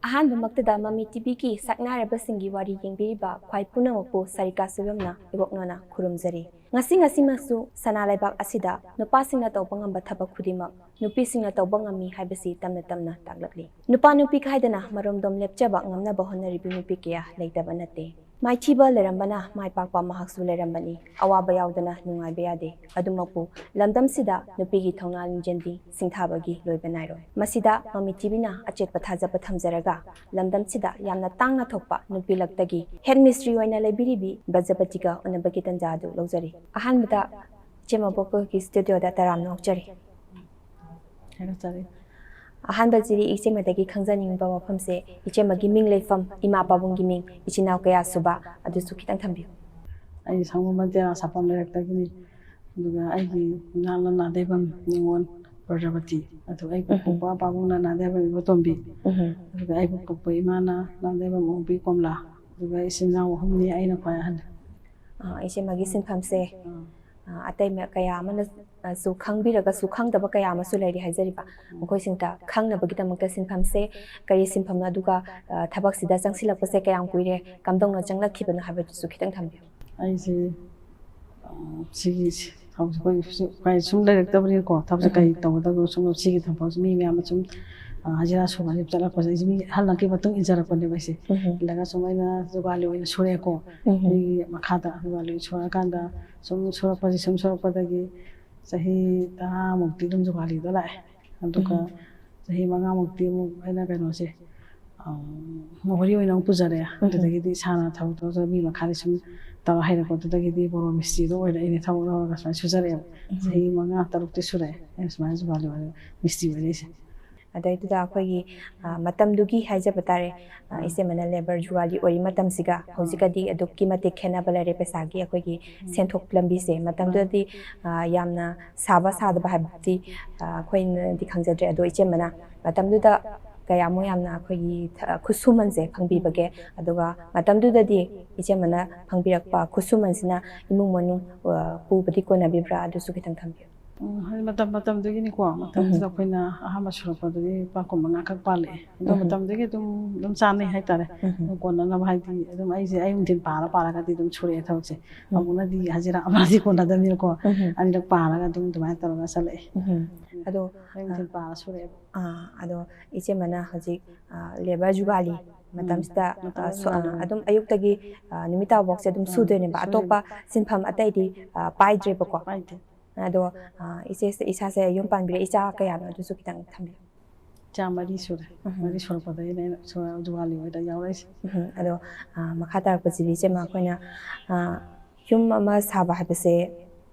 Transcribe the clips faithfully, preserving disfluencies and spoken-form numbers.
ꯑꯍꯥꯟꯕꯃꯛꯇꯗ ꯃꯃꯤ ꯇꯤꯚꯤꯒꯤ ꯁꯛꯅꯥꯏꯔꯕꯁꯤꯡꯒꯤ ꯋꯥꯔꯤ ꯌꯦꯡꯕꯤꯔꯤꯕ ꯈ꯭ꯋꯥꯏ ꯄꯨꯝꯅꯃꯛꯄꯨ ꯁꯥꯔꯤꯀꯥ ꯁꯣꯏꯕꯝꯅ ꯏꯕꯣꯛꯅꯣꯅ ꯈꯨꯔꯨꯝꯖꯔꯤ꯫ ꯉꯁꯤ ꯉꯁꯤꯃꯛꯁꯨ ꯁꯅꯥ ꯂꯩꯕꯥꯛ ꯑꯁꯤꯗ ꯅꯨꯄꯥꯁꯤꯡꯅ ꯇꯧꯕ ꯉꯝꯕ ꯊꯕꯛ ꯈꯨꯗꯤꯡꯃꯛ ꯅꯨꯄꯤꯁꯤꯡꯅ ꯇꯧꯕ ꯉꯝꯃꯤ ꯍꯥꯏꯕꯁꯤ ꯇꯝꯅ ꯇꯝꯅ ꯇꯥꯛꯂꯛꯂꯤ꯫ ꯅꯨꯄꯥ ꯅꯨꯄꯤ ꯈꯥꯏꯗꯅ ꯃꯔꯣꯝꯗꯣꯝ ꯂꯦꯞꯆꯕ ꯉꯝꯅꯕ ꯍꯣꯠꯅꯔꯤꯕꯤ ꯅꯨꯄꯤ ꯀꯌꯥ ꯂꯩꯇꯕ ꯅꯠꯇꯦ꯫ ꯃꯥꯏꯊꯤꯕ ꯂꯩꯔꯝꯕꯅ ꯃꯥꯏ ꯄꯥꯛꯄ ꯃꯍꯥꯛꯁꯨ ꯂꯩꯔꯝꯕꯅꯤ꯫ ꯑꯋꯥꯕ ꯌꯥꯎꯗꯅ ꯅꯨꯡꯉꯥꯏꯕ ꯌꯥꯗꯦ꯫ ꯑꯗꯨꯃꯛꯄꯨ ꯂꯝꯗꯝꯁꯤꯗ ꯅꯨꯄꯤꯒꯤ ꯊꯧꯅꯥ ꯂꯤꯡꯖꯦꯜꯗꯤ ꯁꯤꯡꯊꯥꯕꯒꯤ ꯂꯣꯏꯕ ꯅꯥꯏꯔꯣꯏ꯫ ꯃꯁꯤꯗ ꯃꯃꯤ ꯇꯤꯚꯤꯅ ꯑꯆꯦꯠꯄ ꯊꯥꯖꯕ ꯊꯝꯖꯔꯒ ꯂꯝꯗꯝꯁꯤꯗ ꯌꯥꯝꯅ ꯇꯥꯡꯅ ꯊꯣꯛꯄ ꯅꯨꯄꯤ ꯂꯛꯇꯒꯤ ꯍꯦꯠ ꯃꯤꯁꯇ꯭ꯔꯤ ꯑꯣꯏꯅ ꯂꯩꯕꯤꯔꯤꯕꯤ ꯕ꯭ꯔꯖꯄꯇꯤꯒ ꯎꯅꯕꯒꯤ ꯇꯥꯟꯖꯥ ꯑꯗꯨ ꯂꯧꯖꯔꯤ꯫ ꯑꯍꯥꯟꯕꯗ ꯏꯆꯦ ꯃꯕꯣꯛꯀꯤ ꯁ꯭ꯇꯨꯗꯤꯑꯣꯗ ꯇꯔꯥꯝꯅ ꯑꯣꯛꯆꯔꯤ꯫ ꯍꯥꯏꯔꯛꯆꯔꯤ꯫ ꯑꯍꯥꯟꯕꯁꯤꯗꯤ ꯏꯆꯦꯃꯗꯒꯤ ꯈꯪꯖꯅꯤꯡꯕ ꯋꯥꯐꯝꯁꯦ, ꯏꯆꯦꯃꯒꯤ ꯃꯤꯡ ꯂꯩꯐꯝ, ꯏꯃꯥ ꯄꯥꯕꯨꯡꯒꯤ ꯃꯤꯡ, ꯏꯆꯤꯟ ꯏꯅꯥꯎ ꯀꯌꯥ ꯁꯨꯕ, ꯑꯗꯨꯁꯨ ꯈꯤꯇꯪ ꯊꯝꯕꯤꯌꯨ꯫ ꯑꯩ ꯁꯪꯒꯣꯝꯕꯟ ꯇꯦꯔꯥ ꯁꯥꯄꯝ ꯂꯩꯔꯛꯇꯒꯤꯅꯤ꯫ ꯑꯗꯨꯒ ꯑꯩꯒꯤ ꯏꯃꯥꯅ ꯅꯥꯗꯩꯕꯝ ꯅꯤꯉꯣꯜ ꯄ꯭ꯔꯖꯥꯄꯇꯤ꯫ ꯑꯗꯨꯒ ꯑꯩꯕꯨ ꯎꯝ꯫ ꯄꯣꯛꯄ ꯄꯥꯕꯨꯡꯅ ꯅꯥꯗꯩꯕꯝ ꯏꯕꯣꯇꯣꯝꯕꯤ꯫ ꯎꯝ꯫ ꯑꯗꯨꯒ ꯑꯩꯕꯨ ꯄꯣꯛꯄ ꯏꯃꯥꯅ ꯅꯥꯗꯩꯕꯝ ꯑꯣꯡꯕꯤ ꯀꯣꯝꯂꯥ꯫ ꯑꯗꯨꯒ ꯏꯆꯤꯟ ꯏꯅꯥꯎ ꯑꯍꯨꯝꯅꯤ, ꯑꯩꯅ ꯈ꯭ꯋꯥꯏ ꯑꯍꯟ꯫ ꯑ, ꯏꯆꯦꯃꯒꯤ ꯁꯤꯟꯐꯝꯁꯦ, ꯑꯥ꯫ ꯑ, ꯑꯇꯩ ꯃ-, ꯀꯌꯥ ꯑꯃꯅ, ꯑ, ꯁꯨ ꯈꯪꯕꯤꯔꯒꯁꯨ ꯈꯪꯗꯕ ꯀꯌꯥ ꯑꯃꯁꯨ ꯂꯩꯔꯤ ꯍꯥꯏꯖꯔꯤꯕ꯫ ꯎꯝ꯫ ꯃꯈꯣꯏꯁꯤꯡꯗ ꯈꯪꯅꯕꯒꯤꯗꯃꯛꯇ ꯁꯤꯟꯐꯝꯁꯦ ꯀꯔꯤ ꯁꯤꯟꯐꯝꯅꯣ, ꯑꯗꯨꯒ, ꯑ, ꯊꯕꯛꯁꯤꯗ ꯆꯪꯁꯤꯜꯂꯛꯄꯁꯦ ꯀꯌꯥꯝ ꯀꯨꯏꯔꯦ, ꯀꯝꯗꯧꯅ ꯆꯪꯂꯛꯈꯤꯕꯅꯣ ꯍꯥꯏꯕꯗꯨꯁꯨ ꯈꯤꯇꯪ ꯊꯝꯕꯤꯌꯨ꯫ ꯑꯩꯁꯦ, ꯑ, ꯁꯤꯒꯤ ꯊꯕꯛꯁꯦ ꯑꯩꯈꯣꯏ ꯁꯨ-, ꯎꯄꯥꯏ ꯁꯨꯝ ꯂꯩꯔꯛꯇꯕꯅꯤꯅꯀꯣ, ꯊꯕꯛꯁꯦ ꯎꯝ꯫ ꯀꯔꯤ ꯇꯧꯒꯗꯕꯅꯣ, ꯁꯨꯝ ꯁꯤꯒꯤ ꯊꯕꯛꯁꯦ ꯃꯤ ꯃꯌꯥꯝ ꯑꯃ ꯁꯨꯝ, ꯑ, ꯍꯖꯤꯔꯥ ꯁꯨꯕ ꯍꯥꯏꯁꯦ ꯆꯠꯂꯛꯄꯁꯦ, ꯑꯩꯁꯦ ꯃꯤ ꯑꯍꯜ ꯑꯃꯒꯤ ꯃꯇꯨꯡ ꯏꯟꯖꯔꯛꯄꯅꯦꯕ ꯑꯩꯁꯦ꯫ ꯎꯝ꯫ ꯏꯜꯂꯒ ꯁꯨꯝ ꯑꯩꯅ ꯖꯨꯒꯥꯂꯤ ꯑꯣꯏꯅ ꯁꯨꯔꯦꯀꯣ꯫ ꯎꯝ꯫ ꯃꯤꯒꯤ ꯃꯈꯥꯗ ꯖꯨꯒꯥꯂꯤ ꯁꯨꯔꯀꯥꯟꯗ ꯁꯨꯝ ꯁꯨꯔꯛꯄꯁꯦ, ꯁꯨꯝ ꯁꯨꯔꯛꯄꯗꯒꯤ ꯆꯍꯤ ꯇꯔꯥꯃꯨꯛꯇꯤ ꯑꯗꯨꯝ ꯖꯨꯒꯥꯂꯤꯗ ꯂꯥꯛꯑꯦ꯫ ꯑꯗꯨꯒ ꯎꯝ꯫ ꯆꯍꯤ ꯃꯉꯥꯃꯨꯛꯇꯤ ꯑꯃꯨꯛ ꯑꯩꯅ ꯀꯩꯅꯣꯁꯦ, ꯑꯝ, ꯃꯣꯍꯣꯔꯤ ꯑꯣꯏꯅ ꯑꯃꯨꯛ ꯄꯨꯖꯔꯛꯑꯦ꯫ ꯎꯝ꯫ ꯑꯗꯨꯗꯒꯤꯗꯤ ꯏꯁꯥꯅ ꯊꯕꯛ ꯇꯧꯖ-, ꯃꯤ ꯃꯈꯥꯗ ꯁꯨꯝ ꯇꯧꯔ ꯍꯩꯔꯛꯄꯗꯨꯗꯒꯤꯗꯤ ꯕꯣꯔꯣ ꯃꯤꯁꯇ꯭ꯔꯤꯗꯣ ꯑꯣꯏꯔꯦ꯫ ꯑꯩꯅ ꯊꯕꯛ ꯂꯧꯔꯒ ꯁꯨꯃꯥꯏꯅ ꯁꯨꯖꯔꯛꯑꯦꯕ꯫ ꯎꯝ꯫ ꯆꯍꯤ ꯃꯉꯥ ꯇꯔꯨꯛꯇꯤ ꯁꯨꯔꯛꯑꯦ ꯑꯩꯅ ꯁꯨꯃꯥꯏꯅ ꯖꯨꯒꯥꯂꯤ ꯑꯣꯏꯔꯒ ꯃꯤꯁꯇ꯭ꯔꯤ ꯑꯣꯏꯔꯛꯏꯁꯦ꯫ ꯑꯗꯩꯗꯨꯗ ꯑꯩꯈꯣꯏꯒꯤ, ꯑ, ꯃꯇꯝꯗꯨꯒꯤ ꯍꯥꯏꯖꯕ ꯇꯥꯔꯦ, ꯑ, ꯑꯥ꯫ ꯏꯆꯦꯃꯅ ꯂꯦꯕꯔ ꯖꯨꯒꯥꯂꯤ ꯑꯣꯏꯔꯤ ꯃꯇꯝꯁꯤꯒ ꯑꯥ꯫ ꯍꯧꯖꯤꯛꯀꯗꯤ ꯑꯗꯨꯛꯀꯤ ꯃꯇꯤꯛ ꯈꯦꯠꯅꯕ ꯂꯩꯔꯦ ꯄꯩꯁꯥꯒꯤ, ꯑꯩꯈꯣꯏꯒꯤ ꯎꯝ꯫ ꯁꯦꯟꯊꯣꯛ ꯂꯝꯕꯤꯁꯦ꯫ ꯃꯇꯝꯗꯨꯗꯗꯤ, ꯑ, ꯌꯥꯝꯅ ꯁꯥꯕ ꯁꯥꯗꯕ ꯍꯥꯏꯕꯗꯤ, ꯑ, ꯑꯩꯈꯣꯏꯅꯗꯤ ꯈꯪꯖꯗ꯭ꯔꯦ꯫ ꯑꯗꯣ ꯏꯆꯦꯃꯅ ꯃꯇꯝꯗꯨꯗ ꯀꯌꯥꯃꯨꯛ ꯌꯥꯝꯅ ꯑꯩꯈꯣꯏꯒꯤ ꯊ-, ꯈꯨꯠꯁꯨꯃꯟꯁꯦ ꯐꯪꯕꯤꯕꯒꯦ? ꯑꯗꯨꯒ ꯃꯇꯝꯗꯨꯗꯗꯤ ꯏꯆꯦꯃꯅ ꯐꯪꯕꯤꯔꯛꯄ ꯈꯨꯠꯁꯨꯃꯟꯁꯤꯅ ꯏꯃꯨꯡ ꯃꯅꯨꯡ, ꯑ, ꯄꯨꯕꯗꯤ ꯀꯣꯟꯅꯕꯤꯕ꯭ꯔꯥ? ꯑꯗꯨꯁꯨ ꯈꯤꯇꯪ ꯊꯝꯕꯤꯌꯨ꯫ ꯎꯝ, ꯍꯥꯏꯗꯤ ꯃꯇꯝ ꯃꯇꯝꯗꯨꯒꯤꯅꯤꯀꯣ꯫ ꯃꯇꯝꯗꯨꯗ ꯑꯩꯈꯣꯏꯅ ꯑꯍꯥꯟꯕ ꯁꯨꯔꯛꯄꯗꯨꯗꯤ ꯂꯨꯄꯥ ꯀꯨꯟ ꯃꯉꯥ ꯈꯛ ꯄꯥꯜꯂꯛꯑꯦ꯫ ꯑꯗꯣ ꯃꯇꯝꯗꯨꯒꯤ ꯑꯗꯨꯝ, ꯑꯗꯨꯝ ꯆꯥꯅꯩ ꯍꯥꯏꯇꯥꯔꯦ꯫ ꯑꯗꯨꯝ ꯀꯣꯟꯅꯅꯕ ꯍꯥꯏꯗꯤ ꯑꯗꯨꯝ ꯑꯩꯁꯦ ꯑꯌꯨꯛ ꯅꯨꯡꯊꯤꯜ ꯄꯥꯔ ꯄꯥꯔꯒꯗꯤ ꯑꯗꯨꯝ ꯁꯨꯔꯛꯑꯦ ꯊꯕꯛꯁꯦ꯫ ꯑꯃꯨꯛꯅꯗꯤ ꯍꯖꯤꯔꯥ ꯑꯃꯗꯤ ꯀꯣꯟꯅꯗꯕꯅꯤꯅꯀꯣ꯫ ꯑꯅꯤꯔꯛ ꯄꯥꯔꯒ ꯑꯗꯨꯝ ꯑꯗꯨꯃꯥꯏꯅ ꯇꯧꯔꯒ ꯆꯠꯂꯛꯑꯦ꯫ ꯑꯗꯣ ꯑꯌꯨꯛ ꯅꯨꯡꯊꯤꯜ ꯄꯥꯔ ꯁꯨꯔꯛꯑꯦꯕ꯫ ꯑꯥ, ꯑꯗꯣ ꯏꯆꯦꯃꯅ ꯍꯧꯖꯤꯛ, ꯑꯥ, ꯂꯦꯕꯔ ꯖꯨꯒꯥꯂꯤ ꯃꯇꯝꯁꯤꯗ, ꯃꯇꯝ ꯑꯥ, ꯁꯨ-, ꯑꯥ, ꯖꯨꯒꯥꯂꯤ ꯑꯣꯏ꯫ ꯑꯗꯨꯝ ꯑꯌꯨꯛꯇꯒꯤ, ꯑꯥ, ꯅꯨꯃꯤꯠ ꯇꯥꯕꯐꯥꯎꯁꯦ ꯑꯗꯨꯝ ꯑꯥ, ꯁꯨꯗꯣꯏꯅꯦꯕ꯫ ꯁꯨꯗꯣꯏꯅꯦ꯫ ꯑꯇꯣꯞꯄ ꯁꯤꯟꯐꯝ ꯑꯇꯩꯗꯤ, ꯑꯥ, ꯄꯥꯏꯗ꯭ꯔꯦꯕꯀꯣ꯫ ꯄꯥꯏꯗꯦ꯫ ꯑꯗꯣ, ꯑꯥ, ꯏꯆꯦ, ꯏꯁꯥꯁꯦ ꯌꯨꯝ ꯄꯥꯟꯕꯤꯔꯦ, ꯏꯆꯥ ꯀꯌꯥꯅꯣ ꯑꯗꯨꯁꯨ ꯈꯤꯇꯪ ꯊꯝꯕꯤꯌꯨ꯫ ꯏꯆꯥ ꯃꯔꯤ ꯁꯨꯔꯦ꯫ ꯃꯔꯤ ꯁꯨꯔꯛꯄꯗꯒꯤꯅꯦ ꯑꯩꯅ ꯁꯨ-, ꯖꯨꯒꯥꯂꯤ ꯑꯣꯏꯅ ꯌꯥꯎꯔꯛꯏꯁꯦ꯫ ꯎꯝ, ꯑꯗꯣ, ꯑꯥ, ꯃꯈꯥ ꯇꯥꯔꯛꯄꯁꯤꯗꯤ ꯏꯆꯦꯃ ꯑꯩꯈꯣꯏꯅ, ꯑꯥ, ꯌꯨꯝ ꯑꯃ ꯁꯥꯕ ꯍꯥꯏꯕꯁꯦ,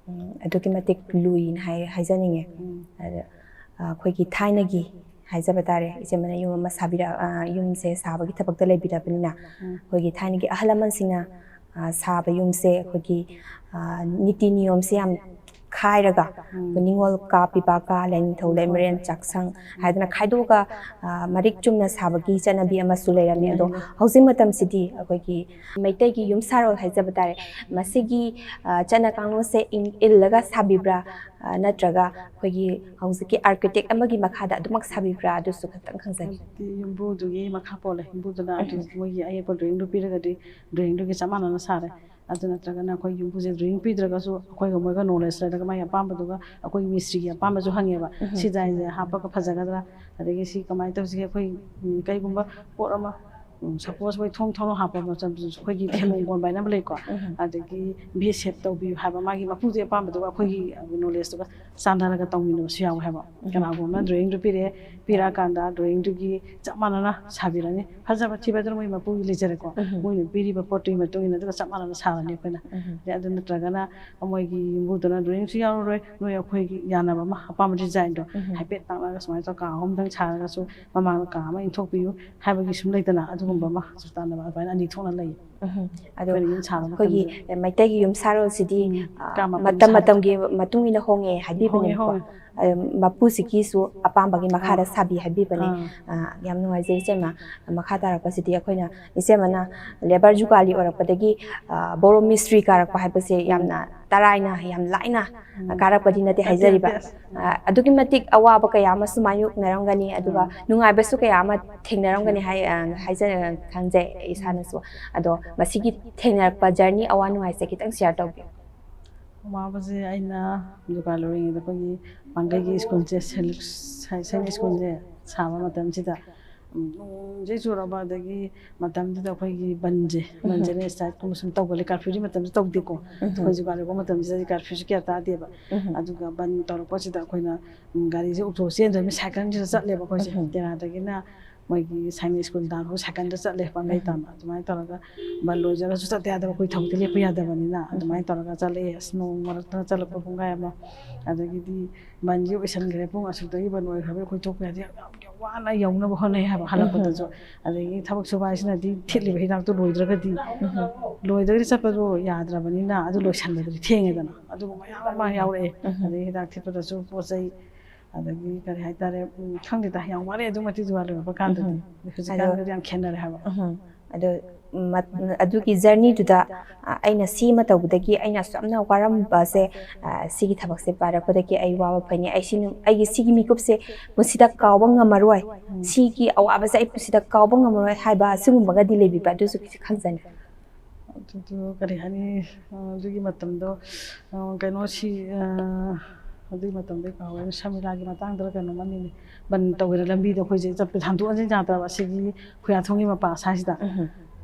ꯎꯝ, ꯑꯗꯨꯛꯀꯤ ꯃꯇꯤꯛ ꯂꯨꯏꯅ ꯍꯥꯏ-, ꯍꯥꯏꯖꯅꯤꯡꯉꯦ꯫ ꯎꯝ꯫ ꯑꯗ, ꯑ, ꯑꯩꯈꯣꯏꯒꯤ ꯊꯥꯏꯅꯒꯤ ꯍꯥꯏꯖꯕ ꯇꯥꯔꯦ, ꯏꯆꯦꯃꯅ ꯌꯨꯝ ꯑꯃ ꯁꯥꯕꯤꯔ-, ꯑ, ꯌꯨꯝꯁꯦ ꯁꯥꯕꯒꯤ ꯊꯕꯛꯇ ꯂꯩꯕꯤꯔꯕꯅꯤꯅ, ꯎꯝ꯫ ꯑꯩꯈꯣꯏꯒꯤ ꯊꯥꯏꯅꯒꯤ ꯑꯍꯜ ꯂꯃꯟꯁꯤꯡꯅ, ꯑ, ꯁꯥꯕ ꯌꯨꯝꯁꯦ ꯑꯩꯈꯣꯏꯒꯤ, ꯑ, ꯅꯤꯇꯤ ꯅꯤꯌꯣꯝꯁꯦ ꯌꯥꯝ ꯈꯥꯏꯔꯒ, ꯎꯝ꯫ ꯑꯩꯈꯣꯏ ꯅꯤꯉꯣꯜ ꯀꯥ, ꯄꯤꯕꯥ ꯀꯥ, ꯂꯥꯏꯅꯤꯡꯊꯧ, ꯎꯝ, ꯍꯣꯏ, ꯂꯥꯏꯃꯔꯦꯟ, ꯍꯣꯏ꯫ ꯆꯥꯛꯁꯪ ꯎꯝ꯫ ꯍꯥꯏꯗꯅ ꯈꯥꯏꯗꯣꯛꯑꯒ, ꯑ, ꯃꯔꯤꯛ ꯆꯨꯝꯅ ꯁꯥꯕꯒꯤ ꯆꯠꯅꯕꯤ ꯑꯃꯁꯨ ꯂꯩꯔꯝꯃꯤ꯫ ꯑꯗꯣ ꯂꯩꯔꯝꯃꯤ꯫ ꯍꯧꯖꯤꯛ ꯃꯇꯝꯁꯤꯗꯤ ꯑꯩꯈꯣꯏꯒꯤ ꯃꯩꯇꯩꯒꯤ ꯌꯨꯝ ꯁꯥꯔꯣꯜ ꯍꯥꯏꯖꯕ ꯇꯥꯔꯦ, ꯃꯁꯤꯒꯤ, ꯑ, ꯆꯠꯅ ꯀꯥꯡꯂꯣꯟꯁꯦ ꯏꯟ-, ꯏꯜꯂꯒ ꯁꯥꯕꯤꯕ꯭ꯔꯥ, ꯑ, ꯅꯠꯇ꯭ꯔꯒ ꯑꯩꯈꯣꯏꯒꯤ ꯍꯧꯖꯤꯛꯀꯤ architect ꯑꯃꯒꯤ ꯃꯈꯥꯗ ꯑꯗꯨꯃꯛ ꯁꯥꯕꯤꯕ꯭ꯔꯥ? ꯑꯗꯨꯁꯨ ꯈꯛꯇꯪ ꯈꯪꯖꯒꯦ꯫ ꯍꯥꯏꯕꯗꯤ ꯌꯨꯝꯕꯨꯗꯨꯒꯤ ꯃꯈꯥ ꯄꯣꯜꯂꯦ꯫ ꯌꯨꯝꯕꯨꯗꯨꯅ ꯎꯝ꯫ ꯑꯗꯨ ꯃꯣꯏꯒꯤ ꯑꯌꯦꯛꯄ drawingꯗꯨ ꯄꯤꯔꯒꯗꯤ drawingꯗꯨꯒꯤ ꯆꯞ ꯃꯥꯟꯅꯅ ꯁꯥꯔꯦ꯫ ꯑꯗꯨ ꯅꯠꯇ꯭ꯔꯒꯅ ꯑꯩꯈꯣꯏ ꯌꯨꯝꯕꯨꯁꯦ drawing ꯄꯤꯗ꯭ꯔꯒꯁꯨ ꯑꯩꯈꯣꯏꯒ ꯃꯣꯏꯒ knowledge ꯂꯩꯔꯒ ꯃꯥꯒꯤ ꯑꯄꯥꯝꯕꯗꯨꯒ ꯑꯩꯈꯣꯏ ꯃꯤꯁꯇ꯭ꯔꯤꯒꯤ ꯑꯄꯥꯝꯕꯁꯨ ꯍꯪꯉꯦꯕ꯫ ꯎꯝ꯫ ꯁꯤ design ꯍꯥꯞꯄꯒ ꯐꯖꯒꯗ꯭ꯔꯥ? ꯑꯗꯒꯤ ꯁꯤ ꯀꯃꯥꯏꯅ ꯇꯧꯁꯤꯒꯦ? ꯑꯩꯈꯣꯏ, ꯎꯝ, ꯀꯩꯒꯨꯝꯕ ꯄꯣꯠ ꯑꯃ, ꯎꯝ, suppose ꯑꯩꯈꯣꯏ ꯊꯣꯡ ꯊꯧꯅꯥ ꯍꯥꯞꯄ ꯃꯇꯝꯗꯁꯨ ꯑꯩꯈꯣꯏꯒꯤ ꯊꯦꯝꯕꯣꯡ ꯀꯣꯟꯕ ꯍꯥꯏꯅ ꯑꯃ ꯂꯩꯀꯣ꯫ ꯎꯝ꯫ ꯑꯗꯒꯤ V shape ꯇꯧꯕꯤꯌꯨ ꯍꯥꯏꯕ ꯃꯥꯒꯤ ꯃꯄꯨꯗꯨꯒꯤ ꯑꯄꯥꯝꯕꯗꯨꯒ ꯑꯩꯈꯣꯏꯒꯤ knowledgeꯇꯨꯒ ꯆꯥꯟꯅꯔꯒ ꯇꯧꯃꯤꯟꯅꯕꯁꯨ ꯌꯥꯎꯋꯦ ꯍꯥꯏꯕ꯫ ꯎꯝ꯫ ꯀꯅꯥꯒꯨꯝꯕ ꯑꯃꯅ drawingꯗꯨ ꯄꯤꯔꯛꯑꯦ, ꯄꯤꯔꯛꯑꯀꯥꯟꯗ drawingꯗꯨꯒꯤ ꯆꯞ ꯃꯥꯟꯅꯅ ꯁꯥꯕꯤꯔꯅꯤ꯫ ꯐꯖꯕ ꯊꯤꯕ ꯑꯗꯨꯅ ꯃꯣꯏ ꯃꯄꯨꯒꯤ ꯂꯩꯖꯔꯦꯀꯣ꯫ ꯎꯝ꯫ ꯃꯣꯏꯅ ꯄꯤꯔꯤꯕ ꯄꯣꯠꯇꯨꯒꯤ ꯃꯇꯨꯡ ꯏꯟꯅ ꯑꯗꯨꯒ ꯆꯞ ꯃꯥꯟꯅꯅ ꯁꯥꯔꯅꯤ ꯑꯩꯈꯣꯏꯅ꯫ ꯎꯝ꯫ ꯑꯗꯩ ꯑꯗꯨ ꯅꯠꯇ꯭ꯔꯒꯅ ꯃꯣꯏꯒꯤ ꯌꯨꯝꯕꯨꯗꯨꯅ drawingꯁꯨ ꯌꯥꯎꯔꯔꯣꯏ, ꯅꯣꯏ ꯑꯩꯈꯣꯏꯒꯤ ꯌꯥꯅꯕ ꯑꯃ ꯑꯄꯥꯝꯕ designꯗꯣ ꯎꯝ꯫ ꯍꯥꯏꯐꯦꯠ ꯇꯥꯛꯂꯒ ꯁꯨꯃꯥꯏꯅ ꯇꯧꯔ ꯀꯥ ꯑꯍꯨꯝꯗꯪ ꯁꯥꯔꯒꯁꯨ ꯃꯃꯥꯡꯗ ꯀꯥ ꯑꯃ ꯏꯟꯊꯣꯛꯄꯤꯌꯨ ꯍꯥꯏꯕꯒꯤ ꯁꯨꯝ ꯂꯩꯗꯅ, ꯑꯗꯨꯒꯨꯝꯕ ꯑꯃ ꯆꯨ ꯇꯥꯟꯅꯕ ꯑꯗꯨꯃꯥꯏꯅ ꯑꯅꯤ ꯊꯣꯛꯅ ꯂꯩ꯫ ꯎꯝ꯫ ꯑꯗꯣ ꯑꯩꯈꯣꯏꯅ ꯌꯨꯝ ꯁꯥꯕ ꯑꯩꯈꯣꯏꯒꯤ ꯃꯇꯝꯗ ꯃꯩꯇꯩꯒꯤ ꯌꯨꯝ ꯁꯥꯔꯣꯜꯁꯤꯗꯤ, ꯎꯝ, ꯑ, ꯀꯥ ꯃꯇꯝ ꯃꯇꯝ ꯁꯥꯕ ꯃꯇꯝꯒꯤ ꯃꯇꯨꯡ ꯏꯟꯅ ꯍꯣꯡꯉꯦ ꯍꯣꯡꯉꯦ, ꯍꯥꯏꯕꯤꯕꯅꯦꯕꯀꯣ꯫ ꯍꯣꯡꯉꯦ꯫ ꯑ, ꯃꯄꯨꯁꯤꯒꯤꯁꯨ ꯑꯄꯥꯝꯕꯒꯤ ꯃꯈꯥꯗ ꯑꯥ꯫ ꯁꯥꯕꯤ ꯍꯥꯏꯕꯤꯕꯅꯦ꯫ ꯑꯥ꯫ ꯑ, ꯌꯥꯝ ꯅꯨꯡꯉꯥꯏꯖꯩ ꯏꯆꯦꯃ꯫ ꯃꯈꯥ ꯇꯥꯔꯛꯄꯁꯤꯗꯤ ꯑꯩꯈꯣꯏꯅ ꯏꯆꯦꯃꯅ ꯂꯦꯕꯔ ꯖꯨꯒꯥꯂꯤ ꯑꯣꯏꯔꯛꯄꯗꯒꯤ, ꯑ, ꯕꯣꯔꯣ ꯃꯤꯁꯇ꯭ꯔꯤ ꯀꯥꯔꯛꯄ ꯍꯥꯏꯕꯁꯦ ꯎꯝ꯫ ꯌꯥꯝꯅ ꯇꯔꯥꯏꯅ, ꯌꯥꯝ ꯂꯥꯏꯅ ꯎꯝ꯫ ꯀꯥꯔꯛꯄꯗꯤ ꯅꯠꯇꯦ ꯅꯠꯇꯦ, ꯍꯥꯏꯖꯔꯤꯕ꯫ ꯅꯠꯇꯦ꯫ ꯑ, ꯑꯗꯨꯛꯀꯤ ꯃꯇꯤꯛ ꯑꯋꯥꯕ ꯀꯌꯥ ꯑꯃꯁꯨ ꯃꯥꯌꯣꯛꯅꯔꯝꯒꯅꯤ, ꯑꯗꯨꯒ ꯎꯝ꯫ ꯅꯨꯡꯉꯥꯏꯕꯁꯨ ꯀꯌꯥ ꯑꯃ ꯊꯦꯡꯅꯔꯝꯒꯅꯤ ꯍꯥꯏ, ꯑ, ꯍꯥꯏꯖ-, ꯈꯟꯖꯩ ꯏꯁꯥꯅꯁꯨ꯫ ꯑꯗꯣ ꯃꯁꯤꯒꯤ ꯊꯦꯡꯅꯔꯛꯄ ꯖꯔꯅꯤ, ꯑꯋꯥ ꯅꯨꯡꯉꯥꯏꯁꯦ ꯈꯤꯇꯪ ꯁꯤꯌꯥꯔ ꯇꯧꯕꯤꯌꯨ꯫ ꯑꯋꯥꯕꯁꯦ ꯑꯩꯅ ꯗꯨꯀꯥꯟ ꯂꯧꯔꯤꯉꯩꯗ ꯑꯩꯈꯣꯏꯒꯤ ꯄꯥꯡꯒꯩꯒꯤ ꯁ꯭ꯀꯨꯜꯁꯦ, ꯁꯦꯂꯤꯛꯁ ꯍꯥꯏꯌꯔ ꯁꯦꯀꯦꯟꯗꯔꯤ ꯁ꯭ꯀꯨꯜꯁꯦ ꯁꯥꯕ ꯃꯇꯝꯁꯤꯗ, ꯎꯝ, ꯅꯣꯡꯁꯦ ꯆꯨꯔꯕ, ꯑꯗꯒꯤ ꯃꯇꯝꯗꯨꯗ ꯑꯩꯈꯣꯏꯒꯤ ꯕꯟꯁꯦ, ꯎꯝ꯫ ꯕꯟꯁꯦ ꯅꯦꯁ ꯇꯥꯏꯠꯀꯨꯝꯕ ꯁꯨꯝ ꯇꯧꯒꯜꯂꯤ꯫ ꯀꯥꯔꯐ꯭ꯌꯨꯒꯤ ꯃꯇꯝꯁꯦ ꯇꯧꯗꯦꯀꯣ꯫ ꯎꯝ꯫ ꯑꯩꯈꯣꯏ ꯗꯨꯀꯥꯟ ꯂꯧꯕ ꯃꯇꯝꯁꯤꯗꯗꯤ ꯀꯥꯔꯐ꯭ꯌꯨꯁꯦ ꯀꯌꯥ ꯇꯥꯗꯦꯕ꯫ ꯎꯝ꯫ ꯑꯗꯨꯒ ꯕꯟ ꯇꯧꯔꯛꯄꯁꯤꯗ ꯑꯩꯈꯣꯏꯅ, ꯎꯝ, ꯒꯥꯔꯤꯁꯦ ꯑꯣꯛꯇꯣ ꯆꯦꯟꯗ꯭ꯔꯕꯅꯤꯅ ꯁꯥꯏꯀꯜꯁꯤꯗ ꯆꯠꯂꯦꯕ ꯑꯩꯈꯣꯏꯁꯦ꯫ ꯎꯝ꯫ ꯇꯦꯔꯥꯗꯒꯤꯅ ꯃꯣꯏꯒꯤ ꯁꯥꯏꯅꯤꯛ ꯁ꯭ꯀꯨꯜ ꯇꯥꯟꯅꯐꯥꯎ ꯁꯥꯏꯀꯜꯗ ꯆꯠꯂꯦ, ꯄꯥꯡꯒꯩ ꯎꯝ꯫ ꯇꯥꯟꯅ꯫ ꯑꯗꯨꯃꯥꯏꯅ ꯇꯧꯔꯒ ꯕꯟ ꯂꯣꯏꯖꯔꯁꯨ ꯆꯠꯇ ꯌꯥꯗꯕ, ꯑꯩꯈꯣꯏ ꯊꯕꯛꯇꯤ ꯂꯦꯞꯄ ꯌꯥꯗꯕꯅꯤꯅ꯫ ꯎꯝ꯫ ꯑꯗꯨꯃꯥꯏꯅ ꯇꯧꯔꯒ ꯆꯠꯂꯛꯑꯦ꯫ ꯑꯁ, ꯅꯣꯡ ꯃꯔꯛꯇ ꯆꯠꯂꯛꯄ ꯄꯨꯡꯈꯥꯏ ꯑꯃ, ꯑꯗꯒꯤꯗꯤ ꯕꯟꯁꯤ ꯑꯣꯏꯁꯟꯈ꯭ꯔꯦ, ꯄꯨꯡ ꯑꯁꯨꯛꯇꯒꯤ ꯕꯟ ꯑꯣꯏꯈ꯭ꯔꯕꯅꯤ, ꯑꯩꯈꯣꯏ ꯊꯣꯛꯄ ꯌꯥꯗꯦ꯫ ꯌꯥꯝ, ꯌꯥꯝ ꯋꯥꯅ ꯌꯧꯅꯕ ꯍꯣꯠꯅꯩ ꯍꯥꯏꯕ ꯍꯜꯂꯛꯄꯗꯁꯨ꯫ ꯎꯝ꯫ ꯑꯗꯒꯤ ꯊꯕꯛ ꯁꯨꯕ ꯍꯥꯏꯁꯤꯅꯗꯤ ꯊꯤꯠꯂꯤꯕ ꯍꯤꯗꯥꯛꯇꯣ ꯂꯣꯏꯗ꯭ꯔꯒꯗꯤ, ꯎꯝ꯫ ꯂꯣꯏꯗ꯭ꯔꯒꯗꯤ ꯆꯠꯄꯗꯣ ꯌꯥꯗ꯭ꯔꯕꯅꯤꯅ, ꯑꯗꯨ ꯂꯣꯏꯁꯟꯕꯗꯨꯗꯤ ꯊꯦꯡꯉꯦꯗꯅ꯫ ꯑꯗꯨꯒꯨꯝꯕ ꯃꯌꯥꯝ ꯑꯃ ꯌꯥꯎꯔꯛꯑꯦ꯫ ꯎꯝ꯫ ꯑꯗꯒꯤ ꯍꯤꯗꯥꯛ ꯊꯤꯠꯄꯗꯁꯨ ꯄꯣꯠ ꯆꯩ, ꯑꯗꯒꯤ ꯀꯔꯤ ꯍꯥꯏꯇꯥꯔꯦ, ꯎꯝ, ꯈꯪꯗꯦꯗ, ꯌꯥꯝ ꯋꯥꯔꯛꯑꯦ ꯑꯗꯨ ꯃꯇꯤꯛ ꯗꯨꯀꯥꯟ ꯂꯩꯔꯛꯄ ꯀꯥꯟꯗꯗꯤ꯫ ꯎꯝ꯫ ꯑꯗꯣ ꯍꯧꯖꯤꯛꯀꯥꯟꯒꯗꯤ ꯌꯥꯝ ꯈꯦꯠꯅꯔꯦ ꯍꯥꯏꯕ꯫ ꯎꯝ꯫ ꯑꯗꯣ ꯃꯠ-, ꯑꯗꯨꯒꯤ ꯖꯔꯅꯤꯗꯨꯗ, ꯑ, ꯑꯩꯅ ꯁꯤ ꯑꯃ ꯇꯧꯕꯗꯒꯤ ꯑꯩꯅ ꯑꯁꯨꯛ ꯌꯥꯝꯅ ꯋꯥꯔꯝꯕꯁꯦ, ꯑ, ꯁꯤꯒꯤ ꯊꯕꯛꯁꯦ ꯄꯥꯏꯔꯛꯄꯗꯒꯤ ꯑꯩ ꯋꯥꯕ ꯐꯩꯅꯤ, ꯑꯩ ꯁꯤ ꯅꯨ-, ꯑꯩꯒꯤ ꯁꯤꯒꯤ ꯃꯤꯀꯨꯞꯁꯦ ꯄꯨꯟꯁꯤꯗ ꯀꯥꯎꯕ ꯉꯝꯃꯔꯣꯏ, ꯎꯝ꯫ ꯁꯤꯒꯤ ꯑꯋꯥꯕꯁꯦ ꯑꯩ ꯄꯨꯟꯁꯤꯗ ꯀꯥꯎꯕ ꯉꯝꯃꯔꯣꯏ ꯍꯥꯏꯕ ꯁꯤꯒꯨꯝꯕꯒꯗꯤ ꯂꯩꯕꯤꯕ꯭ꯔꯥ? ꯑꯗꯨꯁꯨ ꯈꯤꯇꯪ ꯈꯪꯖꯅꯤꯡꯉꯤ꯫ ꯑꯗꯨꯗꯣ ꯀꯔꯤ ꯍꯥꯏꯅꯤ, ꯑ, ꯑꯗꯨꯒꯤ ꯃꯇꯝꯗꯣ, ꯑ, ꯀꯩꯅꯣ, ꯁꯤ, ꯑ, ꯑꯗꯨꯒꯤ ꯃꯇꯝꯗꯣ ꯑꯩ ꯀꯥꯎꯔꯦ, ꯁꯃꯤꯂꯥꯒꯤ ꯃꯇꯥꯡꯗꯔ ꯀꯩꯅꯣꯝꯃꯅꯤꯅꯦ, ꯕꯟ ꯇꯧꯒꯦꯔꯥ ꯂꯝꯕꯤꯗꯣ ꯑꯩꯈꯣꯏꯁꯦ ꯆꯠꯄ ꯍꯟꯗꯣꯛ ꯍꯟꯖꯤꯟ ꯌꯥꯗ꯭ꯔꯕ, ꯑꯁꯤꯒꯤ ꯈꯨꯌꯥꯊꯣꯡꯒꯤ ꯃꯄꯥ ꯁ꯭ꯋꯥꯏꯁꯤꯗ꯫ ꯎꯝ꯫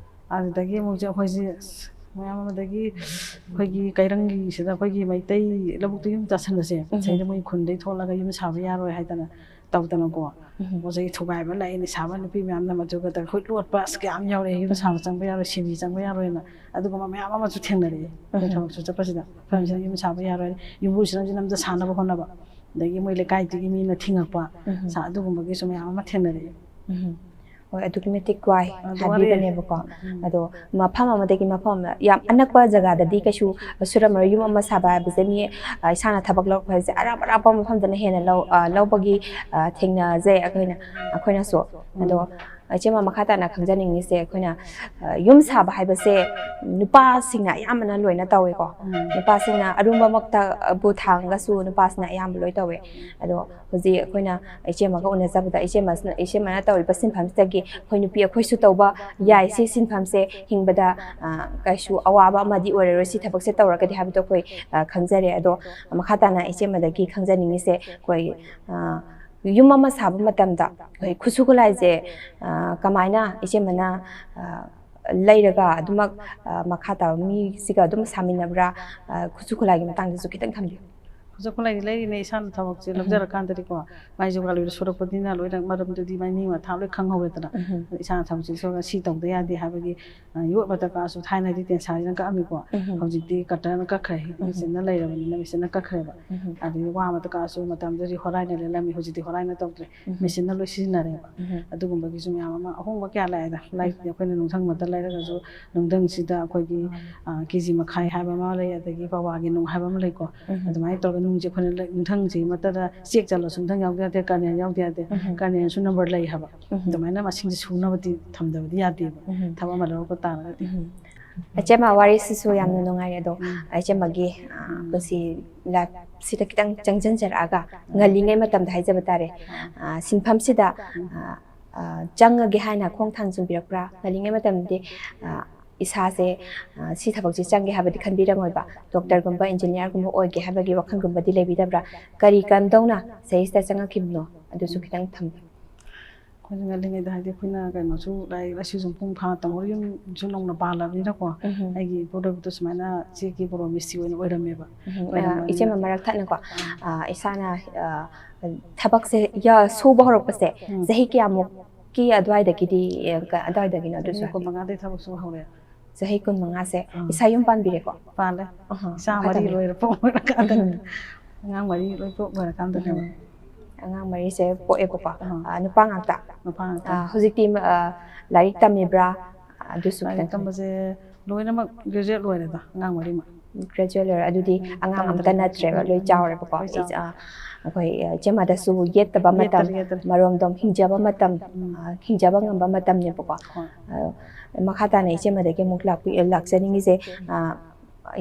ꯑꯗꯨꯗꯒꯤ ꯑꯃꯨꯛꯁꯦ ꯑꯩꯈꯣꯏꯁꯦ, ꯑꯁ, ꯃꯌꯥꯝ ꯑꯃꯗꯒꯤ ꯑꯩꯈꯣꯏꯒꯤ ꯀꯩꯔꯪꯒꯤꯁꯤꯗ ꯑꯩꯈꯣꯏꯒꯤ ꯃꯩꯇꯩ ꯂꯧꯕꯨꯛꯇ ꯌꯨꯝ ꯇꯥꯁꯟꯕꯁꯦ, ꯎꯝ꯫ ꯁꯤꯗꯩꯗ ꯃꯣꯏ ꯈꯨꯟꯗꯩ ꯊꯣꯛꯂꯒ ꯌꯨꯝ ꯁꯥꯕ ꯌꯥꯔꯣꯏ ꯍꯥꯏꯗꯅ ꯇꯧꯗꯅꯀꯣ, ꯎꯝ꯫ ꯄꯣꯠ ꯆꯩ ꯊꯨꯒꯥꯏꯕ ꯂꯥꯛꯑꯦ, ꯅꯤꯁꯥꯕ ꯅꯨꯄꯤ ꯃꯌꯥꯝꯅ ꯃꯗꯨꯒ ꯇꯧꯔꯒ ꯍꯨꯠ ꯂꯣꯠꯄ, ꯑꯁ, ꯀꯌꯥꯝ ꯌꯥꯎꯔꯛꯑꯦ, ꯌꯨꯝ ꯁꯥꯕ ꯆꯪꯕ ꯌꯥꯔꯣꯏ, ꯁꯤꯕꯤ ꯆꯪꯕ ꯌꯥꯔꯣꯏꯅ꯫ ꯑꯗꯨꯒꯨꯝꯕ ꯃꯌꯥꯝ ꯑꯃꯁꯨ ꯊꯦꯡꯅꯔꯛꯑꯦ꯫ ꯑꯩꯈꯣꯏ ꯎꯝ꯫ ꯊꯕꯛꯁꯨ ꯆꯠꯄꯁꯤꯗ ꯑꯩꯈꯣꯏ ꯃꯁꯤꯗ ꯌꯨꯝ ꯁꯥꯕ ꯌꯥꯔꯣꯏ, ꯌꯨꯝꯕꯨꯁꯤꯅꯁꯨ ꯅꯝꯗ ꯁꯥꯅꯕ ꯍꯣꯠꯅꯕ, ꯑꯗꯒꯤ ꯃꯣꯏ ꯂꯩꯀꯥꯏꯗꯨꯒꯤ ꯃꯤꯅ ꯊꯤꯡꯉꯛꯄ, ꯎꯝ꯫ ꯁꯥ-, ꯑꯗꯨꯒꯨꯝꯕꯒꯤꯁꯨ ꯃꯌꯥꯝ ꯑꯃ ꯊꯦꯡꯅꯔꯛꯑꯦ꯫ ꯎꯝ꯫ ꯍꯣꯏ, ꯑꯗꯨꯛꯀꯤ ꯃꯇꯤꯛ ꯋꯥꯏ꯫ ꯑꯗꯨ ꯋꯥꯔꯦ꯫ ꯍꯥꯏꯕꯤꯕꯅꯦꯕꯀꯣ꯫ ꯎꯝ꯫ ꯑꯗꯣ ꯃꯐꯝ ꯑꯃꯗꯒꯤ ꯃꯐꯝ ꯑꯃꯗ, ꯌꯥꯝ ꯑꯅꯛꯄ ꯖꯒꯥꯗꯗꯤ ꯀꯩꯁꯨ ꯁꯨꯔꯝꯃꯔꯣꯏ꯫ ꯌꯨꯝ ꯑꯃ ꯁꯥꯕ ꯍꯥꯏꯕꯁꯦ ꯃꯤ, ꯑ, ꯏꯁꯥꯅ ꯊꯕꯛ ꯂꯧꯔꯛꯄ ꯍꯥꯏꯁꯦ ꯑꯔꯥꯞ ꯑꯔꯥꯞꯄ ꯃꯐꯝꯗꯅ ꯍꯦꯟꯅ ꯂꯧ-, ꯑ, ꯂꯧꯕꯒꯤ, ꯑ, ꯊꯦꯡꯅꯖꯩ ꯑꯩꯈꯣꯏꯅ, ꯑꯩꯈꯣꯏꯅꯁꯨ꯫ ꯑꯗꯣ ꯎꯝ꯫ ꯏꯆꯦꯃ, ꯃꯈꯥ ꯇꯥꯅ ꯈꯪꯖꯅꯤꯡꯉꯤꯁꯦ, ꯑꯩꯈꯣꯏꯅ, ꯑ, ꯌꯨꯝ ꯁꯥꯕ ꯍꯥꯏꯕꯁꯦ ꯅꯨꯄꯥꯁꯤꯡꯅ ꯑꯌꯥꯝꯕꯅ ꯂꯣꯏꯅ ꯇꯧꯋꯦꯀꯣ꯫ ꯎꯝ꯫ ꯅꯨꯄꯥꯁꯤꯡꯅ ꯑꯔꯨꯝꯕꯃꯛꯇꯕꯨ ꯊꯥꯡꯉꯒꯁꯨ ꯅꯨꯄꯥꯁꯤꯅ ꯑꯌꯥꯝꯕ ꯂꯣꯏ ꯇꯧꯋꯦ꯫ ꯑꯗꯣ ꯍꯧꯖꯤꯛ ꯑꯩꯈꯣꯏꯅ ꯏꯆꯦꯃꯒ ꯎꯅꯖꯕꯗ, ꯏꯆꯦꯃꯁꯤꯅ, ꯏꯆꯦꯃꯅ ꯇꯧꯔꯤꯕ ꯁꯤꯟꯐꯝꯁꯤꯗꯒꯤ ꯑꯩꯈꯣꯏ ꯅꯨꯄꯤ ꯑꯩꯈꯣꯏꯁꯨ ꯇꯧꯕ ꯌꯥꯏ꯫ ꯁꯤ ꯁꯤꯟꯐꯝꯁꯦ ꯍꯤꯡꯕꯗ, ꯑ, ꯀꯩꯁꯨ ꯑꯋꯥꯕ ꯑꯃꯗꯤ ꯑꯣꯏꯔꯔꯣꯏ, ꯁꯤ ꯊꯕꯛꯁꯦ ꯇꯧꯔꯒꯗꯤ ꯍꯥꯏꯕꯗꯣ ꯑꯩꯈꯣꯏ, ꯑ, ꯈꯪꯖꯔꯦ꯫ ꯑꯗꯣ ꯃꯈꯥ ꯇꯥꯅ ꯏꯆꯦꯃꯗꯒꯤ ꯈꯪꯖꯅꯤꯡꯉꯤꯁꯦ, ꯑꯩꯈꯣꯏ, ꯑ, ꯌꯨꯝ ꯑꯃ ꯁꯥꯕ ꯃꯇꯝꯗ ꯑꯩꯈꯣꯏ ꯈꯨꯠꯁꯨ ꯈꯨꯠꯂꯥꯏꯁꯦ, ꯑ, ꯀꯃꯥꯏꯅ ꯏꯆꯦꯃꯅ, ꯑ, ꯂꯩꯔꯒ ꯑꯗꯨꯃꯛ, ꯑ, ꯃꯈꯥ ꯇꯥꯕ ꯃꯤꯁꯤꯒ ꯑꯗꯨꯝ ꯁꯥꯃꯤꯟꯅꯕ꯭ꯔꯥ? ꯑ, ꯈꯨꯠꯁꯨ ꯈꯨꯠꯂꯥꯏꯒꯤ ꯃꯇꯥꯡꯗꯁꯨ ꯈꯤꯇꯪ ꯊꯝꯕꯤꯌꯨ꯫ ꯈꯨꯠꯁꯨ ꯈꯨꯠꯂꯥꯏꯗꯤ ꯂꯩꯔꯤꯅꯦ, ꯏꯁꯥꯅ ꯊꯕꯛꯁꯦ ꯎꯝ꯫ ꯂꯧꯖꯔꯀꯥꯟꯗꯗꯤꯀꯣ, ꯃꯥꯏ ꯖꯨꯒꯥꯂꯤꯗ ꯁꯨꯔꯛꯄꯅꯤꯅ ꯂꯣꯏꯅ ꯃꯔꯝꯗꯨꯗꯤ ꯃꯥꯏ ꯃꯤ ꯃꯊꯥ ꯂꯣꯏ ꯈꯪꯍꯧꯔꯦꯗꯅ꯫ ꯎꯝ꯫ ꯏꯁꯥꯅ ꯊꯕꯛꯁꯦ ꯁꯨꯔꯒ ꯁꯤ ꯇꯧꯗ ꯌꯥꯗꯦ ꯍꯥꯏꯕꯒꯤ, ꯑ, ꯌꯣꯠ ꯃꯊꯛ ꯀꯥꯁꯨ ꯊꯥꯏꯅꯗꯤ ꯇꯦꯟꯁꯥꯁꯤꯅ ꯀꯛꯑꯝꯃꯤꯀꯣ꯫ ꯎꯝ꯫ ꯍꯧꯖꯤꯛꯇꯤ ꯀꯇꯔꯅ ꯀꯛꯈ꯭ꯔꯦ꯫ ꯎꯝ꯫ ꯃꯦꯆꯤꯟꯅ ꯂꯩꯔꯕꯅꯤꯅ ꯃꯦꯆꯤꯟꯅ ꯀꯛꯈ꯭ꯔꯦꯕ꯫ ꯎꯝ꯫ ꯑꯗꯒꯤ ꯋꯥ ꯃꯊꯛ ꯀꯥꯁꯨ ꯃꯇꯝꯗꯨꯗꯗꯤ ꯍꯣꯔꯥꯏꯅ ꯂꯦꯜꯂꯝꯃꯤ, ꯍꯧꯖꯤꯛꯇꯤ ꯍꯣꯔꯥꯏꯅ ꯇꯧꯗ꯭ꯔꯦ꯫ ꯎꯝ꯫ ꯃꯦꯆꯤꯟꯅ ꯂꯣꯏ ꯁꯤꯖꯤꯟꯅꯔꯦꯕ꯫ ꯎꯝ꯫ ꯑꯗꯨꯒꯨꯝꯕꯒꯤꯁꯨ ꯃꯌꯥꯝ ꯑꯃ ꯑꯍꯣꯡꯕ ꯀꯌꯥ ꯂꯥꯛꯑꯦꯗ꯫ ꯂꯥꯏꯛ ꯎꯝ꯫ ꯑꯩꯈꯣꯏꯅ ꯅꯨꯡꯊꯪ ꯃꯛꯇ ꯂꯩꯔꯒꯁꯨ ꯅꯨꯡꯊꯪꯁꯤꯗ ꯑꯩꯈꯣꯏꯒꯤ, ꯎꯝ꯫ ꯑ, ꯀꯦ ꯖꯤ ꯃꯈꯥꯏ ꯍꯥꯏꯕ ꯑꯃ ꯂꯩ, ꯑꯗꯒꯤ ꯄꯋꯥꯒꯤ ꯅꯨꯡ ꯍꯥꯏꯕ ꯑꯃ ꯂꯩꯀꯣ꯫ ꯎꯝ꯫ ꯑꯗꯨꯃꯥꯏꯅ ꯇꯧꯔꯒ ꯅꯨꯡꯁꯦ ꯑꯩꯈꯣꯏꯅ ꯂꯩ-, ꯅꯨꯡꯊꯪꯁꯤ ꯃꯛꯇꯗ ꯆꯦꯛ ꯆꯠꯂꯁꯨ ꯅꯨꯡꯊꯪ ꯌꯥꯎꯗ ꯌꯥꯗꯦ, ꯀꯔꯅꯦꯜ ꯌꯥꯎꯗ ꯌꯥꯗꯦ, ꯎꯝ꯫ ꯀꯔꯅꯦꯜꯁꯨ ꯅꯝꯕꯔ ꯂꯩ ꯍꯥꯏꯕ꯫ ꯎꯝ꯫ ꯑꯗꯨꯃꯥꯏꯅ ꯃꯁꯤꯡꯁꯦ ꯁꯨꯅꯕꯗꯤ ꯊꯝꯗꯕꯗꯤ ꯌꯥꯗꯦꯕ꯫ ꯎꯝ꯫ ꯊꯕꯛ ꯑꯃ ꯂꯧꯔꯛꯄ ꯇꯥꯔꯒꯗꯤ꯫ ꯎꯝ꯫ ꯏꯆꯦꯃ, ꯋꯥꯔꯤꯁꯤꯁꯨ ꯌꯥꯝꯅ ꯅꯨꯡꯉꯥꯏꯔꯦ꯫ ꯑꯗꯣ, ꯎꯝ꯫ ꯏꯆꯦꯃꯒꯤ, ꯑ, ꯎꯝ꯫ ꯄꯨꯟꯁꯤ ꯂꯥꯏꯐꯁꯤꯗ ꯈꯤꯇꯪ ꯆꯪꯁꯤꯟꯖꯔꯛꯑꯒ, ꯎꯝ꯫ ꯉꯜꯂꯤꯉꯩ ꯃꯇꯝꯗ ꯍꯥꯏꯖꯕ ꯇꯥꯔꯦ, ꯎꯝ꯫ ꯑ, ꯁꯤꯟꯐꯝꯁꯤꯗ, ꯎꯝ꯫ ꯑ, ꯑ, ꯆꯪꯉꯒꯦ ꯍꯥꯏꯅ ꯈꯣꯡ ꯊꯥꯡꯖꯤꯟꯕꯤꯔꯛꯄ꯭ꯔꯥ? ꯉꯜꯂꯤꯉꯩ ꯃꯇꯝꯗꯗꯤ, ꯑ, ꯏꯁꯥꯁꯦ, ꯑ, ꯁꯤ ꯊꯕꯛꯁꯤ ꯆꯪꯒꯦ ꯍꯥꯏꯕꯗꯤ ꯈꯟꯕꯤꯔꯝꯃꯣꯏꯕ, ꯗꯣꯛꯇꯔꯒꯨꯝꯕ, ꯏꯟꯖꯤꯅꯤꯌꯥꯔꯒꯨꯝꯕ ꯑꯣꯏꯒꯦ ꯍꯥꯏꯕꯒꯤ ꯋꯥꯈꯜꯒꯨꯝꯕꯗꯤ ꯂꯩꯕꯤꯗꯕ꯭ꯔꯥ? ꯀꯔꯤ ꯀꯝꯗꯧꯅ ꯁꯤꯗꯩꯁꯤꯗ ꯆꯪꯉꯛꯈꯤꯕꯅꯣ? ꯑꯗꯨꯁꯨ ꯈꯤꯇꯪ ꯊꯝꯕꯤꯌꯨ꯫ ꯑꯩꯈꯣꯏꯁꯨ ꯉꯜꯂꯤꯉꯩꯗ ꯍꯥꯏꯗꯤ ꯑꯩꯈꯣꯏꯅ ꯀꯩꯅꯣꯁꯨ ꯂꯥꯏꯔꯤꯛ ꯂꯥꯏꯁꯨꯁꯨ ꯃꯄꯨꯡ ꯐꯥꯅ ꯇꯝꯍꯧꯔꯤ, ꯌꯨꯝꯁꯨ ꯅꯧꯅ ꯄꯥꯜꯂꯕꯅꯤꯅꯀꯣ꯫ ꯎꯝ꯫ ꯑꯩꯒꯤ ꯏꯄꯨꯔꯣꯏꯕꯗꯣ ꯁꯨꯃꯥꯏꯅ ꯆꯦꯛꯀꯤ ꯕꯣꯔꯣ ꯃꯤꯁꯇ꯭ꯔꯤ ꯑꯣꯏꯅ ꯑꯣꯏꯔꯝꯃꯦꯕ꯫ ꯎꯝ꯫ ꯑꯣꯏꯔꯝꯕꯅꯤꯅ ꯏꯆꯦꯃ, ꯃꯔꯛ ꯊꯠꯅꯀꯣ, ꯑꯥ꯫ ꯑ, ꯏꯁꯥꯅ, ꯑ, ꯊꯕꯛꯁꯦ ꯌꯥ-, ꯁꯨꯕ ꯍꯧꯔꯛꯄꯁꯦ ꯎꯝ꯫ ꯆꯍꯤ ꯀꯌꯥꯃꯨꯛꯀꯤ ꯑꯗꯨꯋꯥꯏꯗꯒꯤꯗꯤ, ꯑ, ꯀ-, ꯑꯗꯨꯋꯥꯏꯗꯒꯤꯅꯣ ꯑꯗꯨꯁꯨ ꯆꯍꯤ ꯍꯥꯏꯕꯤꯌꯨ꯫ ꯀꯨꯟꯃꯉꯥꯗꯩ ꯊꯕꯛ ꯁꯨꯕ ꯍꯧꯔꯦ꯫ ꯆꯍꯤ ꯀꯨꯟꯃꯉꯥꯁꯦ ꯑꯥ꯫ ꯏꯁꯥ ꯌꯨꯝ ꯄꯥꯟꯕꯤꯔꯦꯀꯣ? ꯄꯥꯜꯂꯦ꯫ ꯑꯍꯥ, ꯏꯆꯥ ꯃꯈꯥ ꯃꯔꯤ ꯇꯥꯕꯤꯌꯨ꯫ ꯂꯣꯏꯔꯦ, ꯄꯣꯛ ꯂꯣꯏꯔꯀꯥꯟꯗ꯫ ꯎꯝ꯫ ꯑꯉꯥꯡ ꯃꯔꯤ ꯂꯣꯏ ꯄꯣꯛ ꯂꯣꯏꯔꯀꯥꯟꯗꯅꯦꯕ꯫ ꯎꯝ꯫ ꯑꯉꯥꯡ ꯃꯔꯤꯁꯦ ꯄꯣꯛꯑꯦꯕꯀꯣ꯫ ꯑꯥ꯫ ꯑ, ꯅꯨꯄꯥ ꯉꯥꯛꯇ꯫ ꯅꯨꯄꯥ ꯉꯥꯛꯇ꯫ ꯑ, ꯍꯧꯖꯤꯛꯇꯤ, ꯑ, ꯂꯥꯏꯔꯤꯛ ꯇꯝꯃꯤꯕ꯭ꯔꯥ? ꯑꯗꯨꯁꯨ ꯂꯥꯏꯔꯤꯛ ꯈꯤꯇꯪ ꯈꯪꯉꯦ꯫ ꯇꯝꯕꯁꯦ ꯂꯣꯏꯅꯃꯛ ꯒ꯭ꯔꯦꯖꯨꯑꯦꯠ ꯂꯣꯏꯔꯦꯗ, ꯑꯉꯥꯡ ꯃꯔꯤꯃꯛ꯫ ꯒ꯭ꯔꯦꯖꯨꯑꯦꯠ ꯂꯣꯏꯔꯦ꯫ ꯑꯗꯨꯗꯤ ꯎꯝ, ꯑꯉꯥꯡ ꯇꯝꯗ꯭ꯔꯦ, ꯑꯝꯇ ꯅꯠꯇ꯭ꯔꯦꯕ, ꯎꯝ, ꯂꯣꯏ ꯎꯝ, ꯆꯥꯎꯔꯦꯕꯀꯣ꯫ ꯂꯣꯏ ꯆꯥꯎꯔꯦ꯫ ꯑ, ꯑꯩꯈꯣꯏ, ꯑ, ꯏꯆꯦ ꯃꯥꯗꯁꯨ ꯌꯦꯠꯇꯕ ꯃꯇꯝ, ꯌꯦꯠꯇꯔꯦ, ꯌꯦꯠꯇꯔꯦ꯫ ꯃꯔꯣꯝꯗꯣꯝ ꯍꯤꯡꯖꯕ ꯃꯇꯝ, ꯎꯝ꯫ ꯑ, ꯍꯤꯡꯖꯕ ꯉꯝꯕ ꯃꯇꯝꯅꯦꯕꯀꯣ꯫ ꯍꯣꯏ꯫ ꯑ, ꯃꯈꯥ ꯇꯥꯅ ꯏꯆꯦꯃꯗꯒꯤ ꯑꯃꯨꯛ ꯂꯥꯛꯄꯤ-, ꯂꯥꯛꯆꯅꯤꯡꯉꯤꯁꯦ, ꯑ,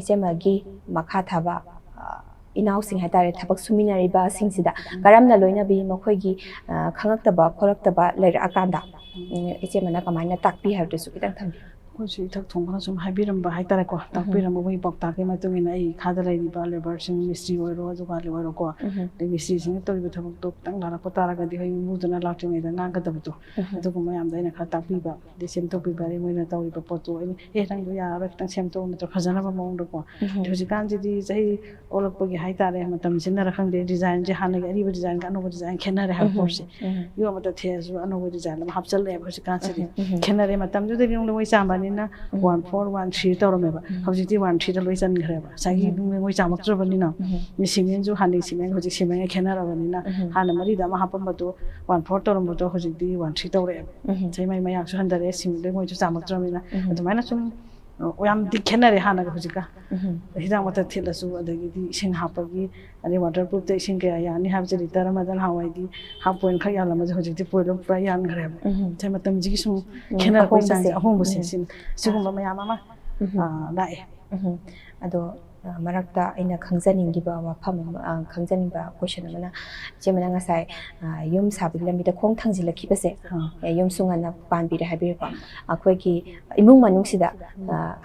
ꯏꯆꯦꯃꯒꯤ ꯃꯈꯥ ꯊꯥꯕ, ꯑ, ꯏꯅꯥꯎꯁꯤꯡ ꯍꯥꯏꯇꯥꯔꯦ, ꯊꯕꯛ ꯁꯨꯃꯤꯟꯅꯔꯤꯕꯁꯤꯡꯁꯤꯗ ꯀꯔꯝꯅ ꯂꯣꯏꯅꯕꯤ, ꯃꯈꯣꯏꯒꯤ, ꯑ, ꯈꯪꯉꯛꯇꯕ ꯈꯣꯠꯂꯛꯇꯕ ꯂꯩꯔꯛꯑꯀꯥꯟꯗ, ꯎꯝ, ꯏꯆꯦꯃꯅ ꯀꯃꯥꯏꯅ ꯇꯥꯛꯄꯤ ꯍꯥꯏꯕꯗꯨꯁꯨ ꯈꯤꯇꯪ ꯊꯝꯕꯤꯌꯨ꯫ ꯑꯩꯈꯣꯏꯁꯨ ꯏꯊꯛ ꯊꯣꯡꯕꯅ ꯁꯨꯝ ꯍꯥꯏꯕꯤꯔꯝꯕ ꯍꯥꯏꯇꯥꯔꯦꯀꯣ, ꯇꯥꯛꯄꯤꯔꯝꯕ ꯃꯣꯏꯒꯤ ꯄꯥꯎꯇꯥꯛꯀꯤ ꯃꯇꯨꯡ ꯏꯟꯅ ꯑꯩ ꯏꯈꯥꯗ ꯂꯩꯔꯤꯕ ꯂꯦꯕꯔꯁꯤꯡ, ꯃꯤꯁꯇ꯭ꯔꯤ ꯑꯣꯏꯔꯣ, ꯖꯨꯒꯥꯂꯤ ꯑꯣꯏꯔꯣꯀꯣ, ꯎꯝ꯫ ꯑꯗꯩ ꯃꯤꯁꯇ꯭ꯔꯤꯁꯤꯡꯅ ꯇꯧꯔꯤꯕ ꯊꯕꯛꯇꯣ ꯈꯤꯇꯪ ꯂꯥꯜꯂꯛꯄ ꯇꯥꯔꯒꯗꯤ ꯑꯩꯈꯣꯏ ꯃꯤꯃꯨꯗꯨꯅ ꯂꯥꯛꯇ꯭ꯔꯤꯉꯩꯗ ꯉꯥꯡꯒꯗꯕꯗꯣ, ꯎꯝ꯫ ꯑꯗꯨꯒꯨꯝꯕ ꯃꯌꯥꯝꯗꯣ ꯑꯩꯅ ꯈꯔ ꯇꯥꯛꯄꯤꯕ, ꯑꯗꯩ ꯁꯦꯝꯗꯣꯛꯄꯤꯕ, ꯑꯗꯩ ꯃꯣꯏꯅ ꯇꯧꯔꯤꯕ ꯄꯣꯠꯇꯣ ꯑꯩꯅ, "ꯑꯦ, ꯅꯪꯗꯣ ꯌꯥꯔꯔꯣꯏ, ꯈꯤꯇꯪ ꯁꯦꯝꯗꯣꯛꯑꯣ" ꯅꯠꯇ꯭ꯔꯒ ꯐꯖꯅꯕ ꯃꯑꯣꯡꯗꯀꯣ꯫ ꯎꯝ꯫ ꯑꯗꯩ ꯍꯧꯖꯤꯛꯀꯥꯟꯁꯤꯗꯤ ꯆꯍꯤ ꯑꯣꯜꯂꯛꯄꯒꯤ ꯍꯥꯏꯇꯥꯔꯦ, ꯃꯇꯝ ꯁꯤꯖꯤꯟꯅꯔ ꯈꯪꯗꯦ, ꯗꯤꯖꯥꯏꯟꯁꯦ ꯍꯥꯟꯅꯒꯤ ꯑꯔꯤꯕ ꯗꯤꯖꯥꯏꯟꯒ ꯑꯅꯧꯕ ꯗꯤꯖꯥꯏꯟ ꯈꯦꯠꯅꯔꯦ ꯍꯥꯏꯕ ꯎꯝ꯫ ꯄꯣꯠꯁꯦ꯫ ꯎꯝ꯫ ꯌꯣꯝꯕꯗ ꯊꯦꯔꯁꯨ ꯑꯅꯧꯕ ꯗꯤꯖꯥꯏꯟ ꯑꯃ ꯍꯥꯞꯆꯜꯂꯛꯑꯦꯕ ꯍꯧꯖꯤꯛꯀꯥꯟꯁꯤꯗꯤ꯫ ꯎꯝ, ꯎꯝ꯫ ꯈꯦꯠꯅꯔꯦ, ꯃꯇꯝꯗꯨꯗꯗꯤ ꯌꯨꯝꯗ ꯃꯣꯏ ꯆꯥꯝꯕꯅꯤꯅ ꯎꯝ꯫ ꯋꯥꯟ ꯐꯣꯔ ꯋꯥꯟ ꯊ꯭ꯔꯤ ꯇꯧꯔꯝꯃꯦꯕ꯫ ꯎꯝ꯫ ꯍꯧꯖꯤꯛꯇꯤ ꯋꯥꯟ ꯊ꯭ꯔꯤꯗ ꯂꯣꯏ ꯆꯟꯈ꯭ꯔꯦꯕ꯫ ꯉꯁꯥꯏꯒꯤ ꯎꯝ꯫ ꯌꯨꯝꯗ ꯃꯣꯏ ꯆꯥꯝꯃꯛꯇ꯭ꯔꯕꯅꯤꯅ ꯎꯝ꯫ ꯃꯤ ꯁꯤꯃꯦꯟꯁꯨ ꯍꯥꯟꯅꯒꯤ ꯁꯤꯃꯦꯟ ꯍꯧꯖꯤꯛ ꯁꯤꯃꯦꯟꯒ ꯈꯦꯠꯅꯔꯕꯅꯤꯅ ꯎꯝ꯫ ꯍꯥꯟꯅ ꯃꯔꯤꯗ ꯑꯃ ꯍꯥꯞꯄꯝꯕꯗꯣ ꯋꯥꯟ ꯐꯣꯔ ꯇꯧꯔꯝꯕꯗꯣ ꯍꯧꯖꯤꯛꯇꯤ ꯋꯥꯟ ꯊ꯭ꯔꯤ ꯇꯧꯔꯛꯑꯦꯕ꯫ ꯎꯝ꯫ ꯉꯁꯥꯏ ꯃꯩ ꯃꯌꯥꯛꯁꯨ ꯍꯟꯊꯔꯛꯑꯦ, ꯁꯤꯃꯦꯟꯗ ꯃꯣꯏꯁꯨ ꯆꯥꯝꯃꯛꯇ꯭ꯔꯕꯅꯤꯅ꯫ ꯎꯝ꯫ ꯑꯗꯨꯃꯥꯏꯅ ꯁꯨꯝ, ꯑ, ꯌꯥꯝꯗꯤ ꯈꯦꯠꯅꯔꯦ ꯍꯥꯟꯅꯒ ꯍꯧꯖꯤꯛꯀ꯫ ꯎꯝ꯫ ꯍꯤꯗꯥꯛ ꯃꯊꯛ ꯊꯤꯠꯂꯁꯨ, ꯑꯗꯒꯤꯗꯤ ꯏꯁꯤꯡ ꯍꯥꯞꯄꯒꯤ, ꯑꯗꯩ ꯋꯥꯇꯔ ꯄ꯭ꯔꯨꯐꯇ ꯏꯁꯤꯡ ꯀꯌꯥ ꯌꯥꯅꯤ ꯍꯥꯏꯕꯁꯦ ꯂꯤꯇꯔ ꯑꯃꯗ ꯅꯍꯥꯟꯋꯥꯏꯗꯤ ꯍꯥꯐ ꯄꯣꯏꯟ ꯈꯛ ꯌꯥꯜꯂꯝꯕꯁꯦ ꯍꯧꯖꯤꯛꯇꯤ ꯄꯣꯏꯟ ꯑꯃ ꯄꯨꯔꯥ ꯌꯥꯟꯈ꯭ꯔꯦꯕ꯫ ꯎꯝ꯫ ꯉꯁꯥꯏ ꯃꯇꯝꯁꯤꯒꯤ ꯁꯨꯝ ꯎꯝ, ꯈꯦꯠꯅꯔꯛꯄꯒꯤ ꯑꯍꯣꯡꯕꯁꯦ꯫ ꯆꯥꯡꯁꯦ, ꯑꯍꯣꯡꯕꯁꯦ ꯎꯝ꯫ ꯁꯤꯅꯤ꯫ ꯁꯤꯒꯨꯝꯕ ꯃꯌꯥꯝ ꯑꯃ, ꯎꯝ꯫ ꯑ, ꯂꯥꯛꯑꯦ꯫ ꯎꯝ꯫ ꯑꯗꯣ, ꯑ, ꯃꯔꯛꯇ ꯑꯩꯅ ꯈꯪꯖꯅꯤꯡꯈꯤꯕ ꯋꯥꯐꯝ ꯑꯃ, ꯑ, ꯈꯪꯖꯅꯤꯡꯕ ꯀꯣꯏꯁꯟ ꯑꯃꯅ, ꯏꯆꯦꯃꯅ ꯉꯁꯥꯏ, ꯑ, ꯌꯨꯝ ꯁꯥꯕꯒꯤ ꯂꯝꯕꯤꯗ ꯈꯣꯡ ꯊꯥꯡꯖꯤꯜꯂꯛꯈꯤꯕꯁꯦ, ꯑꯥ꯫ ꯑ, ꯌꯨꯝꯁꯨ ꯉꯟꯅ ꯄꯥꯟꯕꯤꯔꯦ ꯍꯥꯏꯕꯤꯔꯦꯀꯣ꯫ ꯑꯩꯈꯣꯏꯒꯤ ꯏꯃꯨꯡ ꯃꯅꯨꯡꯁꯤꯗ, ꯑ,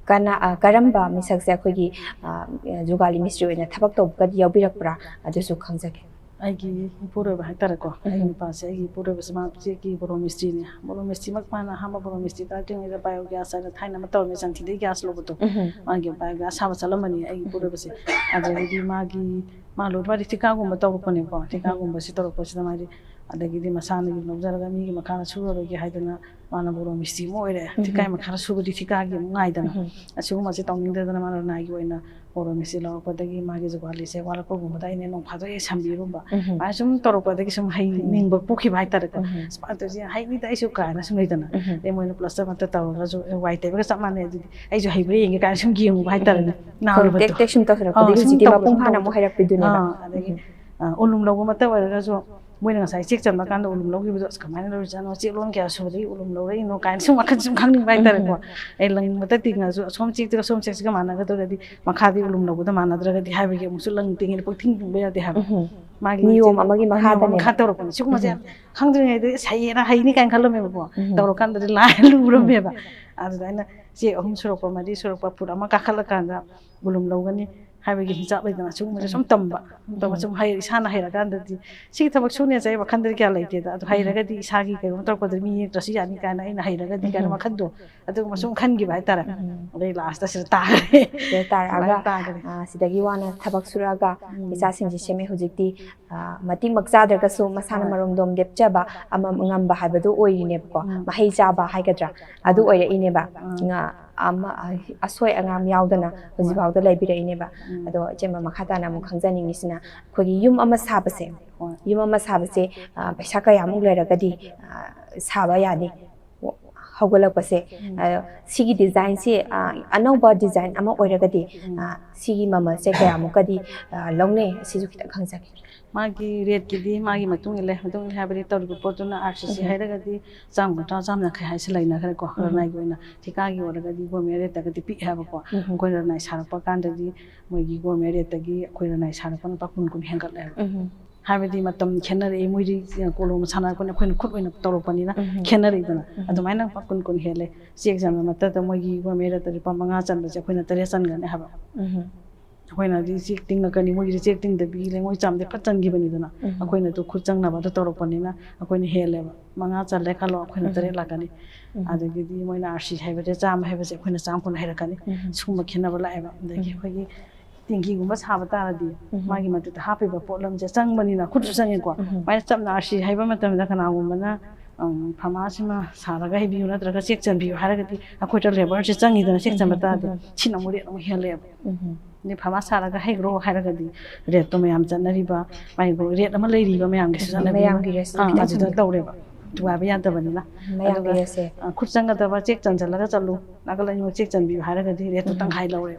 ꯀꯅꯥ-, ꯑ, ꯀꯔꯝꯕ ꯃꯤꯁꯛꯁꯦ ꯑꯩꯈꯣꯏꯒꯤ, ꯑ, ꯖꯨꯒꯥꯂꯤ ꯃꯤꯁꯇ꯭ꯔꯤ ꯑꯣꯏꯅ ꯊꯕꯛ ꯇꯧꯕꯒꯗꯤ ꯌꯥꯎꯕꯤꯔꯛꯄ꯭ꯔꯥ? ꯑꯗꯨꯁꯨ ꯈꯪꯖꯒꯦ꯫ ꯑꯩꯒꯤ ꯏꯄꯨꯔꯣꯏꯕ ꯍꯥꯏꯇꯥꯔꯦꯀꯣ, ꯑꯩꯒꯤ ꯎꯝ꯫ ꯅꯨꯄꯥꯁꯦ ꯑꯩꯒꯤ ꯏꯄꯨꯔꯣꯏꯕꯁꯦ ꯃꯥ ꯆꯦꯛꯀꯤ ꯕꯣꯔꯣ ꯃꯤꯁꯇ꯭ꯔꯤꯅꯦ꯫ ꯕꯣꯔꯣ ꯃꯤꯁꯇ꯭ꯔꯤꯃꯛ ꯃꯥꯅ ꯑꯍꯥꯟꯕ ꯕꯣꯔꯣ ꯃꯤꯁꯇ꯭ꯔꯤ ꯀꯥꯔꯛꯇ꯭ꯔꯤꯉꯩꯗ ꯕꯥꯏꯑꯣ ꯒ꯭ꯌꯥꯁ ꯍꯥꯏꯅ ꯊꯥꯏꯅ ꯑꯃ ꯇꯧꯔꯝꯃꯦ, ꯁꯟꯊꯤꯗꯒꯤ ꯒ꯭ꯌꯥꯁ ꯂꯧꯕꯗꯣ꯫ ꯎꯝ꯫ ꯃꯥꯒꯤ ꯕꯥꯏꯑꯣ ꯒ꯭ꯌꯥꯁ ꯁꯥꯕ ꯆꯠꯂꯝꯕꯅꯤ ꯑꯩꯒꯤ ꯏꯄꯨꯔꯣꯏꯕꯁꯦ꯫ ꯑꯗꯒꯤꯗꯤ ꯃꯥꯒꯤ, ꯃꯥ ꯂꯣꯏ, ꯃꯥꯗꯤ ꯊꯤꯀꯥꯒꯨꯝꯕ ꯇꯧꯔꯛꯄꯅꯦꯀꯣ꯫ ꯊꯤꯀꯥꯒꯨꯝꯕꯁꯤ ꯇꯧꯔꯛꯄꯁꯤꯗ ꯃꯥꯗꯤ, ꯑꯗꯒꯤꯗꯤ ꯃꯁꯥꯅ ꯌꯨꯝ ꯂꯧꯖꯔꯒ ꯃꯤꯒꯤ ꯃꯈꯥꯗ ꯁꯨꯔꯔꯣꯏꯒꯦ ꯍꯥꯏꯗꯅ ꯃꯥꯅ ꯕꯣꯔꯣ ꯃꯤꯁꯇ꯭ꯔꯤ ꯑꯃ ꯑꯣꯏꯔꯦ꯫ ꯎꯝ꯫ ꯊꯤꯀꯥꯒꯤ ꯃꯈꯥꯗ ꯁꯨꯕꯗꯤ ꯊꯤꯀꯥꯒꯤ ꯑꯃꯨꯛ ꯉꯥꯏꯗꯅ꯫ ꯎꯝ꯫ ꯑꯁꯤꯒꯨꯝꯕꯁꯦ ꯇꯧꯅꯤꯡꯗꯗꯅ ꯃꯥꯅ ꯂꯅꯥꯏꯒꯤ ꯑꯣꯏꯅ ꯄꯣꯔꯣꯃꯤꯁꯤ ꯂꯧꯔꯛꯄꯗꯒꯤ ꯃꯥꯒꯤ ꯖꯨꯒꯥꯂꯤꯁꯦ ꯋꯥꯠꯂꯛꯄꯒꯨꯝꯕꯗ ꯑꯩꯅ ꯅꯣꯡ ꯐꯥꯗꯣꯛ ꯍꯦꯛ ꯁꯝꯕꯤꯔꯨꯝꯕ꯫ ꯎꯝ꯫ ꯑꯗꯨꯃꯥꯏꯅ ꯁꯨꯝ ꯇꯧꯔꯛꯄꯗꯒꯤ ꯁꯨꯝ ꯍꯩꯅꯤꯡꯕ ꯄꯣꯛꯈꯤꯕ ꯍꯥꯏꯇꯥꯔꯦꯀꯣ꯫ ꯎꯝ꯫ ꯑꯁ, ꯃꯥ ꯇꯧꯔꯤꯁꯦ ꯍꯩꯅꯤꯗ ꯑꯩꯁꯨ ꯀꯥꯏꯅ ꯁꯨꯝ ꯂꯩꯗꯅ꯫ ꯎꯝ꯫ ꯑꯗꯩ ꯃꯣꯏꯅ ꯄ꯭ꯂꯁꯇꯔ ꯃꯛꯇ ꯇꯧꯔꯒꯁꯨ, "ꯑꯦ, ꯋꯥꯏ ꯇꯩꯕꯒ ꯆꯞ ꯃꯥꯟꯅꯩ ꯑꯗꯨꯗꯤ, ꯑꯩꯁꯨ ꯍꯩꯕ꯭ꯔꯥ ꯌꯦꯡꯒꯦ" ꯀꯥꯏꯅ ꯁꯨꯝ ꯌꯦꯡꯉꯨꯕ ꯍꯥꯏꯇꯥꯔꯦꯅꯦ꯫ ꯎꯝ꯫ ꯅꯥꯜꯂꯨꯕꯗꯣ꯫ ꯇꯦꯛ ꯇꯦꯛ ꯁꯨꯝ ꯇꯧꯁꯜꯂꯛꯄꯗꯒꯤ ꯑꯥ, ꯁꯨꯝ ꯍꯧꯖꯤꯛꯇꯤ ꯇꯧꯕꯗꯣ, ꯃꯄꯨꯡ ꯐꯥꯅ ꯑꯃꯨꯛ ꯇꯧꯕꯗꯣ꯫ ꯍꯩꯔꯛꯄꯤꯗꯨꯅꯦꯕ꯫ ꯑꯥ, ꯑꯗꯒꯤ, ꯎꯝ꯫ ꯑ, ꯎꯂꯨꯝ ꯂꯧꯕꯃꯛꯇ ꯑꯣꯏꯔꯒꯁꯨ ꯃꯣꯏꯅ ꯉꯁꯥꯏ ꯆꯦꯛ ꯆꯟꯕ ꯀꯥꯟꯗ ꯎꯂꯨꯝ ꯂꯧꯈꯤꯕꯗꯣ, "ꯑꯁ, ꯀꯃꯥꯏꯅ ꯂꯧꯔꯤꯖꯥꯠꯅꯣ? ꯆꯦꯛꯂꯣꯟ ꯀꯌꯥ ꯁꯨꯕꯗꯒꯤ ꯎꯂꯨꯝ ꯂꯧꯔꯛꯏꯅꯣ?" ꯀꯥꯏꯅ ꯁꯨꯝ ꯋꯥꯈꯜ ꯁꯨꯝ ꯈꯪꯅꯤꯡꯕ ꯍꯥꯏꯇꯥꯔꯦꯀꯣ꯫ ꯎꯝ꯫ ꯑꯩ ꯂꯪ ꯃꯊꯛ ꯇꯤꯡꯉꯁꯨ ꯑꯁꯣꯝ ꯆꯦꯛꯇꯨꯒ ꯁꯣꯝ ꯆꯦꯛꯁꯤꯒ ꯃꯥꯟꯅꯒꯗ꯭ꯔꯒꯗꯤ ꯃꯈꯥꯗꯤ ꯎꯂꯨꯝ ꯂꯧꯕꯗ ꯃꯥꯟꯅꯗ꯭ꯔꯒꯗꯤ ꯍꯥꯏꯕꯒꯤ ꯑꯃꯨꯛꯁꯨ ꯂꯪ ꯇꯤꯡꯉꯤꯅ ꯄꯪꯊꯤꯡ ꯊꯤꯡꯕ ꯌꯥꯗꯦ ꯍꯥꯏꯕ꯫ ꯎꯝ꯫ ꯃꯥꯒꯤ ꯅꯤꯌꯣꯝ ꯆꯦꯛ-, ꯑꯃꯒꯤ ꯅꯤꯌꯣꯝ ꯃꯈꯥꯗꯅꯦꯕ꯫ ꯃꯈꯥ ꯇꯧꯔꯛꯄꯅꯤ꯫ ꯁꯤꯒꯨꯝꯕꯁꯦ ꯎꯝ꯫ ꯈꯪꯗ꯭ꯔꯤꯉꯩꯗ "ꯑꯁ, ꯍꯩꯌꯦꯅ, ꯍꯩꯅꯤ" ꯀꯥꯏꯅ ꯈꯜꯂꯝꯃꯦꯕꯀꯣ꯫ ꯎꯝ꯫ ꯇꯧꯔꯀꯥꯟꯗꯗꯤ ꯂꯥꯏ ꯂꯨꯔꯝꯃꯦꯕ꯫ ꯎꯝ꯫ ꯑꯗꯨꯗ ꯑꯩꯅ ꯆꯦꯛ ꯑꯍꯨꯝ ꯁꯨꯔꯛꯄ, ꯃꯔꯤ ꯁꯨꯔꯛꯄ, ꯐꯨꯠ ꯑꯃ ꯀꯥꯈꯠꯂꯀꯥꯟꯗ ꯎꯂꯨꯝ ꯂꯧꯒꯅꯤ ꯍꯥꯏꯕꯒꯤ ꯍꯤꯡꯁꯥꯞ ꯂꯩꯗꯅ, ꯁꯤꯒꯨꯝꯕꯁꯦ ꯎꯝ꯫ ꯁꯨꯝ ꯇꯝꯕ, ꯇꯝꯕ ꯎꯝ꯫ ꯁꯨꯝ ꯍꯩ-, ꯏꯁꯥꯅ ꯍꯩꯔꯀꯥꯟꯗꯗꯤ ꯁꯤꯒꯤ ꯊꯕꯛ ꯁꯨꯅꯦꯁꯦ ꯑꯩ ꯋꯥꯈꯟꯗꯗꯤ ꯀꯌꯥ ꯂꯩꯇꯦꯗ, ꯑꯗꯨ ꯎꯝ꯫ ꯍꯩꯔꯒꯗꯤ ꯏꯁꯥꯒꯤ ꯀꯩꯅꯣꯝ ꯇꯧꯔꯛꯄꯗ ꯃꯤ ꯅꯦꯛꯇ꯭ꯔꯁꯨ ꯌꯥꯅꯤ ꯀꯥꯏꯅ ꯑꯩꯅ ꯍꯩꯔꯒꯗꯤ ꯀꯥꯏꯅ ꯎꯝ꯫ ꯋꯥꯈꯟꯗꯣ ꯑꯗꯨꯒꯨꯝꯕ ꯁꯨꯝ ꯎꯝ꯫ ꯈꯟꯈꯤꯕ ꯍꯥꯏꯇꯥꯔꯦ꯫ ꯎꯝ꯫ ꯑꯗꯩ ꯂꯥꯁꯇ ꯁꯤꯗ ꯇꯥꯈ꯭ꯔꯦ꯫ ꯁꯤꯗ ꯇꯥꯔꯛꯑꯒ, ꯑꯗꯨꯃꯥꯏꯅ ꯇꯥꯈ꯭ꯔꯦ꯫ ꯑ, ꯁꯤꯗꯒꯤ ꯋꯥꯅ ꯊꯕꯛ ꯁꯨꯔꯛꯑꯒ ꯎꯝ꯫ ꯏꯆꯥꯁꯤꯡꯁꯦ ꯁꯦꯝꯃꯦ꯫ ꯍꯧꯖꯤꯛꯇꯤ, ꯑ, ꯃꯇꯤꯛ ꯃꯆꯥꯗ꯭ꯔꯒꯁꯨ ꯃꯁꯥꯅ ꯍꯣꯏ꯫ ꯃꯔꯣꯝꯗꯣꯝ ꯂꯦꯞꯆꯕ ꯑꯃ ꯉꯝꯕ ꯍꯥꯏꯕꯗꯨ ꯑꯣꯏꯔꯤꯅꯦꯕꯀꯣ꯫ ꯎꯝ꯫ ꯃꯍꯩ ꯆꯥꯕ ꯍꯥꯏꯒꯗ꯭ꯔꯥ, ꯑꯗꯨ ꯍꯣꯏ꯫ ꯑꯣꯏꯔꯛꯏꯅꯦꯕ꯫ ꯎꯝ꯫ ꯉ-, ꯑꯃ, ꯑ, ꯑꯁꯣꯏ ꯑꯉꯥꯝ ꯌꯥꯎꯗꯅ ꯍꯣꯏ꯫ ꯍꯧꯖꯤꯛꯐꯥꯎꯗ ꯂꯩꯕꯤꯔꯛꯏꯅꯦꯕ꯫ ꯎꯝ꯫ ꯑꯗꯣ ꯏꯆꯦꯃ, ꯃꯈꯥ ꯇꯥꯅ ꯑꯃꯨꯛ ꯈꯪꯖꯅꯤꯡꯉꯤꯁꯤꯅ, ꯑꯩꯈꯣꯏꯒꯤ ꯌꯨꯝ ꯑꯃ ꯁꯥꯕꯁꯦ, ꯍꯣꯏ꯫ ꯌꯨꯝ ꯑꯃ ꯁꯥꯕꯁꯦ, ꯑ, ꯄꯩꯁꯥ ꯀꯌꯥꯃꯨꯛ ꯂꯩꯔꯒꯗꯤ, ꯑ, ꯁꯥꯕ ꯌꯥꯅꯤ? ꯍꯧꯒꯠꯂꯛꯄꯁꯦ, ꯎꯝ꯫ ꯑ, ꯁꯤꯒꯤ ꯗꯤꯖꯥꯏꯟꯁꯤ, ꯑ, ꯑꯅꯧꯕ ꯗꯤꯖꯥꯏꯟ ꯑꯃ ꯑꯣꯏꯔꯒꯗꯤ, ꯎꯝ꯫ ꯑ, ꯁꯤꯒꯤ ꯃꯃꯜꯁꯦ ꯀꯌꯥꯃꯨꯛꯀꯗꯤ, ꯑ, ꯂꯧꯅꯩ? ꯁꯤꯁꯨ ꯈꯤꯇꯪ ꯈꯪꯖꯒꯦ꯫ ꯃꯥꯒꯤ ꯔꯦꯠꯀꯤꯗꯤ ꯃꯥꯒꯤ ꯃꯇꯨꯡ ꯏꯜꯂꯦ, ꯃꯇꯨꯡ ꯏꯜꯂꯦ ꯍꯥꯏꯕꯗꯤ ꯇꯧꯔꯤꯕ ꯄꯣꯠꯇꯨꯅ ꯑꯥꯔ ꯁꯤ ꯁꯤ ꯎꯝ꯫ ꯍꯥꯏꯔꯒꯗꯤ ꯆꯥꯝ ꯀꯨꯟꯊ꯭ꯔꯥ, ꯆꯥꯝ ꯌꯥꯡꯈꯩ ꯍꯥꯏꯁꯦ ꯂꯩꯅꯈ꯭ꯔꯦꯀꯣ꯫ ꯎꯝ꯫ ꯔꯅꯥꯏꯒꯤ ꯑꯣꯏꯅ ꯊꯤꯀꯥꯒꯤ ꯑꯣꯏꯔꯒꯗꯤ ꯒꯣꯔꯃꯦꯟ ꯔꯦꯠꯇꯒꯗꯤ ꯄꯤꯛꯑꯦ ꯍꯥꯏꯕꯀꯣ꯫ ꯎꯝ꯫ ꯑꯩꯈꯣꯏ ꯔꯅꯥꯏ ꯁꯥꯔꯛꯄ ꯀꯥꯟꯗꯗꯤ ꯃꯣꯏꯒꯤ ꯒꯣꯔꯃꯦꯟ ꯔꯦꯠꯇꯒꯤ ꯑꯩꯈꯣꯏ ꯔꯅꯥꯏ ꯁꯥꯔꯛꯄꯅ ꯂꯨꯄꯥ ꯀꯨꯟ, ꯀꯨꯟ ꯍꯦꯟꯒꯠꯂꯦꯕ꯫ ꯎꯝ꯫ ꯍꯥꯏꯕꯗꯤ ꯃꯇꯝ ꯈꯦꯠꯅꯔꯛꯏ, ꯃꯣꯏꯗꯤ ꯀꯣꯂꯣꯝ ꯁꯥꯟꯅꯔꯛꯄꯅꯤ, ꯑꯩꯈꯣꯏꯅ ꯈꯨꯠ ꯑꯣꯏꯅ ꯇꯧꯔꯛꯄꯅꯤꯅ ꯎꯝ꯫ ꯈꯦꯠꯅꯔꯛꯏꯗꯅ꯫ ꯎꯝ꯫ ꯑꯗꯨꯃꯥꯏꯅ ꯂꯨꯄꯥ ꯀꯨꯟ, ꯀꯨꯟ ꯍꯦꯜꯂꯦ꯫ ꯆꯦꯛ ꯆꯟꯕ ꯃꯇꯝꯗ ꯃꯣꯏꯒꯤ ꯒꯣꯔꯃꯦꯟ ꯔꯦꯠꯇ ꯂꯨꯄꯥ ꯃꯉꯥ ꯆꯟꯕꯁꯦ ꯑꯩꯈꯣꯏꯅ ꯇꯔꯦꯠ ꯆꯟꯒꯅꯤ ꯍꯥꯏꯕ꯫ ꯎꯝ꯫ ꯑꯩꯈꯣꯏꯅꯗꯤ ꯆꯦꯛ ꯇꯤꯡꯉꯛꯀꯅꯤ, ꯃꯣꯏꯒꯤꯗꯤ ꯆꯦꯛ ꯇꯤꯡꯗꯕꯤ ꯂꯩꯉꯣꯏ ꯆꯥꯝꯗꯤ ꯐꯠ ꯆꯟꯈꯤꯕꯅꯤꯗꯅ꯫ ꯎꯝ꯫ ꯑꯩꯈꯣꯏꯅ ꯑꯗꯨ ꯈꯨꯠ ꯆꯪꯅꯕ ꯑꯗꯨ ꯇꯧꯔꯛꯄꯅꯤꯅ ꯑꯩꯈꯣꯏꯅ ꯍꯦꯜꯂꯦꯕ꯫ ꯃꯉꯥ ꯆꯜꯂꯦ ꯈꯜꯂꯣ, ꯑꯩꯈꯣꯏꯅ ꯎꯝ꯫ ꯇꯔꯦꯠ ꯂꯥꯛꯀꯅꯤ꯫ ꯎꯝ꯫ ꯑꯗꯒꯤꯗꯤ ꯃꯣꯏꯅ ꯑꯥꯔ ꯁꯤ ꯍꯥꯏꯕꯁꯦ ꯆꯥꯝꯃ ꯍꯥꯏꯕꯁꯦ ꯑꯩꯈꯣꯏꯅ ꯆꯥꯝ ꯀꯨꯟ ꯍꯥꯏꯔꯛꯀꯅꯤ꯫ ꯎꯝ꯫ ꯁꯤꯒꯨꯝꯕ ꯈꯦꯠꯅꯕ ꯂꯥꯛꯑꯦꯕ꯫ ꯑꯗꯒꯤ ꯎꯝ꯫ ꯑꯩꯈꯣꯏꯒꯤ ꯇꯦꯡꯀꯤꯒꯨꯝꯕ ꯁꯥꯕ ꯇꯥꯔꯗꯤ ꯎꯝ꯫ ꯃꯥꯒꯤ ꯃꯊꯛꯇ ꯍꯥꯞꯄꯤꯕ ꯄꯣꯠꯂꯝꯁꯦ ꯆꯪꯕꯅꯤꯅ ꯈꯨꯠꯁꯨ ꯆꯪꯉꯦꯀꯣ꯫ ꯎꯝ꯫ ꯃꯥꯏꯅ ꯆꯞꯅ ꯑꯥꯔ ꯁꯤ ꯍꯥꯏꯕ ꯃꯇꯝꯗ ꯀꯅꯥꯒꯨꯝꯕꯅ, ꯎꯝ, ꯐꯥꯔꯃꯥꯁꯤꯃ ꯁꯥꯔꯒ ꯍꯩꯕꯤꯌꯨ ꯅꯠꯇ꯭ꯔꯒ ꯆꯦꯛ ꯆꯟꯕꯤꯌꯨ ꯍꯥꯏꯔꯒꯗꯤ ꯑꯩꯈꯣꯏꯗ ꯂꯦꯕꯔꯁꯦ ꯆꯪꯉꯤꯗꯅ ꯆꯦꯛ ꯆꯟꯕ ꯎꯝ꯫ ꯇꯥꯔꯗꯤ ꯎꯝ꯫ ꯁꯤꯅ ꯑꯃꯨꯛ ꯔꯦꯠ ꯑꯃꯨꯛ ꯍꯦꯜꯂꯛꯑꯦꯕ꯫ ꯎꯝ꯫ ꯅꯤꯐꯨ ꯃꯉꯥ ꯁꯥꯔꯒ ꯍꯩꯈ꯭ꯔꯣ ꯍꯥꯏꯔꯒꯗꯤ ꯔꯦꯠꯇꯣ ꯃꯌꯥꯝ ꯆꯠꯅꯔꯤꯕ, ꯃꯥꯒꯤ ꯔꯦꯠ ꯑꯃ ꯂꯩꯔꯤꯕ ꯃꯌꯥꯝꯒꯤꯁꯨ ꯆꯠꯅꯕꯤꯅ, ꯃꯌꯥꯝꯒꯤ ꯔꯦꯠꯁꯨ ꯑꯥ, ꯈꯤꯇꯪ ꯑꯗꯨꯗ ꯊꯝꯕꯤꯌꯨ꯫ ꯇꯧꯔꯦꯕ, ꯊꯨꯒꯥꯏꯕ ꯌꯥꯗꯕꯅꯤꯅ꯫ ꯃꯌꯥꯝꯒꯤ ꯑꯗꯨꯒ, ꯔꯦꯠꯁꯦ꯫ ꯑ, ꯈꯨꯠ ꯆꯪꯒꯗꯕ ꯆꯦꯛ ꯆꯟꯁꯤꯜꯂꯒ ꯆꯠꯂꯨ, ꯅꯥꯀꯜ ꯑꯅꯤꯃꯛ ꯆꯦꯛ ꯆꯟꯕꯤꯌꯨ ꯍꯥꯏꯔꯒꯗꯤ ꯔꯦꯠꯇꯣ ꯎꯝ꯫ ꯇꯪꯈꯥꯏ ꯂꯧꯔꯦ,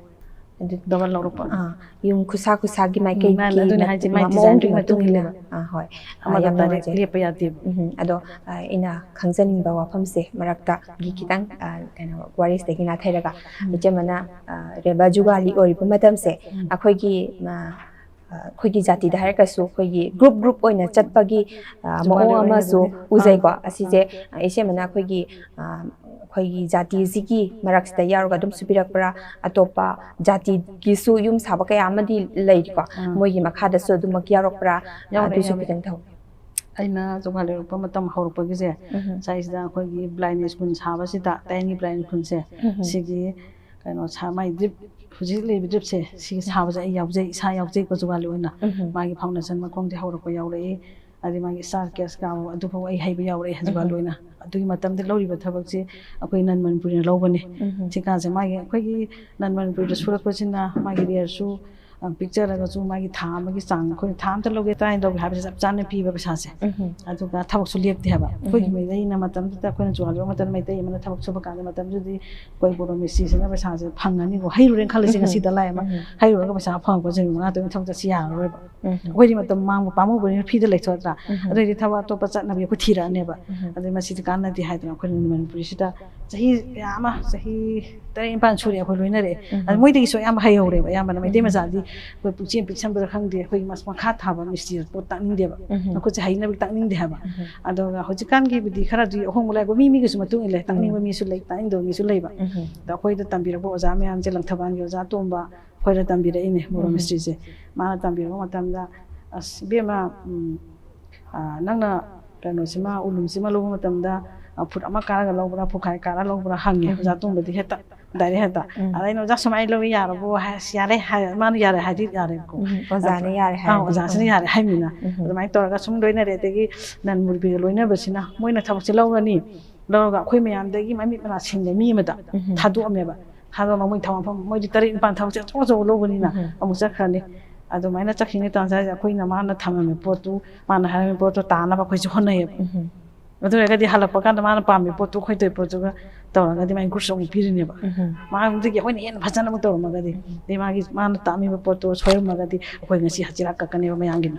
ꯑꯗꯨ ꯗꯕꯜ ꯂꯧꯔꯛꯄ꯫ ꯑꯥ, ꯌꯨꯝ ꯈꯨꯁꯥ ꯈꯨꯁꯥꯒꯤ ꯃꯥꯏꯀꯩꯒꯤ ꯃꯥꯅꯦ, ꯑꯗꯨꯅꯦ ꯍꯥꯏꯁꯦ, ꯃꯥꯏ ꯃꯑꯣꯡꯒꯤ ꯗꯤꯖꯥꯏꯟꯗꯨꯒꯤ ꯃꯇꯨꯡ ꯃꯇꯨꯡ ꯏꯟꯅ꯫ ꯏꯟꯅ꯫ ꯑꯥ, ꯍꯣꯏ꯫ ꯑꯥ, ꯑꯃꯗ ꯌꯥꯝ ꯗꯥꯏꯔꯦꯛ ꯅꯨꯡꯉꯥꯏꯖꯩ꯫ ꯂꯦꯞꯄ ꯌꯥꯗꯦꯕ꯫ ꯎꯝ, ꯑꯗꯣ, ꯑꯥ, ꯑꯩꯅ ꯈꯪꯖꯅꯤꯡꯕ ꯋꯥꯐꯝꯁꯦ ꯃꯔꯛꯇꯒꯤ ꯈꯤꯇꯪ, ꯑꯥ, ꯀꯩꯅꯣ, ꯋꯥꯔꯤꯁꯤꯗꯒꯤ ꯅꯥꯊꯩꯔꯒ, ꯏꯆꯦꯃꯅ, ꯑꯥ, ꯔꯦꯕꯥ ꯖꯨꯒꯥꯂꯤ ꯑꯣꯏꯔꯤꯕ ꯃꯇꯝꯁꯦ, ꯑꯩꯈꯣꯏꯒꯤ, ꯑꯥ, ꯑꯥ, ꯑꯩꯈꯣꯏꯒꯤ ꯖꯥꯇꯤꯗ ꯍꯥꯏꯔꯒꯁꯨ ꯑꯩꯈꯣꯏꯒꯤ ꯒ꯭ꯔꯨꯞ ꯒ꯭ꯔꯨꯞ ꯑꯣꯏꯅ ꯆꯠꯄꯒꯤ, ꯑꯥ, ꯃꯑꯣꯡ ꯑꯃꯁꯨ ꯎꯖꯩꯀꯣ꯫ ꯑꯁꯤꯁꯦ, ꯑꯥ, ꯏꯆꯦꯃꯅ ꯑꯩꯈꯣꯏꯒꯤ, ꯑꯥ, ꯑꯩꯈꯣꯏꯒꯤ ꯖꯥꯇꯤꯁꯤꯒꯤ ꯃꯔꯛꯁꯤꯗ ꯌꯥꯎꯔꯒ ꯑꯗꯨꯝ ꯁꯨꯕꯤꯔꯛꯄ꯭ꯔꯥ? ꯑꯇꯣꯞꯄ ꯖꯥꯇꯤꯒꯤꯁꯨ ꯌꯨꯝ ꯁꯥꯕ ꯀꯌꯥ ꯑꯃꯗꯤ ꯂꯩꯔꯤꯀꯣ꯫ ꯃꯣꯏꯒꯤ ꯃꯈꯥꯗꯁꯨ ꯑꯗꯨꯃꯛ ꯌꯥꯎꯔꯛꯄ꯭ꯔꯥ? ꯌꯥꯎꯔꯛꯑꯦ, ꯑꯗꯨꯁꯨ ꯌꯥꯎꯔꯛꯑꯦ꯫ ꯈꯤꯇꯪ ꯊꯝ- ꯑꯩꯅ ꯖꯨꯒꯥꯂꯤ ꯑꯣꯏꯔꯛꯄ ꯃꯇꯝ ꯍꯧꯔꯛꯄꯒꯤꯁꯦ, ꯎꯝ꯫ ꯁ꯭ꯋꯥꯏꯁꯤꯗ ꯑꯩꯈꯣꯏꯒꯤ ꯕ꯭ꯂꯥꯏꯟ ꯁ꯭ꯀꯨꯜ ꯁꯥꯕꯁꯤꯗ, ꯇꯌꯦꯜꯒꯤ ꯕ꯭ꯂꯥꯏꯟ ꯁ꯭ꯀꯨꯜꯁꯦ, ꯎꯝ꯫ ꯁꯤꯒꯤ ꯀꯩꯅꯣ ꯁꯥ-, ꯃꯥꯏ ꯗ꯭ꯔꯤꯞ, ꯍꯧꯖꯤꯛ ꯂꯩꯔꯤꯕ ꯗ꯭ꯔꯤꯞꯁꯦ, ꯁꯤꯒꯤ ꯁꯥꯕꯁꯦ ꯑꯩ ꯌꯥꯎꯖꯩ, ꯏꯁꯥ ꯌꯥꯎꯖꯩꯀꯣ ꯖꯨꯒꯥꯂꯤ ꯑꯣꯏꯅ꯫ ꯎꯝ꯫ ꯃꯥꯒꯤ ꯐꯥꯎꯟꯗꯦꯁꯟ ꯃꯈꯣꯡꯗꯤ ꯍꯧꯔꯛꯄ ꯌꯥꯎꯔꯛꯏ, ꯑꯗꯩ ꯃꯥꯒꯤ ꯁ꯭ꯇꯥꯔ ꯀꯦꯁ ꯀꯥꯕ ꯑꯗꯨꯐꯥꯎ ꯑꯩ ꯍꯩꯕ ꯌꯥꯎꯔꯛꯑꯦ ꯖꯨꯒꯥꯂꯤ ꯑꯣꯏꯅ꯫ ꯑꯗꯨꯒꯤ ꯃꯇꯝꯗ ꯂꯧꯔꯤꯕ ꯊꯕꯛꯁꯤ ꯑꯩꯈꯣꯏ ꯅꯟ ꯃꯅꯤꯄꯨꯔꯤꯅ ꯂꯧꯕꯅꯦ꯫ ꯎꯝ꯫ ꯁꯤꯀꯥꯟꯁꯦ ꯃꯥꯒꯤ ꯑꯩꯈꯣꯏꯒꯤ ꯅꯟ ꯃꯅꯤꯄꯨꯔꯤꯗ ꯁꯨꯔꯛꯄꯁꯤꯅ ꯃꯥꯒꯤ ꯔꯦꯠꯁꯨ, ꯑ, ꯄꯤꯛꯆꯔꯒꯁꯨ ꯃꯥꯒꯤ ꯊꯥ ꯑꯃꯒꯤ ꯆꯥꯡ ꯑꯩꯈꯣꯏꯅ ꯊꯥ ꯑꯃꯗ ꯂꯧꯒꯦ, ꯇꯔꯥꯅꯤ ꯂꯧꯒꯦ ꯍꯥꯏꯕꯁꯦ ꯆꯞ ꯆꯥꯅ ꯄꯤꯕ ꯄꯩꯁꯥꯁꯦ꯫ ꯎꯝ꯫ ꯑꯗꯨꯒ ꯊꯕꯛꯁꯨ ꯂꯦꯞꯇꯦ ꯍꯥꯏꯕ꯫ ꯑꯩꯈꯣꯏꯒꯤ ꯃꯩꯇꯩꯅ ꯃꯇꯝꯗꯨꯗ ꯑꯩꯈꯣꯏꯅ ꯖꯨꯒꯥꯂꯤ ꯂꯧꯕ ꯃꯇꯝꯗ ꯃꯩꯇꯩ ꯑꯃꯅ ꯊꯕꯛ ꯁꯨꯕ ꯀꯥꯟꯗ ꯃꯇꯝꯗꯨꯗꯤ ꯑꯩꯈꯣꯏ ꯕꯣꯔꯣ ꯃꯤꯁꯇ꯭ꯔꯤꯁꯤꯅ ꯄꯩꯁꯥꯁꯦ ꯐꯪꯉꯅꯤꯀꯣ, ꯍꯩꯔꯨꯔꯦꯅ ꯈꯜꯂꯁꯤ, ꯉꯁꯤ ꯗꯂꯥꯏ ꯑꯃ ꯍꯩꯔꯨꯔꯒ ꯄꯩꯁꯥ ꯐꯪꯉꯛꯄꯁꯦ ꯅꯨꯃꯤꯠ ꯃꯉꯥ ꯇꯔꯨꯛꯅꯤ ꯊꯕꯛ ꯆꯠꯁꯤ ꯌꯥꯔꯔꯣꯏꯕ꯫ ꯑꯩꯈꯣꯏꯗꯤ ꯃꯇꯝ ꯃꯥꯡꯕ ꯄꯥꯝꯃꯨꯕꯅꯤꯅ ꯐ꯭ꯔꯤꯗ ꯂꯩꯊꯣꯛꯑꯗ꯭ꯔꯥ? ꯑꯗꯨꯑꯣꯏꯗꯤ ꯊꯕꯛ ꯑꯇꯣꯞꯄ ꯆꯠꯅꯕꯤ ꯑꯩꯈꯣꯏ ꯊꯤꯔꯛꯑꯅꯦꯕ꯫ ꯑꯗꯩ ꯃꯁꯤꯗꯤ ꯀꯥꯟꯅꯗꯦ ꯍꯥꯏꯗꯅ ꯑꯩꯈꯣꯏꯅ ꯃꯅꯤꯄꯨꯔꯤꯁꯤꯗ ꯆꯍꯤ ꯀꯌꯥ ꯑꯃ, ꯆꯍꯤ ꯇꯔꯦꯠ ꯅꯤꯄꯥꯟ ꯁꯨꯔꯦ ꯑꯩꯈꯣꯏ ꯂꯣꯏꯅꯔꯛꯑꯦ꯫ ꯑꯗ ꯃꯣꯏꯗꯒꯤꯁꯨ ꯑꯌꯥꯝꯕ ꯍꯩꯍꯧꯔꯦꯕ꯫ ꯑꯌꯥꯝꯕꯅ ꯃꯩꯇꯩ ꯃꯆꯥꯗꯤ ꯑꯩꯈꯣꯏ ꯄꯨꯛꯆꯦꯟ ꯄꯤꯛꯁꯟꯕꯗ ꯈꯪꯗꯦ, ꯑꯩꯈꯣꯏꯒꯤ ꯃꯁ-, ꯃꯈꯥ ꯊꯥꯕ ꯃꯤꯁꯇ꯭ꯔꯤꯗ ꯄꯣꯠ ꯇꯥꯛꯅꯤꯡꯗꯦꯕ꯫ ꯃꯈꯨꯠꯁꯦ ꯍꯩꯅꯕ ꯇꯥꯛꯅꯤꯡꯗꯦ ꯍꯥꯏꯕ꯫ ꯑꯗꯨꯒ ꯍꯧꯖꯤꯛꯀꯥꯟꯒꯤꯕꯨꯗꯤ ꯈꯔꯗꯤ ꯑꯍꯣꯡꯕ ꯂꯥꯛꯑꯦ, ꯃꯤ ꯃꯤꯒꯤꯁꯨ ꯃꯇꯨꯡ ꯏꯜꯂꯦ, ꯇꯥꯛꯅꯤꯡꯕ ꯃꯤꯁꯨ ꯂꯩ, ꯇꯥꯛꯅꯤꯡꯗꯕ ꯃꯤꯁꯨ ꯂꯩꯕ꯫ ꯑꯗ ꯑꯩꯈꯣꯏꯗ ꯇꯝꯕꯤꯔꯛꯄ ꯑꯣꯖꯥ ꯃꯌꯥꯝꯁꯦ, ꯂꯪꯊꯕꯥꯜꯒꯤ ꯑꯣꯖꯥ ꯇꯣꯝꯕ, ꯑꯩꯈꯣꯏꯗ ꯇꯝꯕꯤꯔꯛꯏꯅꯦ ꯕꯣꯔꯣ ꯃꯤꯁꯇ꯭ꯔꯤꯁꯦ꯫ ꯃꯥꯅ ꯇꯝꯕꯤꯔꯛꯄ ꯃꯇꯝꯗ, "ꯑꯁ ꯏꯕꯦꯝꯃ, ꯎꯝ, ꯑ, ꯅꯪꯅ ꯀꯩꯅꯣꯁꯤꯃ, ꯎꯂꯨꯁꯤꯃ ꯂꯧꯕ ꯃꯇꯝꯗ, ꯑ, ꯐꯨꯠ ꯑꯃ ꯀꯥꯔꯒ ꯂꯧꯕ꯭ꯔꯥ, ꯐꯨꯈꯥꯏ ꯀꯥꯔ ꯂꯧꯕ꯭ꯔꯥ?" ꯍꯪꯉꯦ ꯑꯣꯖꯥ ꯇꯣꯝꯕꯗꯤ ꯍꯦꯛꯇ, ꯗꯥꯏꯔꯦꯛ ꯍꯦꯛꯇ꯫ ꯑꯗ ꯑꯩꯅ, "ꯑꯣꯖꯥ, ꯁꯨꯃꯥꯏꯅ ꯂꯧꯕ ꯌꯥꯔꯕꯣ?" ꯍꯥꯏ, "ꯑꯁ, ꯌꯥꯔꯦ" ꯍꯥꯏ, ꯃꯥꯅ ꯌꯥꯔꯦ ꯍꯥꯏꯗꯤ ꯌꯥꯔꯦꯕꯀꯣ꯫ ꯎꯝ, ꯑꯣꯖꯥꯅ ꯌꯥꯔꯦ ꯑꯥ, ꯍꯥꯏꯔꯗꯤ꯫ ꯑꯣꯖꯥꯁꯤꯅ ꯌꯥꯔꯦ ꯍꯥꯏꯃꯤꯅ꯫ ꯑꯗꯨꯃꯥꯏꯅ ꯇꯧꯔꯒ ꯁꯨꯝ ꯂꯣꯏꯅꯔꯦ꯫ ꯑꯗꯒꯤ ꯅꯟ ꯃꯨꯔꯕꯤꯒ ꯂꯣꯏꯅꯕꯁꯤꯅ ꯃꯣꯏꯅ ꯊꯕꯛꯁꯦ ꯂꯧꯔꯅꯤ, ꯂꯧꯔꯒ ꯑꯩꯈꯣꯏ ꯃꯌꯥꯝꯗꯒꯤ ꯃꯃꯤꯠ ꯃꯅꯥ ꯁꯤꯡꯕ ꯃꯤ ꯑꯃꯗ ꯊꯥꯗꯣꯛꯑꯝꯃꯦꯕ꯫ ꯊꯥꯗꯣꯛꯑꯝꯃ ꯃꯣꯏ ꯊꯕꯛ ꯃꯐꯝ, ꯃꯣꯏꯗꯤ ꯇꯔꯦꯠ ꯅꯤꯄꯥꯜ ꯊꯕꯛꯁꯦ ꯑꯆꯧ ꯑꯆꯧꯕ ꯂꯧꯕꯅꯤꯅ, ꯎꯝ꯫ ꯑꯃꯨꯛ ꯆꯠꯈ꯭ꯔꯅꯤ꯫ ꯑꯗꯨꯃꯥꯏꯅ ꯆꯠꯈꯤꯉꯩ ꯇꯥꯟꯖꯥꯁꯤꯗ ꯑꯩꯈꯣꯏꯅ ꯃꯥꯅ ꯊꯝꯃꯝꯃꯤ ꯄꯣꯠꯇꯨ, ꯃꯥꯅ ꯍꯥꯏꯔꯝꯃꯤ ꯄꯣꯠꯇꯣ ꯇꯥꯅꯕ ꯑꯩꯈꯣꯏꯁꯨ ꯍꯣꯠꯅꯩꯌꯦꯕ꯫ ꯎꯝ꯫ ꯑꯗꯨ ꯑꯣꯏꯔꯒꯗꯤ ꯍꯜꯂꯛꯄ ꯀꯥꯟꯗ ꯃꯥꯅ ꯄꯥꯝꯃꯤ ꯄꯣꯠꯇꯨ, ꯑꯩꯈꯣꯏ ꯇꯧꯔꯤ ꯄꯣꯠꯇꯨꯒ ꯇꯧꯔꯒꯗꯤ ꯃꯥꯒꯤ ꯒ꯭ꯔꯨꯞꯁ ꯑꯃꯨꯛ ꯄꯤꯔꯤꯅꯦꯕ꯫ ꯎꯝ꯫ ꯃꯥꯗꯒꯤ ꯑꯩꯈꯣꯏꯅ ꯍꯦꯟꯅ ꯐꯖꯅ ꯑꯃꯨꯛ ꯇꯧꯔꯝꯃꯒꯗꯤ, ꯎꯝ꯫ ꯑꯗꯩ ꯃꯥꯒꯤ, ꯃꯥꯅ ꯇꯥꯛꯑꯝꯃꯤꯕ ꯄꯣꯠꯇꯣ ꯁꯣꯏꯔꯝꯃꯒꯗꯤ ꯑꯩꯈꯣꯏ ꯉꯁꯤ ꯍꯖꯤꯔꯥ ꯀꯛꯀꯅꯦꯕ ꯃꯌꯥꯝꯒꯤ꯫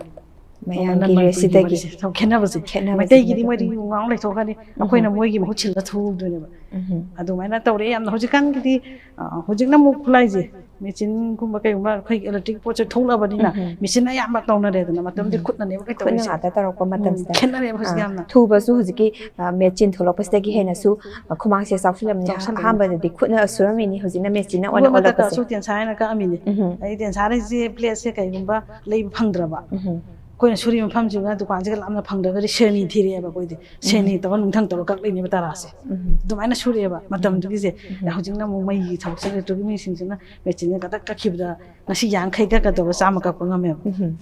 ꯃꯌꯥꯝꯒꯤ ꯅꯟ ꯃꯅꯤꯄꯨꯔꯤꯒꯤ ꯔꯦꯠꯁꯤꯗꯒꯤ꯫ ꯋꯥꯔꯤꯁꯦ꯫ ꯈꯦꯠꯅꯕꯁꯦ꯫ ꯈꯦꯠꯅꯕꯁꯦ꯫ ꯃꯩꯇꯩꯒꯤꯗꯤ ꯃꯣꯏꯗꯤ ꯎꯝ꯫ ꯉꯥꯎ ꯂꯩꯊꯣꯛꯈ꯭ꯔꯅꯤ, ꯎꯝ꯫ ꯑꯩꯈꯣꯏꯅ ꯃꯣꯏꯒꯤ ꯃꯍꯨꯠ ꯁꯤꯜꯂ ꯊꯣꯛꯍꯧꯗꯣꯏꯅꯦꯕ꯫ ꯎꯝ꯫ ꯑꯗꯨꯃꯥꯏꯅ ꯇꯧꯔꯦ ꯌꯥꯝꯅ꯫ ꯍꯧꯖꯤꯛꯀꯥꯟꯒꯤꯗꯤ, ꯑ, ꯍꯧꯖꯤꯛꯅ ꯑꯃꯨꯛ ꯈꯨꯠꯂꯥꯏꯁꯦ, ꯃꯦꯆꯤꯟꯒꯨꯝꯕ ꯀꯩꯒꯨꯝꯕ ꯑꯩꯈꯣꯏꯒꯤ ꯏꯂꯦꯛꯇ꯭ꯔꯤꯛ ꯄꯣꯠꯁꯦ ꯊꯣꯛꯂꯛꯑꯕꯅꯤꯅ, ꯎꯝ꯫ ꯃꯦꯆꯤꯟꯅ ꯑꯌꯥꯝꯕ ꯇꯧꯅꯔꯦꯗꯅ, ꯃꯇꯝꯗꯤ ꯎꯝ꯫ ꯈꯨꯠꯅꯅꯦꯕ ꯂꯣꯏ ꯈꯨꯠꯅ ꯇꯧꯔꯤꯁꯦ꯫ ꯉꯥꯛꯇ ꯇꯧꯔꯛꯄ ꯎꯝ, ꯃꯇꯝꯁꯤꯗ꯫ ꯈꯦꯠꯅꯔꯦꯕ ꯍꯧꯖꯤꯛ ꯑꯥ, ꯌꯥꯝꯅ꯫ ꯊꯨꯕꯁꯨ ꯍꯧꯖꯤꯛꯀꯤ, ꯑ, ꯃꯦꯆꯤꯟ ꯊꯣꯛꯂꯛꯄꯁꯤꯗꯒꯤ ꯍꯦꯟꯅꯁꯨ, ꯑ, ꯈꯨꯃꯥꯡꯁꯦ ꯆꯥꯎꯁꯤꯜꯂꯝꯅꯤ꯫ ꯆꯥꯎꯁꯤꯜꯂꯝꯅꯤ꯫ ꯑꯍꯥꯟꯕꯗꯗꯤ ꯈꯨꯠꯅ ꯁꯨꯔꯝꯃꯤꯅꯤ, ꯍꯧꯖꯤꯛꯅ ꯃꯦꯆꯤꯟꯅ ꯑꯣꯏꯅ ꯈꯨꯗꯣꯞ ꯃꯊꯛꯇ ꯑꯣꯜꯂꯛꯄꯁꯦ꯫ ꯑꯁꯨꯛ ꯇꯦꯟꯁꯥ ꯍꯥꯏꯅ ꯀꯛꯑꯝꯃꯤꯅꯤ꯫ ꯎꯝ꯫ ꯑꯗꯩ ꯇꯦꯟꯁꯥ ꯍꯥꯏꯁꯦ ꯄ꯭ꯂꯦꯠꯁꯦ ꯀꯩꯒꯨꯝꯕ ꯂꯩꯕ ꯐꯪꯗ꯭ꯔꯕ, ꯎꯝ꯫ ꯑꯩꯈꯣꯏꯅ ꯁꯨꯔꯤ ꯃꯐꯝꯁꯤꯒ ꯗꯨꯀꯥꯟꯁꯤꯒ ꯂꯥꯞꯅ ꯐꯪꯗ꯭ꯔꯒꯗꯤ ꯁꯦꯔꯅꯤ ꯊꯤꯔꯛꯑꯦꯕ ꯑꯩꯈꯣꯏꯗꯤ꯫ ꯁꯦꯔꯅꯤ ꯎꯝ꯫ ꯇꯧꯔ ꯅꯨꯡꯊꯪ ꯇꯧꯔ ꯀꯛꯂꯛꯏꯅꯦꯕ ꯇꯔꯥꯁꯦ꯫ ꯎꯝ꯫ ꯑꯗꯨꯃꯥꯏꯅ ꯁꯨꯔꯛꯑꯦꯕ ꯃꯇꯝꯗꯨꯒꯤꯁꯦ꯫ ꯎꯝ꯫ ꯍꯧꯖꯤꯛꯅ ꯑꯃꯨꯛ ꯃꯩꯒꯤ ꯊꯕꯛꯁꯦ, ꯏꯂꯦꯛꯇ꯭ꯔꯤꯛꯀꯤ ꯃꯤꯁꯤꯡꯁꯤꯅ ꯃꯦꯆꯤꯟꯁꯦ ꯀꯗꯛ ꯀꯛꯈꯤꯕꯗ ꯉꯁꯤ ꯌꯥꯡꯈꯩ ꯀꯛꯀꯗꯧꯕ ꯆꯥꯝꯃ ꯀꯛꯄ ꯉꯝꯃꯦꯕ꯫ ꯎꯝ꯫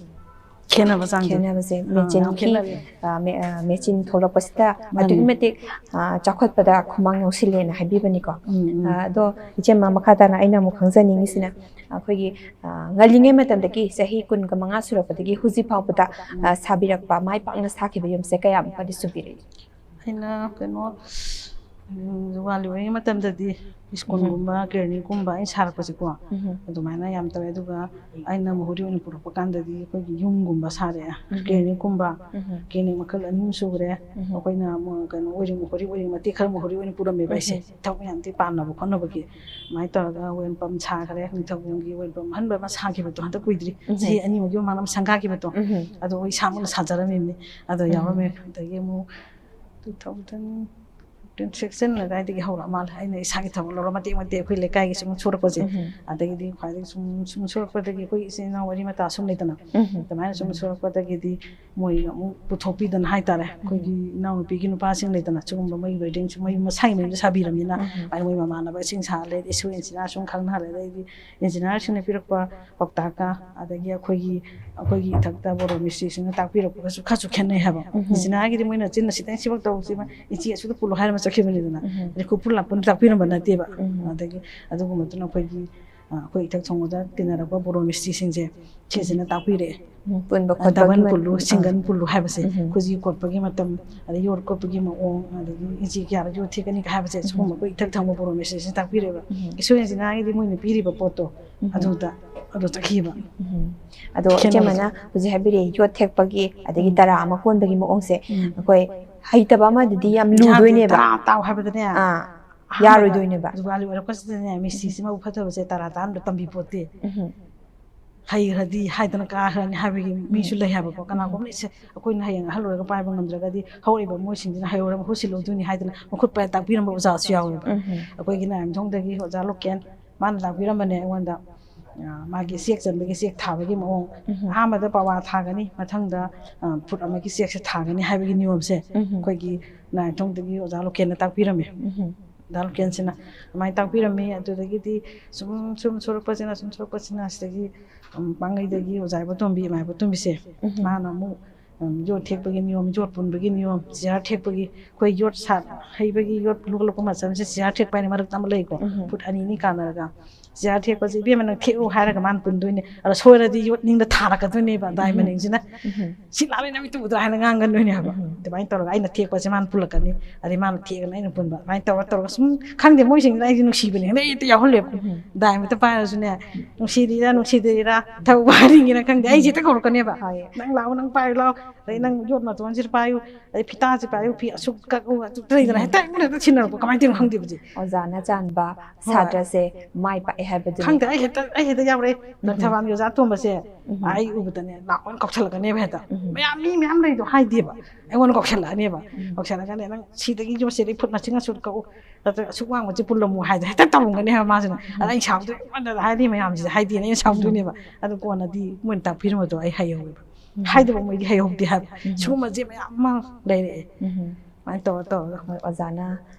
ꯈꯦꯠꯅꯕ ꯆꯥꯡꯁꯦ꯫ ꯈꯦꯠꯅꯕꯁꯦ ꯑꯥ, ꯌꯥꯝ ꯃꯦꯆꯤꯟꯒꯤ, ꯈꯦꯠꯅꯔꯦ꯫ ꯑ, ꯃꯦ-, ꯑ, ꯃꯦꯆꯤꯟ ꯊꯣꯛꯂꯛꯄꯁꯤꯗ ꯃꯥꯅꯦ꯫ ꯑꯗꯨꯛꯀꯤ ꯃꯇꯤꯛ, ꯑ, ꯆꯥꯎꯈꯠꯄꯗ ꯈꯨꯃꯥꯡ ꯌꯥꯎꯁꯤꯜꯂꯦꯅ ꯍꯥꯏꯕꯤꯕꯅꯤꯀꯣ꯫ ꯎꯝ, ꯎꯝ꯫ ꯑ, ꯑꯗꯣ ꯏꯆꯦꯃ, ꯃꯈꯥ ꯇꯥꯅ ꯑꯩꯅ ꯑꯃꯨꯛ ꯈꯪꯖꯅꯤꯡꯉꯤꯁꯤꯅ, ꯑꯩꯈꯣꯏꯒꯤ, ꯑ, ꯉꯜꯂꯤꯉꯩ ꯃꯇꯝꯗꯒꯤ, ꯆꯍꯤ ꯀꯨꯟꯒ ꯃꯉꯥ ꯁꯨꯔꯛꯄꯗꯒꯤ ꯍꯧꯖꯤꯛ ꯐꯥꯎꯕꯗ, ꯎꯝ꯫ ꯑ, ꯁꯥꯕꯤꯔꯛꯄ, ꯃꯥꯏ ꯄꯥꯛꯅ ꯁꯥꯈꯤꯕ ꯌꯨꯝꯁꯦ ꯀꯌꯥꯃꯨꯛꯀꯗꯤ ꯁꯨꯕꯤꯔꯦ? ꯑꯩꯅ ꯀꯩꯅꯣ, ꯎꯝ, ꯖꯨꯒꯥꯂꯤ ꯑꯣꯏꯔꯤꯉꯩ ꯃꯇꯝꯗꯗꯤ ꯁ꯭ꯀꯨꯜꯒꯨꯝꯕ, ꯎꯝ꯫ ꯀ꯭ꯂꯤꯅꯤꯛꯀꯨꯝꯕ ꯑꯩꯅ ꯁꯥꯔꯛꯄꯁꯦꯀꯣ, ꯎꯝ꯫ ꯑꯗꯨꯃꯥꯏꯅ ꯌꯥꯝ ꯇꯧꯋꯦ꯫ ꯑꯗꯨꯒ ꯑꯩꯅ ꯃꯍꯨꯔꯤ ꯑꯣꯏꯅ ꯄꯨꯔꯛꯄ ꯀꯥꯟꯗꯗꯤ ꯑꯩꯈꯣꯏꯒꯤ ꯌꯨꯝꯒꯨꯝꯕ ꯁꯥꯔꯛꯑꯦ꯫ ꯎꯝ꯫ ꯀ꯭ꯂꯤꯅꯤꯛꯀꯨꯝꯕ, ꯎꯝ꯫ ꯀ꯭ꯂꯤꯅꯤꯛ ꯃꯈꯜ ꯑꯅꯤ ꯑꯍꯨꯝ ꯁꯨꯈ꯭ꯔꯦ꯫ ꯎꯝ꯫ ꯑꯩꯈꯣꯏꯅ ꯑꯃꯨꯛ ꯀꯩꯅꯣ ꯑꯣꯏꯔꯤꯡ ꯃꯍꯨꯔꯤ ꯑꯣꯏꯔꯤꯡ ꯃꯇꯦꯛ ꯈꯔ ꯃꯍꯨꯔꯤ ꯑꯣꯏꯅ ꯄꯨꯔꯝꯃꯦꯕ ꯑꯩꯁꯦ꯫ ꯎꯝ꯫ ꯊꯕꯛ ꯃꯌꯥꯝꯗꯤ ꯄꯥꯟꯅꯕ ꯈꯣꯠꯅꯕꯒꯤ꯫ ꯑꯗꯨꯃꯥꯏꯅ ꯇꯧꯔꯒ ꯋꯦꯜ ꯄꯝ ꯁꯥꯈ꯭ꯔꯦ꯫ ꯅꯤꯡꯊꯧꯈꯣꯡꯒꯤ ꯋꯦꯜ ꯄꯝ ꯑꯍꯟꯕ ꯑꯃ ꯁꯥꯈꯤꯕꯗꯣ ꯍꯟꯗꯛ ꯀꯨꯏꯗ꯭ꯔꯤ꯫ ꯎꯝ꯫ ꯆꯍꯤ ꯑꯅꯤꯃꯨꯛꯀꯤ ꯃꯃꯥꯡꯗ ꯑꯃ ꯁꯪꯒꯥꯈꯤꯕꯗꯣ꯫ ꯎꯝ꯫ ꯑꯗꯣ ꯑꯩ ꯏꯁꯥꯃꯛꯅ ꯁꯥꯖꯔꯝꯃꯤꯕꯅꯤ꯫ ꯑꯗꯣ ꯎꯝ꯫ ꯌꯥꯎꯔꯝꯃꯦ꯫ ꯑꯗꯒꯤ ꯑꯃꯨꯛ two thousand fifteen, sixteen ꯑꯗꯨꯋꯥꯏꯗꯒꯤ ꯍꯧꯔꯛꯑ ꯃꯥꯜꯂꯦ꯫ ꯑꯩꯅ ꯏꯁꯥꯒꯤ ꯊꯕꯛ ꯂꯧꯔ ꯃꯇꯦꯛ ꯃꯇꯦꯛ ꯑꯩꯈꯣꯏ ꯂꯩꯀꯥꯏꯒꯤ ꯁꯨꯝ ꯁꯨꯔꯛꯄꯁꯦ꯫ ꯎꯝ꯫ ꯑꯗꯒꯤꯗꯤ ꯈ꯭ꯋꯥꯏꯗꯒꯤ ꯁꯨꯝ, ꯁꯨꯝ ꯁꯨꯔꯛꯄꯗꯒꯤꯗꯤ ꯑꯩꯈꯣꯏ ꯏꯆꯤꯟ ꯏꯅꯥꯎ ꯃꯔꯤ ꯃꯇꯥ ꯁꯨꯝ ꯂꯩꯗꯅ꯫ ꯎꯝ꯫ ꯑꯗꯨꯃꯥꯏꯅ ꯁꯨꯝ ꯁꯨꯔꯛꯄꯗꯒꯤꯗꯤ ꯃꯣꯏꯅ ꯑꯃꯨꯛ ꯄꯨꯊꯣꯛꯄꯤꯗꯅ ꯍꯥꯏꯇꯥꯔꯦ꯫ ꯎꯝ꯫ ꯑꯩꯈꯣꯏꯒꯤ ꯏꯅꯥꯎꯅꯨꯄꯤꯒꯤ ꯅꯨꯄꯥꯁꯤꯡ ꯂꯩꯗꯅ, ꯁꯤꯒꯨꯝꯕ ꯃꯣꯏ ꯋꯦꯗꯤꯡꯁꯨ ꯃꯣꯏ ꯃꯁꯥꯒꯤ ꯃꯌꯨꯝꯗ ꯁꯥꯕꯤꯔꯕꯅꯤꯅ, ꯎꯝ꯫ ꯑꯗꯨꯃꯥꯏꯅ ꯃꯣꯏ ꯃꯃꯥꯟꯅꯕꯁꯤꯡ ꯁꯥꯍꯜꯂꯦ, ꯑꯗꯩ ꯏꯁꯨ ꯏꯟꯖꯤꯅꯤꯌꯥꯔꯁꯨ ꯈꯪꯅꯍꯜꯂꯦ, ꯑꯗꯩꯗꯤ ꯏꯟꯖꯤꯅꯤꯌꯥꯔꯁꯤꯡꯅ ꯄꯤꯔꯛꯄ ꯄꯥꯎꯇꯥꯛꯀ, ꯑꯗꯒꯤ ꯑꯩꯈꯣꯏꯒꯤ, ꯑꯩꯈꯣꯏꯒꯤ ꯏꯊꯛꯇ ꯕꯣꯔꯣ ꯃꯤꯁꯇ꯭ꯔꯤꯁꯤꯡꯅ ꯇꯥꯛꯄꯤꯔꯛꯄꯒꯁꯨ ꯈꯔꯁꯨ ꯈꯦꯠꯅꯩ ꯍꯥꯏꯕ꯫ ꯎꯝ꯫ ꯏꯟꯖꯤꯅꯤꯌꯥꯔꯒꯤꯗꯤ ꯃꯣꯏꯅ ꯆꯤꯟꯅ ꯁꯤꯗꯪ ꯁꯤꯃꯛ ꯇꯧꯁꯤ, ꯏꯟꯆꯤ ꯑꯁꯨꯛꯇ ꯄꯨꯜꯂꯣ ꯍꯥꯏꯔ ꯆꯠꯈꯤꯕꯅꯤꯗꯅ꯫ ꯎꯝ꯫ ꯂꯩꯈꯣꯛ ꯄꯨꯜꯂꯞ ꯄꯨꯟꯅ ꯇꯥꯛꯄꯤꯔꯝꯕ ꯅꯠꯇꯦꯕ꯫ ꯎꯝ꯫ ꯑꯗꯒꯤ ꯑꯗꯨꯒꯨꯝꯕꯗꯨꯅ ꯑꯩꯈꯣꯏꯒꯤ, ꯑ, ꯑꯩꯈꯣꯏ ꯏꯊꯛ ꯊꯣꯡꯕꯗ ꯇꯤꯟꯅꯔꯛꯄ ꯕꯣꯔꯣ ꯃꯤꯁꯇ꯭ꯔꯤꯁꯤꯡꯁꯦ ꯁꯤꯁꯤꯅ ꯇꯥꯛꯄꯤꯔꯛꯑꯦ꯫ ꯎꯝ, ꯄꯨꯟꯕ ꯑ, ꯈꯣꯠꯄꯒꯤ ꯗꯕꯜ ꯃ-, ꯄꯨꯜꯂꯨ, ꯑꯥ꯫ ꯁꯤꯡꯒꯜ ꯄꯨꯜꯂꯨ ꯍꯥꯏꯕꯁꯦ, ꯎꯝ꯫ ꯈꯨꯖꯤ ꯀꯣꯠꯄꯒꯤ ꯃꯇꯝ, ꯑꯗꯒꯤ ꯌꯣꯠ ꯀꯣꯠꯄꯒꯤ ꯃꯑꯣꯡ, ꯑꯗꯒꯤ ꯏꯟꯆꯤ ꯀꯌꯥꯗ ꯌꯣꯠ ꯊꯦꯛꯀꯅꯤ ꯍꯥꯏꯕꯁꯦ, ꯎꯝ꯫ ꯁꯤꯒꯨꯝꯕ ꯑꯩꯈꯣꯏ ꯏꯊꯛ ꯊꯪꯕ ꯕꯣꯔꯣ ꯃꯤꯁꯇ꯭ꯔꯤꯁꯤꯅ ꯇꯥꯛꯄꯤꯔꯛꯑꯦꯕ꯫ ꯎꯝ꯫ ꯏꯁꯣꯔ ꯏꯟꯖꯤꯅꯤꯌꯥꯔꯒꯤꯗꯤ ꯃꯣꯏꯅ ꯄꯤꯔꯤꯕ ꯄꯣꯠꯇꯣ ꯎꯝ꯫ ꯑꯗꯨꯗ, ꯑꯗꯨ ꯆꯠꯈꯤꯕ꯫ ꯎꯝ꯫ ꯑꯗꯣ ꯈꯦꯠꯅꯕꯁꯦ꯫ ꯏꯆꯦꯃꯅ ꯍꯧꯖꯤꯛ ꯍꯥꯏꯕꯤꯔꯛꯑꯦ, ꯌꯣꯠ ꯊꯦꯛꯄꯒꯤ ꯑꯗꯒꯤ ꯎꯝ꯫ ꯇꯔꯥ ꯑꯃ ꯀꯣꯟꯕꯒꯤ ꯃꯑꯣꯡꯁꯦ, ꯎꯝ꯫ ꯑꯩꯈꯣꯏ ꯍꯩꯇꯕ ꯑꯃꯗꯗꯤ ꯌꯥꯝ ꯌꯥꯗꯦ, ꯂꯨꯗꯣꯏꯅꯦꯕ꯫ ꯇꯔꯥ ꯇꯥꯎ ꯍꯥꯏꯕꯗꯅꯦ, ꯑꯥ, ꯑꯍꯥꯟꯕꯗ ꯌꯥꯔꯣꯏꯗꯣꯏꯅꯦꯕ꯫ ꯖꯨꯒꯥꯂꯤ ꯑꯣꯏꯔꯛꯄꯁꯤꯗꯅꯦ, ꯃꯤꯁꯇ꯭ꯔꯤꯁꯤ ꯃꯕꯨꯛ ꯐꯠꯇꯕꯁꯦ ꯇꯔꯥ ꯇꯥꯍꯟꯕ ꯇꯝꯕꯤ ꯄꯣꯠꯇꯦ꯫ ꯎꯝ꯫ ꯍꯩꯈ꯭ꯔꯗꯤ ꯍꯥꯏꯗꯅ ꯀꯥꯈ꯭ꯔꯅꯤ ꯍꯥꯏꯕꯒꯤ ꯃꯤꯁꯨ ꯎꯝ꯫ ꯂꯩ ꯍꯥꯏꯕꯀꯣ꯫ ꯀꯅꯥꯒꯨꯝꯕꯅ "ꯏꯁꯦ, ꯑꯩꯈꯣꯏꯅ ꯍꯌꯦꯡ ꯑꯍꯜ ꯑꯣꯏꯔꯒ ꯄꯥꯏꯕ ꯉꯝꯗ꯭ꯔꯒꯗꯤ ꯍꯧꯔꯛꯏꯕ ꯃꯣꯏꯁꯤꯡꯁꯤꯅ ꯍꯩꯍꯧꯔ ꯃꯍꯨꯠ ꯁꯤꯜꯍꯧꯗꯣꯏꯅꯤ" ꯍꯥꯏꯗꯅ ꯃꯈꯨꯠ ꯄꯥꯏꯔ ꯇꯥꯛꯄꯤꯔꯝꯕ ꯑꯣꯖꯥꯁꯨ ꯌꯥꯎꯋꯦꯕ꯫ ꯎꯝ꯫ ꯑꯩꯈꯣꯏꯒꯤ ꯅꯥꯏꯃꯊꯣꯡꯗꯒꯤ ꯑꯣꯖꯥ ꯂꯣꯀꯦꯟ, ꯃꯥꯅ ꯇꯥꯛꯄꯤꯔꯝꯕꯅꯦ ꯑꯩꯉꯣꯟꯗ꯫ ꯑ, ꯃꯥꯒꯤ ꯆꯦꯛ ꯆꯟꯕꯒꯤ, ꯆꯦꯛ ꯊꯥꯕꯒꯤ ꯃꯑꯣꯡ꯫ ꯎꯝ꯫ ꯑꯍꯥꯟꯕꯗ ꯄꯋꯥ ꯊꯥꯒꯅꯤ, ꯃꯊꯪꯗ, ꯑ, ꯐꯨꯠ ꯑꯃꯒꯤ ꯆꯦꯛꯁꯦ ꯊꯥꯒꯅꯤ ꯍꯥꯏꯕꯒꯤ ꯅꯤꯌꯣꯝꯁꯦ ꯎꯝ꯫ ꯑꯩꯈꯣꯏꯒꯤ ꯅꯥꯏꯃꯊꯣꯡꯗꯒꯤ ꯑꯣꯖꯥ ꯂꯣꯀꯦꯟꯅ ꯇꯥꯛꯄꯤꯔꯝꯃꯦ꯫ ꯎꯝ꯫ ꯗꯥ ꯂꯣꯀꯦꯟꯁꯤꯅ ꯑꯗꯨꯃꯥꯏꯅ ꯇꯥꯛꯄꯤꯔꯝꯃꯤ꯫ ꯑꯗꯨꯗꯒꯤꯗꯤ ꯁꯨꯝ, ꯁꯨꯝ ꯁꯨꯔꯛꯄꯁꯤꯅ, ꯁꯨꯝ ꯁꯨꯔꯛꯄꯁꯤꯅ ꯁꯤꯗꯒꯤ, ꯎꯝ, ꯄꯥꯡꯒꯩꯗꯒꯤ ꯑꯣꯖꯥ ꯏꯕꯣꯇꯣꯝꯕꯤ, ꯏꯃꯥ ꯏꯕꯣꯇꯣꯝꯕꯤꯁꯦ, ꯎꯝ꯫ ꯃꯥꯅ ꯑꯃꯨꯛ, ꯎꯝ, ꯌꯣꯠ ꯊꯦꯛꯄꯒꯤ ꯅꯤꯌꯣꯝ, ꯌꯣꯠ ꯄꯨꯟꯕꯒꯤ ꯅꯤꯌꯣꯝ, ꯆꯤꯌꯥꯔ ꯊꯦꯛꯄꯒꯤ, ꯑꯩꯈꯣꯏ ꯌꯣꯠ ꯁꯥꯠ ꯍꯩꯕꯒꯤ ꯌꯣꯠ ꯂꯣꯜꯂꯛꯄ ꯃꯇꯝꯁꯦ ꯆꯤꯌꯥꯔ ꯊꯦꯛꯄ ꯍꯥꯏꯅ ꯃꯔꯛꯇ ꯑꯃ ꯂꯩꯀꯣ, ꯎꯝ꯫ ꯐꯨꯠ ꯑꯅꯤ ꯑꯅꯤ ꯀꯥꯟꯅꯔꯒ ꯆꯤꯌꯥꯔ ꯊꯦꯛꯄꯁꯦ, "ꯏꯕꯦꯝꯃ, ꯅꯪ ꯊꯦꯛꯎ" ꯍꯥꯏꯔꯒ ꯃꯥꯅ ꯄꯨꯟꯗꯣꯏꯅꯦ꯫ ꯑꯗ ꯁꯣꯏꯔꯗꯤ ꯌꯣꯠ ꯅꯤꯡꯗ ꯊꯥꯔꯛꯀꯗꯣꯏꯅꯦꯕ ꯗꯥꯏ ꯎꯝ꯫ ꯃꯅꯤꯡꯁꯤꯅ꯫ ꯎꯝ꯫ "ꯁꯤ ꯂꯥꯛꯂꯦ, ꯅꯃꯤꯠꯇꯨ ꯎꯗ꯭ꯔꯥ?" ꯍꯥꯏꯅ ꯉꯥꯡꯒꯟꯗꯣꯏꯅꯦ ꯍꯥꯏꯕ꯫ ꯎꯝ꯫ ꯑꯗꯨꯃꯥꯏꯅ ꯇꯧꯔꯒ ꯑꯩꯅ ꯊꯦꯛꯄꯁꯦ ꯃꯥꯅ ꯄꯨꯜꯂꯛꯀꯅꯤ, ꯑꯗꯩ ꯃꯥꯅ ꯊꯦꯛꯑꯒꯅ ꯑꯩꯅ ꯄꯨꯟꯕ꯫ ꯑꯗꯨꯃꯥꯏꯅ ꯇꯧꯔ ꯇꯧꯔꯒ ꯁꯨꯝ, ꯈꯪꯗꯦ, ꯃꯣꯏꯁꯤꯡꯁꯤꯅ ꯑꯩꯁꯦ ꯅꯨꯡꯁꯤꯕꯅꯦ, ꯈꯪꯗꯦ, ꯑꯩ ꯍꯦꯛꯇ ꯌꯥꯎꯍꯜꯂꯦꯕ꯫ ꯎꯝ꯫ ꯗꯥꯏ ꯑꯃꯇ ꯄꯥꯏꯔꯁꯨꯅꯦ, ꯅꯨꯡꯁꯤꯔꯤꯔꯥ ꯅꯨꯡꯁꯤꯗ꯭ꯔꯤꯔꯥ, ꯊꯧꯕ ꯍꯥꯏꯅꯤꯡꯉꯤꯔꯥ ꯈꯪꯗꯦ, ꯑꯩꯁꯦ ꯍꯦꯛꯇ ꯀꯧꯔꯛꯀꯅꯦꯕ꯫ ꯍꯣꯏ꯫ "ꯅꯪ ꯂꯥꯛꯑꯣ, ꯅꯪ ꯄꯥꯏꯔꯨ ꯂꯥꯛꯑꯣ, ꯑꯗꯩ ꯅꯪ ꯌꯣꯠ ꯃꯇꯣꯟꯁꯤꯗ ꯄꯥꯏꯌꯨ, ꯑꯗꯩ ꯐꯤꯇꯥꯁꯤ ꯄꯥꯏꯌꯨ, ꯐꯤ ꯑꯁꯨꯛ ꯀꯛꯎ", ꯑꯗꯨ ꯂꯩꯗꯅ, ꯍꯦꯛꯇ ꯑꯩꯉꯣꯟꯗ ꯍꯦꯛꯇ ꯁꯤꯟꯅꯔꯛꯄ, ꯀꯃꯥꯏꯅ ꯇꯧꯔꯤꯅꯣ ꯈꯪꯗꯦꯕ ꯍꯧꯖꯤꯛ꯫ ꯑꯣꯖꯥꯅ ꯆꯥꯟꯕ ꯍꯣꯏ꯫ ꯁꯥꯇ꯭ꯔꯁꯦ ꯃꯥꯏ ꯄꯥꯛꯑꯦ ꯍꯥꯏꯕꯗꯨꯅꯤ꯫ ꯈꯪꯗꯦ, ꯑꯩ ꯍꯦꯛꯇ, ꯑꯩ ꯍꯦꯛꯇ ꯌꯥꯎꯔꯛꯑꯦ꯫ ꯎꯝ꯫ ꯊꯧꯕꯥꯜꯒꯤ ꯑꯣꯖꯥ ꯑꯇꯣꯝꯕꯁꯦ, ꯎꯝ꯫ ꯑꯩ ꯎꯕꯗꯅꯦ ꯂꯥꯛꯑꯣꯅ ꯀꯧꯁꯜꯂꯛꯀꯅꯦꯕ ꯍꯦꯛꯇ꯫ ꯎꯝ꯫ ꯃꯌꯥꯝ, ꯃꯤ ꯃꯌꯥꯝ ꯂꯩꯗꯣ ꯍꯥꯏꯗꯦꯕ, ꯑꯩꯉꯣꯟꯗ ꯀꯧꯁꯜꯂꯛꯑꯅꯦꯕ꯫ ꯎꯝ꯫ ꯀꯧꯁꯜꯂꯛꯑꯀꯥꯟꯗ "ꯅꯪ ꯁꯤꯗꯒꯤ ꯌꯣꯠꯁꯤꯗꯒꯤ ꯐꯨꯠ ꯃꯁꯤꯡ ꯑꯁꯨꯛ ꯀꯛꯎ, ꯅꯠꯇ꯭ꯔꯒ ꯑꯁꯨꯛ ꯋꯥꯡꯕꯁꯤ ꯄꯨꯜꯂꯝꯃꯨ" ꯍꯥꯏꯗꯅ ꯍꯦꯛꯇ ꯇꯧꯔꯝꯒꯅꯤ ꯍꯥꯏꯕ ꯃꯥꯁꯤꯅ꯫ ꯑꯗ ꯑꯩ ꯁꯥꯎꯗꯣꯏ, "ꯑꯩꯉꯣꯟꯗ ꯍꯥꯏꯔꯤ ꯃꯌꯥꯝꯁꯤꯗꯤ ꯍꯥꯏꯗꯦꯅ" ꯑꯩꯅ ꯁꯥꯎꯗꯣꯏꯅꯦꯕ꯫ ꯑꯗꯨ ꯀꯣꯟꯅꯗꯤ ꯃꯣꯏꯅ ꯇꯥꯛꯄꯤꯔꯝꯕꯗꯣ ꯑꯩ ꯍꯩꯍꯧꯋꯦꯕ꯫ ꯎꯝ꯫ ꯍꯥꯏꯗꯕ ꯃꯣꯏꯗꯤ ꯍꯩꯍꯧꯗꯦ ꯍꯥꯏꯕ꯫ ꯎꯝ꯫ ꯁꯤꯒꯨꯝꯕꯁꯦ ꯃꯌꯥꯝ ꯑꯃ ꯂꯩꯔꯛꯑꯦ꯫ ꯎꯝ꯫ ꯑꯗꯨꯃꯥꯏꯅ ꯇꯧꯔ ꯇꯧꯔꯒ꯫ ꯍꯣꯏ, ꯑꯣꯖꯥꯅ,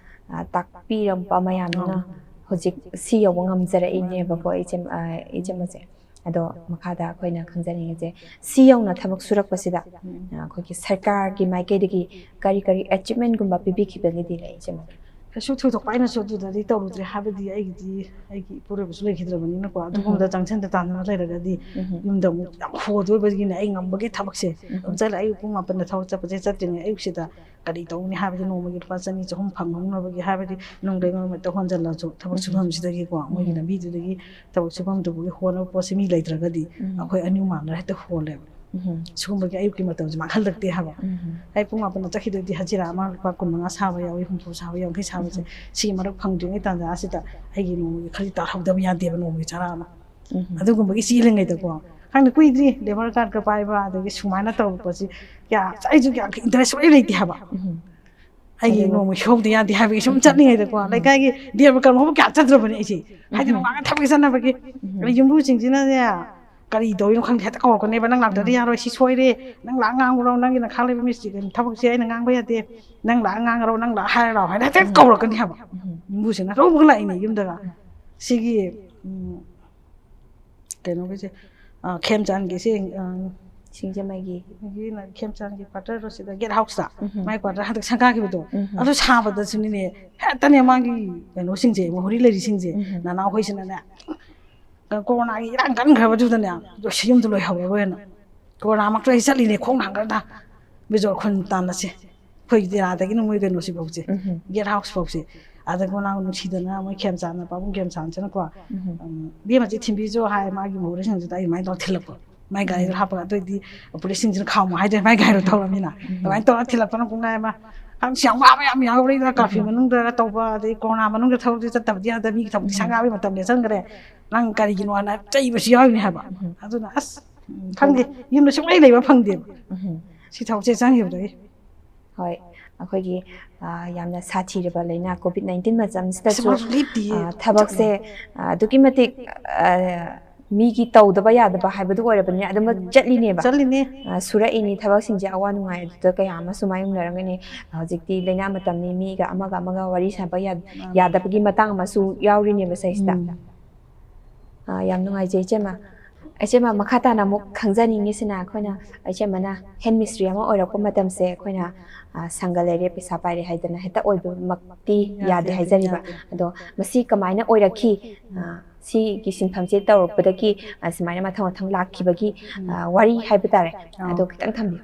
ꯑ, ꯇꯥꯛꯄꯤꯔꯝꯕ ꯃꯌꯥꯝꯗꯨꯅ ꯑꯥ꯫ ꯍꯧꯖꯤꯛ ꯁꯤ ꯌꯧꯕ ꯉꯝꯖꯔꯛꯏꯅꯦꯕꯀꯣ, ꯏꯆꯦ, ꯑ, ꯏꯆꯦꯃꯁꯦ꯫ ꯑꯗꯣ ꯃꯈꯥꯗ ꯑꯩꯈꯣꯏꯅ ꯈꯪꯖꯅꯤꯡꯉꯤꯁꯦ, ꯁꯤ ꯌꯧꯅ ꯊꯕꯛ ꯁꯨꯔꯛꯄꯁꯤꯗ ꯑꯩꯈꯣꯏꯒꯤ ꯁꯔꯀꯥꯔꯒꯤ ꯃꯥꯏꯀꯩꯗꯒꯤ ꯀꯔꯤ ꯀꯔꯤ ꯑꯦꯆꯤꯞꯃꯦꯟꯒꯨꯝꯕ ꯄꯤꯕꯤꯈꯤꯕꯒꯤꯗꯤ ꯂꯩ, ꯏꯆꯦꯃ? ꯀꯩꯁꯨ ꯊꯣꯏꯗꯣꯛꯄ ꯑꯩꯅꯁꯨ ꯑꯗꯨꯗꯗꯤ ꯇꯧꯔꯨꯗ꯭ꯔꯦ, ꯍꯥꯏꯕꯗꯤ ꯑꯩꯒꯤꯗꯤ ꯑꯩꯒꯤ ꯏꯄꯨꯔꯣꯏꯕꯁꯨ ꯂꯩꯈꯤꯗ꯭ꯔꯕꯅꯤꯅꯀꯣ꯫ ꯑꯗꯨꯒꯨꯝꯕꯗ ꯆꯪꯁꯤꯟꯗ ꯇꯥꯟꯗꯅ ꯂꯩꯔꯒꯗꯤ ꯌꯨꯝꯗ ꯑꯃꯨꯛ ꯌꯥꯝ ꯍꯣꯗꯣꯏꯕꯒꯤꯅꯦ, ꯑꯩ ꯉꯝꯕꯒꯤ ꯊꯕꯛꯁꯦ ꯑꯗꯨꯝ ꯆꯠꯂꯦ꯫ ꯑꯌꯨꯛ ꯄꯨꯡ ꯃꯥꯄꯟꯗ ꯊꯕꯛ ꯆꯠꯄꯁꯦ, ꯆꯠꯇ꯭ꯔꯤꯉꯩ ꯑꯌꯨꯛꯁꯤꯗ ꯀꯔꯤ ꯇꯧꯅꯤ ꯍꯥꯏꯕꯗꯤ ꯅꯣꯡꯃꯒꯤ ꯂꯨꯄꯥ ꯆꯅꯤ ꯆꯍꯨꯝ ꯐꯪꯍꯧꯅꯕꯒꯤ ꯍꯥꯏꯕꯗꯤ ꯅꯨꯡꯗꯩ ꯃꯔꯛꯇ ꯍꯣꯟꯖꯜꯂꯁꯨ ꯊꯕꯛ ꯁꯨꯐꯝꯁꯤꯗꯒꯤꯀꯣ, ꯃꯣꯏꯒꯤ ꯂꯝꯕꯤꯗꯨꯗꯒꯤ ꯊꯕꯛ ꯁꯨꯐꯝꯗꯨꯕꯨꯒꯤ ꯍꯣꯠꯅꯕ ꯄꯣꯠꯁꯦ ꯃꯤ ꯂꯩꯇ꯭ꯔꯒꯗꯤ ꯑꯩꯈꯣꯏ ꯑꯅꯤ ꯃꯥꯟꯅꯔ ꯍꯦꯛꯇ ꯍꯣꯜꯂꯦꯕ꯫ ꯁꯤꯒꯨꯝꯕꯒꯤ ꯑꯌꯨꯛꯀꯤ ꯃꯇꯝꯁꯦ ꯃꯥꯡꯍꯜꯂꯛꯇꯦ ꯍꯥꯏꯕ꯫ ꯑꯩ ꯄꯨꯡ ꯃꯥꯄꯟꯗ ꯆꯠꯈꯤꯗꯣꯏꯗꯤ ꯍꯖꯤꯔꯥ ꯑꯃ ꯂꯨꯄꯥ ꯀꯨꯟ ꯃꯉꯥ ꯁꯥꯕ ꯌꯥꯎꯏ, ꯍꯨꯝꯐꯨ ꯁꯥꯕ, ꯌꯥꯡꯈꯩ ꯁꯥꯕꯁꯦ, ꯁꯤ ꯃꯔꯛ ꯐꯪꯗ꯭ꯔꯤꯉꯩ ꯇꯥꯟꯖꯥ ꯑꯁꯤꯗ ꯑꯩꯒꯤ ꯅꯣꯡꯃꯒꯤ ꯈꯔꯗꯤ ꯇꯥꯍꯧꯗꯕ ꯌꯥꯗꯦꯕ, ꯅꯣꯡꯃꯒꯤ ꯆꯔꯥ ꯑꯃ꯫ ꯑꯗꯨꯒꯨꯝꯕꯒꯤ ꯆꯦꯜꯂꯤꯉꯩꯗꯀꯣ, ꯈꯪꯗꯦ, ꯀꯨꯏꯗ꯭ꯔꯤ ꯂꯦꯕꯔ ꯀꯥꯔꯠꯀ ꯄꯥꯏꯕ ꯑꯗꯒꯤ ꯁꯨꯃꯥꯏꯅ ꯇꯧꯔꯛꯄꯁꯤ ꯀꯌꯥ, ꯑꯩꯁꯨ ꯀꯌꯥ ꯏꯟꯇꯔꯦꯁ ꯂꯣꯏ ꯂꯩꯇꯦ ꯍꯥꯏꯕ꯫ ꯑꯩꯒꯤ ꯅꯣꯡꯃ ꯁꯨꯍꯧꯗ ꯌꯥꯗꯦ ꯍꯥꯏꯕꯒꯤ ꯁꯨꯝ ꯆꯠꯂꯤꯉꯩꯗꯀꯣ, ꯂꯩꯀꯥꯏꯒꯤ ꯗꯦꯕ ꯀꯔꯃꯕꯨ ꯀꯌꯥ ꯆꯠꯇ꯭ꯔꯕꯅꯦ ꯑꯩꯁꯦ꯫ ꯍꯥꯏꯗꯤ ꯅꯣꯡꯉꯥꯜꯂꯒ ꯊꯕꯛ ꯆꯠꯅꯕꯒꯤ꯫ ꯑꯗꯩ ꯌꯨꯝꯕꯨꯁꯤꯡꯁꯤꯅꯅꯦ, ꯀꯔꯤ ꯇꯧꯔꯤꯅꯣ ꯈꯪꯗꯦ, ꯍꯦꯛꯇ ꯀꯧꯔꯛꯀꯅꯦꯕ, "ꯅꯪ ꯂꯥꯛꯇ꯭ꯔꯗꯤ ꯌꯥꯔꯣꯏ, ꯁꯤ ꯁꯣꯏꯔꯦ, ꯅꯪ ꯂꯥꯛꯑ ꯉꯥꯡꯉꯨꯔꯣ, ꯅꯪꯒꯤ ꯅꯈꯥ ꯂꯩꯕ ꯃꯤꯁꯇ꯭ꯔꯤ ꯀꯩꯅꯣ ꯊꯕꯛꯁꯦ ꯑꯩꯅ ꯉꯥꯡꯕ ꯌꯥꯗꯦ, ꯅꯪ ꯂꯥꯛꯑ ꯉꯥꯡꯉꯔꯣ, ꯅꯪ ꯂꯥꯛꯑ ꯍꯥꯏꯔ ꯂꯥꯛꯑꯣ" ꯍꯥꯏꯅ ꯍꯦꯛꯇ ꯀꯧꯔꯛꯀꯅꯤ ꯍꯥꯏꯕ꯫ ꯌꯨꯝꯕꯨꯁꯤꯅ ꯂꯧꯕꯒ ꯂꯥꯛꯏꯅꯦ ꯌꯨꯝꯗꯒ꯫ ꯁꯤꯒꯤ ꯎꯝ, ꯀꯩꯅꯣꯒꯤꯁꯦ, ꯑ, ꯈꯦꯝꯆꯥꯟꯒꯤꯁꯦ, ꯑ, ꯁꯤꯡꯖꯃꯩꯒꯤ꯫ ꯁꯤꯒꯤꯅ ꯈꯦꯝꯆꯥꯟꯒꯤ ꯀ꯭ꯋꯥꯇꯔꯗꯣ, ꯁꯤꯗ ꯒꯦꯠ ꯍꯥꯎꯁꯇ ꯃꯥꯏ ꯀ꯭ꯋꯥꯇꯔ ꯍꯟꯗꯛ ꯁꯪꯒꯥꯈꯤꯕꯗꯣ, ꯑꯗꯨ ꯁꯥꯕꯗꯁꯨꯅꯤꯅꯦ, ꯍꯦꯛꯇꯅꯦ ꯃꯥꯒꯤ ꯀꯩꯅꯣꯁꯤꯡꯁꯦ, ꯃꯍꯨꯔꯤ ꯂꯩꯔꯤꯁꯤꯡꯁꯦ, ꯅꯅꯥꯎꯈꯣꯏꯁꯤꯅꯅꯦ, ꯀꯣꯔꯣꯅꯥꯒꯤ ꯏꯔꯥꯡ ꯀꯟꯈ꯭ꯔꯕꯗꯨꯗꯅꯦ, ꯂꯣꯏꯁꯤ ꯌꯨꯝꯗ ꯂꯣꯏꯍꯧꯔꯔꯣꯏꯅ ꯀꯣꯔꯣꯅꯥꯃꯛꯇ ꯑꯩ ꯆꯠꯂꯤꯅꯦ ꯈꯣꯡ ꯍꯥꯡꯒꯠꯗ ꯕꯤꯖꯣꯔ ꯈꯨꯟ ꯇꯥꯟꯅꯁꯦ꯫ ꯑꯩꯈꯣꯏꯒꯤ ꯇꯦꯔꯥꯗꯒꯤꯅ ꯃꯣꯏ ꯀꯩꯅꯣꯁꯤꯐꯥꯎꯁꯦ, ꯒꯦꯠ ꯍꯥꯎꯁ ꯐꯥꯎꯁꯦ꯫ ꯑꯗ ꯀꯣꯔꯣꯅꯥ ꯅꯨꯡꯁꯤꯗꯅ ꯃꯣꯏ ꯈꯦꯝꯆꯥꯟꯅ, ꯄꯥꯕꯨꯡ ꯈꯦꯝꯆꯥꯟꯁꯤꯅꯀꯣ, "ꯎꯝ, ꯏꯕꯦꯝꯃ ꯁꯤ ꯊꯤꯟꯕꯤꯁꯨ" ꯍꯥꯏ, ꯃꯥꯒꯤ ꯃꯍꯨꯔꯤꯁꯤꯡꯁꯤꯗ ꯑꯩ ꯑꯗꯨꯃꯥꯏꯅ ꯇꯧꯔ ꯊꯤꯜꯂꯛꯄ꯫ ꯃꯥꯏ ꯒꯥꯔꯤꯗꯣ ꯍꯥꯞꯄꯒ, ꯑꯗꯨꯑꯣꯏꯗꯤ ꯄꯨꯂꯤꯁꯁꯤꯡꯁꯤꯅ "ꯈꯥꯝꯃꯣ" ꯍꯥꯏꯗ꯭ꯔꯦ, ꯃꯥꯏ ꯒꯥꯔꯤꯗꯣ ꯊꯧꯔꯃꯤꯅ꯫ ꯑꯗꯨꯃꯥꯏꯅ ꯇꯧꯔ ꯊꯤꯜꯂꯛꯄꯅ ꯄꯨꯡꯈꯥꯏ ꯑꯃ꯫ ꯑꯁ, ꯌꯥꯝ ꯋꯥꯕ ꯌꯥꯝ ꯌꯥꯎꯔꯤꯗ, ꯀꯥꯔꯐ꯭ꯌꯨ ꯃꯅꯨꯡꯗ ꯇꯧꯕ, ꯑꯗꯩ ꯀꯣꯔꯣꯅꯥ ꯃꯅꯨꯡꯗ ꯊꯕꯛꯁꯦ ꯆꯠꯇꯕꯗꯤ ꯌꯥꯗꯕ, ꯃꯤꯒꯤ ꯊꯕꯛꯇꯤ ꯁꯪꯒꯥꯕꯒꯤ ꯃꯇꯝ ꯂꯦꯞꯁꯟꯈ꯭ꯔꯦ, ꯅꯪ ꯀꯔꯤꯒꯤꯅꯣ ꯍꯥꯏꯅ ꯆꯩꯕꯁꯨ ꯌꯥꯎꯔꯤꯅꯤ ꯍꯥꯏꯕ꯫ ꯑꯗꯨꯅ ꯑꯁ, ꯈꯪꯗꯦ, ꯌꯨꯝꯗ ꯁꯨꯡꯂꯩ ꯂꯩꯕ ꯐꯪꯗꯦꯕ꯫ ꯁꯤ ꯊꯕꯛꯁꯦ ꯆꯪꯈꯤꯕꯗꯒꯤ꯫ ꯍꯣꯏ, ꯑꯩꯈꯣꯏꯒꯤ, ꯑ, ꯌꯥꯝꯅ ꯁꯥꯊꯤꯔꯕ ꯂꯥꯏꯅꯥ ꯀꯣꯚꯤꯗ ꯅꯥꯏꯟꯇꯤꯟ ꯃꯇꯝꯁꯤꯗꯁꯨ, ꯃꯥꯁꯨ ꯂꯦꯞꯇꯤꯌꯦ꯫ ꯑ, ꯊꯕꯛꯁꯦ, ꯑ, ꯑꯗꯨꯛꯀꯤ ꯃꯇꯤꯛ, ꯑ, ꯃꯤꯒꯤ ꯇꯧꯗꯕ ꯌꯥꯗꯕ ꯍꯥꯏꯕꯗꯨ ꯑꯣꯏꯔꯕꯅꯤꯅ ꯑꯗꯨꯃꯛ ꯆꯠꯂꯤꯅꯦꯕ꯫ ꯆꯠꯂꯤꯅꯦ꯫ ꯑ, ꯁꯨꯔꯛꯏꯅꯤ ꯊꯕꯛꯁꯤꯡꯁꯦ, ꯑꯋꯥ ꯅꯨꯡꯉꯥꯏ ꯑꯗꯨꯗ ꯀꯌꯥ ꯑꯃꯁꯨ ꯃꯥꯌꯣꯛꯅꯔꯝꯒꯅꯤ꯫ ꯍꯧꯖꯤꯛꯇꯤ ꯂꯥꯏꯅꯥ ꯃꯇꯝꯅꯤ, ꯃꯤꯒ ꯑꯃꯒ ꯑꯃꯒ ꯋꯥꯔꯤ ꯁꯥꯕ ꯌꯥ-, ꯌꯥꯗꯕꯒꯤ ꯃꯇꯥꯡ ꯑꯃꯁꯨ ꯌꯥꯎꯔꯤꯅꯦꯕ ꯁꯤꯗꯩꯁꯤꯗ꯫ ꯑ, ꯌꯥꯝ ꯅꯨꯡꯉꯥꯏꯖꯩ, ꯏꯆꯦꯃ꯫ ꯏꯆꯦꯃ, ꯃꯈꯥ ꯇꯥꯅ ꯑꯃꯨꯛ ꯈꯪꯖꯅꯤꯡꯉꯤꯁꯤꯅ, ꯑꯩꯈꯣꯏꯅ ꯏꯆꯦꯃꯅ ꯍꯦꯟ ꯃꯤꯁꯇ꯭ꯔꯤ ꯑꯃ ꯑꯣꯏꯔꯛꯄ ꯃꯇꯝꯁꯦ, ꯑꯩꯈꯣꯏꯅ, ꯑ, ꯁꯪꯒ ꯂꯩꯔꯦ, ꯄꯩꯁꯥ ꯄꯥꯏꯔꯦ ꯍꯥꯏꯗꯅ ꯍꯦꯛꯇ ꯑꯣꯏꯕꯃꯛꯇꯤ ꯌꯥꯗꯦ ꯌꯥꯗꯦ, ꯍꯥꯏꯖꯔꯤꯕ꯫ ꯌꯥꯗꯦ꯫ ꯑꯗꯣ ꯃꯁꯤ ꯀꯃꯥꯏꯅ ꯑꯣꯏꯔꯛꯈꯤ? ꯑ, ꯁꯤꯒꯤ ꯁꯤꯟꯐꯝꯁꯦ ꯇꯧꯔꯛꯄꯗꯒꯤ, ꯑ, ꯁꯨꯃꯥꯏꯅ ꯃꯊꯪ ꯃꯊꯪ ꯂꯥꯛꯈꯤꯕꯒꯤ, ꯎꯝ꯫ ꯑ, ꯋꯥꯔꯤ ꯍꯥꯏꯕ ꯇꯥꯔꯦ, ꯑꯥ꯫ ꯑꯗꯣ ꯈꯤꯇꯪ ꯊꯝꯕꯤꯌꯨ꯫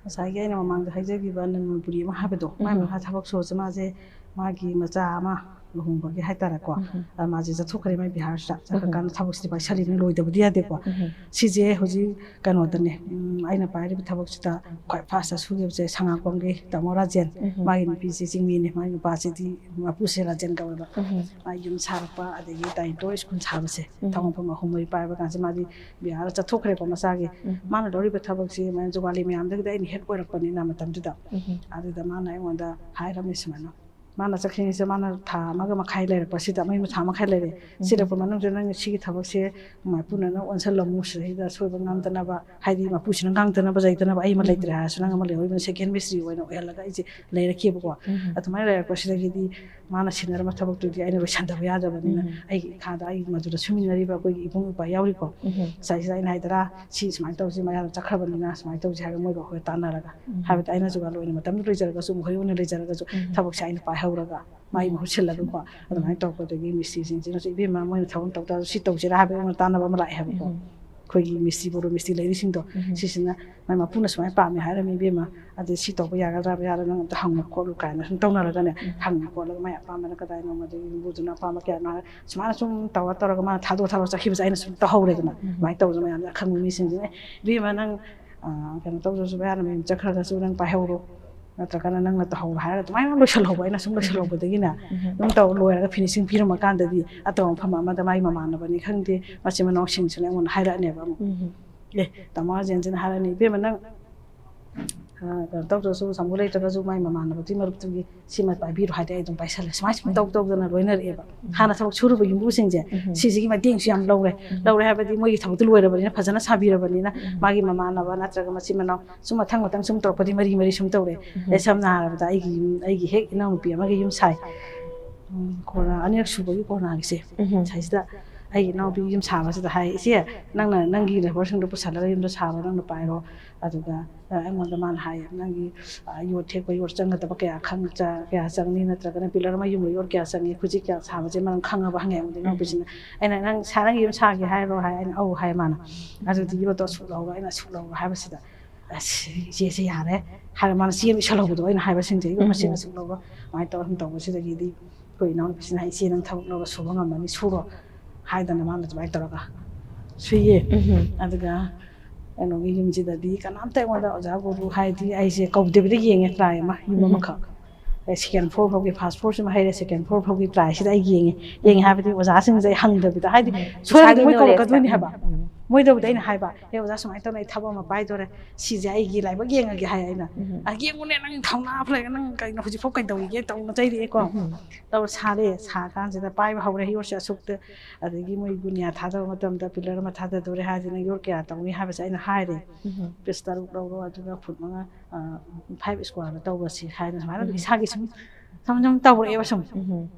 ꯉꯁꯥꯏꯒꯤ ꯑꯩꯅ ꯃꯃꯥꯡꯗ ꯍꯥꯏꯖꯈꯤꯕ ꯅꯟ ꯃꯅꯤꯄꯨꯔꯤ ꯑꯃ ꯍꯥꯏꯕꯗꯣ, ꯃꯥꯏ ꯎꯝ꯫ ꯃꯈꯥ ꯊꯕꯛ ꯁꯨꯕꯁꯦ ꯃꯥꯁꯦ ꯃꯥꯒꯤ ꯃꯆꯥ ꯑꯃ ꯂꯨꯍꯣꯡꯕꯒꯤ ꯍꯥꯏꯇꯥꯔꯦꯀꯣ, ꯎꯝ꯫ ꯑ, ꯃꯥꯁꯦ ꯆꯠꯊꯣꯛꯈ꯭ꯔꯦ ꯃꯥꯏ ꯕꯤꯍꯥꯔꯁꯤꯗ꯫ ꯎꯝ꯫ ꯆꯠꯈ꯭ꯔꯀꯥꯟꯗ ꯊꯕꯛꯁꯤꯗꯤ ꯄꯥꯏꯁꯜꯂꯤꯕꯅꯤ, ꯂꯣꯏꯗꯕꯗꯤ ꯌꯥꯗꯦꯀꯣ꯫ ꯎꯝ꯫ ꯁꯤꯁꯦ ꯍꯧꯖꯤꯛ ꯀꯩꯅꯣꯗꯅꯦ, ꯎꯝ, ꯑꯩꯅ ꯄꯥꯏꯔꯤꯕ ꯊꯕꯛꯁꯤꯗ ꯈ꯭ꯋꯥꯏ ꯐꯥꯔꯁꯇ ꯁꯨꯈꯤꯕꯁꯦ ꯁꯉꯥꯛꯄꯝꯒꯤ ꯇꯥꯃꯣ ꯔꯥꯖꯦꯟ, ꯎꯝ꯫ ꯃꯥꯒꯤ ꯅꯨꯄꯤꯁꯦ ꯆꯤꯡꯃꯤꯅꯦ, ꯃꯥꯒꯤ ꯅꯨꯄꯥꯁꯤꯗꯤ ꯃꯄꯨꯁꯦ ꯔꯥꯖꯦꯟ ꯀꯧꯋꯦꯕ꯫ ꯎꯝ꯫ ꯃꯥ ꯌꯨꯝ ꯁꯥꯔꯛꯄ, ꯑꯗꯒꯤ ꯇꯥꯏꯇꯣ ꯁ꯭ꯀꯨꯜ ꯁꯥꯕꯁꯦ, ꯎꯝ꯫ ꯊꯕꯛ ꯃꯐꯝ ꯑꯍꯨꯝ ꯃꯔꯤ ꯄꯥꯏꯕ ꯀꯥꯟꯁꯤ ꯃꯥꯗꯤ ꯕꯤꯍꯥꯔ ꯆꯠꯊꯣꯛꯈ꯭ꯔꯦꯀꯣ ꯃꯆꯥꯒꯤ꯫ ꯎꯝ꯫ ꯃꯥꯅ ꯂꯧꯔꯤꯕ ꯊꯕꯛꯁꯤ ꯃꯌꯥꯝ ꯖꯨꯒꯥꯂꯤ ꯃꯌꯥꯝꯗꯒꯤꯗꯤ ꯑꯩꯅ ꯍꯦꯠ ꯑꯣꯏꯔꯛꯄꯅꯤꯅ ꯃꯇꯝꯗꯨꯗ꯫ ꯎꯝ꯫ ꯑꯗꯨꯗ ꯃꯥꯅ ꯑꯩꯉꯣꯟꯗ ꯍꯥꯏꯔꯝꯃꯤ ꯁꯨꯃꯥꯏꯅ, ꯃꯥꯅ ꯆꯠꯈ꯭ꯔꯤꯉꯩꯁꯦ ꯃꯥꯅ ꯊꯥ ꯑꯃꯒ ꯃꯈꯥꯏ ꯂꯩꯔꯛꯄꯁꯤꯗ, ꯃꯣꯏ ꯊꯥ ꯃꯈꯥꯏ ꯂꯩꯔꯦ꯫ ꯎꯝ꯫ ꯁꯤꯔꯛꯄ ꯃꯅꯨꯡꯁꯤꯗ ꯅꯪ ꯁꯤꯒꯤ ꯊꯕꯛꯁꯦ ꯃꯥꯏꯄꯨꯅꯅ ꯑꯣꯟꯁꯜꯂꯝꯃꯨ, ꯁꯤꯗꯩꯗ ꯑꯁꯣꯏꯕ ꯉꯥꯝꯗꯅꯕ, ꯍꯥꯏꯗꯤ ꯃꯄꯨꯁꯤꯅ ꯉꯥꯡꯗꯅꯕ ꯆꯩꯗꯅꯕ, ꯑꯩ ꯑꯃ ꯎꯝ꯫ ꯂꯩꯇ꯭ꯔꯦ ꯍꯥꯏꯔꯁꯨ ꯅꯪ ꯑꯃ ꯂꯩꯍꯧꯔꯤꯕꯅ ꯁꯦꯀꯦꯟ ꯃꯤꯁꯇ꯭ꯔꯤ ꯑꯣꯏꯅ ꯑꯣꯏꯍꯜꯂꯒ ꯑꯩꯁꯦ ꯂꯩꯔꯛꯈꯤꯕꯀꯣ꯫ ꯎꯝ꯫ ꯑꯗꯨꯃꯥꯏꯅ ꯂꯩꯔꯛꯄꯁꯤꯗꯒꯤꯗꯤ ꯃꯥꯅ ꯁꯤꯟꯅꯔꯝꯕ ꯊꯕꯛꯇꯨꯗꯤ ꯑꯩꯅ ꯂꯣꯏꯁꯟꯗꯕ ꯌꯥꯗꯕꯅꯤꯅ, ꯎꯝ꯫ ꯑꯩꯒꯤ ꯏꯈꯥꯗ ꯑꯩꯒꯤ ꯃꯗꯨꯗ ꯁꯨꯃꯤꯟꯅꯔꯤꯕ ꯑꯩꯈꯣꯏꯒꯤ ꯏꯕꯨꯡ ꯏꯄ꯭ꯋꯥ ꯌꯥꯎꯔꯤꯀꯣ꯫ ꯎꯝ꯫ ꯉꯁꯥꯏꯁꯤꯗ ꯑꯩꯅ ꯍꯥꯏꯗꯔꯥ, ꯁꯤ ꯁꯨꯃꯥꯏꯅ ꯇꯧꯁꯤ, ꯃꯌꯥꯝ ꯆꯠꯈ꯭ꯔꯕꯅꯤꯅ ꯁꯨꯃꯥꯏꯅ ꯇꯧꯁꯤ ꯍꯥꯏꯔꯒ ꯃꯣꯏꯒ ꯑꯩꯈꯣꯏ ꯇꯥꯟꯅꯔꯒ, ꯎꯝ꯫ ꯍꯥꯏꯕꯗꯤ ꯑꯩꯅ ꯖꯨꯒꯥꯂꯤ ꯑꯣꯏꯅ ꯃꯇꯝꯗꯨ ꯂꯩꯖꯔꯒꯁꯨ, ꯃꯈꯣꯏ ꯑꯣꯏꯅ ꯂꯩꯖꯔꯒꯁꯨ, ꯎꯝ꯫ ꯊꯕꯛꯁꯦ ꯑꯩꯅ ꯄꯥꯏꯍꯧꯔꯒ ꯃꯥꯒꯤ ꯎꯝ꯫ ꯃꯍꯨꯠ ꯁꯤꯜꯂꯒꯀꯣ꯫ ꯎꯝ꯫ ꯑꯗꯨꯃꯥꯏꯅ ꯇꯧꯔꯛꯄꯗꯒꯤ ꯃꯤꯁꯇ꯭ꯔꯤꯁꯤꯡꯁꯤꯅꯁꯨ, "ꯏꯕꯦꯝꯃ, ꯃꯣꯏꯅ ꯊꯕꯛ ꯇꯧ ꯇꯥꯔꯁꯨ ꯁꯤ ꯇꯧꯁꯤꯔꯥ?" ꯍꯥꯏꯕꯒꯤ ꯑꯩꯉꯣꯟꯗ ꯇꯥꯟꯅꯕ ꯑꯃ ꯂꯥꯛꯑꯦ ꯍꯥꯏꯕꯀꯣ꯫ ꯎꯝ꯫ ꯑꯩꯈꯣꯏꯒꯤ ꯃꯤꯁꯇ꯭ꯔꯤ, ꯕꯣꯔꯣ ꯃꯤꯁꯇ꯭ꯔꯤ ꯂꯩꯔꯤꯁꯤꯡꯗꯣ, ꯎꯝ꯫ ꯁꯤꯁꯤꯅ, "ꯃꯥꯏ ꯃꯄꯨꯅ ꯁꯨꯃꯥꯏꯅ ꯄꯥꯝꯃꯦ ꯍꯥꯏꯔꯝꯃꯤ ꯏꯕꯦꯝꯃ, ꯑꯗꯨ ꯁꯤ ꯇꯧꯕ ꯌꯥꯒꯗ꯭ꯔꯥ ꯌꯥꯔꯣꯏ, ꯅꯪ ꯑꯝꯇ ꯍꯪꯉꯨ ꯈꯣꯠꯂꯨ" ꯀꯥꯏꯅ ꯁꯨꯝ ꯇꯧꯅꯔꯒꯅꯦ, ꯎꯝ꯫ ꯍꯪꯉ ꯈꯣꯠꯂꯒ ꯃꯥꯏ ꯑꯄꯥꯝꯕꯅ ꯀꯗꯥꯏꯅꯣ, ꯃꯗꯨꯒꯤ ꯌꯨꯝꯕꯨꯗꯨꯅ ꯑꯄꯥꯝꯕ ꯀꯌꯥꯅꯣ ꯍꯥꯏꯔ, ꯁꯨꯃꯥꯏꯅ ꯁꯨꯝ ꯇꯧꯔ ꯇꯧꯔꯒ ꯃꯥꯅ ꯊꯥꯗꯣꯛ ꯊꯥꯗꯣꯛ ꯆꯠꯈꯤꯕꯁꯦ ꯑꯩꯅ ꯁꯨꯝ ꯇꯧꯍꯧꯔꯦꯗꯅ꯫ ꯎꯝ꯫ ꯑꯗꯨꯃꯥꯏꯅ ꯇꯧꯗꯅ ꯃꯌꯥꯝꯁꯦ ꯑꯈꯪꯕ ꯃꯤꯁꯤꯡꯁꯤꯅ, "ꯑꯦ, ꯏꯕꯦꯝꯃ, ꯅꯪ, ꯑ, ꯀꯩꯅꯣ ꯇꯧꯗ꯭ꯔꯁꯨ, ꯃꯌꯥꯅ ꯃꯌꯨꯝ ꯆꯠꯈ꯭ꯔꯒꯁꯨ ꯅꯪ ꯄꯥꯏꯍꯧꯔꯣ, ꯅꯠꯇ꯭ꯔꯒꯅ ꯅꯪꯅ ꯇꯧꯍꯧꯔꯣ" ꯍꯥꯏꯔꯒ ꯑꯗꯨꯃꯥꯏꯅ ꯂꯣꯏꯁꯜꯍꯧꯕ꯫ ꯑꯩꯅ ꯁꯨꯝ ꯂꯣꯏꯁꯜꯍꯧꯕꯗꯒꯤꯅꯦ, ꯎꯝ꯫ ꯑꯗꯨꯝ ꯇꯧꯔ ꯂꯣꯏꯔꯒ ꯐꯤꯅꯤꯁꯤꯡ ꯄꯤꯔꯝꯃꯀꯥꯟꯗꯗꯤ ꯑꯇꯣꯞꯄ ꯃꯐꯝ ꯑꯃꯗ ꯃꯥꯒꯤ ꯃꯃꯥꯟꯅꯕꯅꯤ ꯈꯪꯗꯦ, ꯃꯆꯤꯟ ꯃꯅꯥꯎꯁꯤꯡꯁꯤꯅ ꯑꯩꯉꯣꯟꯗ ꯍꯥꯏꯔꯛꯑꯅꯦꯕ ꯑꯃꯨꯛ꯫ ꯎꯝ꯫ "ꯑꯦ, ꯇꯥꯃꯣ ꯔꯥꯖꯦꯟꯁꯤꯅ ꯍꯥꯏꯔꯛꯑꯅꯤ, 'ꯏꯕꯦꯝꯃ, ꯅꯪ, ꯑ, ꯀꯩꯅꯣ ꯇꯧꯗ꯭ꯔꯁꯨ, ꯁꯥꯃꯨ ꯂꯩꯇ꯭ꯔꯒꯁꯨ ꯃꯥꯏ ꯃꯃꯥꯟꯅꯕꯗꯨꯒꯤ ꯃꯔꯨꯞꯇꯨꯒꯤ ꯁꯤꯃ ꯄꯥꯏꯕꯤꯔꯣ' ꯍꯥꯏꯗꯤ ꯑꯩ ꯑꯗꯨꯝ ꯄꯥꯏꯁꯜꯂꯦ"꯫ ꯁꯨꯃꯥꯏ ꯁꯨꯝ ꯇꯧ ꯇꯧꯗꯅ ꯂꯣꯏꯅꯔꯛꯑꯦꯕ꯫ ꯎꯝ꯫ ꯍꯥꯟꯅ ꯊꯕꯛ ꯁꯨꯔꯨꯕ ꯌꯨꯝꯕꯨꯁꯤꯡꯁꯦ, ꯎꯝ꯫ ꯁꯤꯁꯤꯒꯤ ꯃꯇꯦꯡꯁꯨ ꯌꯥꯝ ꯂꯧꯔꯦ꯫ ꯎꯝ꯫ ꯂꯧꯔꯦ ꯍꯥꯏꯕꯗꯤ ꯃꯣꯏꯒꯤ ꯊꯕꯛꯇꯨ ꯂꯣꯏꯔꯕꯅꯤꯅ, ꯐꯖꯅ ꯁꯥꯕꯤꯔꯕꯅꯤꯅ, ꯎꯝ꯫ ꯃꯥꯒꯤ ꯃꯃꯥꯟꯅꯕ ꯅꯠꯇ꯭ꯔꯒ ꯃꯆꯤꯟ ꯃꯅꯥꯎ ꯁꯨꯝ ꯃꯊꯪ ꯃꯊꯪ ꯁꯨꯝ ꯇꯧꯔꯛꯄꯗꯤ ꯃꯔꯤ ꯃꯔꯤ ꯁꯨꯝ ꯇꯧꯔꯦ꯫ ꯎꯝ꯫ ꯑꯗꯩ ꯁꯝꯅ ꯍꯥꯏꯔꯕꯗ ꯑꯩꯒꯤ ꯌꯨꯝ, ꯑꯩꯒꯤ ꯍꯦꯛ ꯏꯅꯥꯎꯅꯨꯄꯤ ꯑꯃꯒꯤ ꯌꯨꯝ ꯁꯥꯏ꯫ ꯎꯝ, ꯀꯣꯔꯣꯅꯥ, ꯑꯅꯤꯔꯛ ꯁꯨꯕꯒꯤ ꯀꯣꯔꯣꯅꯥꯒꯤꯁꯦ꯫ ꯎꯝ꯫ ꯁꯤꯗꯩꯁꯤꯗ ꯑꯩꯒꯤ ꯏꯅꯥꯎꯄꯤꯒꯤ ꯌꯨꯝ ꯁꯥꯕꯁꯤꯗ ꯍꯥꯏ, "ꯏꯆꯦ, ꯅꯪꯅ ꯅꯪꯒꯤ ꯂꯦꯕꯔꯁꯤꯡꯗꯣ ꯄꯨꯁꯜꯂꯒ ꯌꯨꯝꯗꯣ ꯁꯥꯔꯣ, ꯅꯪꯅ ꯄꯥꯏꯔꯣ꯫ ꯑꯗꯨꯒ ꯑꯩꯉꯣꯟꯗ ꯃꯥꯅ ꯍꯥꯏꯌꯦ, ꯅꯪꯒꯤ ꯌꯣꯠ ꯊꯦꯛꯄ, ꯌꯣꯠ ꯆꯪꯒꯗꯕ ꯀꯌꯥ ꯈꯪ ꯀꯌꯥ ꯆꯪꯅꯤ, ꯅꯠꯇ꯭ꯔꯒꯅ ꯄꯤꯂꯔ ꯑꯃ ꯌꯨꯝꯕ ꯌꯣꯠ ꯀꯌꯥ ꯆꯪꯉꯤ, ꯈꯨꯖꯤꯛ ꯀꯌꯥ ꯁꯥꯕꯁꯦ ꯃꯔꯝ ꯈꯪꯉꯕ?" ꯍꯪꯉꯦ ꯑꯩꯉꯣꯟꯗ ꯏꯅꯥꯎꯄꯤꯁꯤꯅ꯫ ꯑꯩꯅ, "ꯅꯪ ꯁꯥꯔ, ꯅꯪꯒꯤ ꯌꯨꯝ ꯁꯥꯒꯦ ꯍꯥꯏꯔꯣ?" ꯍꯥꯏ꯫ ꯑꯩꯅ, "ꯑꯧ" ꯍꯥꯏ ꯃꯥꯅ꯫ "ꯑꯗꯨꯗꯤ ꯌꯣꯠꯇꯣ ꯑꯁꯨꯛ ꯂꯧꯔꯣ, ꯑꯩꯅ ꯑꯁꯨꯛ ꯂꯧꯔꯣ" ꯍꯥꯏꯕꯁꯤꯗ, "ꯑꯁ, ꯏꯆꯦꯁꯦ ꯌꯥꯔꯦ" ꯍꯥꯏꯔ ꯃꯥꯅ ꯆꯦ ꯑꯃ ꯏꯁꯜꯍꯧꯕꯗꯣ, ꯑꯩꯅ ꯍꯥꯏꯕꯁꯤꯡꯁꯦ ꯑꯩ ꯃꯁꯤꯡ ꯑꯁꯨꯛ ꯂꯧꯔꯣ, ꯑꯗꯨꯃꯥꯏꯅ ꯇꯧꯔ ꯁꯨꯝ ꯇꯧꯕꯁꯤꯗꯒꯤꯗꯤ ꯑꯩꯈꯣꯏ ꯏꯅꯥꯎꯅꯨꯄꯤꯁꯤꯅ ꯍꯥꯏ, "ꯏꯆꯦ, ꯅꯪ ꯊꯕꯛ ꯂꯧꯔ ꯁꯨꯕ ꯉꯝꯃꯅꯤ, ꯁꯨꯔꯣ" ꯍꯥꯏꯗꯅ ꯃꯥꯅ ꯑꯗꯨꯃꯥꯏꯅ ꯇꯧꯔꯒ ꯁꯨꯏꯌꯦ꯫ ꯑꯗꯨꯒ ꯀꯩꯅꯣꯒꯤ ꯌꯨꯝꯁꯤꯗꯗꯤ ꯀꯅꯥꯝꯇ ꯑꯩꯉꯣꯟꯗ ꯑꯣꯖꯥ ꯒꯨꯔꯨ ꯍꯥꯏꯗꯤ ꯑꯩꯁꯦ ꯀꯧꯗꯕꯤꯗ ꯌꯦꯡꯉꯦ ꯇ꯭ꯔꯥꯏ ꯑꯃ, ꯌꯨꯝ ꯑꯃꯈꯛ꯫ ꯁꯦꯀꯦꯟ ꯐ꯭ꯂꯣꯔ ꯐꯥꯎꯒꯤ, ꯐꯥꯔꯁ ꯐ꯭ꯂꯣꯔꯁꯤꯃ ꯍꯩꯔꯦ, ꯁꯦꯀꯦꯟ ꯐ꯭ꯂꯣꯔ ꯐꯥꯎꯒꯤ ꯇ꯭ꯔꯥꯏꯁꯤꯗ ꯑꯩ ꯌꯦꯡꯉꯦ꯫ ꯌꯦꯡꯉꯦ ꯍꯥꯏꯕꯗꯤ ꯑꯣꯖꯥꯁꯤꯡꯁꯦ ꯑꯩ ꯍꯪꯗꯕꯤꯗ, ꯍꯥꯏꯗꯤ ꯁꯣꯏꯔꯗꯤ ꯃꯣꯏ ꯀꯧꯔꯛꯀꯗꯣꯏꯅꯤ ꯍꯥꯏꯕ꯫ ꯃꯣꯏꯗꯕꯨꯗꯤ ꯑꯩꯅ ꯍꯥꯏꯕ, "ꯑꯦ ꯑꯣꯖꯥ, ꯁꯨꯃꯥꯏꯅ ꯇꯧꯅ ꯑꯩ ꯊꯕꯛ ꯑꯃ ꯄꯥꯏꯗꯣꯔꯦ, ꯁꯤꯁꯦ ꯑꯩꯒꯤ ꯂꯥꯏꯕꯛ ꯌꯦꯡꯉꯒꯦ" ꯍꯥꯏ ꯑꯩꯅ꯫ "ꯑ, ꯌꯦꯡꯉꯨꯅꯦ, ꯅꯪ ꯊꯧꯅꯥ ꯐꯔꯒ ꯅꯪ ꯀꯩꯅꯣ ꯍꯧꯖꯤꯛꯐꯥꯎ ꯀꯩꯗꯧꯔꯤꯒꯦ?" ꯇꯧꯅ ꯆꯩꯔꯛꯑꯦꯀꯣ꯫ ꯇꯧꯔ ꯁꯥꯔꯦ, ꯁꯥꯔꯀꯥꯟꯁꯤꯗ ꯄꯥꯏꯕ ꯍꯧꯔꯦ ꯌꯣꯠꯁꯦ ꯑꯁꯨꯛꯇ꯫ ꯑꯗꯒꯤ ꯃꯣꯏ ꯒꯨꯅꯤꯌꯥ ꯊꯥꯗꯕ ꯃꯇꯝꯗ ꯄꯤꯂꯔ ꯑꯃ ꯊꯥꯗꯗꯣꯔꯦ ꯍꯥꯏꯔꯗꯤ ꯅꯪ ꯌꯣꯠ ꯀꯌꯥ ꯇꯧꯅꯤ ꯍꯥꯏꯕꯁꯦ ꯑꯩꯅ ꯍꯥꯏꯔꯦ꯫ ꯄꯤꯁ ꯇꯔꯨꯛ ꯂꯧꯔꯣ, ꯑꯗꯨꯒ ꯐꯨꯠ ꯃꯉꯥ, ꯐꯥꯏꯚ ꯁ꯭ꯀ꯭ꯋꯥꯔꯗ ꯇꯧꯕꯁꯤ ꯍꯥꯏꯅ ꯁꯨꯃꯥꯏꯅ ꯑꯗꯨꯝ ꯏꯁꯥꯒꯤ ꯁꯨꯝ ꯁꯨꯝ ꯁꯨꯝ ꯇꯧꯔꯛꯑꯦꯕ ꯁꯨꯝ꯫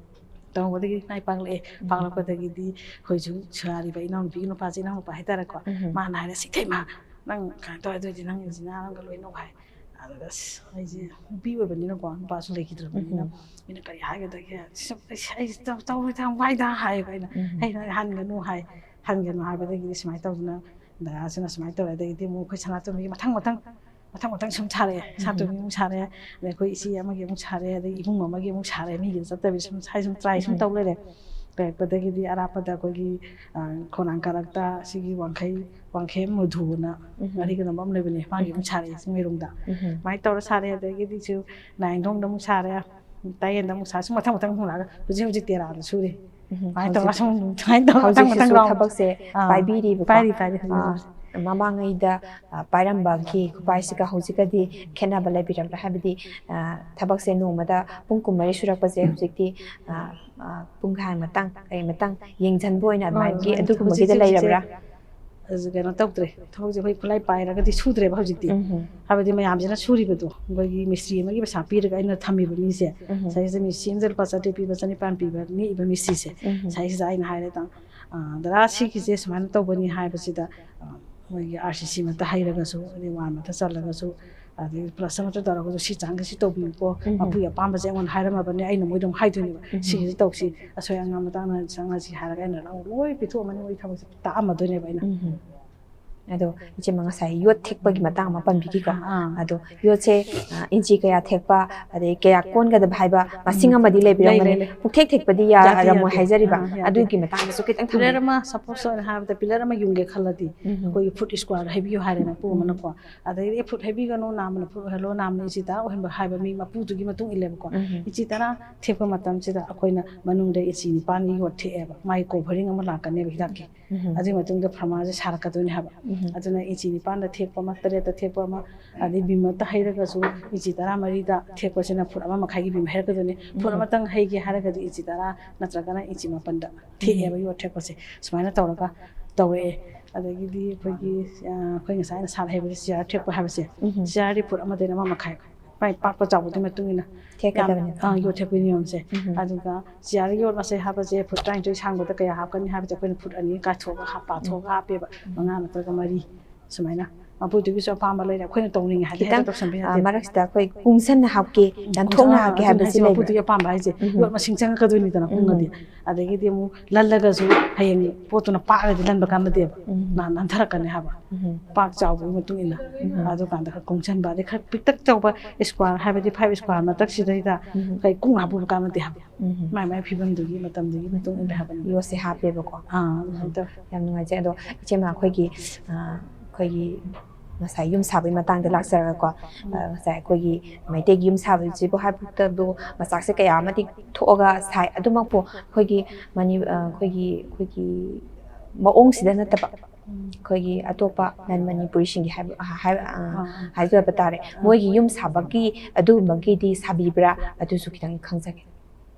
ꯇꯧꯕꯗꯒꯤ ꯃꯥꯏ ꯄꯥꯛꯂꯛꯑꯦ꯫ ꯄꯥꯛꯂꯛꯄꯗꯒꯤꯗꯤ ꯑꯩꯈꯣꯏꯁꯨ ꯁꯥꯔꯤꯕ ꯏꯅꯥꯎꯅꯨꯄꯤꯒꯤ ꯅꯨꯄꯥꯁꯦ, ꯏꯅꯥꯎꯅꯨꯄꯥ ꯍꯥꯏꯇꯥꯔꯦꯀꯣ, ꯃꯥꯅ ꯍꯥꯏꯔꯦ, "ꯁꯤꯊꯩ ꯃꯥ, ꯅꯪ ꯀꯩꯅꯣ ꯇꯧꯔꯦ, ꯑꯗꯨ ꯑꯣꯏꯗꯤ ꯅꯪ ꯏꯟꯖꯤꯅꯤꯌꯥꯔ ꯑꯃꯒ ꯂꯣꯏꯅꯧ" ꯍꯥꯏ꯫ ꯑꯗꯨꯒ ꯑꯁ, ꯑꯩꯁꯦ ꯅꯨꯄꯤ ꯑꯣꯏꯕꯅꯤꯅꯀꯣ, ꯅꯨꯄꯥꯁꯨ ꯂꯩꯈꯤꯗ꯭ꯔꯕꯅꯤꯅ, ꯃꯤꯅ ꯀꯔꯤ ꯍꯥꯏꯒꯗꯒꯦ? "ꯑꯁ, ꯑꯩ, ꯑꯩ ꯇꯧ-, ꯇꯧꯔꯣꯏꯗ, ꯌꯥꯝ ꯋꯥꯏꯗ" ꯍꯥꯏꯌꯦꯕ ꯑꯩꯅ꯫ "ꯑꯩꯅ ꯍꯟꯒꯅꯨ" ꯍꯥꯏ꯫ "ꯍꯟꯒꯅꯨ" ꯍꯥꯏꯕꯗꯒꯤꯗꯤ ꯁꯨꯃꯥꯏꯅ ꯇꯧꯗꯅ ꯗꯗꯥꯁꯤꯅ ꯁꯨꯃꯥꯏꯅ ꯇꯧꯔꯦ꯫ ꯑꯗꯒꯤꯗꯤ ꯑꯃꯨꯛ ꯑꯩꯈꯣꯏ ꯁꯅꯥꯇꯣꯝꯕꯤꯒꯤ ꯃꯊꯪ ꯃꯊꯪ, ꯃꯊꯪ ꯃꯊꯪ ꯁꯨꯝ ꯁꯥꯔꯛꯑꯦ꯫ ꯁꯅꯥꯇꯣꯝꯕꯤ ꯑꯃꯨꯛ ꯁꯥꯔꯦ, ꯑꯗꯩ ꯑꯩꯈꯣꯏ ꯏꯆꯦ ꯑꯃꯒꯤ ꯑꯃꯨꯛ ꯁꯥꯔꯦ, ꯑꯗꯩ ꯏꯕꯨꯡ ꯑꯃꯒꯤ ꯑꯃꯨꯛ ꯁꯥꯔꯦ꯫ ꯃꯤꯒꯤꯗ ꯆꯠꯇꯕꯤꯗ ꯁꯨꯝ ꯁꯥꯏ, ꯁꯨꯝ ꯇ꯭ꯔꯥꯏ ꯁꯨꯝ ꯇꯧ ꯂꯩꯔꯦ꯫ ꯂꯩꯔꯛꯄꯗꯒꯤꯗꯤ ꯑꯔꯥꯞꯄꯗ ꯑꯩꯈꯣꯏꯒꯤ, ꯑ, ꯈꯣꯡꯅꯥꯡ ꯀꯥꯔꯛꯇ ꯁꯤꯒꯤ ꯋꯥꯡꯈꯩ, ꯋꯥꯡꯈꯩ ꯃꯨꯗꯨꯅ ꯑꯔꯤꯒꯅꯝ ꯑꯃ ꯂꯩꯕꯅꯦ, ꯃꯥꯒꯤ ꯑꯃꯨꯛ ꯁꯥꯔꯛꯑꯦ ꯆꯤꯡꯃꯩꯔꯣꯡꯗ꯫ ꯑꯗꯨꯃꯥꯏꯅ ꯇꯧꯔ ꯁꯥꯔꯦ꯫ ꯑꯗꯒꯤꯗꯤ ꯁꯤ ꯅꯥꯏꯟꯊꯣꯡꯗ ꯑꯃꯨꯛ ꯁꯥꯔꯦ, ꯇꯥꯌꯦꯟꯗ ꯑꯃꯨꯛ ꯁꯥꯔꯦ, ꯁꯨꯝ ꯃꯊꯪ ꯃꯊꯪ ꯁꯨꯝ ꯂꯥꯛꯑꯒ ꯍꯧꯖꯤꯛ ꯍꯧꯖꯤꯛ ꯇꯦꯔꯥꯗ ꯁꯨꯔꯤ꯫ ꯎꯝ, ꯁꯨꯃꯥꯏꯅ ꯇꯧꯔ ꯍꯧꯖꯤꯛ ꯁꯨꯝ, ꯁꯨꯃꯥꯏꯅ ꯇꯧꯔ ꯃꯊꯪ ꯍꯧꯖꯤꯛꯁꯨ ꯃꯊꯪ ꯔꯥꯎꯟ꯫ ꯊꯕꯛꯁꯦ ꯑꯥ, ꯄꯥꯏꯕꯤꯔꯤꯕꯀꯣ? ꯄꯥꯏꯔꯤ, ꯄꯥꯏꯔꯤ, ꯍꯧꯖꯤꯛ ꯑꯥ, ꯍꯧꯖꯤꯛ꯫ ꯃꯃꯥꯡꯉꯩꯗ, ꯑꯥ, ꯄꯥꯏꯔꯝꯕꯒꯤ ꯈꯨꯄꯥꯏꯁꯤꯒ ꯍꯧꯖꯤꯛꯀꯗꯤ ꯈꯦꯠꯅꯕ ꯂꯩꯕꯤꯔꯕ꯭ꯔꯥ? ꯍꯥꯏꯕꯗꯤ, ꯑꯥ, ꯊꯕꯛꯁꯦ ꯅꯣꯡꯃꯗ ꯄꯨꯡ ꯀꯨꯟꯃꯔꯤ ꯁꯨꯔꯛꯄꯁꯦ ꯍꯧꯖꯤꯛꯇꯤ, ꯑꯥ, ꯑꯥ, ꯄꯨꯡꯈꯥꯏ ꯑꯃꯇꯪ, ꯀꯩ ꯑꯃꯇꯪ ꯌꯦꯡꯁꯤꯟꯕ ꯑꯣꯏꯅ ꯍꯣꯏ, ꯑꯗꯨꯃꯥꯏꯅꯒꯤ ꯍꯣꯏ, ꯑꯗꯨꯒꯨꯝꯕꯒꯤꯗ ꯍꯧꯖꯤꯛꯁꯦ, ꯂꯩꯔꯕ꯭ꯔꯥ? ꯍꯧꯖꯤꯛꯁꯦ, ꯑ, ꯀꯩꯅꯣ ꯇꯧꯗ꯭ꯔꯦ, ꯊꯕꯛꯁꯦ ꯑꯩꯈꯣꯏ ꯈꯨꯠꯂꯥꯏ ꯄꯥꯏꯔꯒꯗꯤ ꯁꯨꯗ꯭ꯔꯦꯕ ꯍꯧꯖꯤꯛꯇꯤ꯫ ꯎꯝ ꯍꯝ꯫ ꯍꯥꯏꯕꯗꯤ ꯃꯌꯥꯝꯁꯤꯅ ꯁꯨꯔꯤꯕꯗꯣ, ꯑꯩꯈꯣꯏꯒꯤ ꯃꯤꯁꯇ꯭ꯔꯤ ꯑꯃꯒꯤ ꯄꯩꯁꯥ ꯄꯤꯔꯒ ꯑꯩꯅ ꯊꯝꯃꯤꯕ ꯃꯤꯁꯦ, ꯎꯝ ꯍꯝ꯫ ꯉꯁꯥꯏꯒꯤꯁꯦ ꯃꯤꯁꯇ꯭ꯔꯤ ꯑꯃꯗ ꯂꯨꯄꯥ ꯆꯥꯇ꯭ꯔꯦꯠ ꯄꯤꯕ, ꯆꯅꯤꯄꯥꯟ ꯄꯤꯕ ꯅꯦꯛꯏꯕ ꯃꯤꯁꯇ꯭ꯔꯤꯁꯦ, ꯎꯝ ꯍꯝ꯫ ꯉꯁꯥꯏꯁꯤꯗ ꯑꯩꯅ ꯍꯥꯏꯔꯦ, "ꯇꯥ-, ꯑ, "ꯗꯗꯥ, ꯁꯤꯒꯤꯁꯦ ꯁꯨꯃꯥꯏꯅ ꯇꯧꯕꯅꯤ" ꯍꯥꯏꯕꯁꯤꯗ, ꯑ, ꯃꯣꯏꯒꯤ ꯑꯥꯔ ꯁꯤ ꯁꯤ ꯃꯛꯇ ꯍꯩꯔꯒꯁꯨ, ꯑꯗꯩ ꯋꯥꯟ ꯃꯛꯇ ꯆꯜꯂꯒꯁꯨ, ꯑꯗꯩ ꯄ꯭ꯂꯁ ꯑꯃꯇ ꯇꯧꯔꯒꯁꯨ, "ꯁꯤ ꯆꯥꯡꯁꯦ ꯁꯤ ꯇꯧꯕꯤꯌꯨꯀꯣ, ꯎꯝ꯫ ꯃꯄꯨꯒꯤ ꯑꯄꯥꯝꯕꯁꯦ ꯑꯩꯉꯣꯟꯗ ꯍꯥꯏꯔꯝꯃꯕꯅꯤ", ꯑꯩꯅ ꯃꯣꯏꯗ ꯑꯃꯨꯛ ꯍꯥꯏꯗꯣꯏꯅꯦꯕ, ꯎꯝ꯫ "ꯁꯤꯒꯤꯁꯤ ꯇꯧꯁꯤ, ꯑꯁꯣꯏ ꯑꯉꯥꯝ ꯃꯇꯥꯡꯅ ꯆꯪꯉꯁꯤ" ꯍꯥꯏꯔꯒ ꯑꯩꯅ ꯂꯣꯏ ꯄꯤꯊꯣꯛꯑꯝꯃꯅꯤ, ꯃꯣꯏ ꯊꯕꯛꯁꯦ ꯇꯥꯛꯑꯝꯃꯗꯣꯏꯅꯦꯕ ꯑꯩꯅ꯫ ꯎꯝ꯫ ꯑꯗꯣ ꯏꯆꯦꯃ, ꯉꯁꯥꯏ ꯌꯣꯠ ꯊꯦꯛꯄꯒꯤ ꯃꯇꯥꯡ ꯑꯃ ꯄꯟꯕꯤꯈꯤꯀꯣ꯫ ꯑꯥ꯫ ꯑꯗꯣ ꯌꯣꯠꯁꯦ, ꯑ, ꯏꯟꯆꯤ ꯀꯌꯥ ꯊꯦꯛꯄ, ꯑꯗꯩ ꯀꯌꯥ ꯀꯣꯟꯒꯗꯕ ꯍꯥꯏꯕ ꯃꯁꯤꯡ ꯎꯝ꯫ ꯑꯃꯗꯤ ꯂꯩ, ꯂꯩꯕꯤꯔꯝꯒꯅꯤ꯫ ꯂꯩ, ꯂꯩ꯫ ꯄꯨꯛꯊꯦꯛ ꯊꯦꯛꯄꯗꯤ ꯌꯥꯗꯦ, ꯌꯥꯔꯝꯃꯣꯏ ꯌꯥꯗꯦ꯫ ꯍꯥꯏꯖꯔꯤꯕ꯫ ꯑꯥ, ꯌꯥꯗꯦ꯫ ꯑꯗꯨꯒꯤ ꯃꯇꯥꯡꯗꯁꯨ ꯈꯤꯇꯪ ꯄꯤꯂꯔ ꯊꯝꯕꯤꯌꯨ꯫ ꯑꯃ, ꯁꯄꯣꯁ ꯑꯣꯏꯅ ꯍꯥꯏꯔꯕꯗ, ꯄꯤꯂꯔ ꯑꯃ ꯌꯨꯡꯒꯦ ꯈꯜꯂꯗꯤ, ꯎꯝ꯫ ꯑꯩꯈꯣꯏꯒꯤ ꯐꯨꯠ ꯁꯀ꯭ꯋꯥꯔ ꯍꯩꯕꯤꯌꯨ ꯍꯥꯏꯔꯦ ꯃꯄꯨ ꯎꯝ꯫ ꯑꯃꯅꯀꯣ꯫ ꯑꯗꯩꯗꯤ, "ꯑꯦ, ꯐꯨꯠ ꯍꯩꯕꯤꯒꯅꯨ, ꯅꯥꯝꯃꯅ ꯐꯨꯠ ꯑꯣꯏꯍꯜꯂꯣ, ꯅꯥꯝꯃꯅ ꯏꯟꯆꯤ ꯇꯔꯥ ꯑꯣꯏꯍꯟꯕ" ꯍꯥꯏꯕ ꯃꯤ ꯃꯄꯨꯗꯨꯒꯤ ꯃꯇꯨꯡ ꯏꯜꯂꯦꯕꯀꯣ꯫ ꯎꯝ꯫ ꯏꯟꯆꯤ ꯇꯔꯥ ꯊꯦꯛꯄ ꯃꯇꯝꯁꯤꯗ ꯑꯩꯈꯣꯏꯅ ꯃꯅꯨꯡꯗ ꯏꯟꯆꯤ ꯅꯤꯄꯥꯟꯒꯤ ꯌꯣꯠ ꯊꯦꯛꯑꯦꯕ, ꯃꯥꯒꯤ ꯀꯣꯚꯔꯤꯡ ꯑꯃ ꯂꯥꯛꯀꯅꯦꯕ ꯍꯤꯗꯥꯛꯀꯤ꯫ ꯎꯝ꯫ ꯑꯗꯨꯒꯤ ꯃꯇꯨꯡꯗ ꯐꯥꯔꯃꯥꯁꯦ ꯁꯥꯔꯛꯀꯗꯣꯏꯅꯦ ꯍꯥꯏꯕ꯫ ꯎꯝ꯫ ꯑꯗꯨꯅ ꯏꯟꯆꯤ ꯅꯤꯄꯥꯟꯗ ꯊꯦꯛꯄ ꯑꯃ, ꯇꯔꯦꯠꯇ ꯊꯦꯛꯄ ꯑꯃ, ꯑꯗꯩ ꯕꯤꯝ ꯑꯃꯇ ꯍꯩꯔꯒꯁꯨ ꯏꯟꯆꯤ ꯇꯔꯥꯃꯔꯤꯗ ꯊꯦꯛꯄꯁꯤꯅ ꯐꯨꯠ ꯑꯃ ꯃꯈꯥꯏꯒꯤ ꯕꯤꯝ ꯍꯩꯔꯛꯀꯗꯣꯏꯅꯤ꯫ ꯐꯨꯠ ꯎꯝ꯫ ꯑꯃꯇꯪ ꯍꯩꯒꯦ ꯍꯥꯏꯔꯒꯗꯤ ꯏꯟꯆꯤ ꯇꯔꯥ ꯅꯠꯇ꯭ꯔꯒꯅ ꯏꯟꯆꯤ ꯃꯥꯄꯟꯗ ꯊꯦꯛꯑꯦꯕ ꯌꯣꯠ ꯊꯦꯛꯄꯁꯦ꯫ ꯁꯨꯃꯥꯏꯅ ꯇꯧꯔꯒ ꯇꯧꯔꯛꯑꯦ꯫ ꯑꯗꯒꯤꯗꯤ ꯑꯩꯈꯣꯏꯒꯤ, ꯑ, ꯑꯩꯈꯣꯏ ꯉꯁꯥꯏ ꯑꯩꯅ ꯁꯥꯠ ꯍꯩꯕꯗ ꯆꯤꯌꯥꯔ ꯊꯦꯛꯄ ꯍꯥꯏꯕꯁꯦ, ꯎꯝ꯫ ꯆꯤꯌꯥꯔꯗꯤ ꯐꯨꯠ ꯑꯃꯗꯩꯅ ꯑꯃ ꯃꯈꯥꯏ, ꯃꯥꯏ ꯄꯥꯛꯄ ꯆꯥꯎꯕꯗꯨꯒꯤ ꯃꯇꯨꯡ ꯏꯟꯅ ꯊꯦꯛꯀꯗꯕꯅꯤ꯫ ꯌꯥꯝ, ꯑ, ꯌꯣꯠ ꯊꯦꯛꯄꯒꯤ ꯅꯤꯌꯣꯝꯁꯦ꯫ ꯎꯝ꯫ ꯑꯗꯨꯒ ꯆꯤꯌꯥꯔ ꯌꯣꯠ ꯃꯁꯤꯡ ꯍꯥꯞꯄꯁꯦ ꯐꯨꯠ ꯇꯔꯥꯅꯤꯊꯣꯏ ꯁꯥꯡꯕꯗ ꯀꯌꯥ ꯍꯥꯞꯀꯅꯤ ꯍꯥꯏꯕꯁꯦ ꯑꯩꯈꯣꯏꯅ ꯐꯨꯠ ꯑꯅꯤ ꯀꯥꯏꯊꯣꯛꯑꯒ ꯍꯥꯞ-, ꯄꯥꯊꯣꯛꯑꯒ ꯍꯥꯞꯄꯦꯕ, ꯃꯉꯥ ꯅꯠꯇ꯭ꯔꯒ ꯃꯔꯤ ꯁꯨꯃꯥꯏꯅ꯫ ꯃꯄꯨꯗꯨꯒꯤꯁꯨ ꯑꯄꯥꯝꯕ ꯂꯩꯔꯦ, ꯑꯩꯈꯣꯏꯅ ꯇꯧꯅꯤꯡꯉꯦ ꯍꯥꯏꯗꯤ ꯍꯦꯛꯇ ꯈꯤꯇꯪ, ꯇꯧꯁꯟꯕ ꯑ, ꯌꯥꯗꯦ꯫ ꯃꯔꯛꯁꯤꯗ ꯑꯩꯈꯣꯏ ꯀꯨꯡꯁꯟꯅ ꯍꯥꯞꯀꯦ, ꯌꯥꯝ ꯊꯣꯛꯅ ꯑꯥ, ꯍꯥꯞꯀꯦ ꯑꯗꯨꯅ ꯍꯥꯏꯕꯁꯤ ꯍꯥꯏꯁꯦ, ꯂꯩꯕ꯭ꯔꯥ? ꯃꯄꯨꯗꯨꯒꯤ ꯑꯄꯥꯝꯕ ꯍꯥꯏꯁꯦ ꯎꯝ꯫ ꯌꯣꯠ ꯃꯁꯤꯡ ꯆꯪꯉꯛꯀꯗꯣꯏꯅꯤꯗꯅ ꯎꯝ꯫ ꯀꯨꯡꯉꯗꯤ꯫ ꯑꯗꯒꯤꯗꯤ ꯑꯃꯨꯛ ꯂꯜꯂꯒꯁꯨ ꯍꯌꯦꯡ ꯄꯣꯠꯇꯨꯅ ꯄꯥꯛꯑꯒꯗꯤ ꯂꯟꯕ ꯀꯥꯟꯅꯗꯦꯕ꯫ ꯎꯝ꯫ ꯅꯥ-, ꯅꯥꯟꯊꯔꯛꯀꯅꯤ ꯍꯥꯏꯕ꯫ ꯎꯝ꯫ ꯄꯥꯛ ꯆꯥꯎꯕꯒꯤ ꯃꯇꯨꯡ ꯏꯟꯅ꯫ ꯎꯝ꯫ ꯑꯗꯨꯀꯥꯟꯗ ꯈꯔ ꯀꯨꯡꯁꯟꯕ, ꯑꯗꯩ ꯈꯔ ꯄꯤꯛꯇꯛ ꯇꯧꯕ ꯁꯀ꯭ꯋꯥꯔ ꯍꯥꯏꯕꯗꯤ ꯐꯥꯏꯚ ꯁꯀ꯭ꯋꯥꯔ ꯃꯊꯛꯁꯤꯗꯩꯗ ꯎꯝ꯫ ꯀꯩ ꯀꯨꯡ ꯍꯥꯞꯄꯨꯕ ꯀꯥꯟꯅꯗꯦ ꯍꯥꯏꯕ꯫ ꯎꯝ꯫ ꯃꯥꯏ ꯃꯥꯏ ꯐꯤꯕꯝꯗꯨꯒꯤ ꯃꯇꯝꯗꯨꯒꯤ ꯃꯇꯨꯡ ꯏꯟꯅ ꯍꯥꯏꯕꯅꯤ꯫ ꯌꯣꯠꯁꯦ ꯍꯥꯞꯄꯦꯕꯀꯣ꯫ ꯑꯥ, ꯑꯗꯨꯃꯥꯏꯅ ꯇꯧꯋꯦ꯫ ꯌꯥꯝ ꯅꯨꯡꯉꯥꯏꯖꯩ꯫ ꯑꯗꯣ ꯏꯆꯦꯃ, ꯑꯩꯈꯣꯏꯒꯤ, ꯑ, ꯑꯩꯈꯣꯏꯒꯤ ꯉꯁꯥꯏ ꯌꯨꯝ ꯁꯥꯕꯒꯤ ꯃꯇꯥꯡꯗ ꯂꯥꯛꯆꯔꯒꯀꯣ, ꯑ, ꯉꯁꯥꯏ ꯑꯩꯈꯣꯏꯒꯤ ꯃꯩꯇꯩꯒꯤ ꯌꯨꯝ ꯁꯥꯕꯁꯤꯕꯨ ꯍꯥꯏꯕꯗꯕꯨ ꯃꯆꯥꯛꯁꯦ ꯀꯌꯥ ꯑꯃꯗꯤ ꯊꯣꯛꯑꯒ ꯁꯥꯏ꯫ ꯑꯗꯨꯃꯛꯄꯨ ꯑꯩꯈꯣꯏꯒꯤ ꯃꯅꯤ-, ꯑ, ꯑꯩꯈꯣꯏꯒꯤ, ꯑꯩꯈꯣꯏꯒꯤ ꯃꯑꯣꯡꯁꯤꯗ ꯅꯠꯇꯕ, ꯑꯩꯈꯣꯏꯒꯤ ꯑꯇꯣꯞꯄ ꯅꯟ ꯃꯅꯤꯄꯨꯔꯤꯁꯤꯡꯒꯤ ꯍꯥꯏꯕ, ꯍꯥꯏ-, ꯑ, ꯑꯥ꯫ ꯍꯥꯏꯖꯕ ꯇꯥꯔꯦ, ꯃꯣꯏꯒꯤ ꯌꯨꯝ ꯁꯥꯕꯒꯤ ꯑꯗꯨꯒꯨꯝꯕꯒꯤꯗꯤ ꯁꯥꯕꯤꯕ꯭ꯔꯥ? ꯑꯗꯨꯁꯨ ꯈꯤꯇꯪ ꯈꯪꯖꯒꯦ꯫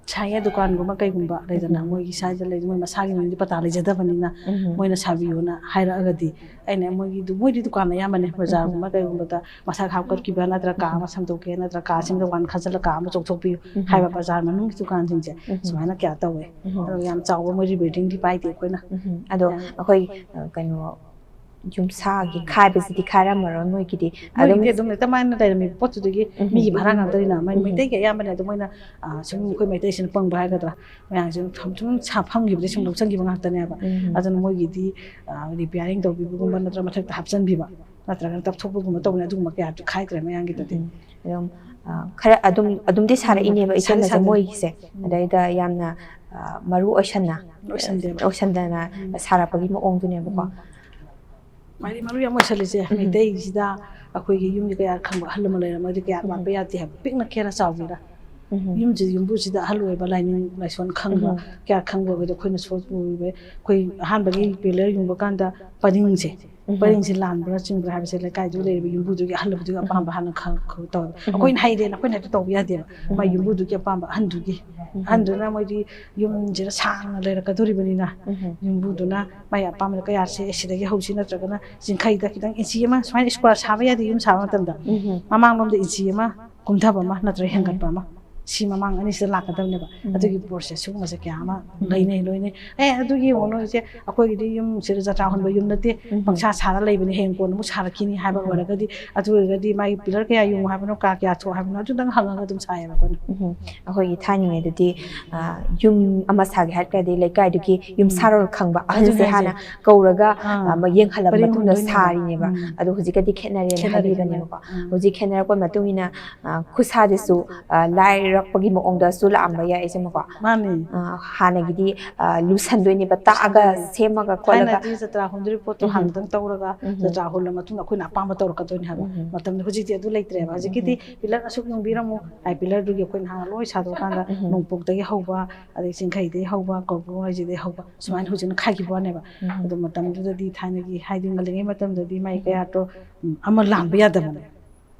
ꯁꯥꯏꯌꯦ ꯗꯨꯀꯥꯟꯒꯨꯝꯕ ꯀꯩꯒꯨꯝꯕ ꯂꯩꯗꯅ, ꯎꯝ꯫ ꯃꯣꯏꯒꯤ ꯁ꯭ꯋꯥꯏꯗ ꯂꯩ, ꯃꯣꯏ ꯃꯁꯥꯒꯤ ꯃꯤꯡꯗꯤ ꯄꯇꯥ ꯂꯩꯖꯗꯕꯅꯤꯅ, ꯎꯝ꯫ ꯃꯣꯏꯅ ꯁꯥꯕꯤꯌꯣꯅ ꯍꯥꯏꯔꯛꯑꯒꯗꯤ ꯑꯩꯅ ꯃꯣꯏꯒꯤꯗꯨ, ꯃꯣꯏꯗꯤ ꯗꯨꯀꯥꯟ ꯑꯌꯥꯝꯕꯅꯦ, ꯕꯖꯥꯔꯒꯨꯝꯕ ꯎꯝ꯫ ꯀꯩꯒꯨꯝꯕꯗ ꯃꯁꯥꯒ ꯍꯥꯞꯀꯠꯈꯤꯕ ꯅꯠꯇ꯭ꯔꯒ ꯀꯥ ꯎꯝ꯫ ꯑꯃ ꯁꯦꯝꯗꯣꯛꯀꯦ ꯅꯠꯇ꯭ꯔꯒ ꯀꯥꯁꯤꯡꯗ ꯋꯥꯟ ꯈꯥꯖꯤꯜꯂꯒ ꯀꯥ ꯑꯃ ꯆꯥꯎꯊꯣꯛꯄꯤꯌꯨ ꯎꯝ꯫ ꯍꯥꯏꯕ ꯕꯖꯥꯔ ꯃꯅꯨꯡꯒꯤ ꯗꯨꯀꯥꯟꯁꯤꯡꯁꯦ ꯎꯝ꯫ ꯁꯨꯃꯥꯏꯅ ꯀꯌꯥ ꯇꯧꯋꯦ꯫ ꯎꯝ꯫ ꯑꯗꯨꯒ ꯌꯥꯝ ꯆꯥꯎꯕ ꯃꯣꯏ ꯔꯤꯕꯤꯜꯗꯤꯡꯗꯤ ꯄꯥꯏꯗꯦ ꯑꯩꯈꯣꯏꯅ꯫ ꯎꯝ꯫ ꯑꯗꯣ ꯌꯥꯝ ꯑꯩꯈꯣꯏ, ꯑ, ꯀꯩꯅꯣ, ꯌꯨꯝꯁꯥꯒꯤ ꯈꯥꯏꯕꯁꯤꯗꯤ ꯈꯥꯏꯔꯝꯃꯔꯣꯏ ꯃꯣꯏꯒꯤꯗꯤ꯫ ꯃꯣꯏꯒꯤꯗꯤ ꯑꯗꯨꯝ ꯑꯗꯨꯝ ꯍꯦꯛꯇ ꯃꯥꯏꯅ ꯂꯩꯔꯝꯃꯤꯕ ꯄꯣꯠꯇꯨꯗꯒꯤ ꯎꯝ꯫ ꯃꯤꯒꯤ ꯚꯔꯥ ꯉꯥꯛꯇꯅꯤꯅ, ꯃꯩ-, ꯎꯝ꯫ ꯃꯩꯇꯩꯒꯤ ꯑꯌꯥꯝꯕꯅꯦ꯫ ꯑꯗꯣ ꯃꯣꯏꯅ, ꯑ, ꯁꯨꯝ ꯑꯩꯈꯣꯏ ꯃꯩꯇꯩꯁꯤꯅ ꯄꯪꯕ ꯍꯥꯏꯒꯗ꯭ꯔꯥ, ꯃꯌꯥꯝꯁꯦ ꯁꯨꯝ, ꯁꯨꯝ ꯁꯥ-, ꯐꯪꯈꯤꯕꯗꯩ ꯁꯨꯝ ꯂꯧꯁꯤꯟꯈꯤꯕ ꯉꯥꯛꯇꯅꯦꯕ꯫ ꯎꯝ꯫ ꯑꯗꯨꯅ ꯃꯣꯏꯒꯤꯗꯤ, ꯑ, ꯔꯤꯄꯤꯌꯥꯔꯤꯡ ꯇꯧꯕꯤꯕꯒꯨꯝꯕ ꯅꯠꯇ꯭ꯔꯒ ꯃꯊꯛꯇ ꯍꯥꯞꯆꯤꯟꯕꯤꯕ ꯅꯠꯇ꯭ꯔꯒꯅ ꯇꯞꯊꯣꯛꯄꯒꯨꯝꯕ ꯇꯧꯕꯅꯦ, ꯑꯗꯨꯒꯨꯝꯕ ꯀꯌꯥ ꯈꯥꯏꯗ꯭ꯔꯦ ꯃꯌꯥꯡꯒꯤꯗꯗꯤ꯫ ꯎꯝ꯫ ꯑꯗꯨꯝ, ꯑ, ꯈꯔ ꯑꯗꯨꯝ, ꯑꯗꯨꯝꯗꯤ ꯁꯥꯔꯛꯏꯅꯦꯕ ꯎꯝ, ꯏꯆꯦꯅꯁꯦ ꯁꯥꯔꯦ, ꯁꯥꯔꯦ꯫ ꯃꯣꯏꯒꯤꯁꯦ꯫ ꯎꯝ꯫ ꯑꯗꯩꯗ ꯌꯥꯝꯅ, ꯑ, ꯃꯔꯨ ꯑꯣꯏꯁꯟꯅ, ꯑꯣꯏꯁꯟꯗꯦꯕ꯫ ꯑꯣꯏꯁꯟꯗꯅ ꯎꯝ꯫ ꯁꯥꯔꯛꯄꯒꯤ ꯃꯑꯣꯡꯗꯨꯅꯦꯕꯀꯣ꯫ ꯎꯝ꯫ ꯈ꯭ꯋꯥꯏꯗꯒꯤ ꯃꯔꯨ ꯌꯥꯝ ꯑꯣꯏꯁꯜꯂꯤꯁꯦ, ꯎꯝ꯫ ꯃꯩꯇꯩꯁꯤꯗ ꯑꯩꯈꯣꯏꯒꯤ ꯌꯨꯝꯒꯤ ꯀꯌꯥ ꯈꯪꯕ ꯑꯍꯜ ꯑꯃ ꯂꯩꯔꯝꯃꯒꯗꯤ ꯀꯌꯥ ꯎꯝ꯫ ꯋꯥꯠꯄ ꯌꯥꯗꯦ ꯍꯥꯏꯕ, ꯄꯤꯛꯅ ꯈꯦꯔ ꯆꯥꯎꯒꯦꯔ꯫ ꯎꯝ꯫ ꯌꯨꯝꯁꯤꯗ ꯌꯨꯝꯕꯨꯁꯤꯗ ꯑꯍꯜ ꯑꯣꯏꯕ, ꯂꯥꯏꯅꯤꯡ ꯂꯥꯏꯁꯣꯟ ꯈꯪꯕ ꯎꯝ꯫ ꯀꯌꯥ ꯈꯪꯕ ꯑꯣꯏꯔꯒꯗꯤ ꯑꯩꯈꯣꯏꯅ ꯁꯣꯏꯕ ꯑꯣꯏꯕ, ꯑꯩꯈꯣꯏ ꯑꯍꯥꯟꯕꯒꯤ ꯄꯤꯂꯔ ꯌꯨꯡꯕ ꯀꯥꯟꯗ ꯄꯔꯤꯡꯁꯦ, ꯎꯝ꯫ ꯄꯔꯤꯡꯁꯦ ꯂꯥꯟꯕ꯭ꯔꯥ ꯆꯤꯡꯕ꯭ꯔꯥ ꯍꯥꯏꯕꯁꯦ ꯂꯩꯀꯥꯏꯗꯨꯒꯤ ꯂꯩꯔꯤꯕ ꯌꯨꯝꯕꯨꯗꯨꯒꯤ, ꯑꯍꯜ ꯑꯗꯨꯒꯤ ꯎꯝ꯫ ꯑꯄꯥꯝꯕ ꯍꯥꯟꯅ ꯈꯪ-, ꯈꯪ-, ꯇꯧꯋꯦꯕ꯫ ꯎꯝ꯫ ꯑꯩꯈꯣꯏꯅ ꯍꯩꯔꯦꯅ ꯑꯩꯈꯣꯏꯅ ꯍꯦꯛꯇ ꯇꯧꯕ ꯌꯥꯗꯦꯕ꯫ ꯎꯝ꯫ ꯃꯥꯏ ꯌꯨꯝꯕꯨꯗꯨꯒꯤ ꯑꯄꯥꯝꯕ ꯑꯍꯟꯗꯨꯒꯤ꯫ ꯎꯝ꯫ ꯑꯍꯟꯗꯨꯅ ꯃꯣꯏꯗꯤ ꯌꯨꯝꯁꯤꯗ ꯁꯥꯡꯅ ꯂꯩꯔꯛꯀꯗꯣꯔꯤꯕꯅꯤꯅ ꯎꯝ꯫ ꯌꯨꯝꯕꯨꯗꯨꯅ ꯃꯥꯏ ꯑꯄꯥꯝꯕꯗ ꯀꯌꯥꯁꯦ ꯁꯤꯗꯒꯤ ꯍꯧꯁꯤ ꯅꯠꯇ꯭ꯔꯒꯅ ꯆꯤꯡꯈꯩꯗ ꯈꯤꯇꯪ ꯏꯟꯆꯤ ꯑꯃ ꯁꯨꯃꯥꯏꯅ ꯁ꯭ꯀ꯭ꯋꯥꯔ ꯁꯥꯕ ꯌꯥꯗꯦ, ꯌꯨꯝ ꯁꯥꯕ ꯃꯇꯝꯗ ꯎꯝ꯫ ꯃꯃꯥꯡꯂꯣꯝꯗ ꯏꯟꯆꯤ ꯑꯃ ꯀꯨꯝꯊꯕ ꯑꯃ ꯅꯠꯇ꯭ꯔꯒ ꯎꯝ꯫ ꯍꯦꯟꯒꯠꯄ ꯑꯃ, ꯁꯤ ꯃꯃꯥꯡ ꯑꯅꯤꯁꯤꯗ ꯂꯥꯛꯀꯗꯕꯅꯦꯕ꯫ ꯎꯝ꯫ ꯑꯗꯨꯒꯤ ꯄꯣꯠꯁꯦ ꯁꯤꯒꯨꯝꯕꯁꯦ ꯀꯌꯥ ꯑꯃ ꯎꯝ꯫ ꯂꯩꯅꯩ, ꯂꯣꯏꯅꯩ꯫ "ꯑꯦ, ꯑꯗꯨ ꯌꯦꯡꯉꯨꯅꯨ ꯏꯆꯦ, ꯑꯩꯈꯣꯏꯒꯤꯗꯤ ꯌꯨꯝꯁꯤꯗ ꯖꯇ꯭ꯔꯥ ꯍꯣꯟꯕ ꯌꯨꯝ ꯅꯠꯇꯦ, ꯎꯝ꯫ ꯄꯪꯁꯥ ꯁꯥꯔ ꯂꯩꯕꯅꯤ, ꯍꯌꯦꯡ ꯀꯣꯟꯅ ꯑꯃꯨꯛ ꯁꯥꯔꯛꯈꯤꯅꯤ" ꯍꯥꯏꯕ ꯎꯝ꯫ ꯑꯣꯏꯔꯒꯗꯤ, ꯑꯗꯨ ꯑꯣꯏꯔꯒꯗꯤ ꯃꯥꯒꯤ ꯄꯤꯂꯔ ꯀꯌꯥ ꯌꯨꯡꯉꯨ ꯍꯥꯏꯕꯅꯣ, ꯀꯥ ꯀꯌꯥ ꯊꯣꯛ ꯍꯥꯏꯕꯅꯣ, ꯑꯗꯨꯗꯪ ꯍꯪꯉꯒ ꯑꯗꯨꯝ ꯁꯥꯏꯌꯦꯕ ꯑꯩꯈꯣꯏꯅ꯫ ꯎꯝ꯫ ꯑꯩꯈꯣꯏꯒꯤ ꯊꯥꯏꯅꯉꯩꯗꯗꯤ, ꯑ, ꯌꯨꯝ ꯑꯃ ꯁꯥꯒꯦ ꯍꯥꯏꯔꯒꯗꯤ ꯂꯩꯀꯥꯏꯗꯨꯒꯤ ꯌꯨꯝꯁꯥꯔꯣꯜ ꯈꯪꯕ ꯑꯗꯨꯅꯦ ꯑꯍꯜꯁꯦ ꯍꯥꯏꯁꯦ꯫ ꯍꯥꯟꯅ ꯀꯧꯔꯒ, ꯑꯥ꯫ ꯑ, ꯌꯦꯡꯍꯜꯂꯕ ꯄꯔꯤꯡ ꯃꯇꯨꯡꯗ ꯍꯨꯟꯗꯣꯏꯅꯦꯕ꯫ ꯁꯥꯔꯤꯅꯦꯕ꯫ ꯎꯝ꯫ ꯑꯗꯣ ꯍꯧꯖꯤꯛꯀꯗꯤ ꯈꯦꯠꯅꯔꯦꯅ ꯈꯦꯠꯅꯔꯦ, ꯍꯥꯏꯕꯤꯕꯅꯦꯕꯀꯣ꯫ ꯈꯦꯠꯅꯔꯦ꯫ ꯎꯝ꯫ ꯍꯧꯖꯤꯛ ꯈꯦꯠꯅꯔꯛꯄ ꯃꯇꯨꯡ ꯏꯟꯅ, ꯑ, ꯈꯨꯠꯁꯥꯗꯁꯨ, ꯑ, ꯂꯥꯏꯔꯛꯄꯒꯤ ꯃꯑꯣꯡꯗꯁꯨ ꯂꯥꯛꯑꯝꯕ ꯌꯥꯏ ꯏꯆꯦꯃꯀꯣ꯫ ꯃꯥꯅꯤ꯫ ꯑ, ꯍꯥꯟꯅꯒꯤꯗꯤ, ꯑ, ꯂꯨꯁꯟꯗꯣꯏꯅꯦꯕ, ꯇꯥꯛꯑꯒ ꯂꯨꯁꯟꯗꯣꯏꯅꯦ꯫ ꯁꯦꯝꯃꯒ ꯈꯣꯠꯂꯒ꯫ ꯊꯥꯏꯅꯗꯤ ꯖꯇ꯭ꯔꯥ ꯍꯣꯟꯗꯣꯔꯤ ꯄꯣꯠꯇꯣ ꯎꯝ꯫ ꯍꯥꯟꯅꯗꯪ ꯇꯧꯔꯒ ꯎꯝ꯫ ꯖꯇ꯭ꯔꯥ ꯍꯣꯜꯂ ꯃꯇꯨꯡꯗ ꯑꯩꯈꯣꯏꯅ ꯑꯄꯥꯝꯕ ꯇꯧꯔꯛꯀꯗꯣꯏꯅꯦ ꯍꯥꯏꯕ꯫ ꯎꯝ꯫ ꯃꯇꯝꯗ ꯍꯧꯖꯤꯛꯇꯤ ꯑꯗꯨ ꯂꯩꯇ꯭ꯔꯦꯕ꯫ ꯍꯧꯖꯤꯛꯀꯤꯗꯤ ꯎꯝ꯫ ꯄꯤꯂꯔ ꯑꯁꯨꯛ ꯌꯨꯡꯕꯤꯔꯝꯃꯨ ꯍꯥꯏ, ꯄꯤꯂꯔꯗꯨꯒꯤ ꯑꯩꯈꯣꯏꯅ ꯍꯥꯟꯅ ꯂꯣꯏ ꯁꯥꯗꯣꯛꯑꯀꯥꯟꯗ ꯎꯝ꯫ ꯅꯣꯡꯄꯣꯛꯇꯒꯤ ꯍꯧꯕ, ꯑꯗꯩ ꯆꯤꯡꯈꯩꯗꯒꯤ ꯍꯧꯕ, ꯀꯧꯕ꯭ꯔꯨ ꯍꯥꯏꯁꯤꯗꯒꯤ ꯍꯧꯕ, ꯁꯨꯃꯥꯏꯅ ꯍꯧꯖꯤꯛꯅ ꯈꯥꯏꯈꯤꯕ ꯋꯥꯅꯦꯕ꯫ ꯎꯝ꯫ ꯑꯗꯨ ꯃꯇꯝꯗꯨꯗꯗꯤ ꯊꯥꯏꯅꯒꯤ ꯍꯥꯏꯗꯤ ꯉꯜꯂꯤꯉꯩ ꯃꯇꯝꯗꯗꯤ ꯃꯥꯏ ꯎꯝ꯫ ꯀꯌꯥꯠꯇꯣ, ꯎꯝ, ꯑꯃ ꯂꯥꯟꯕ ꯌꯥꯗꯕꯅꯦ꯫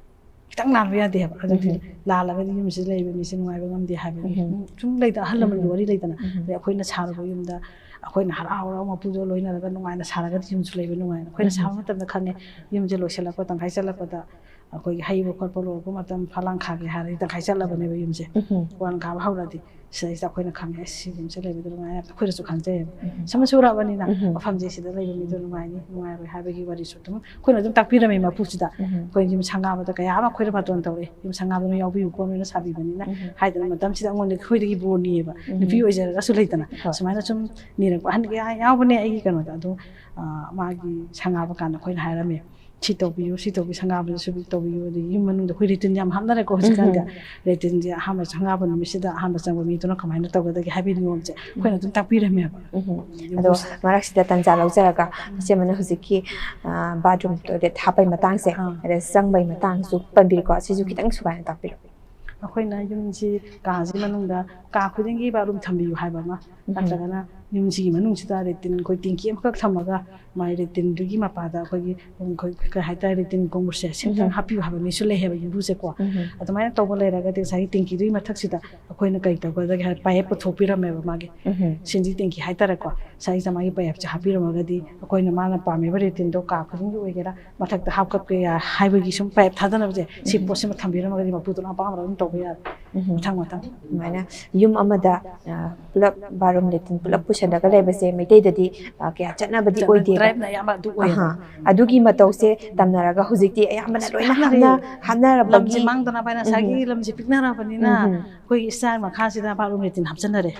ꯈꯤꯇꯪ ꯂꯥꯟꯕ ꯌꯥꯗꯦ ꯍꯥꯏꯕ꯫ ꯑꯗꯨꯗꯤ ꯂꯥꯜꯂꯒꯗꯤ ꯌꯨꯝꯁꯤꯗ ꯂꯩꯕ ꯃꯤꯁꯦ ꯅꯨꯡꯉꯥꯏꯕ ꯉꯝꯗꯦ ꯍꯥꯏꯕꯒꯤ ꯁꯨꯝ ꯂꯩꯗꯅ, ꯑꯍꯜ ꯂꯃꯟꯒꯤ ꯋꯥꯔꯤ ꯂꯩꯗꯅ꯫ ꯑꯗꯩ ꯑꯩꯈꯣꯏꯅ ꯁꯥꯔꯨꯕ ꯌꯨꯝꯗ ꯑꯩꯈꯣꯏꯅ ꯍꯔꯥꯎ ꯍꯔꯥꯎ ꯃꯄꯨꯗꯣ ꯂꯣꯏꯅꯔꯒ ꯅꯨꯡꯉꯥꯏꯅ ꯁꯥꯔꯒꯗꯤ ꯌꯨꯝꯁꯨ ꯂꯩꯕ ꯅꯨꯡꯉꯥꯏꯅ꯫ ꯑꯩꯈꯣꯏꯅ ꯁꯥꯕ ꯃꯇꯝꯗ ꯈꯪꯉꯦ, ꯌꯨꯝꯁꯦ ꯂꯣꯏꯁꯤꯜꯂꯛꯄ, ꯇꯪꯈꯥꯏ ꯆꯠꯂꯛꯄꯗ ꯑꯩꯈꯣꯏꯒꯤ ꯍꯩꯕ ꯈꯣꯠꯄ ꯂꯣꯏꯔꯛꯄ ꯃꯇꯝ, ꯐꯂꯥꯡ ꯈꯥꯒꯦ ꯍꯥꯏꯔꯗꯤ ꯇꯪꯈꯥꯏ ꯆꯠꯂꯕꯅꯦꯕ ꯌꯨꯝꯁꯦ꯫ ꯋꯥꯜ ꯈꯥꯕ ꯍꯧꯔꯗꯤ ꯁꯤꯗꯩꯁꯤꯗ ꯑꯩꯈꯣꯏꯅ ꯈꯪꯉꯦ, "ꯑꯁ, ꯁꯤ ꯌꯨꯝꯁꯦ ꯂꯩꯕꯗ ꯅꯨꯡꯉꯥꯏ" ꯍꯥꯏꯕꯗꯣ ꯑꯩꯈꯣꯏꯅꯁꯨ ꯈꯪꯖꯩꯌꯦꯕ꯫ ꯁꯨꯝ ꯁꯨꯔꯛꯑꯕꯅꯤꯅ ꯃꯐꯝꯁꯦ ꯁꯤꯗ ꯂꯩꯕ ꯃꯤꯗꯣ ꯅꯨꯡꯉꯥꯏꯅꯤ, ꯅꯨꯡꯉꯥꯏꯔꯣꯏ ꯍꯥꯏꯕꯒꯤ ꯋꯥꯔꯤꯁꯨ ꯑꯗꯨꯝ ꯑꯩꯈꯣꯏꯅ ꯑꯗꯨꯝ ꯇꯥꯛꯄꯤꯔꯝꯃꯦ ꯃꯄꯨꯁꯤꯗ꯫ ꯑꯩꯈꯣꯏ ꯌꯨꯝ ꯁꯪꯒꯥꯕꯗ ꯀꯌꯥ ꯑꯃ ꯑꯩꯈꯣꯏꯗ ꯕꯥꯇꯣꯟ ꯇꯧꯔꯛꯑꯦ, "ꯌꯨꯝ ꯁꯪꯒꯥꯕꯗ ꯅꯣꯏ ꯌꯥꯎꯕꯤꯌꯨꯀꯣ, ꯅꯣꯏꯅ ꯁꯥꯕꯤꯕꯅꯤꯅ" ꯍꯥꯏꯗꯅ꯫ ꯃꯇꯝꯁꯤꯗ ꯑꯩꯉꯣꯟꯗ ꯑꯩꯈꯣꯏꯗꯒꯤ ꯕꯣꯔ ꯅꯤꯌꯦꯕ, ꯅꯨꯄꯤ ꯑꯣꯏꯖꯔꯒꯁꯨ ꯂꯩꯗꯅ꯫ ꯁꯨꯃꯥꯏꯅ ꯁꯨꯝ ꯅꯤꯔꯛꯄ ꯑꯍꯟ ꯀꯌꯥ ꯌꯥꯎꯕꯅꯦ ꯑꯩꯒꯤ ꯀꯩꯅꯣꯗ꯫ ꯑꯗꯣ, ꯑ, ꯃꯥꯒꯤ ꯁꯪꯒꯥꯕ ꯀꯥꯟꯗ ꯑꯩꯈꯣꯏꯅ ꯍꯥꯏꯔꯝꯃꯦ, "ꯁꯤ ꯇꯧꯕꯤꯌꯨ, ꯁꯤ ꯇꯧꯕꯤ, ꯁꯪꯒꯥꯕꯗꯁꯨ ꯇꯧꯕꯤꯌꯨ"꯫ ꯑꯗꯩ ꯌꯨꯝ ꯃꯅꯨꯡꯗ ꯑꯩꯈꯣꯏ ꯔꯤꯇꯤꯟ ꯌꯥꯝ ꯍꯥꯞꯅꯔꯦꯀꯣ ꯍꯧꯖꯤꯛꯀꯥꯟꯗꯤ꯫ ꯔꯤꯇꯤꯟꯁꯦ ꯑꯍꯥꯟꯕ ꯁꯪꯒꯥꯕ ꯅꯨꯃꯤꯠꯁꯤꯗ ꯑꯍꯥꯟꯕ ꯆꯪꯕ ꯃꯤꯗꯨꯅ ꯀꯃꯥꯏꯅ ꯇꯧꯒꯗꯒꯦ ꯍꯥꯏꯕꯒꯤ ꯅꯤꯌꯣꯝꯁꯦ ꯑꯩꯈꯣꯏꯅ ꯑꯗꯨꯝ ꯇꯥꯛꯄꯤꯔꯝꯃꯦꯕ꯫ ꯑꯗꯣ ꯃꯔꯛꯁꯤꯗ ꯇꯟꯖꯥ ꯂꯧꯖꯔꯒ, ꯏꯆꯦꯃꯅ ꯍꯧꯖꯤꯛꯀꯤ, ꯑ, bathroom toilet ꯍꯥꯞꯄꯩ ꯃꯇꯥꯡꯁꯦ, ꯑꯥ꯫ ꯑꯗ ꯆꯪꯕꯩ ꯃꯇꯥꯡꯁꯨ ꯄꯟꯕꯤꯔꯤꯀꯣ, ꯁꯤꯁꯨ ꯈꯤꯇꯪ ꯁꯨꯒꯥꯏꯅ ꯇꯥꯛꯄꯤꯔꯛꯑꯣ꯫ ꯑꯩꯈꯣꯏꯅ ꯌꯨꯝꯁꯤ, ꯀꯥꯁꯤ ꯃꯅꯨꯡꯗ ꯀꯥ ꯈꯨꯗꯤꯡꯒꯤ bathroom ꯊꯝꯕꯤꯌꯨ ꯍꯥꯏꯕ ꯑꯃ, ꯅꯠꯇ꯭ꯔꯒꯅ ꯌꯨꯝꯁꯤꯒꯤ ꯃꯅꯨꯡꯁꯤꯗ ꯔꯦꯇꯤꯟ ꯑꯩꯈꯣꯏ ꯇꯦꯡꯀꯤ ꯑꯃꯈꯛ ꯊꯝꯃꯒ ꯃꯥꯏ ꯔꯦꯇꯤꯟꯗꯨꯒꯤ ꯃꯄꯥꯗ ꯑꯩꯈꯣꯏꯒꯤ, ꯑꯩꯈꯣꯏ ꯀꯩ ꯍꯥꯏꯇꯥꯔꯦ, ꯔꯦꯇꯤꯟ ꯀꯣꯡꯕꯁꯦ ꯁꯤꯝꯇꯪ ꯍꯥꯞꯄꯤꯌꯨ ꯍꯥꯏꯕ ꯃꯤꯁꯨ ꯂꯩ ꯍꯥꯏꯕ ꯌꯨꯝꯕꯨꯁꯦꯀꯣ꯫ ꯑꯗꯨꯃꯥꯏꯅ ꯇꯧꯕ ꯂꯩꯔꯒꯗꯤ ꯉꯁꯥꯏꯒꯤ ꯇꯦꯡꯀꯤꯗꯨꯒꯤ ꯃꯊꯛꯁꯤꯗ ꯑꯩꯈꯣꯏꯅ ꯀꯩ ꯇꯧꯒꯗꯒꯦ ꯍꯥꯏ, ꯄꯥꯏꯞ ꯄꯨꯊꯣꯛꯄꯤꯔꯝꯃꯦꯕ ꯃꯥꯒꯤ꯫ ꯁꯤꯟꯖꯤ ꯇꯦꯡꯀꯤ ꯍꯥꯏꯇꯥꯔꯦꯀꯣ꯫ ꯁꯥꯏꯁꯤꯗ ꯃꯥꯒꯤ ꯄꯥꯏꯞꯁꯦ ꯍꯥꯞꯄꯤꯔꯝꯃꯒꯗꯤ ꯑꯩꯈꯣꯏꯅ ꯃꯥꯅ ꯄꯥꯝꯃꯤꯕ ꯔꯦꯇꯤꯟꯗꯣ ꯀꯥ ꯈꯨꯗꯤꯡꯒꯤ ꯑꯣꯏꯒꯦꯔꯥ ꯃꯊꯛꯇ ꯍꯥꯞꯀꯠꯄ ꯌꯥꯏ ꯍꯥꯏꯕꯒꯤ ꯁꯨꯝ ꯄꯥꯏꯞ ꯊꯥꯗꯅꯕꯁꯦ, ꯁꯤ ꯄꯣꯠꯁꯤꯃ ꯊꯝꯕꯤꯔꯝꯃꯒꯗꯤ ꯃꯄꯨꯗꯨꯅ ꯑꯄꯥꯝꯕ ꯑꯗꯨꯝ ꯇꯧꯕ ꯌꯥꯔꯦ꯫ ꯃꯊꯪ ꯃꯊꯪ꯫ ꯑꯗꯨꯃꯥꯏꯅ ꯌꯨꯝ ꯑꯃꯗ, ꯑ, ꯄꯨꯂꯞ bathroom lattrine ꯄꯨꯂꯞ ꯄꯨꯁꯜꯂꯒ ꯂꯩꯕꯁꯦ ꯃꯩꯇꯩꯗꯗꯤ, ꯑ, ꯀꯌꯥ ꯆꯠꯅꯕꯗꯤ ꯆꯠꯅ-, ꯑꯣꯏꯗꯦꯕ꯫ Tribeꯅ ꯑꯌꯥꯝꯕ ꯑꯗꯨ ꯑꯣꯏꯌꯦꯕ꯫ ꯑꯍꯥ. ꯑꯗꯨꯒꯤ ꯃꯇꯧꯁꯦ ꯇꯝꯅꯔꯒ ꯍꯧꯖꯤꯛꯇꯤ ꯑꯌꯥꯝꯕꯅ ꯂꯣꯏꯅ ꯍꯥꯞꯅꯔꯦ꯫ ꯍꯥꯞꯅ-, ꯍꯥꯞꯅꯔꯕꯒꯤ ꯂꯝꯁꯦ ꯃꯥꯡꯗꯅꯕ ꯍꯥꯏꯅ ꯉꯁꯥꯏꯒꯤ ꯂꯝꯁꯦ ꯄꯤꯛꯅꯔꯕꯅꯤꯅ ꯑꯩꯈꯣꯏꯒꯤ style ꯃꯈꯥꯁꯤꯗ bathroom lattrine ꯍꯥꯞꯆꯟꯅꯔꯦ꯫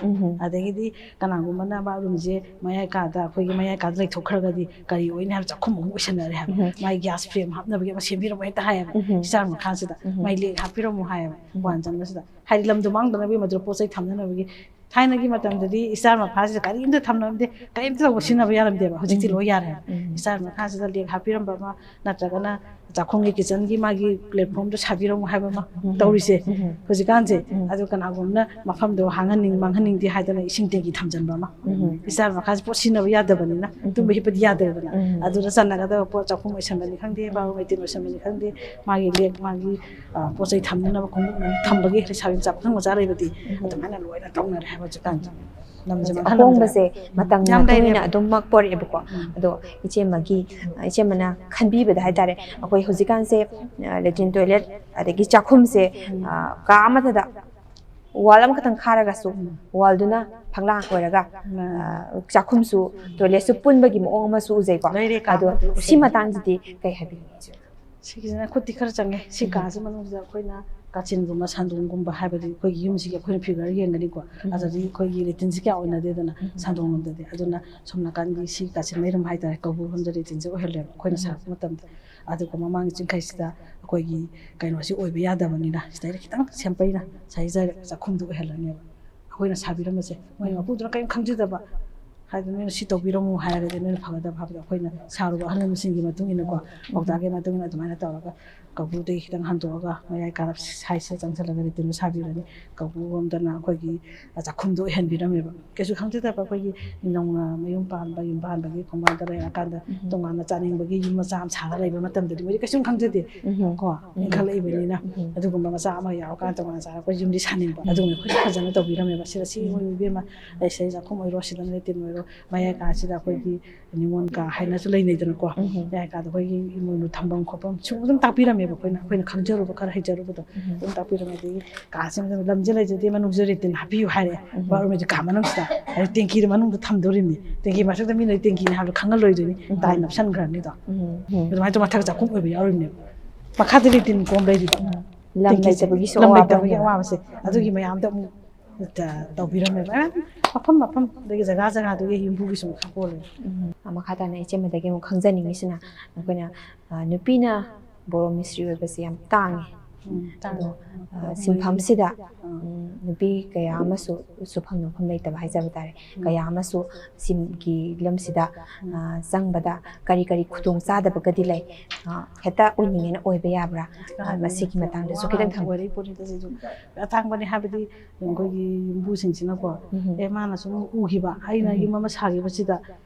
ꯑꯗꯒꯤꯗꯤ ꯀꯅꯥꯒꯨꯝꯕꯅ bathroomꯁꯦ ꯃꯌꯥꯏ ꯀꯥꯗ, ꯑꯩꯈꯣꯏꯒꯤ ꯃꯌꯥꯏ ꯀꯥꯗ ꯂꯩꯊꯣꯛꯈ꯭ꯔꯒꯗꯤ ꯀꯔꯤ ꯑꯣꯏꯅꯤ ꯍꯥꯏꯕ ꯆꯥꯛꯈꯨꯝ ꯑꯃꯨꯛ ꯑꯣꯏꯁꯟꯅꯔꯦ ꯍꯥꯏꯕ꯫ ꯃꯥꯒꯤ gas frame ꯍꯥꯞꯅꯕꯒꯤ ꯑꯃ ꯁꯦꯝꯕꯤꯔꯝꯃꯣ ꯍꯦꯛꯇ ꯍꯥꯏꯌꯦꯕ꯫ Style ꯃꯈꯥꯁꯤꯗ ꯃꯩ ꯂꯦꯛ ꯍꯥꯞꯄꯤꯔꯝꯃꯣ ꯍꯥꯏꯌꯦꯕ꯫ ꯋꯥꯟ ꯆꯪꯕꯁꯤꯗ꯫ ꯍꯥꯏꯗꯤ ꯂꯝꯗꯣ ꯃꯥꯡꯗꯅꯕꯒꯤ ꯃꯗꯨꯗ ꯄꯣꯠ ꯆꯩ ꯊꯝꯅꯅꯕꯒꯤ ꯊꯥꯏꯅꯒꯤ ꯃꯇꯝꯗꯗꯤ ꯏꯁꯇꯥꯔ ꯃꯈꯥꯁꯤꯗ ꯀꯔꯤꯝꯇ ꯊꯝꯅꯔꯝꯗꯦ, ꯀꯔꯤꯝꯇ ꯇꯧꯕ ꯁꯤꯖꯤꯟꯅꯕ ꯌꯥꯔꯝꯗꯦꯕ꯫ ꯍꯧꯖꯤꯛꯇꯤ ꯂꯣꯏ ꯌꯥꯔꯦ꯫ ꯏꯁꯇꯥꯔ ꯃꯈꯥꯁꯤꯗ ꯂꯦꯛ ꯍꯥꯞꯄꯤꯔꯝꯕ ꯑꯃ, ꯅꯠꯇ꯭ꯔꯒꯅ ꯆꯥꯛꯈꯨꯝꯒꯤ ꯀꯤꯠꯆꯟꯒꯤ ꯃꯥꯒꯤ ꯄ꯭ꯂꯦꯠꯐꯣꯝꯗꯣ ꯁꯥꯕꯤꯔꯝꯃꯣ ꯍꯥꯏꯕ ꯑꯃ ꯇꯧꯔꯤꯁꯦ ꯍꯧꯖꯤꯛꯀꯥꯟꯁꯦ꯫ ꯑꯗꯨ ꯀꯅꯥꯒꯨꯝꯕꯅ ꯃꯐꯝꯗꯣ ꯍꯥꯡꯍꯟꯅꯤꯡ ꯃꯥꯡꯍꯟꯅꯤꯡꯗꯦ ꯍꯥꯏꯗꯅ ꯏꯁꯤꯡ ꯇꯦꯡꯀꯤ ꯊꯝꯖꯤꯟꯕ ꯑꯃ, ꯏꯁꯇꯥꯔ ꯃꯈꯥꯁꯦ ꯄꯣꯠ ꯁꯤꯖꯤꯟꯅꯕ ꯌꯥꯗꯕꯅꯤꯅ ꯇꯨꯝꯕ ꯍꯤꯞꯄꯗꯤ ꯌꯥꯗ꯭ꯔꯦꯗꯅ꯫ ꯑꯗꯨꯗ ꯆꯟꯅꯒꯗꯕ ꯄꯣꯠ, ꯆꯥꯛꯈꯨꯝ ꯑꯣꯏꯁꯟꯕꯅꯤ ꯈꯪꯗꯦ, ꯕꯥꯠꯔꯨꯝ ꯂꯦꯇ꯭ꯔꯤꯟ ꯑꯣꯏꯁꯟꯕꯅꯤ ꯈꯪꯗꯦ, ꯃꯥꯒꯤ ꯂꯦꯛ, ꯃꯥꯒꯤ ꯑ, ꯄꯣꯠ ꯆꯩ ꯊꯝꯅꯅꯕ ꯈꯣꯡꯎꯞ ꯅꯨꯡ ꯊꯝꯕꯒꯤ ꯂꯩꯁꯥꯕꯤ ꯃꯆꯥ ꯄꯥꯈꯪ ꯃꯆꯥ ꯂꯩꯕꯗꯤ ꯑꯗꯨꯃꯥꯏꯅ ꯂꯣꯏꯅ ꯇꯧꯅꯔꯦ ꯍꯥꯏꯕ ꯍꯧꯖꯤꯛꯀꯥꯟꯁꯦ꯫ ꯂꯝꯁꯦ ꯃꯥꯡꯍꯟꯅꯗ꯭ꯔꯦ꯫ ꯑꯍꯣꯡꯕꯁꯦ ꯃꯇꯝ ꯌꯥꯝ ꯃꯇꯨꯡ ꯏꯟꯅ ꯂꯩꯔꯦꯕ꯫ ꯑꯗꯨꯝꯃꯛ ꯄꯣꯔꯛꯑꯦꯕꯀꯣ꯫ ꯑꯗꯣ ꯏꯆꯦꯃꯒꯤ, ꯏꯆꯦꯃꯅ ꯈꯟꯕꯤꯕꯗ ꯍꯥꯏꯇꯥꯔꯦ, ꯑꯩꯈꯣꯏ ꯍꯧꯖꯤꯛꯀꯥꯟꯁꯦ, ꯑ, ꯂꯦꯇ꯭ꯔꯤꯟ ꯇꯣꯏꯂꯦꯠ ꯑꯗꯒꯤ ꯆꯥꯛꯈꯨꯝꯁꯦ, ꯑ, ꯀꯥ ꯑꯃꯠꯇꯗ ꯋꯥꯜ ꯑꯃꯈꯛꯇꯪ ꯈꯥꯔꯒꯁꯨ, ꯋꯥꯜꯗꯨꯅ ꯐꯛꯂꯥꯡ ꯑꯣꯏꯔꯒ, ꯑ, ꯆꯥꯛꯈꯨꯝꯁꯨ ꯇꯣꯏꯂꯦꯠꯁꯨ ꯄꯨꯟꯕꯒꯤ ꯃꯑꯣꯡ ꯑꯃꯁꯨ ꯎꯖꯩꯀꯣ꯫ ꯂꯩꯔꯦ, ꯀꯥ ꯑꯗꯣ ꯑꯃꯈꯛꯇ ꯁꯤ ꯂꯣꯏꯁꯤꯜꯂꯦ꯫ ꯃꯇꯥꯡꯁꯤꯗꯤ ꯀꯩ ꯍꯥꯏꯕꯤꯅꯤꯡꯉꯤ ꯏꯆꯦ? ꯁꯤꯒꯤꯁꯤꯅ ꯈꯨꯠꯇꯤ ꯈꯔ ꯆꯪꯉꯦ꯫ ꯁꯤ ꯀꯥꯁꯤ ꯃꯅꯨꯡꯁꯤꯗ ꯑꯩꯈꯣꯏꯅ ꯀꯥꯆꯤꯟꯒꯨꯝꯕ, ꯁꯥꯟꯗꯣꯡꯒꯨꯝꯕ ꯍꯥꯏꯕꯗꯤ ꯑꯩꯈꯣꯏꯒꯤ ꯌꯨꯝꯁꯤꯒꯤ ꯑꯩꯈꯣꯏꯅ ꯐꯤꯒꯔ ꯌꯦꯡꯒꯅꯤꯀꯣ꯫ ꯑꯗꯨꯗꯤ ꯑꯩꯈꯣꯏꯒꯤ ꯂꯦꯇ꯭ꯔꯤꯟꯁꯤ ꯀꯌꯥ ꯑꯣꯏꯅꯗꯦꯗꯅ ꯁꯥꯟꯗꯣꯡ ꯂꯣꯝꯗꯗꯤ꯫ ꯑꯗꯨꯅ ꯁꯣꯝ ꯅꯥꯀꯟꯒꯤ ꯁꯤ ꯀꯥꯆꯤꯟ ꯃꯩꯔꯝ ꯍꯥꯏꯇꯥꯔꯦ, ꯀꯧꯕ꯭ꯔꯨ ꯂꯣꯝꯗ ꯂꯦꯇ꯭ꯔꯤꯟꯁꯦ ꯑꯣꯏꯍꯜꯂꯦꯕ ꯑꯩꯈꯣꯏꯅ ꯁꯥꯔꯛꯄ ꯃꯇꯝꯗ꯫ ꯑꯗꯨꯒ ꯃꯃꯥꯡꯒꯤ ꯆꯤꯡꯈꯩꯁꯤꯗ ꯑꯩꯈꯣꯏꯒꯤ ꯀꯩꯅꯣꯁꯤ ꯑꯣꯏꯕ ꯌꯥꯗꯕꯅꯤꯅ ꯁꯤꯗꯩꯗ ꯈꯤꯇꯪ ꯁꯦꯝꯄꯩꯅ ꯁꯥꯏꯖꯔ ꯆꯥꯛꯈꯨꯝꯗꯣ ꯑꯣꯏꯍꯜꯂꯅꯦꯕ ꯑꯩꯈꯣꯏꯅ ꯁꯥꯕꯤꯔꯝꯕꯁꯦ꯫ ꯃꯣꯏꯅ ꯃꯄꯨꯗꯨꯅ ꯀꯔꯤꯝ ꯈꯪꯖꯗꯕ ꯍꯥꯏꯗꯤ ꯅꯣꯏꯅ ꯁꯤ ꯇꯧꯕꯤꯔꯝꯃꯨ ꯍꯥꯏꯔꯒꯗꯤ ꯅꯣꯏꯅ ꯐꯒꯗꯕ ꯍꯥꯏꯕꯗꯣ ꯑꯩꯈꯣꯏꯅ ꯁꯥꯔꯨꯕ ꯑꯍꯜ ꯂꯃꯟꯁꯤꯡꯒꯤ ꯃꯇꯨꯡ ꯏꯟꯅꯀꯣ, ꯄꯥꯎꯇꯥꯛꯀꯤ ꯃꯇꯨꯡ ꯏꯟꯅ ꯑꯗꯨꯃꯥꯏꯅ ꯇꯧꯔꯒ ꯀꯧꯕ꯭ꯔꯨꯗꯒꯤ ꯈꯤꯇꯪ ꯍꯟꯗꯣꯛꯑꯒ ꯃꯌꯥꯏ ꯀꯥꯔꯞ ꯁꯥꯏꯖꯁꯤꯗ ꯆꯪꯁꯤꯜꯂꯒ ꯂꯦꯇ꯭ꯔꯤꯟꯗꯣ ꯁꯥꯕꯤꯔꯅꯤ꯫ ꯀꯧꯕ꯭ꯔꯨꯔꯣꯝꯗꯅ ꯑꯩꯈꯣꯏꯒꯤ ꯆꯥꯛꯈꯨꯝꯗꯣ ꯑꯣꯏꯍꯟꯕꯤꯔꯝꯃꯦꯕ꯫ ꯀꯩꯁꯨ ꯈꯪꯖꯗꯕ ꯑꯩꯈꯣꯏꯒꯤ ꯅꯧꯅ ꯃꯌꯨꯝ ꯄꯥꯟꯕ, ꯌꯨꯝ ꯄꯥꯟꯕꯒꯤ ꯈꯣꯡꯕꯥꯟꯗ ꯂꯩꯔꯀꯥꯟꯗ ꯇꯣꯉꯥꯟꯅ ꯆꯥꯅꯤꯡꯕꯒꯤ ꯌꯨꯝ ꯃꯆꯥ ꯑꯃ ꯁꯥꯔ ꯂꯩꯕ ꯃꯇꯝꯗꯗꯤ ꯃꯣꯏꯗꯤ ꯀꯩꯁꯨꯝ ꯈꯪꯖꯗꯦ ꯀꯣ, ꯏꯟꯈꯠꯂꯛꯏꯕꯅꯤꯅ꯫ ꯑꯗꯨꯒꯨꯝꯕ ꯃꯆꯥ ꯑꯃ ꯌꯥꯎꯔꯀꯥꯟꯗ ꯇꯣꯉꯥꯟꯅ ꯆꯥꯔꯒ ꯑꯩꯈꯣꯏ ꯌꯨꯝꯗꯤ ꯁꯥꯅꯤꯡꯕ꯫ ꯑꯗꯨꯒꯨꯝꯕ ꯑꯩꯈꯣꯏꯅ ꯐꯖꯅ ꯇꯧꯕꯤꯔꯝꯃꯦꯕ꯫ ꯁꯤꯗ ꯁꯤ ꯏꯃꯣꯏꯅꯨ ꯏꯕꯦꯝꯃ, ꯑꯩ ꯁꯤꯗꯩ ꯆꯥꯛꯈꯨꯝ ꯑꯣꯏꯔꯣ, ꯁꯤꯗ ꯂꯦꯇ꯭ꯔꯤꯟ ꯑꯣꯏꯔꯣ, ꯃꯌꯥꯏ ꯀꯥꯁꯤꯗ ꯑꯩꯈꯣꯏꯒꯤ ꯅꯤꯉꯣꯜ ꯀꯥ ꯍꯥꯏꯅꯁꯨ ꯂꯩꯅꯩꯗꯅꯀꯣ꯫ ꯃꯌꯥꯏ ꯀꯥꯗ ꯑꯩꯈꯣꯏꯒꯤ ꯏꯃꯣꯏꯅꯨ ꯊꯝꯐꯝ ꯈꯣꯠꯐꯝ ꯁꯨꯝ ꯑꯗꯨꯝ ꯇꯥꯛꯄꯤꯔꯝꯃꯦꯕ ꯑꯩꯈꯣꯏꯅ, ꯑꯩꯈꯣꯏꯅ ꯈꯪꯖꯔꯨꯕ ꯈꯔ ꯍꯩꯖꯔꯨꯕꯗꯣ ꯑꯗꯨꯝ ꯇꯥꯛꯄꯤꯔꯝꯃꯦ꯫ ꯑꯗꯒꯤ ꯀꯥꯁꯤꯃꯗ ꯂꯝꯁꯦ ꯂꯩꯖꯗꯦ, ꯃꯅꯨꯡꯁꯤꯗ ꯂꯦꯇ꯭ꯔꯤꯟ ꯍꯥꯞꯄꯤꯌꯨ ꯍꯥꯏꯔꯦ, ꯕꯥꯠꯔꯨꯝꯁꯦ ꯀꯥ ꯃꯅꯨꯡꯁꯤꯗ꯫ ꯑꯗꯩ ꯇꯦꯡꯀꯤꯗ ꯃꯅꯨꯡꯗ ꯊꯝꯗꯣꯔꯤꯕꯅꯤ, ꯇꯦꯡꯀꯤ ꯃꯊꯛꯇ ꯃꯤꯅ ꯇꯦꯡꯀꯤꯅꯤ ꯍꯥꯏꯕꯗꯣ ꯈꯪꯍꯜꯂꯣꯏꯗꯣꯏꯅꯤ, ꯇꯥꯏ ꯅꯞꯁꯟꯈ꯭ꯔꯅꯤꯗꯣ꯫ ꯑꯗꯨꯃꯥꯏꯅ ꯇꯧꯔ ꯃꯊꯛ ꯆꯥꯛꯈꯨꯝ ꯑꯣꯏꯕ ꯌꯥꯎꯔꯤꯕꯅꯦꯕ, ꯃꯈꯥꯗ ꯂꯦꯇ꯭ꯔꯤꯟ ꯀꯣꯝ ꯂꯩꯔꯤꯕ꯫ ꯂꯝ ꯇꯦꯡꯀꯤꯁꯦ, ꯂꯩꯇꯕꯒꯤ ꯂꯝ ꯂꯩꯇꯕꯒꯤ ꯑꯋꯥꯕꯅꯦꯕ꯫ ꯑꯋꯥꯕꯁꯦ꯫ ꯑꯗꯨꯒꯤ ꯃꯌꯥꯝꯗ ꯑꯃꯨꯛ ꯇꯧꯕꯤꯔꯝꯃꯦꯕ꯫ ꯃꯌꯥꯝ ꯃꯐꯝ ꯃꯐꯝ, ꯑꯗꯒꯤ ꯖꯒꯥ ꯖꯒꯥꯗꯨꯒꯤ ꯌꯨꯝꯕꯨꯒꯤꯁꯨ ꯃꯈꯥ ꯄꯣꯜꯂꯦ꯫ ꯎꯝ꯫ ꯃꯈꯥ ꯇꯥꯅ ꯏꯆꯦꯃꯗꯒꯤ ꯑꯃꯨꯛ ꯈꯪꯖꯅꯤꯡꯉꯤꯁꯤꯅ, ꯑꯩꯈꯣꯏꯅ, ꯑ, ꯅꯨꯄꯤꯅ ꯕꯣꯔꯣ ꯃꯤꯁꯇ꯭ꯔꯤ ꯑꯣꯏꯕꯁꯦ ꯌꯥꯝ ꯇꯥꯡꯉꯦ꯫ ꯎꯝ, ꯑꯗꯣ, ꯇꯥꯡ-, ꯑ, ꯁꯤꯟꯐꯝꯁꯤꯗ, ꯎꯝ, ꯅꯨꯄꯤ ꯀꯌꯥ ꯑꯃꯁꯨ ꯁꯨꯐꯝ ꯅꯣꯝꯐꯝ ꯂꯩꯇꯕ ꯍꯥꯏꯖꯕ ꯇꯥꯔꯦ, ꯎꯝ, ꯀꯌꯥ ꯑꯃꯁꯨ ꯁꯤꯒꯤ ꯂꯝꯁꯤꯗ, ꯎꯝ, ꯑ, ꯆꯪꯕꯗ ꯀꯔꯤ ꯀꯔꯤ ꯈꯨꯗꯣꯡ ꯆꯥꯗꯕꯒꯗꯤ ꯂꯩ? ꯑ, ꯍꯦꯛꯇ ꯑꯣꯏꯅꯤꯡꯉꯦꯅ ꯑꯣꯏꯕ ꯌꯥꯕ꯭ꯔꯥ? ꯑ, ꯃꯁꯤꯒꯤ ꯃꯇꯥꯡꯗꯁꯨ ꯈꯤꯇꯪ ꯊꯝꯕꯤꯌꯨ꯫ ꯑꯣꯏꯔꯛꯏ ꯄꯣꯠꯅꯤꯗ ꯁꯤꯁꯨ꯫ ꯑꯇꯥꯡꯕꯅꯤ ꯍꯥꯏꯕꯗꯤ ꯑꯩꯈꯣꯏꯒꯤ ꯌꯨꯝꯕꯨꯁꯤꯡꯁꯤꯅꯀꯣ, ꯎꯝ, ꯑꯦ, ꯃꯥꯅ ꯁꯨꯝ ꯎꯈꯤꯕ, ꯑꯩꯅ, ꯎꯝ, ꯌꯨꯝ ꯑꯃ ꯁꯥꯈꯤꯕꯁꯤꯗ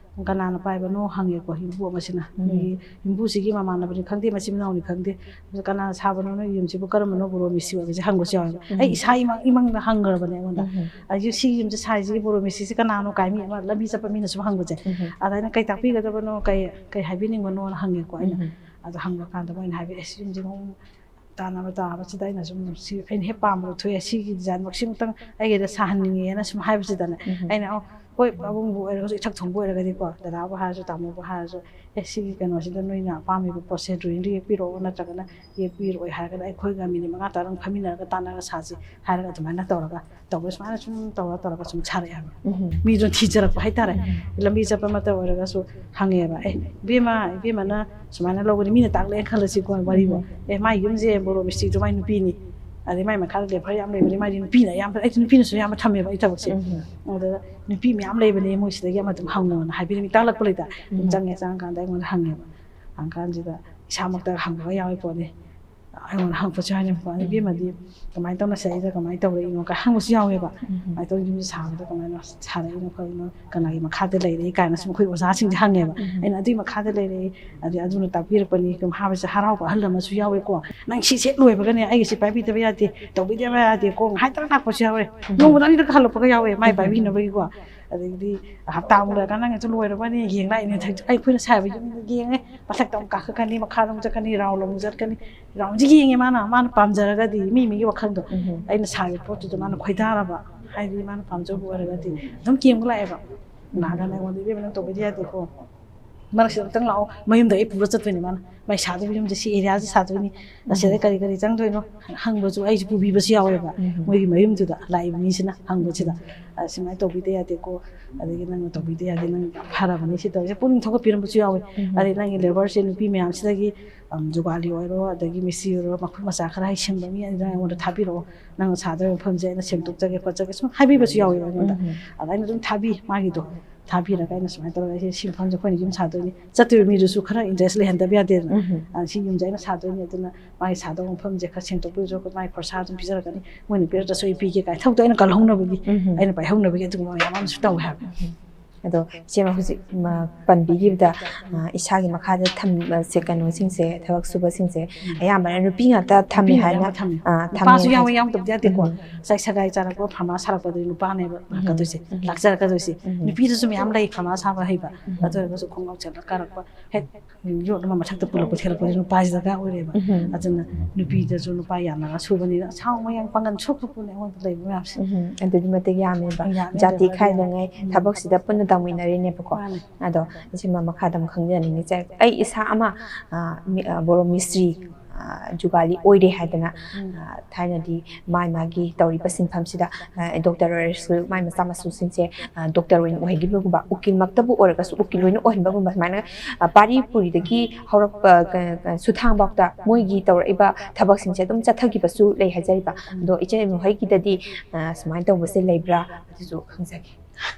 ꯀꯅꯥꯅ ꯄꯥꯏꯕꯅꯣ ꯍꯪꯉꯦꯀꯣ, ꯌꯨꯝꯕꯨ ꯑꯃꯁꯤꯅ꯫ ꯎꯝ꯫ ꯑꯩꯈꯣꯏꯒꯤ ꯌꯨꯝꯕꯨꯁꯤꯒꯤ ꯃꯃꯥꯟꯅꯕꯅꯤ ꯈꯪꯗꯦ, ꯃꯆꯤꯟ ꯃꯅꯥꯎꯅꯤ ꯈꯪꯗꯦ, "ꯀꯅꯥꯅ ꯁꯥꯕꯅꯣ ꯅꯣꯏ ꯌꯨꯝꯁꯤꯕꯨ, ꯀꯔꯝꯕꯅꯣ ꯕꯣꯔꯣ ꯃꯤꯁꯇ꯭ꯔꯤ ꯑꯣꯏꯕꯁꯦ?" ꯍꯪꯕꯁꯨ ꯌꯥꯎꯋꯦꯕ꯫ ꯎꯝ꯫ ꯑꯩ ꯏꯁꯥ ꯏꯃꯛ-, ꯏꯃꯪꯗ ꯍꯪꯈ꯭ꯔꯕꯅꯦ ꯑꯩꯉꯣꯟꯗ꯫ ꯎꯝ꯫ "ꯑꯩ ꯁꯤꯒꯤ ꯌꯨꯝꯁꯦ ꯁꯥꯏꯁꯤꯒꯤ ꯕꯣꯔꯣ ꯃꯤꯁꯇ꯭ꯔꯤꯁꯦ ꯀꯅꯥꯅꯣ?" ꯀꯥꯏ ꯃꯤ ꯑꯃ ꯂꯝꯕꯤ ꯆꯠꯄ ꯃꯤꯅ ꯁꯨꯝ ꯍꯪꯕꯁꯦ꯫ ꯎꯝ꯫ ꯑꯗ ꯑꯩꯅ, "ꯀꯩ ꯇꯥꯛꯄꯤꯒꯗꯕꯅꯣ? ꯀꯩ, ꯀꯩ ꯍꯥꯏꯕꯤꯅꯤꯡꯕꯅꯣꯅ?" ꯍꯪꯉꯦꯀꯣ ꯑꯩꯅ꯫ ꯎꯝ꯫ ꯑꯗꯣ ꯍꯪꯕ ꯀꯥꯟꯗ ꯃꯣꯏꯅ ꯍꯥꯏꯕ, "ꯑꯦꯁ, ꯌꯨꯝꯁꯦ ꯃꯑꯣꯡ ꯇꯥꯟꯅꯕ ꯇꯥꯕꯁꯤꯗ ꯑꯩꯅ ꯁꯨꯝ ꯁꯤ ꯑꯩꯅ ꯍꯦꯛ ꯄꯥꯝꯕꯗꯣ ꯊꯣꯛꯑꯦ, ꯁꯤꯒꯤ ꯗꯤꯖꯥꯏꯟꯃꯛꯁꯤꯃꯇꯪ ꯑꯩꯒꯤꯗ ꯁꯥꯍꯟꯅꯤꯡꯉꯦꯅ" ꯁꯨꯝ ꯍꯥꯏꯕꯁꯤꯗꯅꯦ, ꯎꯝ꯫ ꯑꯩꯅ, "ꯑꯣ, ꯍꯣꯏ, ꯄꯥꯕꯨꯡꯕꯨ ꯑꯣꯏꯔꯒꯁꯨ, ꯏꯊꯛ ꯊꯣꯡꯕ ꯑꯣꯏꯔꯒꯗꯤꯀꯣ, ꯗꯗꯥꯕꯨ ꯍꯥꯏꯔꯁꯨ, ꯇꯥꯃꯣꯕꯨ ꯍꯥꯏꯔꯁꯨ, ꯑꯦ, ꯁꯤꯒꯤ ꯀꯩꯅꯣꯁꯤꯗ ꯅꯣꯏꯅ ꯑꯄꯥꯝꯃꯤꯕ ꯄꯣꯠꯁꯦ ꯗ꯭ꯔꯣꯌꯤꯡꯗꯨ ꯌꯦꯛꯄꯤꯔꯛꯑꯣ, ꯅꯠꯇ꯭ꯔꯒꯅ ꯌꯦꯛꯄꯤꯔꯛꯑꯣꯏ ꯍꯥꯏꯔꯒꯅ ꯑꯩꯈꯣꯏꯒ ꯃꯤꯅꯤꯠ ꯃꯉꯥ ꯇꯔꯥ ꯐꯝꯃꯤꯟꯅꯔꯒ ꯇꯥꯟꯅꯔꯒ ꯁꯥꯁꯤ" ꯍꯥꯏꯔꯒ ꯑꯗꯨꯃꯥꯏꯅ ꯇꯧꯔꯒ ꯇꯧꯕ, ꯁꯨꯃꯥꯏꯅ ꯁꯨꯝ ꯇꯧꯔ ꯇꯧꯔꯒ ꯁꯨꯝ ꯁꯥꯔꯛꯑꯦꯕ꯫ ꯎꯝ꯫ ꯃꯤꯗꯣ ꯊꯤꯖꯔꯛꯄ ꯍꯥꯏꯇꯥꯔꯦ꯫ ꯎꯝ꯫ ꯂꯝꯕꯤ ꯆꯠꯄꯃꯛꯇ ꯑꯣꯏꯔꯒꯁꯨ ꯍꯪꯉꯦꯕ, "ꯑꯦ, ꯏꯕꯦꯝꯃ, ꯏꯕꯦꯝꯃꯅ ꯁꯨꯃꯥꯏꯅ ꯂꯧꯒꯅꯤ", ꯃꯤꯅ ꯇꯥꯛꯂꯛꯑꯦ ꯈꯜꯂꯁꯤꯀꯣ, ꯋꯥꯔꯤꯕꯣ꯫ ꯎꯝ꯫ "ꯑꯦ, ꯃꯥꯏ ꯌꯨꯝꯁꯦ ꯕꯣꯔꯣ ꯃꯤꯁꯇ꯭ꯔꯤꯗꯣ ꯃꯥꯏ ꯅꯨꯄꯤꯅꯤ, ꯑꯗꯩ ꯃꯥꯏ ꯃꯈꯥꯗ ꯂꯦꯕꯔ ꯌꯥꯝ ꯂꯩꯕꯅꯤ", ꯃꯥꯏꯗꯤ ꯅꯨꯄꯤꯅ ꯑꯌꯥꯝꯕ, ꯑꯩꯗꯤ ꯅꯨꯄꯤꯅꯁꯨ ꯑꯌꯥꯝꯕ ꯊꯝꯃꯦꯕ ꯑꯩ ꯊꯕꯛꯁꯦ꯫ ꯎꯝ꯫ ꯑꯗꯨꯗ, "ꯅꯨꯄꯤ ꯃꯌꯥꯝ ꯂꯩꯕꯅꯦ, ꯃꯣꯏ ꯁꯤꯗꯒꯤ ꯑꯃ ꯑꯗꯨꯝ ꯍꯪꯉꯣꯅ" ꯍꯥꯏꯕꯤꯔꯝꯃꯤ, ꯇꯥꯛꯂꯛꯄ ꯂꯩꯇ꯫ ꯑꯗꯨꯝ ꯎꯝ꯫ ꯆꯪꯉꯦ, ꯆꯪꯉꯀꯥꯟꯗ ꯑꯩꯉꯣꯟꯗ ꯍꯪꯉꯦꯕ꯫ ꯍꯪꯀꯥꯟꯁꯤꯗ ꯏꯁꯥꯃꯛꯇ ꯍꯪꯕꯒ ꯌꯥꯎꯔꯤ ꯄꯣꯠꯅꯤ꯫ ꯑꯩꯉꯣꯟꯗ ꯍꯪꯉꯛꯄꯁꯨ ꯌꯥꯎꯏꯅꯦꯕꯀꯣ꯫ "ꯑꯗ ꯎꯝ꯫ ꯏꯕꯦꯝꯃꯗꯤ ꯀꯃꯥꯏꯅ ꯇꯧꯅ ꯁꯤꯗꯩꯗ ꯀꯃꯥꯏꯅ ꯇꯧꯔꯛꯏꯅꯣ?" ꯀꯥꯏ ꯍꯪꯕꯁꯨ ꯌꯥꯎꯋꯦꯕ꯫ ꯎꯝ꯫ "ꯀꯃꯥꯏꯅ ꯇꯧꯔꯤ, ꯌꯨꯝꯁꯦ ꯁꯥꯕꯗ ꯀꯃꯥꯏꯅ ꯁꯥꯔꯛꯏꯅꯣ ꯈꯣꯠꯂꯤꯅꯣ, ꯀꯅꯥꯒꯤ ꯃꯈꯥꯗ ꯂꯩꯔꯛꯏ?" ꯀꯥꯏꯅ ꯁꯨꯝ ꯑꯩꯈꯣꯏ ꯑꯣꯖꯥꯁꯤꯡꯁꯦ ꯍꯪꯉꯦꯕ꯫ ꯎꯝ꯫ ꯑꯩꯅ, "ꯑꯗꯨꯏ ꯃꯈꯥꯗ ꯂꯩꯔꯛꯏ, ꯑꯗꯩ ꯑꯗꯨꯅ ꯇꯥꯛꯄꯤꯔꯛꯄꯅꯤ" ꯀꯩꯝ ꯍꯥꯏꯕꯁꯦ ꯍꯔꯥꯎꯕ ꯑꯍꯜ ꯑꯃꯁꯨ ꯌꯥꯎꯋꯦꯀꯣ꯫ "ꯅꯪ ꯁꯤ ꯁꯦꯠ ꯂꯣꯏꯕꯒꯅꯦ ꯑꯩꯒꯤꯁꯦ ꯄꯥꯏꯕꯤꯗꯕ ꯌꯥꯗꯦ, ꯇꯧꯕꯤꯗꯕ ꯌꯥꯗꯦꯀꯣ" ꯍꯥꯏꯗꯅ ꯂꯥꯛꯄꯁꯨ ꯌꯥꯎꯔꯦ꯫ ꯎꯝ꯫ ꯅꯣꯡꯃꯗ ꯑꯅꯤꯔꯛ ꯍꯜꯂꯛꯄꯒ ꯌꯥꯎꯋꯦ ꯃꯥꯏ ꯎꯝ꯫ ꯄꯥꯏꯕꯤꯅꯕꯒꯤꯀꯣ꯫ ꯑꯗꯒꯤꯗꯤ ꯍꯞꯇꯥꯃꯨꯛ ꯂꯩꯔꯀꯥꯟꯗ "ꯅꯪꯒꯤꯁꯨ ꯂꯣꯏꯔꯕꯅꯤ, ꯌꯦꯡ ꯂꯥꯛꯏꯅꯦ", ꯑꯩꯈꯣꯏꯅ ꯁꯥꯕ ꯌꯨꯝꯗꯣ ꯌꯦꯡꯉꯦ, ꯃꯊꯛꯇ ꯑꯃꯨꯛ ꯀꯥꯈꯠꯀꯅꯤ, ꯃꯈꯥꯗ ꯑꯃꯨꯛ ꯆꯠꯀꯅꯤ, ꯔꯥꯎꯟ ꯑꯃꯨꯛ ꯆꯠꯀꯅꯤ꯫ ꯔꯥꯎꯟꯁꯤ ꯌꯦꯡꯉꯦ ꯃꯥꯅ, ꯃꯥꯅ ꯄꯥꯝꯖꯔꯒꯗꯤ, ꯃꯤ ꯃꯤꯒꯤ ꯋꯥꯈꯜꯗꯣ꯫ ꯎꯝ꯫ ꯑꯩꯅ ꯁꯥꯔꯤꯕ ꯄꯣꯠꯇꯨꯗ ꯃꯥꯅ ꯈꯣꯏꯗꯥꯔꯕ, ꯍꯥꯏꯗꯤ ꯃꯥꯅ ꯄꯥꯝꯖꯕ ꯑꯣꯏꯔꯒꯗꯤ ꯑꯗꯨꯝ ꯀꯦꯝꯒ ꯂꯥꯛꯑꯦꯕ꯫ ꯎꯝ꯫ ꯂꯥꯛꯑꯀꯥꯟꯗ ꯑꯩꯉꯣꯟꯗ, "ꯏꯕꯦꯝꯃ, ꯅꯪ ꯇꯧꯕꯗꯤ ꯌꯥꯗꯦꯀꯣ, ꯃꯔꯛꯁꯤꯗ ꯑꯃꯨꯛꯇꯪ ꯂꯥꯛꯑꯣ, ꯃꯌꯨꯝꯗ ꯑꯩ ꯄꯨꯔ ꯆꯠꯇꯣꯏꯅꯦ ꯃꯥꯅ꯫ ꯃꯥꯏ ꯁꯥꯗꯣꯏꯕ ꯌꯨꯝꯁꯦ ꯁꯤ ꯑꯦꯔꯤꯌꯥꯁꯦ ꯁꯥꯗꯣꯏꯅꯤ, ꯑꯁꯤꯗ ꯀꯔꯤ ꯀꯔꯤ ꯆꯪꯗꯣꯏꯅꯣ ꯍꯪꯕꯁꯨ ꯑꯩꯁꯨ ꯄꯨꯕꯤꯕꯁꯨ ꯌꯥꯎꯋꯦꯕ꯫ ꯃꯣꯏꯒꯤ ꯃꯌꯨꯝꯗꯨꯗ ꯂꯥꯛꯏꯕ ꯃꯤꯁꯤꯅ ꯍꯪꯕꯁꯤꯗ, "ꯑ, ꯁꯨꯃꯥꯏꯅ ꯇꯧꯕꯤꯗ ꯌꯥꯗꯦꯀꯣ, ꯑꯗꯒꯤ ꯅꯪꯅ ꯇꯧꯕꯤꯗ ꯌꯥꯗꯦ, ꯅꯪ ꯌꯥꯝ ꯐꯔꯕꯅꯤ ꯁꯤ ꯇꯧꯔꯤꯁꯦ", ꯄꯨꯛꯅꯤꯡ ꯊꯧꯒꯠꯄꯤꯔꯝꯕꯁꯨ ꯌꯥꯎꯋꯦ꯫ ꯑꯗꯩ ꯅꯪꯒꯤ ꯂꯦꯕꯔꯁꯦ ꯅꯨꯄꯤ ꯃꯌꯥꯝꯁꯤꯗꯒꯤ, ꯑꯝ, ꯖꯨꯒꯥꯂꯤ ꯑꯣꯏꯔꯣ, ꯑꯗꯒꯤ ꯃꯤꯁꯇ꯭ꯔꯤ ꯑꯣꯏꯔꯣ, ꯃꯈꯨꯠ ꯃꯆꯥ ꯈꯔ ꯍꯩꯁꯤꯡꯕ ꯃꯤ ꯑꯗꯨꯅ ꯑꯩꯉꯣꯟꯗ ꯊꯥꯕꯤꯔꯛꯑꯣ, ꯅꯪꯅ ꯁꯥꯗꯧꯔꯤꯕ ꯃꯐꯝꯁꯦ ꯑꯩꯅ ꯁꯦꯝꯗꯣꯛꯆꯒꯦ ꯈꯣꯠꯆꯒꯦ ꯁꯨꯝ ꯍꯥꯏꯕꯤꯕꯁꯨ ꯌꯥꯎꯋꯦꯕ ꯑꯩꯉꯣꯟꯗ꯫ ꯑꯗ ꯑꯩꯅ ꯑꯗꯨꯝ ꯊꯥꯕꯤ ꯃꯥꯒꯤꯗꯣ꯫ ꯊꯥꯕꯤꯔꯒ ꯑꯩꯅ ꯁꯨꯃꯥꯏꯅ ꯇꯧꯔꯒ ꯑꯩꯁꯦ ꯁꯤ ꯃꯐꯝꯁꯦ ꯑꯩꯈꯣꯏꯅ ꯌꯨꯝ ꯁꯥꯗꯣꯏꯅꯤ, ꯆꯠꯇꯣꯏꯕ ꯃꯤꯗꯨꯁꯨ ꯈꯔ ꯏꯟꯇꯔꯦꯁ ꯂꯩꯍꯟꯗꯕ ꯌꯥꯗꯦꯗꯅ꯫ ꯑ, ꯁꯤ ꯌꯨꯝꯁꯦ ꯑꯩꯅ ꯁꯥꯗꯣꯏꯅꯤ, ꯑꯗꯨꯅ ꯃꯥꯒꯤ ꯁꯥꯗꯧꯕ ꯃꯐꯝꯁꯦ ꯈꯔ ꯁꯦꯡꯗꯣꯛꯄꯤꯔꯁꯨ, ꯑꯩꯈꯣꯏ ꯃꯥꯒꯤ ꯈꯣꯔꯁꯥ ꯑꯗꯨꯝ ꯄꯤꯖꯔꯛꯀꯅꯤ, ꯃꯣꯏꯅ ꯄꯤꯔꯛꯇ꯭ꯔꯁꯨ ꯑꯩ ꯄꯤꯒꯦ ꯀꯥꯏꯅ ꯊꯕꯛꯇꯣ ꯑꯩꯅ ꯀꯜꯍꯧꯅꯕꯒꯤ ꯑꯩꯅ ꯄꯥꯏꯍꯧꯅꯕꯒꯤ ꯑꯗꯨꯒꯨꯝꯕ ꯃꯌꯥꯝ ꯑꯃꯁꯨ ꯇꯧꯋꯦ ꯍꯥꯏꯕ꯫ ꯑꯗꯣ ꯏꯆꯦꯃ ꯍꯧꯖꯤꯛ ꯃ-, ꯄꯟꯕꯤꯈꯤꯕꯗ, ꯑ, ꯏꯁꯥꯒꯤ ꯃꯈꯥꯗ ꯊꯝꯕꯁꯦ, ꯀꯩꯅꯣꯁꯤꯡꯁꯦ, ꯊꯕꯛ ꯁꯨꯕꯁꯤꯡꯁꯦ ꯑꯌꯥꯝꯕꯅ ꯅꯨꯄꯤ ꯉꯥꯛꯇ ꯊꯝꯃꯦ ꯅꯨꯄꯤꯅ ꯍꯥꯏꯅ, ꯑꯌꯥꯝꯕ ꯊꯝꯃꯦ꯫ ꯑ, ꯊꯝꯃꯦ ꯅꯨꯄꯥꯁꯨ ꯍꯥꯏꯅ꯫ ꯌꯥꯎꯋꯦ, ꯌꯥꯎꯗꯕꯗꯤ ꯌꯥꯗꯦꯀꯣ꯫ ꯉꯁꯥꯏ ꯁꯒꯥꯏ ꯆꯥꯔꯛꯄ ꯐꯥꯔꯃꯥꯁ ꯁꯥꯔꯛꯄꯗꯨꯗꯤ ꯅꯨꯄꯥꯅꯦꯕ ꯂꯥꯛꯀꯗꯣꯏꯁꯦ꯫ ꯂꯥꯛꯆꯔꯛꯀꯗꯣꯏꯁꯦ꯫ ꯅꯨꯄꯤꯗꯨꯁꯨ ꯃꯌꯥꯝ ꯂꯩ ꯐꯥꯔꯃꯥꯁ ꯁꯥꯕ ꯍꯩꯕ꯫ ꯑꯗꯨ ꯑꯣꯏꯔꯒꯁꯨ ꯈꯣꯡꯒ꯭ꯔꯥꯎ ꯆꯦꯠꯂ ꯀꯥꯔꯛꯄ ꯍꯦꯛ ꯌꯣꯠ ꯑꯃ ꯃꯊꯛꯇ ꯄꯨꯜꯂꯛꯄ ꯊꯦꯜꯂꯛꯄꯁꯦ ꯅꯨꯄꯥꯁꯤ ꯗꯔꯀꯥꯔ ꯑꯣꯏꯔꯦꯕ꯫ ꯑꯗꯨꯅ ꯅꯨꯄꯤꯗꯁꯨ ꯅꯨꯄꯥ ꯌꯥꯝꯅ ꯁꯨꯕꯅꯤꯅ ꯑꯁꯥꯎ ꯃꯌꯥꯡ ꯄꯥꯡꯒꯟ ꯁꯣꯛꯄ ꯄꯣꯠꯅꯦ ꯑꯩꯉꯣꯟꯗ ꯂꯩꯕ ꯃꯌꯥꯝꯁꯦ꯫ ꯎꯝ, ꯑꯗꯨꯛꯀꯤ ꯃꯇꯤꯛ ꯌꯥꯝꯃꯦꯕ꯫ ꯌꯥꯝꯃꯦ, ꯖꯥꯇꯤ ꯌꯥꯝꯃꯦ꯫ ꯈꯥꯏꯗꯉꯩ ꯎꯝ꯫ ꯊꯕꯛꯁꯤꯗ ꯄꯨꯟꯅ ꯇꯧꯃꯤꯟꯅꯔꯤꯅꯦꯕꯀꯣ꯫ ꯃꯥꯅꯦ꯫ ꯑꯗꯣ ꯏꯆꯦꯃ ꯃꯈꯥꯗ ꯑꯃꯨꯛ ꯈꯪꯖꯅꯤꯡꯉꯤꯁꯦ, ꯑꯩ ꯏꯁꯥ ꯑꯃ, ꯑ, ꯃꯤ-, ꯑ, ꯕꯣꯔꯣ ꯃꯤꯁꯇ꯭ꯔꯤ, ꯑ, ꯖꯨꯒꯥꯂꯤ ꯑꯣꯏꯔꯦ ꯍꯥꯏꯗꯅ, ꯎꯝ꯫ ꯑ, ꯊꯥꯏꯅꯗꯤ ꯃꯥꯏ ꯃꯥꯒꯤ ꯇꯧꯔꯤꯕ ꯁꯤꯟꯐꯝꯁꯤꯗ, ꯑ, ꯗꯣꯛꯇꯔ ꯑꯣꯏꯔꯁꯨ ꯃꯥꯏ ꯃꯆꯥ ꯃꯁꯨꯁꯤꯡꯁꯦ, ꯑ, ꯗꯣꯛꯇꯔ ꯑꯣꯏꯅ ꯑꯣꯏꯍꯟꯈꯤꯕꯒꯨꯝꯕ, ꯎꯀꯤꯜꯃꯛꯇꯕꯨ ꯑꯣꯏꯔꯒꯁꯨ ꯎꯀꯤꯜ ꯑꯣꯏꯅ ꯑꯣꯏꯍꯟꯕꯒꯨꯝꯕ, ꯁꯨꯃꯥꯏꯅ, ꯑ, ꯄꯥꯔꯤ ꯄꯨꯔꯤꯗꯒꯤ ꯍꯧꯔꯛꯄ, ꯀ-, ꯀ-, ꯁꯨꯊꯥꯡꯐꯥꯎꯇ ꯃꯣꯏꯒꯤ ꯇꯧꯔꯛꯏꯕ ꯊꯕꯛꯁꯤꯡꯁꯦ ꯑꯗꯨꯝ ꯆꯠꯊꯈꯤꯕꯁꯨ ꯂꯩ ꯍꯥꯏꯖꯔꯤꯕ꯫ ꯑꯗꯣ ꯏꯆꯦ ꯃꯈꯣꯏꯒꯤꯗꯗꯤ, ꯑ, ꯁꯨꯃꯥꯏꯅ ꯇꯧꯕꯁꯦ ꯂꯩꯕ꯭ꯔꯥ? ꯑꯗꯨꯁꯨ ꯈꯪꯖꯒꯦ꯫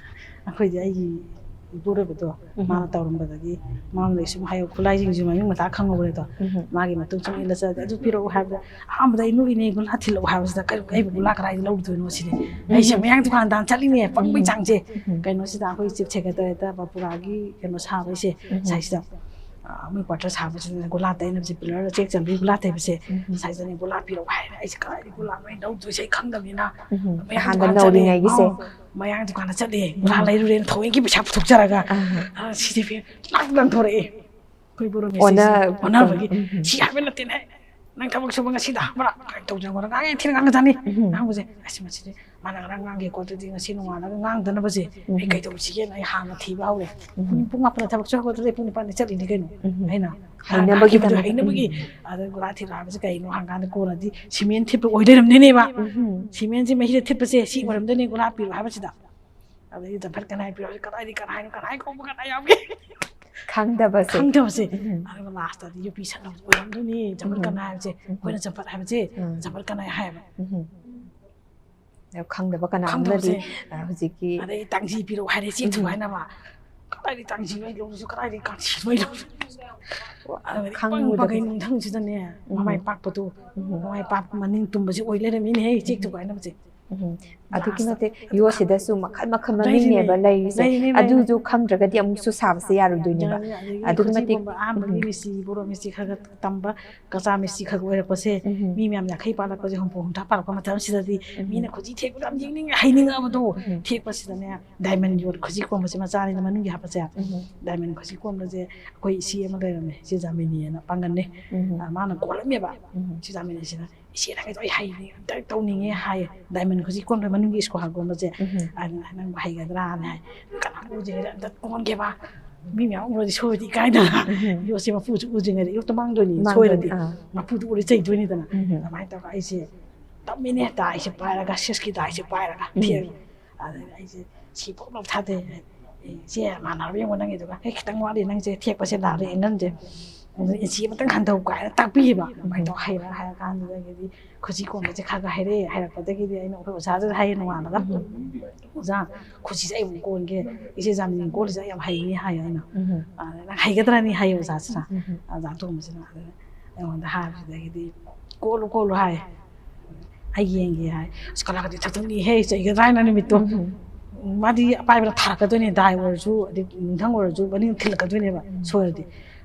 ꯑꯩꯈꯣꯏꯗꯤ ꯑꯩꯒꯤ ꯏꯄꯨꯔꯣꯏꯕꯗꯣ, ꯎꯝ꯫ ꯃꯥꯅ ꯇꯧꯔꯝꯕꯗꯒꯤ ꯃꯉꯣꯟꯗꯒꯤ ꯁꯨꯝ ꯍꯥꯏꯌꯣ, ꯈꯨꯠꯂꯥꯏꯁꯤꯡꯁꯨ ꯃꯃꯤꯡ ꯃꯊꯥ ꯈꯪꯍꯧꯔꯦꯗꯣ꯫ ꯎꯝ꯫ ꯃꯥꯒꯤ ꯃꯇꯨꯡ ꯁꯨꯝ ꯏꯜꯂ ꯆꯠꯂꯗꯤ, "ꯑꯗꯨ ꯄꯤꯔꯛꯎ" ꯍꯥꯏꯕꯗ, ꯑꯍꯥꯟꯕꯗ ꯑꯩ ꯅꯣꯛꯏꯅꯦ, "ꯒꯨꯂꯥ ꯊꯤꯜꯂꯛꯎ" ꯍꯥꯏꯕꯁꯤꯗ, "ꯀꯩ-, ꯑꯩꯕꯨ ꯒꯨꯂꯥ ꯀꯗꯥꯏꯗ ꯂꯧꯔꯨꯗꯣꯏꯅꯣ?" ꯁꯤꯅꯤ꯫ ꯎꯝ꯫ ꯑꯩꯁꯦ ꯃꯌꯥꯡ ꯗꯨꯀꯥꯟ ꯇꯥꯟ ꯆꯠꯂꯤꯅꯦ, ꯄꯪꯕꯩ ꯎꯝ꯫ ꯆꯥꯡꯁꯦ꯫ ꯎꯝ꯫ ꯀꯩꯅꯣꯁꯤꯗ ꯑꯩꯈꯣꯏ ꯆꯤꯐ ꯁꯦꯀ꯭ꯔꯦꯇꯔꯤꯗ ꯕꯥꯄꯨꯔꯥꯒꯤ ꯀꯩꯅꯣ ꯁꯥꯕꯩꯁꯦ, ꯎꯝ꯫ ꯁꯥꯏꯁꯤꯗ, ꯑ, ꯃꯣꯏ ꯀ꯭ꯋꯥꯇꯔ ꯁꯥꯕꯁꯤꯗ ꯒꯨꯂꯥ ꯇꯩꯅꯕꯁꯦ, ꯄꯤꯂꯔꯗ ꯆꯦꯛ ꯆꯟꯕꯒꯤ ꯒꯨꯂꯥ ꯇꯩꯕꯁꯦ, ꯎꯝ꯫ ꯁꯥꯏꯁꯤꯗꯅꯦ ꯒꯨꯂꯥ ꯄꯤꯔꯛꯎ ꯍꯥꯏꯔꯦ꯫ ꯑꯩꯁꯦ ꯀꯗꯥꯏꯗꯒꯤ ꯒꯨꯂꯥꯅꯣ ꯑꯩꯅ ꯂꯧꯗꯣꯏꯁꯦ ꯑꯩ ꯈꯪꯗꯕꯅꯤꯅ꯫ ꯎꯝ꯫ ꯃꯌꯥꯡ ꯑꯍꯥꯟꯕ ꯗꯨꯀꯥꯟ ꯆꯠꯂꯦ꯫ ꯅꯧꯔꯤꯉꯩꯒꯤꯁꯦ꯫ ꯑꯧ, ꯃꯌꯥꯡ ꯗꯨꯀꯥꯟꯗ ꯆꯠꯂꯦ, ꯒꯨꯂꯥ ꯎꯝ꯫ ꯂꯩꯔꯨꯔꯦꯅ ꯊꯑꯣꯏꯒꯤ ꯄꯩꯁꯥ ꯄꯨꯊꯣꯛꯆꯔꯒ꯫ ꯑꯥ꯫ ꯑ, ꯁꯤꯗꯤ ꯐꯤ-, ꯂꯥꯛ ꯂꯪꯊꯣꯔꯛꯑꯦ꯫ ꯑꯩꯈꯣꯏ ꯕꯣꯔꯣ ꯃꯦꯁꯤꯁꯦ ꯑꯣꯟꯅ-, ꯑꯣꯟꯅꯕꯒꯤ, ꯎꯝ꯫ "ꯁꯤ ꯍꯥꯏꯕ ꯅꯠꯇꯦꯅꯦ, "ꯅꯪ ꯊꯕꯛ ꯁꯨꯕ ꯉꯁꯤꯗ ꯍꯥꯡꯕ꯭ꯔꯥ?" ꯀꯥꯏꯅ ꯇꯧꯗꯅ ꯑꯩꯉꯣꯟꯗ ꯉꯥꯡꯉꯦ, ꯊꯤꯅ ꯉꯥꯡꯉꯖꯥꯠꯅꯤ꯫ ꯎꯝ꯫ ꯉꯥꯡꯕꯁꯦ, "ꯑꯁ, ꯃꯁꯤꯗꯤ ꯃꯥꯅ ꯉꯔꯥꯡ ꯉꯥꯡꯒꯦꯀꯣ, ꯑꯗꯨꯗꯤ ꯉꯁꯤ ꯅꯣꯡꯉꯥꯜꯂꯒ ꯉꯥꯡꯗꯅꯕꯁꯦ ꯑꯩ ꯎꯝ꯫ ꯀꯩꯗꯧꯁꯤꯒꯦꯅ?" ꯑꯩ ꯍꯥꯟꯅ ꯊꯤꯕ ꯍꯧꯔꯦ꯫ ꯎꯝ꯫ ꯄꯨꯡ ꯃꯥꯄꯟꯗ ꯊꯕꯛ ꯆꯠ ꯍꯧꯒꯠꯄꯗ ꯄꯨꯡ ꯅꯤꯄꯥꯟꯗ ꯆꯠꯂꯤꯅꯤ ꯀꯩꯅꯣ꯫ ꯎꯝ꯫ ꯑꯩꯅ ꯍꯩꯅꯕꯒꯤꯗꯃꯛ꯫ ꯍꯩꯅꯕꯒꯤ꯫ ꯎꯝ꯫ ꯑꯗ ꯒꯨꯂꯥ ꯊꯤꯜꯂꯣ ꯍꯥꯏꯕꯁꯦ ꯀꯩꯅꯣ ꯍꯪꯀꯥꯟꯗ ꯀꯣꯟꯅꯗꯤ ꯁꯤꯃꯦꯟ ꯊꯤꯠꯄ ꯑꯣꯏ ꯂꯩꯔꯝꯗꯣꯏꯅꯦꯕ꯫ ꯎꯝ꯫ ꯁꯤꯃꯦꯟꯁꯦ ꯃꯍꯤꯗ ꯊꯤꯠꯄꯁꯦ ꯁꯤ ꯑꯣꯏꯔꯝꯗꯣꯏꯅꯦ ꯒꯨꯂꯥ ꯄꯤꯔꯣ ꯍꯥꯏꯕꯁꯤꯗ꯫ ꯑꯗꯩꯗꯤ ꯆꯝꯐꯨꯠ ꯀꯅꯥꯏ ꯄꯤꯔꯣ ꯍꯥꯏꯕꯁꯦ ꯀꯗꯥꯏꯗꯤ ꯀꯅꯥꯏꯅꯣ, ꯀꯅꯥꯏ ꯀꯧꯕ ꯀꯅꯥꯏ ꯌꯥꯎꯒꯦ? ꯈꯪꯗꯕꯁꯦ꯫ ꯈꯪꯗꯕꯁꯦ꯫ ꯎꯝ꯫ ꯑꯗꯨꯒ ꯂꯥꯁꯇꯗꯤ ꯌꯨꯄꯤ ꯁꯛꯅꯕ ꯑꯣꯏꯔꯝꯗꯣꯏꯅꯤ ꯆꯝꯐꯨꯠ ꯎꯝ꯫ ꯀꯅꯥꯏ ꯍꯥꯏꯕꯁꯦ꯫ ꯎꯝ꯫ ꯑꯩꯈꯣꯏꯅ ꯆꯝꯐꯨꯠ ꯍꯥꯏꯕꯁꯦ ꯎꯝ꯫ ꯆꯝꯐꯨꯠ ꯀꯅꯥꯏ ꯍꯥꯏꯌꯦꯕ꯫ ꯎꯝ꯫ ꯑꯗꯣ ꯈꯪꯗꯕ ꯀꯅꯥ ꯑꯃꯅꯗꯤ, ꯈꯪꯗꯕꯁꯦ꯫ ꯑ, ꯍꯧꯖꯤꯛꯀꯤ ꯑꯗꯩ ꯇꯥꯡꯖꯤ ꯄꯤꯔꯛꯑꯣ ꯍꯥꯏꯔꯦ, ꯆꯦꯛ ꯊꯨ ꯎꯝ꯫ ꯍꯥꯏꯅꯕ꯫ ꯀꯗꯥꯏꯗꯩ ꯇꯥꯡꯖꯤꯅꯣ ꯑꯩ ꯂꯧꯔꯤꯁꯨ, ꯀꯗꯥꯏꯗꯩ ꯀꯥꯡꯁꯤꯅꯣ ꯑꯩ ꯂꯧꯔꯤꯁꯨ? ꯑꯗꯨꯒꯗꯤ ꯏꯄꯪ ꯈꯪꯉꯨꯗꯕ꯫ ꯄꯪꯒꯩ ꯅꯨꯡꯊꯪꯁꯤꯗꯅꯦ, ꯎꯝ꯫ ꯃꯃꯥꯏ ꯄꯥꯛꯄꯗꯣ, ꯎꯝ꯫ ꯃꯃꯥꯏ ꯄꯥꯛꯄ ꯃꯅꯤꯡ ꯇꯨꯝꯕꯁꯦ ꯑꯣꯏ ꯂꯩꯔꯝꯃꯤꯅꯦꯍꯦ, ꯆꯦꯛ ꯊꯨ ꯍꯥꯏꯅꯕꯁꯦ꯫ ꯎꯝ꯫ ꯑꯗꯨꯛꯀꯤ ꯂꯥꯁꯇ ꯃꯇꯤꯛ ꯑꯗꯨ ꯌꯣꯠꯁꯤꯗꯁꯨ ꯃꯈꯜ ꯃꯈꯜ ꯂꯩꯔꯤꯅꯦ, ꯃꯃꯤꯡꯅꯦꯕ ꯂꯩꯔꯤꯁꯦ꯫ ꯂꯩꯔꯤꯅꯦ, ꯂꯩꯔꯤꯅꯦ꯫ ꯑꯗꯨꯁꯨ ꯈꯪꯗ꯭ꯔꯒꯗꯤ ꯑꯃꯨꯛꯁꯨ ꯁꯥꯕꯁꯦ ꯌꯥꯔꯣꯏꯗꯣꯏꯅꯦꯕ꯫ ꯌꯥꯔꯣꯏ, ꯑꯗꯒꯤ ꯑꯗꯨꯛꯀꯤ ꯃꯇꯤꯛ ꯈꯨꯖꯤꯒꯨꯝꯕ ꯑꯍꯥꯟꯕꯒꯤ ꯎꯝ꯫ ꯃꯤꯁꯇ꯭ꯔꯤ, ꯕꯣꯔꯣ ꯃꯤꯁꯇ꯭ꯔꯤ ꯈꯔ ꯈꯔ ꯇꯝꯕ, ꯀꯆꯥ ꯃꯤꯁꯇ꯭ꯔꯤ ꯈꯔ ꯈꯔ ꯑꯣꯏꯔꯛꯄꯁꯦ, ꯎꯝ꯫ ꯃꯤ ꯃꯌꯥꯝ ꯌꯥꯡꯈꯩ ꯄꯥꯜꯂꯛꯄꯁꯦ, ꯍꯨꯝꯐꯨ ꯍꯨꯝꯗ꯭ꯔꯥ ꯄꯥꯜꯂꯛꯄ ꯃꯇꯝꯁꯤꯗꯗꯤ ꯎꯝ꯫ ꯃꯤꯅ ꯈꯨꯖꯤ ꯊꯦꯛꯄꯗ ꯌꯥꯝ ꯌꯦꯡꯅꯤꯡꯉꯦ, ꯍꯩꯅꯤꯡꯉꯛꯑꯕꯗꯣ꯫ ꯎꯝ꯫ ꯊꯦꯛꯄꯁꯤꯗꯅꯦ, ꯗꯥꯏꯃꯟ ꯌꯣꯠ ꯈꯨꯖꯤ ꯀꯣꯝꯕꯁꯦ ꯃꯆꯥꯅꯤꯅ ꯃꯅꯨꯡꯒꯤ ꯍꯥꯞꯄꯁꯦ꯫ ꯎꯝ꯫ ꯗꯥꯏꯃꯟ ꯈꯨꯖꯤ ꯀꯣꯝꯕꯁꯦ ꯑꯩꯈꯣꯏ ꯏꯆꯦ ꯑꯃ ꯂꯩꯔꯝꯃꯦ, ꯏꯆꯦ ꯖꯥꯃꯤꯅꯤꯅ, ꯄꯥꯡꯒꯜꯅꯦ꯫ ꯎꯝ꯫ ꯑ, ꯃꯥꯅ ꯀꯣꯜꯂꯝꯃꯦꯕ꯫ ꯎꯝ꯫ ꯏꯆꯦ ꯖꯥꯃꯤꯅꯤꯁꯤꯅ, "ꯏꯆꯦ, ꯅꯪꯒꯤꯗꯣ ꯑꯩ ꯍꯩꯅꯤ, ꯑꯝꯇ ꯇꯧꯅꯤꯡꯉꯦ" ꯍꯥꯏꯌꯦ꯫ ꯗꯥꯏꯃꯟ ꯈꯨꯖꯤ ꯀꯣꯟꯕ ꯃꯅꯨꯡꯒꯤ ꯏꯁꯀ꯭ꯋꯥꯔ ꯀꯣꯟꯕꯁꯦ꯫ ꯎꯝ꯫ ꯑꯗꯨꯅ, "ꯅꯪꯕꯨ ꯍꯩꯒꯗ꯭ꯔꯥꯅ?" ꯍꯥꯏ꯫ "ꯀꯅꯥ ꯎꯗ꯭ꯔꯤꯉꯩꯗ ꯑꯝꯇ ꯀꯣꯟꯒꯦꯕ꯫ ꯃꯤ ꯃꯌꯥꯝ ꯎꯔꯗꯤ ꯁꯣꯏꯔꯗꯤ ꯏꯀꯥꯏꯗꯅ꯫ ꯎꯝ꯫ ꯌꯣꯠꯁꯦ ꯃꯄꯨꯁꯨ ꯎꯗ꯭ꯔꯤꯉꯩꯗ, ꯌꯣꯠꯇꯣ ꯃꯥꯡꯗꯣꯏꯅꯤ, ꯃꯥꯡꯗꯣꯏꯅꯤ, ꯁꯣꯏꯔꯗꯤ꯫ ꯑꯥ꯫ ꯃꯄꯨꯗꯨ ꯎꯔꯗꯤ ꯆꯩꯗꯣꯏꯅꯤꯗꯅ꯫" ꯎꯝ꯫ ꯑꯗꯨꯃꯥꯏꯅ ꯇꯧꯔꯒ ꯑꯩꯁꯦ ꯇꯝꯃꯤꯅꯦ, ꯗꯥꯏꯁꯦ ꯄꯥꯏꯔꯒ, ꯁꯤꯁꯀꯤ ꯗꯥꯏꯁꯦ ꯄꯥꯏꯔꯒ ꯎꯝ꯫ ꯊꯦꯛꯑꯒ꯫ ꯑꯗꯨꯗ ꯑꯩꯁꯦ ꯁꯤꯐꯥꯎ ꯂꯧꯊꯗꯦ꯫ "ꯏꯆꯦ, ꯃꯥꯟꯅꯔꯕ ꯌꯦꯡꯉꯣ ꯅꯪꯒꯤꯗꯨꯒ꯫ ꯑꯦ, ꯈꯤꯇꯪ ꯋꯥꯠꯂꯤ ꯅꯪꯁꯦ, ꯊꯦꯛꯄꯁꯦ ꯂꯥꯜꯂꯦ, ꯑꯦꯡꯒꯜꯁꯦ꯫ ꯑꯗꯨ ꯏꯟꯆꯤ ꯑꯃꯇꯪ ꯍꯟꯊꯧ" ꯀꯥꯏꯅ ꯇꯥꯛꯄꯤꯌꯦꯕ꯫ ꯑꯗꯨꯃꯥꯏꯅ ꯇꯧꯔ ꯍꯩꯔ ꯍꯩꯔꯀꯥꯟꯗꯨꯗꯒꯤꯗꯤ ꯈꯨꯖꯤ ꯀꯣꯟꯕꯁꯦ ꯈꯔ ꯈꯔ ꯍꯩꯔꯛꯑꯦ꯫ ꯍꯩꯔꯛꯄꯗꯒꯤꯗꯤ ꯑꯩꯅ ꯑꯩꯈꯣꯏ ꯑꯣꯖꯥꯗꯨꯗ ꯍꯥꯏꯌꯦ ꯅꯣꯡꯉꯥꯜꯂꯒ, ꯎꯝ꯫ "ꯑꯣꯖꯥ, ꯈꯨꯖꯤꯁꯦ ꯑꯩ ꯑꯃꯨꯛ ꯀꯣꯟꯒꯦ, ꯏꯆꯦ ꯖꯥꯃꯤꯅꯤ ꯀꯣꯜꯂꯤꯁꯦ ꯑꯩ ꯌꯥꯝ ꯍꯩꯅꯤ" ꯍꯥꯏꯌꯦ ꯑꯩꯅ꯫ ꯎꯝ꯫ ꯑꯗ, "ꯅꯪ ꯍꯩꯒꯗ꯭ꯔꯅꯤ?" ꯍꯥꯏꯌꯦ ꯑꯣꯖꯥꯁꯤꯅ꯫ ꯎꯝ꯫ ꯑꯣꯖꯥ ꯇꯣꯝꯕꯁꯤꯅ꯫ ꯑꯗ ꯑꯩꯉꯣꯟꯗ ꯍꯥꯏꯕꯁꯤꯗꯒꯤꯗꯤ, "ꯀꯣꯜꯂꯨ, ꯀꯣꯜꯂꯨ" ꯍꯥꯏ꯫ "ꯑꯩ ꯌꯦꯡꯒꯦ" ꯍꯥꯏ꯫ ꯑꯁ, ꯀꯂꯥꯒꯗꯤ ꯊꯛꯊꯛꯅꯤꯍꯦ, ꯆꯩꯒꯗ꯭ꯔꯥ ꯍꯥꯏꯅ ꯅꯨꯃꯤꯠꯇꯣ꯫ ꯎꯝ꯫ ꯃꯥꯗꯤ ꯑꯄꯥꯏꯕꯗ ꯊꯥꯔꯛꯀꯗꯣꯏꯅꯦ, ꯗꯥꯏ ꯑꯣꯏꯔꯁꯨ, ꯑꯗꯩ ꯅꯨꯡꯊꯪ ꯑꯣꯏꯔꯁꯨ, ꯃꯅꯤꯡ ꯊꯤꯜꯂꯛꯀꯗꯣꯏꯅꯦꯕ, ꯎꯝ꯫ ꯁꯣꯏꯔꯗꯤ꯫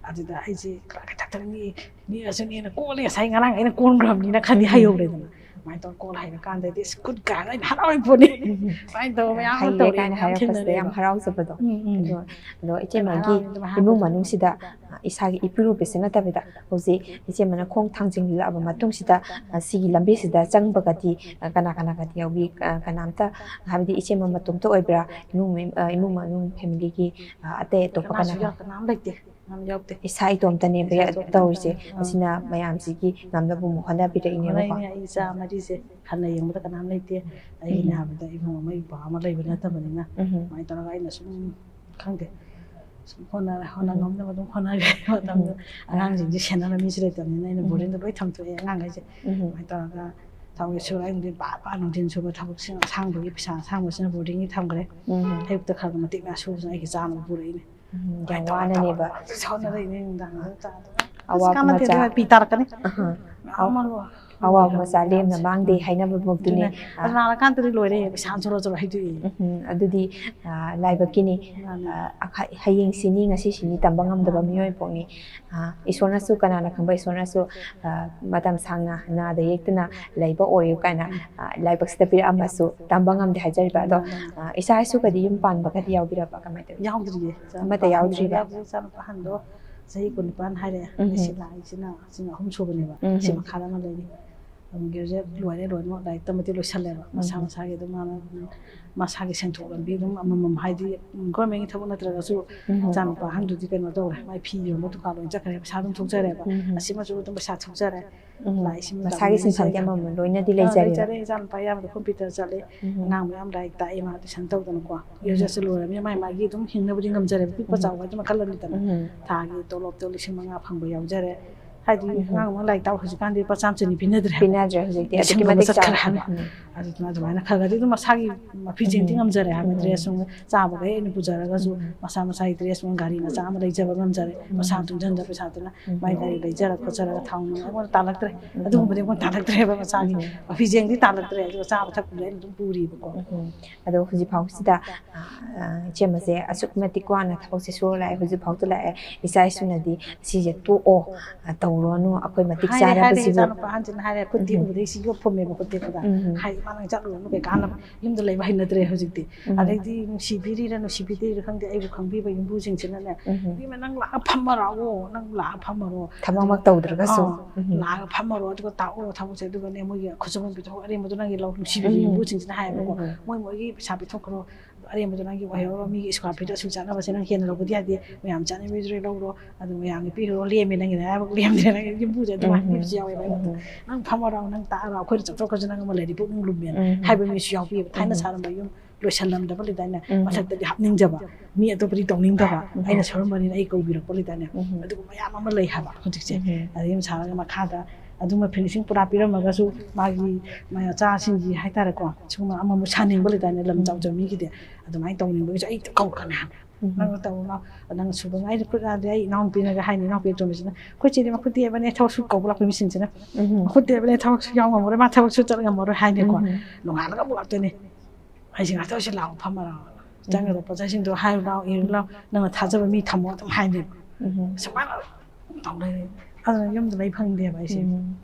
ꯑꯗꯨꯗ ꯑꯩꯁꯦ ꯀꯂꯥꯒꯗꯤ ꯊꯛꯊꯛꯅꯤ, ꯅꯦꯛꯑꯁꯨ ꯅꯦꯛꯑꯅ ꯀꯣꯜꯂꯦ, ꯉꯁꯥꯏ ꯉꯔꯥꯡ ꯑꯩꯅ ꯀꯣꯟꯈ꯭ꯔꯕꯅꯤꯅ ꯈꯔꯗꯤ ꯎꯝ꯫ ꯍꯩꯍꯧꯔꯦꯗꯅ꯫ ꯑꯗꯨꯃꯥꯏꯅ ꯇꯧꯔ ꯀꯣꯜ ꯍꯩꯔꯀꯥꯟꯗꯗꯤ ꯑꯁ ꯈꯨꯠ ꯀꯥꯏꯅ ꯑꯩꯅ ꯍꯔꯥꯎꯔꯤ ꯄꯣꯠꯅꯤ꯫ ꯎꯝ꯫ ꯑꯗꯨꯃꯥꯏꯅ ꯇꯧꯕ ꯃꯌꯥꯝ ꯑꯃ ꯍꯩꯔꯦ ꯇꯧꯔꯦ, ꯀꯥꯏꯅ ꯃꯌꯥꯝ ꯍꯥꯏꯔꯛꯄꯁꯤꯗ ꯊꯦꯡꯅꯔꯦ꯫ ꯌꯥꯝ ꯍꯔꯥꯎꯖꯕꯗꯣ꯫ ꯎꯝ, ꯎꯝ꯫ ꯑꯗꯣ, ꯑꯗꯣ ꯏꯆꯦ, ꯑꯩꯅ ꯃꯥꯒꯤ ꯍꯔꯥꯎꯔꯤꯗꯣ ꯃꯌꯥꯝ ꯏꯃꯨꯡ ꯍꯥꯏꯕꯗꯣ꯫ ꯃꯅꯨꯡꯁꯤꯗ, ꯑ, ꯏꯁꯥꯒꯤ ꯏꯄꯤꯔꯨꯕꯁꯦ ꯅꯠꯇꯕꯤꯗ, ꯍꯧꯖꯤꯛ ꯏꯆꯦꯃꯅ ꯈꯣꯡ ꯊꯥꯡꯖꯤꯜꯂꯛꯑꯕ ꯃꯇꯨꯡꯁꯤꯗ, ꯑ, ꯁꯤꯒꯤ ꯂꯝꯕꯤꯁꯤꯗ ꯆꯪꯕꯒꯗꯤ, ꯑ, ꯀꯅꯥ ꯀꯅꯥꯒꯗꯤ ꯌꯥꯎꯕꯤ? ꯑ, ꯀꯅꯥꯝꯇ, ꯍꯥꯏꯕꯗꯤ ꯏꯆꯦꯃ ꯃꯇꯣꯝꯇ ꯑꯣꯏꯕ꯭ꯔꯥ? ꯏꯃꯨꯡ ꯃꯤ-, ꯑ, ꯏꯃꯨꯡ ꯃꯅꯨꯡ, ꯐꯦꯃꯤꯂꯤꯒꯤ, ꯑ, ꯑꯇꯩ ꯑꯇꯣꯞꯄ ꯀꯅꯥꯁꯨ ꯀꯅꯥ ꯌꯥꯎ-, ꯀꯅꯥꯝ ꯂꯩꯇꯦ, ꯀꯅꯥꯝ ꯌꯥꯎꯗꯦ꯫ ꯏꯁꯥ ꯏꯇꯣꯝꯇꯅꯦꯕ ꯏꯁꯥ ꯏꯇꯣꯝꯇ ꯇꯧꯔꯤꯁꯦ꯫ ꯉꯥꯛꯇꯅꯦ꯫ ꯑꯥ꯫ ꯑꯁꯤꯅ ꯃꯌꯥꯝꯁꯤꯒꯤ ꯉꯝꯅꯕ ꯑꯃꯨꯛ ꯍꯣꯠꯅꯕꯤꯔꯛꯏꯅꯦꯕꯀꯣ꯫ ꯍꯣꯠꯅꯔꯤꯅꯦ, ꯑꯩ ꯏꯆꯥ ꯃꯔꯤꯁꯦ ꯈꯟꯅ ꯌꯦꯡꯕꯗ ꯀꯅꯥꯝ ꯂꯩꯇꯦ꯫ ꯑꯩꯒꯤꯅꯦ ꯎꯝ꯫ ꯍꯥꯏꯕꯗ ꯏꯕꯨꯡ ꯑꯃ ꯏꯄ꯭ꯋꯥ ꯑꯃ ꯂꯩꯕ ꯅꯠꯇꯕꯅꯤꯅ, ꯎꯝ꯫ ꯑꯗꯨꯃꯥꯏꯅ ꯇꯧꯔꯒ ꯑꯩꯅ ꯁꯨꯝ ꯈꯪꯗꯦ, ꯁꯨꯝ ꯍꯣꯠꯅꯔꯦ, ꯍꯣꯠꯅ ꯎꯝ꯫ ꯉꯝꯅꯕ ꯑꯗꯨꯝ ꯍꯣꯠꯅꯔꯦ꯫ ꯃꯇꯝꯗꯨꯗ ꯎꯝ꯫ ꯑꯉꯥꯡꯁꯤꯡꯁꯦ ꯁꯦꯟꯅꯅꯕ ꯃꯤꯁꯨ ꯂꯩꯇꯕꯅꯤꯅ ꯑꯩꯅ ꯎꯝ꯫ ꯕꯣꯔꯗꯤꯡꯗ ꯂꯣꯏ ꯊꯝꯗꯣꯛꯑꯦ ꯑꯉꯥꯡꯈꯩꯁꯦ꯫ ꯎꯝ꯫ ꯑꯗꯨꯃꯥꯏꯅ ꯇꯧꯔꯒ ꯊꯕꯛꯁꯦ ꯁꯨꯔ ꯑꯩ ꯅꯨꯡꯊꯤꯟ ꯄꯥ ꯄꯥ ꯅꯨꯡꯊꯤꯟ ꯁꯨꯕ ꯊꯕꯛꯁꯤꯡ ꯑꯁꯥꯡꯕꯒꯤ ꯄꯩꯁꯥ ꯑꯁꯥꯡꯕꯁꯤꯅ ꯕꯣꯔꯗꯤꯡꯒꯤ ꯊꯝꯈ꯭ꯔꯦ꯫ ꯎꯝ꯫ ꯑꯌꯨꯛꯇ ꯈꯔ ꯈꯔ ꯃꯇꯦꯛ ꯃꯌꯥꯝ ꯁꯨꯕꯁꯤꯅ ꯑꯩꯒꯤ ꯆꯥꯅꯕ ꯄꯨꯔꯛꯏꯅꯦ꯫ ꯎꯝ, ꯌꯥꯝ ꯋꯥꯅꯅꯦꯕ꯫ ꯁꯥꯎꯅꯔꯛꯏꯅꯦ ꯅꯨꯡꯗꯥꯡꯗ ꯆꯥꯗꯅ꯫ ꯑꯁ, ꯑꯋꯥꯕ ꯀꯥꯟꯅꯗꯦ, ꯃꯆꯥ꯫ ꯑꯗꯨꯒ ꯄꯤ ꯇꯥꯔꯛꯀꯅꯤ꯫ ꯑꯍ꯫ ꯃꯌꯥꯝ ꯑꯃ ꯂꯣꯏ꯫ ꯑꯋꯥꯕ ꯃꯆꯥ ꯂꯦꯝꯅ ꯃꯥꯡꯗꯦ ꯍꯥꯏꯅꯕꯃꯛꯇꯨꯅꯤ꯫ ꯑꯗꯨꯅꯦ꯫ ꯑ꯫ ꯑꯗꯨ ꯅꯥꯔꯀꯥꯟꯗꯗꯤ ꯂꯣꯏꯔꯦ, ꯄꯩꯁꯥ ꯖꯣꯔꯣ ꯖꯣꯔꯣ ꯍꯩꯗꯣꯛꯏ꯫ ꯎꯝ, ꯑꯗꯨꯗꯤ, ꯑ, ꯂꯥꯏꯕꯛꯀꯤꯅꯤ꯫ ꯃꯥꯅꯦ꯫ ꯑ, ꯑꯈ-, ꯍꯌꯦꯡ ꯁꯤꯅꯤ, ꯉꯁꯤ ꯁꯤꯅꯤ ꯇꯝꯕ ꯉꯝꯗꯕ ꯃꯥꯅꯦ꯫ ꯃꯤꯑꯣꯏ ꯄꯣꯛꯅꯤ꯫ ꯑ, ꯏꯁꯣꯔꯅꯁꯨ, ꯀꯅꯥꯅ ꯈꯪꯕ, ꯏꯁꯣꯔꯅꯁꯨ, ꯑ, ꯃꯇꯝ ꯁꯥꯡꯅ ꯅꯥꯗ ꯌꯦꯛꯇꯅ ꯂꯩꯕ ꯑꯣꯏꯌꯨ ꯀꯥꯏꯅ, ꯎꯝ꯫ ꯑ, ꯂꯥꯏꯕꯛꯁꯤꯗ ꯄꯤꯔꯛꯑꯝꯃꯁꯨ ꯇꯝꯕ ꯉꯝꯗꯦ ꯍꯥꯏꯖꯔꯤꯕ꯫ ꯑꯗꯣ, ꯎꯝ꯫ ꯑ, ꯏꯆꯥ ꯏꯁꯨꯒꯗꯤ ꯌꯨꯝ ꯄꯥꯟꯕꯒꯗꯤ ꯌꯥꯎꯕꯤꯔꯕ? ꯀꯃꯥꯏꯅ ꯇꯧꯏ? ꯌꯥꯎꯗ꯭ꯔꯤꯌꯦ꯫ ꯑꯃꯠꯇ ꯌꯥꯎꯗ꯭ꯔꯤꯕ? ꯌꯥꯎꯗ꯭ꯔꯤ, ꯏꯆꯥꯅꯨꯄꯥ ꯑꯍꯟꯗꯣ ꯆꯍꯤ ꯀꯨꯟꯅꯤꯄꯥꯟ ꯍꯥꯏꯔꯦ꯫ ꯎꯝ꯫ ꯁꯤ ꯂꯥꯛꯏꯁꯤꯅ, ꯁꯤꯅ ꯑꯍꯨꯝ ꯁꯨꯕꯅꯦꯕ꯫ ꯎꯝ꯫ ꯁꯤ ꯃꯈꯥꯗ ꯑꯃ ꯂꯩꯔꯤ꯫ ꯑꯗꯨꯝ ꯒ꯭ꯔꯦꯖꯨꯑꯦꯠ ꯂꯣꯏꯔꯦ, ꯂꯣꯏꯅꯃꯛ ꯂꯥꯏꯔꯤꯛ ꯇꯝꯕꯗꯤ ꯂꯣꯏꯁꯜꯂꯦꯕ꯫ ꯃꯁꯥ ꯎꯝ꯫ ꯃꯁꯥꯒꯤ ꯑꯗꯨꯝ ꯃꯥꯅ ꯃꯁꯥꯒꯤ ꯁꯦꯟꯊꯣꯛ ꯂꯝꯕꯤ ꯑꯗꯨꯝ ꯑꯃꯃꯝ, ꯍꯥꯏꯗꯤ ꯒꯣꯔꯃꯦꯟꯒꯤ ꯊꯕꯛ ꯅꯠꯇ꯭ꯔꯒꯁꯨ ꯎꯝ꯫ ꯏꯆꯥꯅꯨꯄꯥ ꯑꯍꯟꯗꯨꯗꯤ ꯀꯩꯅꯣ ꯇꯧꯔꯦ, ꯃꯥꯏ ꯐꯤ ꯌꯣꯟꯕ ꯗꯨꯀꯥꯟ ꯂꯣꯏ ꯆꯠꯈ꯭ꯔꯦ, ꯄꯩꯁꯥ ꯑꯗꯨꯝ ꯊꯣꯛꯆꯔꯦꯕ꯫ ꯎꯝ꯫ ꯑꯁꯤꯃꯁꯨ ꯑꯗꯨꯝ ꯄꯩꯁꯥ ꯊꯣꯛꯆꯔꯦ꯫ ꯎꯝ꯫ ꯂꯥꯛꯏꯁꯤꯡ ꯃꯁꯥꯒꯤ ꯇꯝꯕꯤꯔꯤꯕ ꯁꯤꯟꯐꯝꯗꯤ ꯁꯥꯏꯠꯇ꯫ ꯑꯃꯃꯝ ꯂꯣꯏꯅꯗꯤ ꯑꯥ, ꯂꯩꯖꯔꯦꯕ꯫ ꯂꯩꯖꯔꯦ꯫ ꯏꯆꯥꯅꯨꯄꯥ ꯑꯌꯥꯝꯕꯗ ꯀꯝꯄ꯭ꯌꯨꯇꯔ ꯆꯠꯂꯦ꯫ ꯎꯝ꯫ ꯑꯉꯥꯡ ꯃꯌꯥꯝ ꯂꯥꯏꯔꯤꯛ ꯇꯥꯛꯑꯦ, ꯃꯥ ꯇꯨꯏꯁꯟ ꯇꯧꯗꯅꯀꯣ꯫ ꯎꯝ꯫ ꯒ꯭ꯔꯦꯖꯨꯑꯦꯠꯁꯦ ꯂꯣꯏꯔꯕꯅꯤꯅ ꯃꯥꯏ ꯃꯥꯒꯤ ꯑꯗꯨꯝ ꯍꯤꯡꯅꯕꯗꯤ ꯉꯝꯖꯔꯦꯕ꯫ ꯄꯤꯛꯄ ꯎꯝ꯫ ꯆꯥꯎꯕ ꯍꯥꯏꯗꯤ ꯃꯈꯜ ꯑꯃꯅꯤꯗꯅ꯫ ꯎꯝ꯫ ꯊꯥꯒꯤ ꯇꯣꯂꯣꯞꯇꯣ ꯂꯤꯁꯤꯡ ꯃꯉꯥ ꯐꯪꯕ ꯌꯥꯎꯖꯔꯦ꯫ ꯍꯥꯏꯗꯤ ꯎꯝ꯫ ꯑꯉꯥꯡ ꯑꯃ ꯂꯥꯏꯔꯤꯛ ꯇꯥꯛꯄ ꯍꯧꯖꯤꯛꯀꯥꯟꯗꯤ ꯂꯨꯄꯥ ꯆꯥꯝ ꯆꯅꯤ ꯄꯤꯅꯗ꯭ꯔꯦ ꯍꯥꯏꯕ꯫ ꯄꯤꯅꯗ꯭ꯔꯦ ꯍꯧꯖꯤꯛꯇꯤ꯫ ꯂꯤꯁꯤꯡ ꯑꯗꯨꯛꯀꯤ ꯂꯣꯝꯗ ꯃꯇꯤꯛ ꯆꯠꯈ꯭ꯔꯦ ꯆꯥꯎꯔꯦ꯫ ꯍꯥꯏꯕ꯫ ꯎꯝ꯫ ꯑꯗꯨꯗꯨꯅ ꯑꯗꯨꯃꯥꯏꯅ ꯈꯔ ꯈꯔꯗꯤ ꯑꯗꯨꯝ ꯃꯁꯥꯒꯤ ꯃꯐꯤꯖꯦꯡꯗꯤ ꯎꯝ꯫ ꯉꯝꯖꯔꯦ ꯍꯥꯏꯕ꯫ ꯎꯝ꯫ ꯗ꯭ꯔꯦꯁ ꯅꯨꯡ ꯆꯥꯕꯈꯩ ꯑꯩꯅ ꯄꯨꯖꯔꯒꯁꯨ ꯎꯝ꯫ ꯃꯁꯥ ꯃꯁꯥꯒꯤ ꯗ꯭ꯔꯦꯁ ꯅꯨꯡ ꯒꯥꯔꯤ ꯃꯆꯥ ꯑꯃ ꯂꯩꯖꯕ ꯉꯝꯖꯔꯦ꯫ ꯎꯝ꯫ ꯃꯁꯥ ꯇꯨꯡꯁꯤꯟꯖꯕ ꯄꯩꯁꯥꯗꯨꯅ ꯎꯝ꯫ ꯃꯥꯏ ꯒꯥꯔꯤ ꯂꯩꯖꯔ ꯈꯣꯠꯆꯔꯒ ꯊꯥꯎ ꯅꯨꯡ ꯑꯩꯉꯣꯟꯗ ꯇꯥꯜꯂꯛꯇ꯭ꯔꯦ꯫ ꯎꯝ꯫ ꯑꯗꯨꯒꯨꯝꯕꯗꯤ ꯑꯩꯉꯣꯟꯗ ꯇꯥꯜꯂꯛꯇ꯭ꯔꯦꯕ ꯃꯁꯥꯒꯤ꯫ ꯎꯝ꯫ ꯃꯐꯤꯖꯦꯡꯗꯤ ꯇꯥꯜꯂꯛꯇ꯭ꯔꯦ, ꯑꯗꯨꯒ ꯆꯥꯕ ꯊꯛꯄꯗꯤ ꯑꯩꯅ ꯑꯗꯨꯝ ꯄꯨꯔꯤꯕꯀꯣ꯫ ꯎꯝ꯫ ꯑꯗꯣ ꯍꯧꯖꯤꯛꯐꯥꯎꯁꯤꯗ, ꯑ, ꯑ, ꯏꯆꯦꯃꯁꯦ ꯑꯁꯨꯛꯀꯤ ꯃꯇꯤꯛ ꯋꯥꯅ ꯊꯕꯛꯁꯦ ꯁꯨꯔ ꯂꯥꯛꯑꯦ, ꯍꯧꯖꯤꯛꯐꯥꯎꯗ ꯂꯥꯛꯑꯦ꯫ ꯏꯆꯥ ꯏꯁꯨꯅꯗꯤ "ꯁꯤꯁꯦ ꯇꯣꯛꯑꯣ, ꯑ, ꯇꯧꯔꯨꯔꯅꯨ, ꯑꯩꯈꯣꯏ ꯃꯇꯤꯛ ꯍꯥꯏꯔꯦ ꯍꯥꯏꯔꯦ ꯆꯥꯔꯕꯁꯤꯕꯨ꯫ ꯏꯆꯥꯅꯨꯄꯥ ꯑꯍꯟꯁꯤꯅ ꯍꯥꯏꯔꯦ, ꯈꯨꯠ ꯎꯝ꯫ ꯇꯦꯛꯎꯕꯗꯩ ꯁꯤ ꯌꯣꯠ ꯐꯨꯝꯃꯦꯕ ꯈꯨꯠ ꯇꯦꯛꯄꯗ꯫ ꯎꯝ꯫ ꯍꯥꯏ ꯏꯃꯥ ꯅꯪ ꯆꯠꯂꯨꯔꯅꯨ ꯀꯩ ꯀꯥꯟꯅꯕ, ꯌꯨꯝꯗ ꯂꯩꯕ ꯍꯩꯅꯗ꯭ꯔꯦ ꯍꯧꯖꯤꯛꯇꯤ꯫ ꯎꯝ꯫ ꯑꯗꯩꯗꯤ ꯅꯨꯡꯁꯤꯕꯤꯔꯤꯔ ꯅꯨꯡꯁꯤꯕꯤꯗ꯭ꯔꯤꯔ ꯈꯪꯗꯦ, ꯑꯩꯕꯨ ꯈꯪꯕꯤꯕ ꯌꯨꯝꯕꯨꯁꯤꯡꯁꯤꯅꯅꯦ, ꯎꯝ꯫ "ꯏꯕꯦꯝꯃ ꯅꯪ ꯂꯥꯛꯑ ꯐꯝꯃꯔꯥꯛꯑꯣ, ꯅꯪ ꯂꯥꯛꯑ ꯐꯝꯃꯔꯣ, ꯊꯕꯛꯃꯛ ꯇꯧꯗ꯭ꯔꯒꯁꯨ꯫ ꯑꯥ, ꯎꯝ꯫ ꯂꯥꯛꯑꯒ ꯐꯝꯃꯔꯣ, ꯑꯗꯨꯒ ꯇꯥꯛꯑꯣ ꯊꯕꯛꯁꯦ, ꯑꯗꯨꯒꯅꯦ ꯃꯣꯏꯒꯤ ꯈꯨꯠꯁꯨꯃꯟ ꯄꯤꯊꯣꯛ, ꯑꯔꯦꯝꯕꯗꯣ ꯅꯪꯒꯤ ꯂꯧ", ꯅꯨꯡꯁꯤꯕꯤꯕ ꯎꯝ꯫ ꯌꯨꯝꯕꯨꯁꯤꯡꯁꯤꯅ ꯍꯥꯏꯌꯦꯕꯀꯣ꯫ ꯎꯝ꯫ "ꯃꯣꯏ ꯃꯣꯏꯒꯤ ꯄꯩꯁꯥ ꯄꯤꯊꯣꯛꯈ꯭ꯔꯣ, ꯑꯔꯦꯝꯕꯗꯣ ꯅꯪꯒꯤ ꯑꯣꯏꯍꯧꯔꯣ, ꯃꯤꯒꯤ square feet ꯑꯁꯨꯛ ꯆꯠꯅꯕꯁꯦ ꯅꯪ ꯍꯦꯟꯅ ꯂꯧꯕꯗꯤ ꯌꯥꯗꯦ, ꯃꯌꯥꯝ ꯆꯠꯅꯕꯤꯗꯨꯗ ꯂꯧꯔꯣ, ꯑꯗꯨ ꯃꯌꯥꯝꯒꯤ ꯄꯤꯈ꯭ꯔꯣ, ꯂꯦꯝꯃꯦ ꯅꯪꯒꯤ ꯅꯔꯥꯏꯕꯛ ꯂꯦꯝꯗ꯭ꯔꯦ", ꯅꯪ ꯌꯨꯝꯕꯨꯁꯦ ꯑꯗꯨꯃꯥꯏꯅ ꯎꯝ꯫ ꯄꯤꯕꯁꯨ ꯌꯥꯎꯋꯦꯕ꯫ ꯑꯩꯉꯣꯟꯗ ꯎꯝ꯫ "ꯅꯪ ꯐꯝꯃꯔꯣ, ꯅꯪ ꯇꯥꯛꯑꯔꯣ, ꯑꯩꯈꯣꯏꯅ ꯆꯠꯊꯣꯛꯈ꯭ꯔꯁꯨ ꯅꯪ ꯑꯃ ꯂꯩꯔꯗꯤ ꯄꯨꯛꯅꯤꯡ ꯂꯨꯝꯃꯦꯅ" ꯎꯝ꯫ ꯍꯥꯏꯕ ꯃꯤꯁꯨ ꯌꯥꯎꯕꯤꯌꯦꯕ꯫ ꯊꯥꯏꯅ ꯎꯝ꯫ ꯁꯥꯔꯝꯕ ꯌꯨꯝ ꯂꯣꯏꯁꯜꯂꯝꯗꯕ ꯂꯩꯗꯥꯏꯅꯦ, ꯎꯝ꯫ ꯃꯊꯛꯇꯗꯤ ꯍꯥꯞꯅꯤꯡꯖꯕ, ꯃꯤ ꯑꯇꯣꯞꯄꯗꯤ ꯇꯧꯅꯤꯡꯗꯕ, ꯎꯝ꯫ ꯑꯩꯅ ꯁꯣꯏꯔꯝꯕꯅꯤꯅ ꯑꯩ ꯀꯧꯕꯤꯔꯛꯄ ꯂꯩꯗꯥꯏꯅꯦ, ꯎꯝ꯫ ꯑꯗꯨꯒꯨꯝꯕ ꯃꯌꯥꯝ ꯑꯃ ꯂꯩ ꯍꯥꯏꯕ ꯍꯧꯖꯤꯛꯁꯦ꯫ ꯎꯝ꯫ ꯑꯗꯩ ꯌꯨꯝ ꯁꯥꯔꯒ ꯃꯈꯥꯗ ꯑꯗꯨꯝꯕ finishing ꯄꯨꯔꯥ ꯄꯤꯔꯝꯃꯒꯁꯨ ꯃꯥꯒꯤ ꯃꯆꯥꯁꯤꯡꯒꯤ ꯍꯥꯏꯇꯥꯔꯦꯀꯣ, ꯁꯤꯒꯨꯝꯕ ꯑꯃꯃꯨꯛ ꯁꯥꯅꯤꯡꯕ ꯂꯩꯗꯥꯏꯅꯦ, ꯂꯝ ꯎꯝ꯫ ꯆꯥꯎꯖꯕ ꯃꯤꯒꯤꯗꯤ ꯑꯗꯨꯃꯥꯏꯅ ꯇꯧꯅꯤꯡꯕꯒꯤꯁꯨ ꯑꯩ ꯀꯧꯔꯛꯀꯅꯤ ꯍꯥꯏꯕ꯫ ꯎꯝ꯫ "ꯅꯪꯅ ꯇꯧꯔꯨꯅꯣ, ꯅꯪ ꯁꯨꯕ ꯉꯥꯏꯗꯤ ꯈꯨꯠ ꯌꯥꯗꯦ", ꯑꯩ ꯏꯅꯥꯎꯅꯨꯄꯤꯅꯒ ꯍꯥꯏꯅꯤ, ꯏꯅꯥꯎꯄꯤ ꯑꯇꯣꯝꯕꯁꯤꯅ, "ꯑꯩꯈꯣꯏ ꯆꯦꯗꯤ ꯃꯈꯨꯠ ꯇꯦꯛꯑꯕꯅꯦ", ꯊꯕꯛ ꯁꯨ ꯀꯧꯕ ꯂꯥꯛꯄ ꯃꯤꯁꯤꯡꯁꯤꯅ, ꯎꯝ꯫ "ꯃꯈꯨꯠ ꯇꯦꯛꯑꯕꯅꯦ, ꯊꯕꯛ ꯁꯨ ꯌꯥꯎ ꯉꯝꯃꯔꯣꯏ, ꯃꯥ ꯊꯕꯛ ꯁꯨ ꯆꯠ ꯉꯝꯃꯔꯣꯏ" ꯍꯥꯏꯅꯤꯀꯣ꯫ ꯎꯝ꯫ ꯅꯣꯡꯉꯥꯜꯂꯒ ꯑꯃꯨꯛ ꯂꯥꯛꯇꯣꯏꯅꯦ꯫ ꯑꯩꯁꯦ ꯉꯥꯛꯇ ꯑꯣꯏꯁꯦ ꯂꯥꯛꯑꯣ ꯐꯝꯃꯔꯣ꯫ ꯆꯪꯒꯗꯕ ꯄꯣꯠ ꯆꯩꯁꯤꯡꯗꯣ ꯍꯥꯏꯔꯨ ꯂꯥꯎ, ꯏꯔꯨ ꯂꯥꯎ, ꯅꯪꯅ ꯊꯥꯖꯕ ꯃꯤ ꯊꯝꯃꯣ ꯑꯗꯨꯝ ꯍꯥꯏꯅꯦꯕ꯫ ꯎꯝ꯫ ꯁꯨꯃꯥꯏꯅ ꯇꯧ ꯂꯩꯔꯦ꯫ ꯑꯗꯨꯅ ꯌꯨꯝꯗ ꯂꯩ ꯐꯪꯗꯦꯕ ꯑꯩꯁꯦ꯫ ꯎꯝ꯫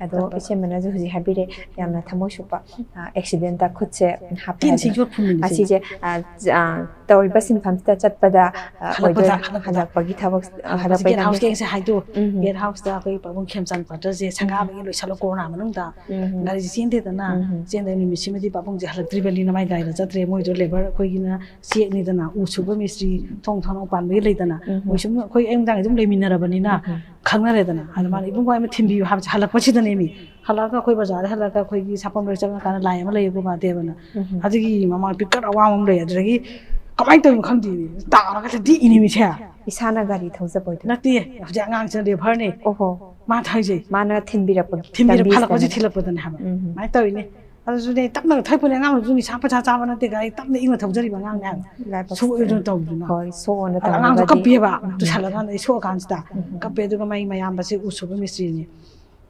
ꯑꯗꯣ ꯇꯞꯄ꯫ ꯏꯆꯦꯃꯅꯁꯨ ꯍꯧꯖꯤꯛ ꯍꯥꯏꯕꯤꯔꯦ, ꯌꯥꯝꯅ ꯊꯃꯣꯏ ꯁꯣꯛꯄ, ꯑ, accidentꯇ ꯈꯨꯠꯁꯦ ꯍꯥꯞꯄꯦ ꯇꯤꯟꯁꯤ ꯍꯥꯏꯗꯅ꯫ ꯌꯣꯠ ꯐꯨꯝꯃꯤꯅꯦ ꯁꯤꯁꯦ꯫ ꯑꯁꯤꯁꯦ, ꯑ, ꯑ, ꯇꯧꯔꯤꯕ ꯁꯤꯟꯐꯝꯁꯤꯗ ꯆꯠꯄꯗ, ꯑ, ꯍꯜꯂꯛꯄꯗ, ꯑꯣꯏꯗꯣꯏ-, ꯍꯜꯂꯛꯄꯗ꯫ ꯍꯜꯂꯛꯄꯒꯤ ꯊꯕꯛ, ꯑ, ꯍꯜꯂꯛꯄꯁꯦ ꯍꯜꯂꯛꯄꯒꯤ gate house ꯂꯝꯕꯤ-, ꯒꯦꯡꯁꯦ ꯍꯥꯏꯗꯣ, ꯎꯝ꯫ gate houseꯇ ꯑꯩꯈꯣꯏ ꯄꯥꯕꯨꯡ ꯈꯦꯝꯆꯥꯟ quarterꯁꯦ ꯁꯪꯒꯥꯕꯒꯤ ꯂꯣꯏꯁꯜꯂꯣ corona ꯃꯅꯨꯡꯗ꯫ ꯎꯝ꯫ ꯒꯥꯔꯤꯁꯦ ꯆꯦꯟꯗꯦꯗꯅ꯫ ꯎꯝ꯫ ꯆꯦꯟꯗꯕ ꯅꯨꯃꯤꯠꯁꯤꯃꯗꯤ ꯄꯥꯕꯨꯡꯁꯦ ꯍꯜꯂꯛꯇ꯭ꯔꯤꯕꯅꯤꯅ ꯃꯥꯏ ꯒꯥꯔꯤꯗ ꯆꯠꯇ꯭ꯔꯦ꯫ ꯃꯣꯏꯗꯣ labour ꯑꯩꯈꯣꯏꯒꯤꯅ ꯆꯦꯛꯅꯤꯗꯅ, ꯎ ꯁꯨꯕ ꯃꯤꯁꯇ꯭ꯔꯤ, ꯊꯣꯡ ꯊꯣꯡꯅꯥꯎ ꯄꯥꯟꯕꯒꯤ ꯂꯩꯗꯅ꯫ ꯎꯝ꯫ ꯃꯣꯏ ꯁꯨꯝ ꯑꯩꯈꯣꯏ ꯑꯌꯨꯛ ꯅꯨꯡꯗꯥꯡ ꯑꯗꯨꯝ ꯂꯩꯃꯤꯟꯅꯔꯕꯅꯤꯅ ꯎꯝ꯫ ꯈꯪꯅꯔꯦꯗꯅ꯫ ꯑꯗ ꯃꯥꯅ "ꯏꯕꯨꯡꯉꯣ ꯑꯩ ꯑꯃ ꯊꯤꯟꯕꯤꯌꯨ" ꯍꯥꯏꯕꯁꯦ ꯍꯜꯂꯛꯄꯁꯤꯗꯅꯦꯃꯤ꯫ ꯍꯜꯂꯛꯑꯒ ꯑꯩꯈꯣꯏ ꯕꯖꯥꯔꯗ ꯍꯜꯂꯛꯑꯒ ꯑꯩꯈꯣꯏꯒꯤ ꯁꯥꯄꯝ ꯂꯣꯏ ꯆꯪꯉꯀꯥꯟꯗ ꯂꯥꯏ ꯑꯃ ꯂꯩꯌꯦ ꯒꯣꯃꯥꯗꯦꯕꯅ꯫ ꯎꯝ꯫ ꯑꯗꯨꯒꯤ ꯃꯃꯥꯡ ꯄꯤꯛꯀꯠ ꯑꯋꯥꯡꯕ ꯑꯃ ꯂꯩ꯫ ꯑꯗꯨꯗꯒꯤ ꯀꯃꯥꯏꯅ ꯇꯧꯔꯤꯅꯣ ꯈꯪꯗꯦ, ꯇꯥꯔꯒ ꯗꯤꯛꯏꯅꯦꯃꯤ ꯁꯦ꯫ ꯏꯁꯥꯅ ꯒꯥꯔꯤ ꯊꯧꯖꯕ ꯑꯣꯏꯗꯣꯏꯅꯦ? ꯅꯠꯇꯦ, ꯍꯧꯖꯤꯛ ꯑꯉꯥꯡꯁꯤꯅ labourꯅꯦ꯫ ꯑꯣꯍꯣ꯫ ꯃꯥ ꯊꯧꯖꯩ꯫ ꯃꯥꯅ ꯊꯤꯟꯕꯤꯔꯛꯄꯒꯤ ꯊꯤꯟꯕꯤꯔꯛ-, ꯂꯝꯕꯤꯁꯤꯗꯅꯦ꯫ ꯍꯜꯂꯛꯄꯁꯤ ꯊꯤꯜꯂꯛꯄꯗꯅꯦ ꯍꯥꯏꯕ꯫ ꯎꯝ꯫ ꯑꯗꯨꯃꯥꯏꯅ ꯇꯧꯔꯤꯅꯦ꯫ ꯑꯗꯨꯁꯨꯅꯦ ꯇꯞꯅ ꯊꯧꯔꯛꯄꯅꯦ, ꯑꯉꯥꯡꯗꯨꯁꯨ ꯅꯤꯁꯥ ꯄꯩꯁꯥ ꯆꯥꯕ ꯅꯠꯇꯦ, ꯒꯥꯔꯤ ꯇꯞꯅ ꯏꯪꯅ ꯊꯧꯖꯔꯤꯕ ꯑꯉꯥꯡꯅꯦ ꯍꯥꯏꯕ꯫ ꯂꯥꯏꯕꯛ ꯁꯣꯛꯑꯣꯏꯗ꯭ꯔꯣ ꯇꯧꯗꯨꯅ? ꯍꯣꯏ, ꯁꯣꯛꯑꯣꯅ ꯑꯗ ꯑꯉꯥꯡꯗꯣ ꯇꯧꯔꯒꯗꯤ꯫ ꯀꯞꯄꯤꯑꯕ, ꯎꯝ꯫ ꯇꯨꯁꯜꯂꯀꯥꯟꯗ ꯑꯩ ꯁꯣꯛꯑꯀꯥꯟꯁꯤꯗ ꯎꯝ꯫ ꯀꯞꯄꯦ꯫ ꯑꯗꯨꯒ ꯃꯥꯏ ꯃꯌꯥꯝꯕꯁꯦ ꯎ ꯁꯨꯕ ꯃꯤꯁꯇ꯭ꯔꯤꯅꯤ꯫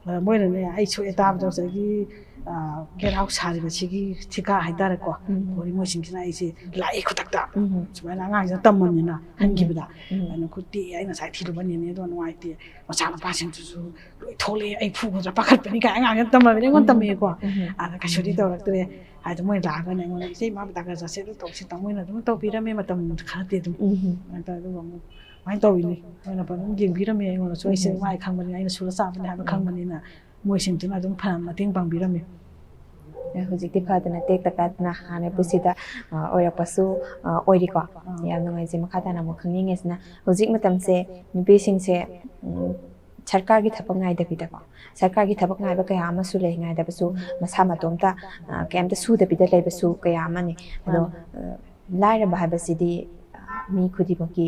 ꯑ, ꯃꯣꯏꯅꯅꯦ, ꯑꯩ ꯁꯣꯛꯑꯦ ꯇꯥꯕꯗ ꯉꯁꯥꯏꯒꯤ, ꯑ, ꯒꯦꯠ ꯍꯥꯎꯁ ꯁꯥꯔꯤꯕ ꯁꯤꯒꯤ ꯊꯤꯀꯥ ꯍꯥꯏꯇꯥꯔꯦꯀꯣ, ꯎꯝ. ꯃꯣꯏ, ꯃꯣꯏꯁꯤꯡꯁꯤꯅ ꯑꯩꯁꯦ ꯂꯥꯛꯏ ꯈꯨꯗꯛꯇ꯫ ꯎꯝ. ꯁꯨꯃꯥꯏꯅ ꯑꯉꯥꯡꯁꯤꯅ ꯇꯝꯃꯝꯅꯤꯅ ꯍꯟꯈꯤꯕꯗ, ꯎꯝ. ꯑꯗꯨꯅ ꯈꯨꯠꯇꯤ ꯑꯩ ꯉꯁꯥꯏ ꯊꯤꯔꯨꯕꯅꯤꯅꯦ, ꯑꯗꯣ ꯅꯨꯡꯉꯥꯏꯇꯦ, ꯃꯆꯥꯅꯨꯄꯥꯁꯤꯡꯗꯨꯁꯨ ꯂꯣꯏ ꯊꯣꯛꯂꯛꯑꯦ, ꯑꯩ ꯐꯨꯒꯗ꯭ꯔꯥ ꯄꯥꯈꯠꯄꯅꯤ ꯀꯥꯏ ꯑꯉꯥꯡꯁꯤꯅ ꯇꯝꯃꯝꯃꯤꯅꯦ, ꯑꯩꯉꯣꯟꯗ ꯎꯝ. ꯇꯝꯃꯛꯑꯦꯀꯣ꯫ ꯎꯝ. ꯑꯗ ꯀꯩꯁꯨꯗꯤ ꯇꯧꯔꯛꯇ꯭ꯔꯦ꯫ ꯍꯥꯏꯗꯤ ꯃꯣꯏ ꯂꯥꯛꯑꯒꯅꯦ ꯑꯩꯉꯣꯟꯗ, "ꯏꯆꯦ, ꯏꯃꯥ ꯗꯥꯛꯇꯔ ꯆꯠꯁꯦ, ꯑꯗꯨ ꯇꯧꯁꯦ" ꯇꯧ꯫ ꯃꯣꯏꯅ ꯑꯗꯨꯝ ꯇꯧꯕꯤꯔꯝꯃꯦ, ꯃꯇꯝ ꯈꯔꯗꯤ ꯑꯗꯨꯝ꯫ ꯎꯝ. ꯑꯗꯨꯒ ꯑꯃꯨꯛ ꯑꯗꯨꯃꯥꯏꯅ ꯇꯧꯋꯤꯅꯦ꯫ ꯃꯣꯏꯅ ꯑꯗꯨꯝ ꯌꯦꯡꯕꯤꯔꯝꯃꯦ ꯑꯩꯉꯣꯟꯗꯁꯨ, ꯑꯩꯁꯦ ꯎꯝ. ꯋꯥꯏ ꯈꯪꯕꯅꯤꯅ, ꯑꯩꯅ ꯁꯨꯔ ꯆꯥꯕꯅꯤ ꯍꯥꯏꯕ ꯎꯝ. ꯈꯪꯕꯅꯤꯅ, ꯃꯣꯏꯁꯤꯡꯗꯨꯅ ꯑꯗꯨꯝ ꯐꯅ ꯃꯇꯦꯡ ꯄꯥꯡꯕꯤꯔꯝꯃꯦ꯫ ꯍꯧꯖꯤꯛꯇꯤ ꯐꯗꯅ ꯇꯦꯛꯇ ꯀꯥꯏꯗꯅ ꯍꯥꯟꯅ ꯄꯨꯟꯁꯤꯗ, ꯑ, ꯑꯣꯏꯔꯛꯄꯁꯨ, ꯑ, ꯑꯣꯏꯔꯤꯀꯣ꯫ ꯌꯥꯝ ꯅꯨꯡꯉꯥꯏꯖꯩ꯫ ꯃꯈꯥ ꯇꯥꯅ ꯑꯃꯨꯛ ꯈꯪꯅꯤꯡꯉꯤꯁꯤꯅ, ꯍꯧꯖꯤꯛ ꯃꯇꯝꯁꯦ ꯅꯨꯄꯤꯁꯤꯡꯁꯦ, ꯎꯝ, ꯁꯔꯀꯥꯔꯒꯤ ꯊꯕꯛ ꯉꯥꯏꯗꯕꯤꯗꯀꯣ, ꯁꯔꯀꯥꯔꯒꯤ ꯊꯕꯛ ꯉꯥꯏꯕ ꯀꯌꯥ ꯑꯃꯁꯨ ꯂꯩ, ꯉꯥꯏꯗꯕꯁꯨ, ꯃꯁꯥ ꯃꯇꯣꯝꯇ, ꯑ, ꯀꯩꯝꯇ ꯁꯨꯗꯕꯤꯗ ꯂꯩꯕꯁꯨ ꯀꯌꯥ ꯑꯃꯅꯤ꯫ ꯑꯗꯣ, ꯑ, ꯂꯥꯏꯔꯕ ꯍꯥꯏꯕꯁꯤꯗꯤ, ꯑ, ꯃꯤ ꯈꯨꯗꯤꯡꯃꯛꯀꯤ,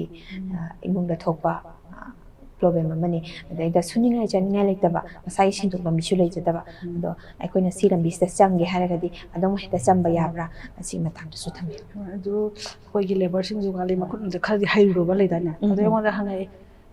ꯑ, ꯏꯃꯨꯡꯗ ꯊꯣꯛꯄ, ꯑ, ꯄ꯭ꯔꯣꯕ꯭ꯂꯦꯝ ꯑꯃꯅꯤ꯫ ꯑꯗꯩꯗ ꯁꯨꯅꯤꯡꯉꯥꯏ ꯆꯥꯅꯤꯡꯉꯥꯏ ꯂꯩꯇꯕ, ꯃꯁꯥꯒꯤ ꯁꯦꯟꯊꯣꯛ ꯂꯝꯕꯤꯁꯨ ꯂꯩꯖꯗꯕ꯫ ꯑꯗꯣ ꯑꯩꯈꯣꯏꯅ ꯁꯤ ꯂꯝꯕꯤꯁꯤꯗ ꯆꯪꯒꯦ ꯍꯥꯏꯔꯒꯗꯤ ꯑꯗꯨꯝ ꯍꯦꯛꯇ ꯆꯪꯕ ꯌꯥꯕ꯭ꯔꯥ? ꯑꯁꯤꯒꯤ ꯃꯇꯥꯡꯗꯁꯨ ꯊꯝꯕꯤꯌꯨ꯫ ꯑꯗꯨ ꯑꯩꯈꯣꯏꯒꯤ ꯂꯦꯕꯔꯁꯤꯡꯁꯨ ꯉꯥꯂꯤ ꯃꯈꯨꯠ ꯈꯔꯗꯤ ꯍꯩꯔꯨꯔꯕ ꯂꯩꯗꯥꯏꯅꯦ? ꯎꯝ. ꯑꯗꯣ ꯑꯩꯉꯣꯟꯗ ꯍꯪꯉꯛꯑꯦ,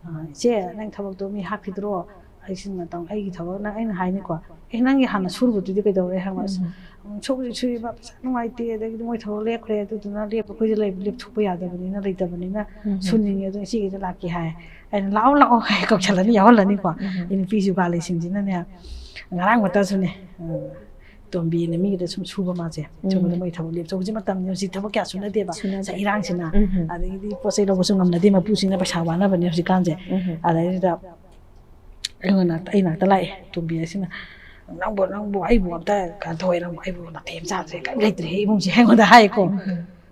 "ꯑ, ꯏꯆꯦ, ꯅꯪ ꯊꯕꯛꯇꯣ ꯃꯤ ꯍꯥꯞꯈꯤꯗ꯭ꯔꯣ?" ꯑꯩꯁꯤꯅ ꯇꯧ-, ꯑꯩꯒꯤ ꯊꯕꯛꯅ, ꯑꯩꯅ ꯍꯥꯏꯅꯤꯀꯣ, "ꯑꯦ, ꯅꯪꯒꯤ ꯍꯥꯟꯅ ꯁꯨꯔꯨꯕꯗꯨꯗꯤ ꯀꯩꯗꯧꯔꯦ?" ꯍꯥꯏꯕ꯫ "ꯑꯁ, ꯎꯝ. ꯎꯝ, ꯁꯨꯕꯗꯤ ꯁꯨꯏꯕ, ꯄꯩꯁꯥ ꯅꯨꯡꯉꯥꯏꯇꯦ, ꯑꯗꯒꯤꯗꯤ ꯃꯣꯏ ꯊꯕꯛ ꯂꯦꯞꯈ꯭ꯔꯦ, ꯑꯗꯨꯗꯨꯅ ꯂꯦꯞꯄ, ꯑꯩꯈꯣꯏꯗꯤ ꯂꯩꯕ, ꯂꯦꯞꯊꯣꯛꯄ ꯌꯥꯗꯕꯅꯤꯅ, ꯂꯩꯇꯕꯅꯤꯅ ꯎꯝ. ꯁꯨꯅꯤꯡꯉꯦ, ꯑꯗꯣ ꯏꯆꯦꯒꯤꯗ ꯂꯥꯛꯀꯦ" ꯍꯥꯏ꯫ ꯑꯩꯅ, "ꯂꯥꯛꯑꯣ, ꯂꯥꯛꯑꯣ" ꯍꯥꯏ, ꯀꯧꯁꯜꯂꯅꯤ, ꯌꯥꯎꯍꯜꯂꯅꯤꯀꯣ꯫ ꯎꯝ. ꯑꯩ ꯅꯨꯄꯤꯁꯨ ꯂꯩꯁꯤꯡꯁꯤꯅꯅꯦ, ꯉꯔꯥꯡ ꯉꯇꯁꯨꯅꯦ, ꯎꯝ, ꯇꯣꯝꯕꯤꯅ ꯃꯤꯒꯤꯗ ꯁꯨꯝ ꯁꯨꯕ ꯃꯥꯁꯦ꯫ ꯎꯝ. ꯁꯨꯕꯗ ꯃꯣꯏ ꯊꯕꯛ ꯂꯦꯞꯊꯣꯛ-, ꯍꯧꯖꯤꯛ ꯃꯇꯝꯅꯤ, ꯍꯧꯖꯤꯛ ꯊꯕꯛ ꯀꯌꯥ ꯁꯨꯅꯗꯦꯕ꯫ ꯁꯨꯅꯗꯦ꯫ ꯉꯁꯥꯏ ꯏꯔꯥꯡꯁꯤꯅ꯫ ꯎꯝ. ꯑꯗꯒꯤꯗꯤ ꯄꯣꯠ ꯆꯩ ꯂꯧꯕꯁꯨ ꯉꯝꯅꯗꯦ, ꯃꯄꯨꯁꯤꯡꯅ ꯄꯩꯁꯥ ꯋꯥꯅꯕꯅꯦ ꯍꯧꯖꯤꯛꯀꯥꯟꯁꯦ꯫ ꯎꯝ. ꯑꯗꯩꯗꯨꯗ ꯑꯩꯉꯣꯟꯗ, ꯑꯩ ꯅꯥꯛꯇ ꯂꯥꯛꯑꯦ ꯇꯣꯝꯕꯤ ꯑꯁꯤꯅ, "ꯅꯪꯕꯨ, ꯅꯪꯕꯨ ꯑꯩꯕꯨ ꯑꯝꯇ ꯀꯩꯅꯣ ꯇꯧꯋꯦ, ꯅꯪꯕꯨ ꯑꯩꯕꯨ ꯅꯥꯇꯩ ꯑꯃ ꯆꯥꯗ꯭ꯔꯦ, ꯀꯔꯤꯝ ꯂꯩꯇ꯭ꯔꯦꯍꯦ ꯏꯃꯨꯡꯁꯦ" ꯑꯩꯉꯣꯟꯗ ꯍꯥꯏꯀꯣ꯫ ꯎꯝ.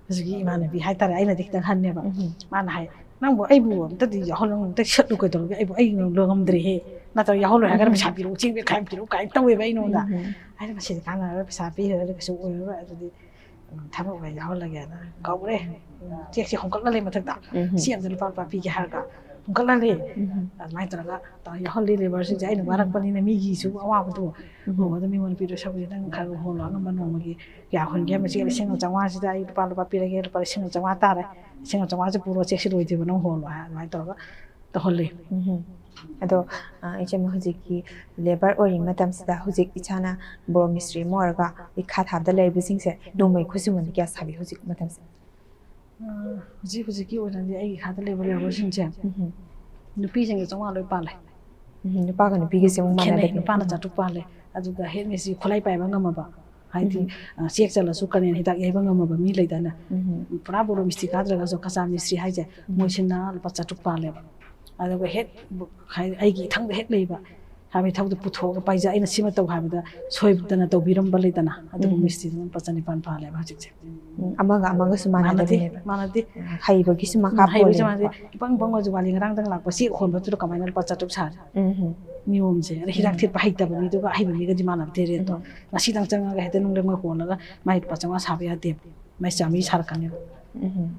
ꯍꯧꯖꯤꯛꯀꯤ ꯏꯃꯥꯟꯅꯕꯤ ꯍꯥꯏꯇꯥꯔꯦ, ꯑꯩꯅꯗꯤ ꯈꯤꯇꯪ ꯍꯟꯅꯦꯕ꯫ ꯎꯝ. ꯃꯥꯅ ꯍꯥꯏ, "ꯅꯪꯕꯨ ꯑꯩꯕꯨ ꯑꯝꯇꯗꯤ ꯌꯥꯎꯍꯜꯂꯣ, ꯑꯝꯇ ꯁꯠꯂꯨ ꯀꯩꯗꯧꯔꯒꯦ, ꯑꯩꯕꯨ ꯑꯩ ꯉꯝꯗ꯭ꯔꯦꯍꯦ, ꯅꯠꯇ꯭ꯔꯒ ꯌꯥꯎꯍꯜꯂꯣꯏ ꯍꯥꯏꯔꯒꯅ ꯎꯝ. ꯄꯩꯁꯥ ꯄꯤꯔꯛꯎ, ꯆꯦꯡ ꯕꯦꯛ ꯈꯥꯏ ꯑꯃ ꯄꯤꯔꯛꯎ" ꯀꯥꯏꯅ ꯇꯧꯋꯦꯕ ꯑꯩꯉꯣꯟꯗ꯫ ꯎꯝ. ꯑꯩꯅ, "ꯃꯁꯤꯗꯤ ꯀꯥꯟꯅꯔꯣꯏ, ꯄꯩꯁꯥ ꯄꯤꯔꯒ ꯀꯩꯁꯨ ꯑꯣꯏꯔꯔꯣꯏ", ꯑꯗꯨꯗꯤ, ꯎꯝ, ꯊꯕꯛ ꯑꯣꯏꯅ ꯌꯥꯎꯍꯜꯂꯒꯦꯅ ꯀꯧꯔꯦ꯫ ꯎꯝ, ꯆꯦꯛꯁꯦ ꯍꯣꯡꯀꯠꯂ ꯂꯩ ꯃꯊꯛꯇ꯫ ꯎꯝ. "ꯁꯤ ꯑꯝꯇ ꯂꯨꯄꯥ ꯂꯨꯄꯥ ꯄꯤꯒꯦ" ꯍꯥꯏꯔꯒ ꯍꯣꯡꯀꯠꯍꯜꯂꯦ꯫ ꯎꯝ. ꯑꯗꯨꯃꯥꯏꯅ ꯇꯧꯔꯒ ꯇꯧꯔ ꯌꯥꯎꯍꯜꯂꯤ ꯂꯦꯕꯔꯁꯤꯡꯁꯦ꯫ ꯑꯩꯅ ꯋꯥꯔꯛꯄꯅꯤꯅ ꯃꯤꯒꯤꯁꯨ ꯑꯋꯥꯕꯗꯣ ꯎꯝ. ꯎꯕꯗ ꯃꯤꯉꯣꯟꯗ ꯄꯤꯗꯣꯏ ꯁꯔꯨꯛꯄꯨꯗꯤ ꯅꯪ ꯈꯔ ꯈꯔ ꯍꯣꯜꯂꯣ, ꯑꯉꯝꯕ ꯅꯣꯡꯃꯒꯤ ꯀꯌꯥ ꯍꯨꯟꯒꯦ ꯍꯥꯏꯕ, ꯆꯦ ꯂꯤꯁꯤꯡ ꯑꯃ ꯆꯥꯝꯃꯉꯥꯁꯤꯗ ꯑꯩ ꯂꯨꯄꯥ ꯂꯨꯄꯥ ꯄꯤꯔꯒꯦ, ꯂꯨꯄꯥ ꯂꯤꯁꯤꯡ ꯑꯃ ꯆꯥꯝꯃꯉꯥ ꯇꯥꯔꯦ, ꯂꯤꯁꯤꯡ ꯑꯃ ꯆꯥꯝꯃꯉꯥꯁꯦ ꯄꯨꯔꯣ, ꯆꯦꯛꯁꯦ ꯂꯣꯏꯗ꯭ꯔꯤꯕ ꯅꯪ ꯍꯣꯜꯂꯣ ꯍꯥꯏ, ꯑꯗꯨꯃꯥꯏꯅ ꯇꯧꯔꯒ ꯇꯧꯍꯜꯂꯤ꯫ ꯎꯝ. ꯑꯗꯣ, ꯑ, ꯏꯆꯦꯃ, ꯍꯧꯖꯤꯛꯀꯤ ꯂꯦꯕꯔ ꯑꯣꯏꯔꯤ ꯃꯇꯝꯁꯤꯗ, ꯍꯧꯖꯤꯛ ꯏꯆꯥꯅ ꯕꯣꯔꯣ ꯃꯤꯁꯇ꯭ꯔꯤ ꯑꯃ ꯑꯣꯏꯔꯒ ꯑꯩꯈꯣꯏ ꯈꯥ ꯊꯥꯕꯗ ꯂꯩꯔꯤꯕꯁꯤꯡꯁꯦ ꯅꯣꯡꯃꯩ ꯈꯨꯠꯁꯨꯃꯟꯗꯤ ꯀꯌꯥ ꯁꯥꯕꯤ ꯍꯧꯖꯤꯛ ꯃꯇꯝꯁꯦ? ꯑ, ꯍꯧꯖꯤꯛ ꯍꯧꯖꯤꯛꯀꯤ ꯑꯣꯏꯅꯗꯤ ꯑꯩꯒꯤ ꯈꯥꯗ ꯂꯩꯕ ꯂꯦꯕꯔꯁꯤꯡꯁꯦ, ꯎꯝ꯫ ꯅꯨꯄꯤꯁꯤꯡꯒ ꯆꯥꯝꯃꯉꯥ ꯂꯣꯏ ꯄꯥꯜꯂꯦ꯫ ꯎꯝ, ꯅꯨꯄꯥꯒ ꯅꯨꯄꯤꯒꯁꯦ ꯑꯃꯨꯛ ꯈꯦꯠꯅꯩ꯫ ꯃꯥꯟꯅꯗꯕꯤ꯫ ꯅꯨꯄꯥꯅ ꯆꯥꯇ꯭ꯔꯨꯛ ꯄꯥꯜꯂꯦ, ꯑꯗꯨꯒ ꯍꯦꯠ ꯃꯤꯁꯇ꯭ꯔꯤ ꯈꯨꯠꯂꯥꯏ ꯄꯥꯏꯕ ꯉꯝꯃꯕ, ꯍꯥꯏꯗꯤ, ꯎꯝ꯫ ꯑ, ꯆꯦꯛ ꯆꯠꯂꯁꯨ ꯀꯔꯦꯟ ꯍꯤꯗꯥꯛ ꯌꯩꯕ ꯉꯝꯃꯕ ꯃꯤ ꯂꯩꯗꯅ, ꯎꯝ꯫ ꯄꯨꯔꯥ ꯕꯣꯔꯣ ꯃꯤꯁꯇ꯭ꯔꯤ ꯀꯥꯗ꯭ꯔꯒꯁꯨ ꯀꯆꯥ ꯃꯤꯁꯇ꯭ꯔꯤ ꯍꯥꯏꯁꯦ, ꯎꯝ꯫ ꯃꯣꯏꯁꯤꯅ ꯂꯨꯄꯥ ꯆꯥꯇ꯭ꯔꯨꯛ ꯄꯥꯜꯂꯦꯕ꯫ ꯑꯗꯨꯒ ꯍꯦꯠ ꯍꯥꯏꯗꯤ ꯑꯩꯒꯤ ꯏꯊꯪꯗ ꯍꯦꯛ ꯂꯩꯕ ꯍꯥꯏꯕꯗꯤ ꯊꯕꯛꯇꯣ ꯄꯨꯊꯣꯛꯑꯒ ꯄꯥꯏꯖ-, ꯑꯩꯅ ꯁꯤꯃ ꯇꯧ ꯍꯥꯏꯕꯗ ꯁꯣꯏꯗꯅ ꯇꯧꯕꯤꯔꯝꯕ ꯂꯩꯗꯅ, ꯑꯗꯨꯒꯨꯝꯕ ꯎꯝ꯫ ꯃꯤꯁꯇ꯭ꯔꯤꯗꯨꯅ ꯂꯨꯄꯥ ꯆꯅꯤꯄꯥꯟ ꯄꯥꯜꯂꯦꯕ ꯍꯧꯖꯤꯛꯁꯦ꯫ ꯎꯝ, ꯑꯃꯒ ꯑꯃꯒꯁꯨ ꯃꯥꯟꯅꯗꯦ, ꯃꯥꯟꯅꯗꯕꯤꯅꯦꯕ꯫ ꯃꯥꯟꯅꯗꯦ꯫ ꯎꯝ, ꯍꯩꯕꯒꯤꯁꯨ ꯃꯈꯥ ꯎꯝ, ꯍꯩꯕꯒꯤꯁꯨ ꯄꯣꯜꯂꯦꯕꯀꯣ꯫ ꯃꯥꯟꯅꯗꯦ꯫ ꯏꯄꯪ ꯄꯪꯕꯁꯨ ꯋꯥꯂꯤ ꯉꯔꯥꯡꯗꯪ ꯂꯥꯛꯄ ꯆꯦꯛ ꯍꯣꯟꯕꯗꯨꯗ ꯀꯃꯥꯏꯅ ꯂꯨꯄꯥ ꯆꯥꯇ꯭ꯔꯨꯛ ꯁꯥꯔꯦ? ꯎꯝ ꯍꯝ꯫ ꯅꯤꯌꯣꯝꯁꯦ꯫ ꯑꯗ ꯍꯤꯗꯥꯛ ꯎꯝ꯫ ꯊꯤꯠꯄ ꯍꯩꯇꯕ ꯃꯤꯗꯨꯒ ꯑꯍꯩꯕ ꯃꯤꯒꯗꯤ ꯃꯥꯟꯅꯗꯦ ꯔꯦꯠꯇꯣ꯫ ꯎꯝ꯫ ꯉꯁꯤꯗꯪ ꯆꯪꯉꯒ ꯍꯦꯛꯇ ꯅꯨꯡ ꯂꯩꯉꯣꯏ ꯍꯣꯜꯂꯒ ꯃꯥꯏ ꯂꯨꯄꯥ ꯆꯥꯝꯃꯉꯥ ꯁꯥꯕ ꯌꯥꯗꯦꯕ꯫ ꯃꯥꯏ ꯆꯥꯝꯃꯔꯤ ꯁꯥꯔꯛꯀꯅꯦꯕ꯫ ꯎꯝ꯫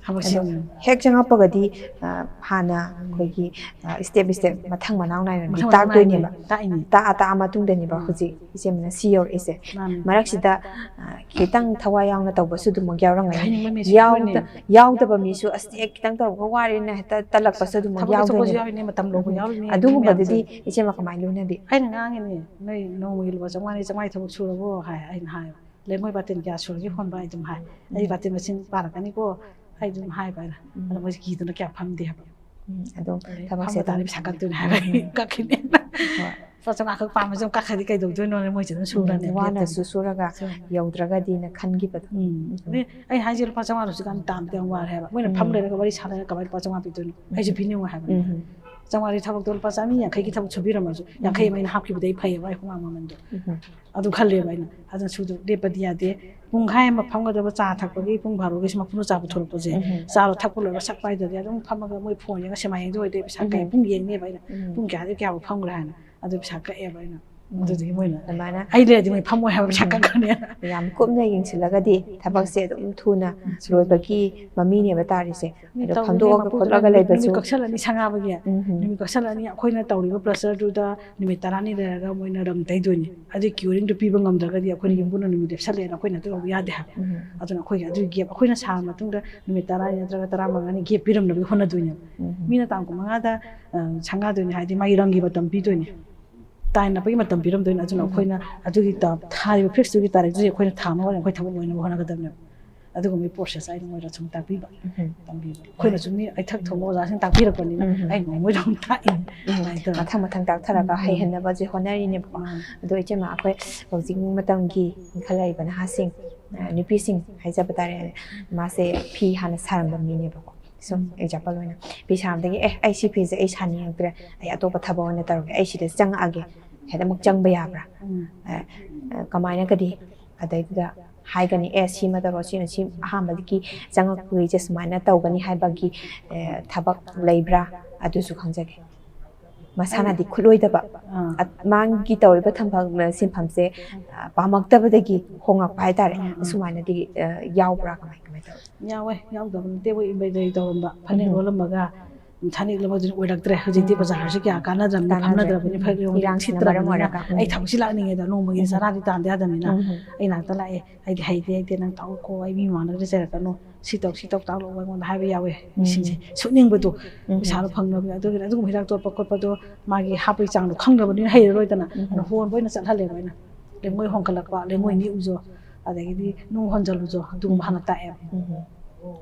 ꯊꯕꯛꯁꯦ ꯑꯗꯣ ꯌꯥꯝ ꯍꯦꯛ ꯆꯪꯉꯛꯄꯒꯗꯤ, ꯑ, ꯍꯥꯟꯅ ꯑꯩꯈꯣꯏꯒꯤ, ꯑ, step step ꯃꯊꯪ ꯃꯅꯥꯎ ꯅꯥꯏꯅꯗꯤ ꯃꯊꯪ ꯃꯅꯥꯎ ꯇꯥꯛꯇꯣꯏꯅꯦꯕ꯫ ꯅꯥꯏꯅ ꯇꯥꯛꯏꯅꯦ꯫ ꯇꯥꯛꯑ ꯇꯥꯛꯑ ꯃꯇꯨꯡꯗꯅꯦꯕ ꯎꯝ꯫ ꯍꯧꯖꯤꯛ ꯏꯆꯦꯃꯅ ꯁꯤ ꯌꯧꯔꯛꯏꯁꯦ꯫ ꯃꯥꯅꯦ꯫ ꯃꯔꯛꯁꯤꯗ, ꯑ, ꯈꯤꯇꯪ ꯊꯋꯥꯏ ꯌꯥꯎꯅ ꯇꯧꯕꯁꯨ ꯑꯗꯨꯃꯛ ꯌꯥꯎꯔꯝꯒꯅꯤ꯫ ꯍꯩꯅꯤꯡꯕ ꯃꯤꯁꯨ ꯌꯥꯎꯗ-, ꯌꯥꯎꯔꯤꯅꯦ꯫ ꯌꯥꯎꯗꯕ ꯃꯤꯁꯨ, "ꯑꯁ, ꯍꯦꯛ ꯈꯤꯇꯪ ꯇꯧꯕꯒ ꯋꯥꯔꯦꯅ" ꯍꯦꯛꯇ ꯇꯜꯂꯛꯄꯁꯨ ꯑꯗꯨꯃꯛ ꯊꯕꯛ ꯑꯆꯧꯕꯁꯨ ꯌꯥꯎꯗꯣꯏꯅꯦꯕ꯫ ꯌꯥꯎꯔꯤꯅꯦ, ꯃꯇꯝ ꯂꯧꯕ ꯎꯝ꯫ ꯌꯥꯎꯔꯤꯅꯦ, ꯑꯗꯨꯒꯨꯝꯕꯗꯨꯗꯤ ꯃꯌꯥꯝꯁꯦ꯫ ꯏꯆꯦꯃ ꯀꯃꯥꯏꯅ ꯂꯣꯏꯅꯕꯤ? ꯑꯩꯅ ꯉꯥꯡꯉꯤꯅꯦ, "ꯅꯣꯏ ꯅꯣꯡꯃꯒꯤ ꯂꯨꯄꯥ ꯆꯥꯝꯃꯉꯥꯅꯤ, ꯆꯥꯝꯃꯉꯥ ꯊꯕꯛ ꯁꯨꯔꯕꯣ?" ꯍꯥꯏ, ꯑꯩꯅ ꯍꯥꯏꯕ꯫ "ꯂꯩꯉꯣꯏ ꯕꯥꯇꯤꯟ ꯀꯌꯥ ꯁꯨꯔꯒꯦ ꯍꯣꯟꯕ?" ꯑꯩ ꯑꯗꯨꯝ ꯍꯥꯏ꯫ "ꯑꯩ ꯎꯝ꯫ ꯕꯥꯇꯤꯟ ꯃꯁꯤꯡ ꯄꯥꯔꯛꯀꯅꯤꯀꯣ", ꯑꯩ ꯑꯗꯨꯝ ꯍꯥꯏꯕ ꯑꯩꯅ꯫ ꯎꯝ꯫ ꯑꯗꯣ ꯃꯣꯏꯁꯦ ꯀꯤꯗꯅ ꯀꯌꯥ ꯐꯝꯗꯦ ꯍꯥꯏꯕ꯫ ꯎꯝ, ꯑꯗꯨꯝ ꯑꯗꯩ ꯊꯕꯛꯁꯦ ꯐꯝꯕ ꯑꯗꯨꯝ ꯇꯥꯔꯗꯤ ꯄꯩꯁꯥ ꯀꯛꯇꯣꯏꯅꯦ ꯍꯥꯏꯕ꯫ ꯎꯝ꯫ ꯀꯛꯈꯤꯅꯦ꯫ ꯍꯣꯏ꯫ ꯂꯨꯄꯥ ꯆꯥꯝꯃꯉꯥ ꯈꯛ ꯄꯥꯝꯕꯁꯦ ꯑꯃꯨꯛ ꯀꯛꯈ꯭ꯔꯗꯤ ꯀꯩꯗꯧꯗꯣꯏꯅꯣꯅ ꯃꯣꯏꯁꯦ ꯑꯗꯨꯝ ꯁꯨꯔꯅꯦ, ꯎꯝ, ꯋꯥꯅꯁꯨ ꯂꯦꯞꯇꯅ꯫ ꯁꯨꯔꯒ ꯁꯨꯔꯅꯤ꯫ ꯌꯧꯗ꯭ꯔꯒꯗꯤꯅ ꯈꯟꯈꯤꯕꯗꯣ꯫ ꯎꯝ꯫ ꯎꯝ꯫ ꯑꯗꯩ ꯑꯩ ꯍꯥꯏꯁꯦ ꯂꯨꯄꯥ ꯆꯥꯝꯃꯉꯥꯗꯣ ꯍꯧꯖꯤꯛꯀꯥꯟ ꯇꯥꯟꯕꯗ ꯌꯥꯝ ꯋꯥꯔꯦ ꯍꯥꯏꯕ꯫ ꯃꯣꯏꯅ ꯐꯝ ꯎꯝ꯫ ꯂꯩꯔꯒ ꯋꯥꯔꯤ ꯁꯥ ꯂꯩꯔꯒ ꯀꯃꯥꯏꯅ ꯂꯨꯄꯥ ꯆꯥꯝꯃꯉꯥ ꯄꯤꯗꯣꯏꯅꯣ? ꯑꯩꯁꯨ ꯎꯝ꯫ ꯄꯤꯅꯤꯡꯉꯣ ꯍꯥꯏꯕ꯫ ꯎꯝ꯫ ꯆꯥꯝꯃꯉꯥꯗꯤ ꯊꯕꯛꯇꯣ ꯂꯨꯄꯥ ꯆꯥꯝꯃꯔꯤ ꯌꯥꯡꯈꯩꯒꯤ ꯊꯕꯛ ꯁꯨꯕꯤꯔꯝꯃꯁꯨ, ꯎꯝ꯫ ꯌꯥꯡꯈꯩ ꯑꯃ ꯑꯩꯅ ꯍꯥꯞꯈꯤꯕꯗ ꯑꯩ ꯐꯩꯌꯦꯕ, ꯑꯩ ꯍꯨꯃꯥꯡ ꯃꯃꯟꯗꯣ꯫ ꯎꯝ꯫ ꯑꯗꯨ ꯈꯜꯂꯦꯕ ꯑꯩꯅ꯫ ꯑꯗꯨꯅ ꯁꯨꯗ ꯂꯦꯞꯄꯗꯤ ꯌꯥꯗꯦ꯫ ꯄꯨꯡꯈꯥꯏ ꯑꯃ ꯐꯝꯒꯗꯕ ꯆꯥ ꯊꯛꯄꯒꯤ ꯄꯨꯡ ꯚꯥꯔꯣꯒꯤꯁꯤ ꯃꯄꯨꯅ ꯆꯥ ꯄꯨꯊꯣꯔꯛꯄꯁꯦ, ꯎꯝ꯫ ꯆꯥꯗꯣ ꯊꯛꯄ ꯂꯣꯏꯔꯒ ꯁꯛ ꯄꯥꯏꯗ꯭ꯔꯗꯤ ꯑꯗꯨꯝ ꯐꯝꯃꯒ ꯃꯣꯏ ꯐꯣꯟ ꯌꯦꯡꯉ ꯁꯤꯃꯥ ꯌꯦꯡꯗꯣꯏ ꯑꯣꯏꯗꯤ ꯄꯩꯁꯥ ꯀꯩ ꯎꯝ꯫ ꯄꯨꯡ ꯌꯦꯡꯅꯦꯕ ꯑꯩꯅ꯫ ꯎꯝ꯫ ꯄꯨꯡ ꯀꯌꯥꯗꯒꯤ ꯀꯌꯥꯐꯥꯎ ꯐꯝꯈ꯭ꯔꯦ ꯍꯥꯏꯅ꯫ ꯑꯗꯨ ꯄꯩꯁꯥ ꯀꯛꯑꯦꯕ ꯑꯩꯅ꯫ ꯑꯗꯨꯗꯨꯒꯤ ꯃꯣꯏꯅ ꯑꯗꯨꯃꯥꯏꯅ ꯑꯩ ꯂꯩꯔꯗꯤ ꯃꯣꯏ ꯐꯝꯃꯣꯏ ꯍꯥꯏꯕ ꯄꯩꯁꯥ ꯀꯛꯈ꯭ꯔꯅꯤ꯫ ꯌꯥꯝ ꯀꯨꯞꯅ ꯌꯦꯡꯁꯤꯜꯂꯒꯗꯤ ꯊꯕꯛꯁꯦ ꯑꯗꯨꯝ ꯊꯨꯅ ꯂꯣꯏꯕꯒꯤ ꯃꯃꯤꯅꯦꯕ ꯇꯥꯔꯤꯁꯦ꯫ ꯑꯗꯣ ꯇꯧꯔꯤꯅꯦ, ꯐꯝꯗꯣꯛꯑꯒ ꯃꯄꯨꯗꯨꯅ ꯈꯣꯠꯂꯒ ꯅꯨꯃꯤꯠ- ꯂꯩꯕꯁꯨ ꯅꯨꯃꯤꯠ ꯀꯛꯁꯜꯂꯅꯤ ꯁꯪꯒꯥꯕꯒꯤ꯫ ꯎꯝ ꯍꯝ꯫ ꯅꯨꯃꯤꯠ ꯀꯛꯁꯜꯂꯅꯤ, ꯑꯩꯈꯣꯏꯅ ꯇꯧꯔꯤꯕ ꯄ꯭ꯔꯦꯁꯔꯗꯨꯗ ꯅꯨꯃꯤꯠ ꯇꯔꯥꯅꯤ ꯂꯩꯔꯒ ꯃꯣꯏꯅ ꯔꯪ ꯇꯩꯗꯣꯏꯅꯤ꯫ ꯑꯗꯨꯒꯤ ꯀ꯭ꯌꯨꯔꯤꯡꯗꯣ ꯄꯤꯕ ꯉꯝꯗ꯭ꯔꯒꯗꯤ ꯑꯩꯈꯣꯏꯅ ꯌꯨꯝꯕꯨꯅ ꯅꯨꯃꯤꯠ ꯂꯦꯞꯁꯜꯂꯦꯅ ꯑꯩꯈꯣꯏꯅ ꯑꯗꯨ ꯂꯧꯕ ꯌꯥꯗꯦ ꯍꯥꯏꯕ꯫ ꯎꯝ ꯑꯗꯨꯅ ꯑꯩꯈꯣꯏꯒꯤ ꯑꯗꯨꯒꯤ ꯒꯦꯞ ꯑꯩꯈꯣꯏꯅ ꯁꯥꯔ ꯃꯇꯨꯡꯗ ꯅꯨꯃꯤꯠ ꯇꯔꯥꯅꯤ ꯅꯠꯇ꯭ꯔꯒ ꯇꯔꯥꯃꯉꯥꯅꯤ ꯒꯦꯞ ꯄꯤꯔꯝꯅꯕꯒꯤ ꯍꯣꯠꯅꯗꯣꯏꯅꯦꯕ꯫ ꯎꯝ ꯃꯤꯅ ꯇꯥꯡ ꯀꯨꯟꯃꯉꯥꯗ ꯑ, ꯁꯪꯒꯥꯗꯣꯏꯅꯤ ꯍꯥꯏꯗꯤ ꯃꯥꯒꯤ ꯔꯪꯒꯤ ꯃꯇꯝ ꯄꯤꯗꯣꯏꯅꯤ, ꯇꯥꯏ ꯅꯞꯄꯒꯤ ꯃꯇꯝ ꯄꯤꯔꯝꯗꯣꯏꯅꯤ꯫ ꯑꯗꯨꯅ ꯎꯝ꯫ ꯑꯩꯈꯣꯏꯅ ꯑꯗꯨꯒꯤ ꯇ- ꯊꯥꯔꯤꯕ ꯐꯤꯛꯁꯇꯨꯒꯤ ꯇꯥꯔꯤꯛꯇꯨꯗꯤ ꯑꯩꯈꯣꯏꯅ ꯊꯥ ꯑꯃ ꯋꯥꯠꯂꯤ ꯑꯩꯈꯣꯏ ꯊꯕꯛ ꯂꯣꯏꯅꯕ ꯍꯣꯠꯅꯒꯗꯕꯅꯦꯕ꯫ ꯑꯗꯨꯒꯨꯝꯕꯒꯤ ꯄ꯭ꯔꯣꯁꯦꯁ ꯑꯩꯅ ꯃꯣꯏꯗ ꯁꯨꯝ ꯇꯥꯛꯄꯤꯕ꯫ ꯎꯝ꯫ ꯇꯝꯕꯤꯕ ꯑꯩꯈꯣꯏꯅꯁꯨ ꯃꯤ ꯑꯩꯊꯛ ꯊꯣꯡꯕ ꯑꯣꯖꯥꯁꯤꯡ ꯇꯥꯛꯄꯤꯔꯛꯄꯅꯤꯅ ꯎꯝ꯫ ꯑꯩꯅ ꯃꯣꯏꯗ ꯑꯃꯨꯛ ꯇꯥꯛꯏꯅꯤ꯫ ꯎꯝ꯫ ꯑꯗꯨꯃꯥꯏꯅ ꯇꯧꯔꯒ ꯃꯊꯪ ꯃꯊꯪ ꯇꯥꯛꯊꯔꯒ ꯎꯝ꯫ ꯍꯩꯍꯟꯅꯕꯁꯦ ꯍꯣꯠꯅꯔꯤꯅꯦꯕꯀꯣ꯫ ꯃꯥꯅꯤ꯫ ꯑꯗꯣ ꯏꯆꯦꯃ, ꯑꯩꯈꯣꯏ ꯍꯧꯖꯤꯛ ꯃꯇꯝꯒꯤ ꯏꯟꯈꯠꯂꯛꯏꯕ ꯅꯍꯥꯁꯤꯡ, ꯑ, ꯅꯨꯄꯤꯁꯤꯡ ꯍꯥꯏꯖꯕ ꯇꯥꯔꯦ, ꯃꯥꯁꯦ ꯐꯤ ꯍꯥꯟꯅ ꯁꯥꯔꯝꯕ ꯃꯤꯅꯦꯕꯀꯣ꯫ ꯁꯨꯝ ꯑꯦꯛꯖꯥꯝꯄꯜ ꯑꯣꯏꯅ ꯐꯤ ꯁꯥꯔꯝꯗꯒꯤ "ꯑꯦ, ꯑꯩ ꯁꯤ ꯐꯤꯁꯦ ꯑꯩ ꯁꯥꯅꯤꯡꯉꯛꯇ꯭ꯔꯦ, ꯑꯩ ꯑꯇꯣꯞꯄ ꯊꯕꯛ ꯑꯣꯏꯅ ꯇꯧꯔꯒꯦ, ꯑꯩ ꯁꯤꯗ ꯆꯪꯉꯛꯑꯒꯦ", ꯍꯦꯛꯇ ꯑꯃꯨꯛ ꯆꯪꯕ ꯌꯥꯕ꯭ꯔꯥ? ꯎꯝ꯫ ꯑ, ꯑ, ꯀꯃꯥꯏꯅꯒꯗꯤ ꯑꯗꯩꯗꯨꯗ ꯍꯥꯏꯒꯅꯤ, "ꯑꯦ, ꯁꯤꯃ ꯇꯧꯔꯣ, ꯁꯤꯅ ꯁꯤ ꯑꯍꯥꯟꯕꯗꯒꯤ ꯆꯪꯉꯛꯄꯒꯤꯁꯦ ꯁꯨꯃꯥꯏꯅ ꯇꯧꯒꯅꯤ" ꯍꯥꯏꯕꯒꯤ, ꯑ, ꯊꯕꯛ ꯂꯩꯕ꯭ꯔꯥ? ꯑꯗꯨꯁꯨ ꯈꯪꯖꯒꯦ꯫ ꯃꯁꯥꯅꯗꯤ ꯈꯨꯠꯂꯣꯏꯗꯕ, ꯑꯥ꯫ ꯑ, ꯃꯥꯒꯤ ꯇꯧꯔꯤꯕ ꯊꯝꯐꯝ, ꯁꯤꯟꯐꯝꯁꯦ, ꯑ, ꯄꯥꯝꯃꯛꯇꯕꯗꯒꯤ ꯍꯣꯡꯉꯛꯄ ꯍꯥꯏꯇꯥꯔꯦ꯫ ꯎꯝ, ꯎꯝ꯫ ꯑꯁꯨꯃꯥꯏꯅꯗꯤ, ꯑ, ꯌꯥꯎꯕ꯭ꯔꯥ? ꯀꯃꯥꯏ, ꯀꯃꯥꯏ ꯇꯧꯋꯤ? ꯌꯥꯎꯋꯦ, ꯌꯥꯎꯗꯕ ꯅꯠꯇꯦ꯫ ꯑꯩꯈꯣꯏ ꯏꯝꯕ꯭ꯔꯣꯏꯗꯔꯤ ꯇꯧꯔꯝꯕ, ꯐꯅꯦꯛ ꯎꯝ꯫ ꯂꯣꯜꯂꯝꯃꯒ ꯊꯥꯅꯦꯛ ꯂꯣꯟꯕꯗꯨꯅ ꯑꯣꯏꯔꯛꯇ꯭ꯔꯦ꯫ ꯍꯧꯖꯤꯛꯇꯤ ꯎꯝ꯫ ꯕꯖꯥꯔꯁꯤ ꯀꯌꯥ ꯀꯥꯟꯅꯗ꯭ꯔꯕꯅꯤꯅ, ꯀꯥꯟꯅꯗ꯭ꯔꯦ꯫ ꯐꯝꯅꯗ꯭ꯔꯕꯅꯤꯅ, ꯐꯅꯦꯛ ꯂꯣꯟꯕꯗꯨ ꯏꯔꯥꯡꯁꯤꯅ ꯁꯤꯠꯇ꯭ꯔꯕꯅꯤꯅ ꯃꯔꯝ ꯑꯣꯏꯔꯒ꯫ ꯎꯝ꯫ ꯑꯩ ꯊꯕꯛꯁꯤ ꯂꯥꯛꯅꯤꯡꯉꯦꯗ, ꯅꯣꯡꯃꯒꯤ ꯎꯝ꯫ ꯆꯔꯥꯗꯤ ꯇꯥꯟꯗ ꯌꯥꯗꯕꯅꯤꯅ꯫ ꯎꯝ꯫ ꯑꯩ ꯅꯥꯛꯇ ꯂꯥꯛꯑꯦ, "ꯑꯩꯗꯤ ꯍꯩꯇꯦ, ꯍꯩꯇꯦ, ꯅꯪ ꯇꯥꯛꯎꯀꯣ, ꯑꯩ ꯃꯤ ꯃꯃꯥꯡꯗꯒꯗꯤ ꯆꯩꯔꯛꯀꯅꯨ, ꯁꯤ ꯇꯧ, ꯁꯤ ꯇꯧ, ꯇꯥꯛꯂꯛꯑꯣ" ꯑꯩꯉꯣꯟꯗ ꯍꯥꯏꯕ ꯌꯥꯎꯋꯦ꯫ ꯎꯝ꯫ ꯃꯤꯁꯤꯡꯁꯦ ꯁꯨꯛꯅꯤꯡꯕꯗꯣ, ꯎꯝ꯫ ꯄꯩꯁꯥꯗꯣ ꯐꯪꯅꯕꯒꯤ꯫ ꯑꯗꯨꯒꯤꯅꯦ, ꯑꯗꯨꯒꯨꯝꯕ ꯍꯤꯗꯥꯛ ꯇꯣꯠꯄ ꯈꯣꯠꯄꯗꯣ ꯃꯥꯒꯤ ꯍꯥꯞꯄꯒꯤ ꯆꯥꯡꯗꯣ ꯈꯪꯗꯕꯅꯤꯅ ꯍꯩꯔꯔꯣꯏꯗꯅ꯫ ꯎꯝ꯫ ꯑꯗꯨꯅ ꯍꯣꯟꯕ ꯑꯣꯏꯅ ꯆꯠꯍꯜꯂꯦꯕ ꯑꯩꯅ꯫ "ꯂꯩꯉꯣꯏ ꯍꯣꯟꯒꯠꯂꯛꯄ, ꯂꯩꯉꯣꯏ ꯅꯦꯛꯎꯆꯣ, ꯑꯗꯒꯤꯗꯤ ꯅꯨꯡ ꯍꯣꯟꯖꯜꯂꯨꯆꯣ", ꯑꯗꯨꯒꯨꯝꯕ ꯍꯥꯟꯅ ꯇꯥꯛꯑꯦꯕ꯫ ꯎꯝ꯫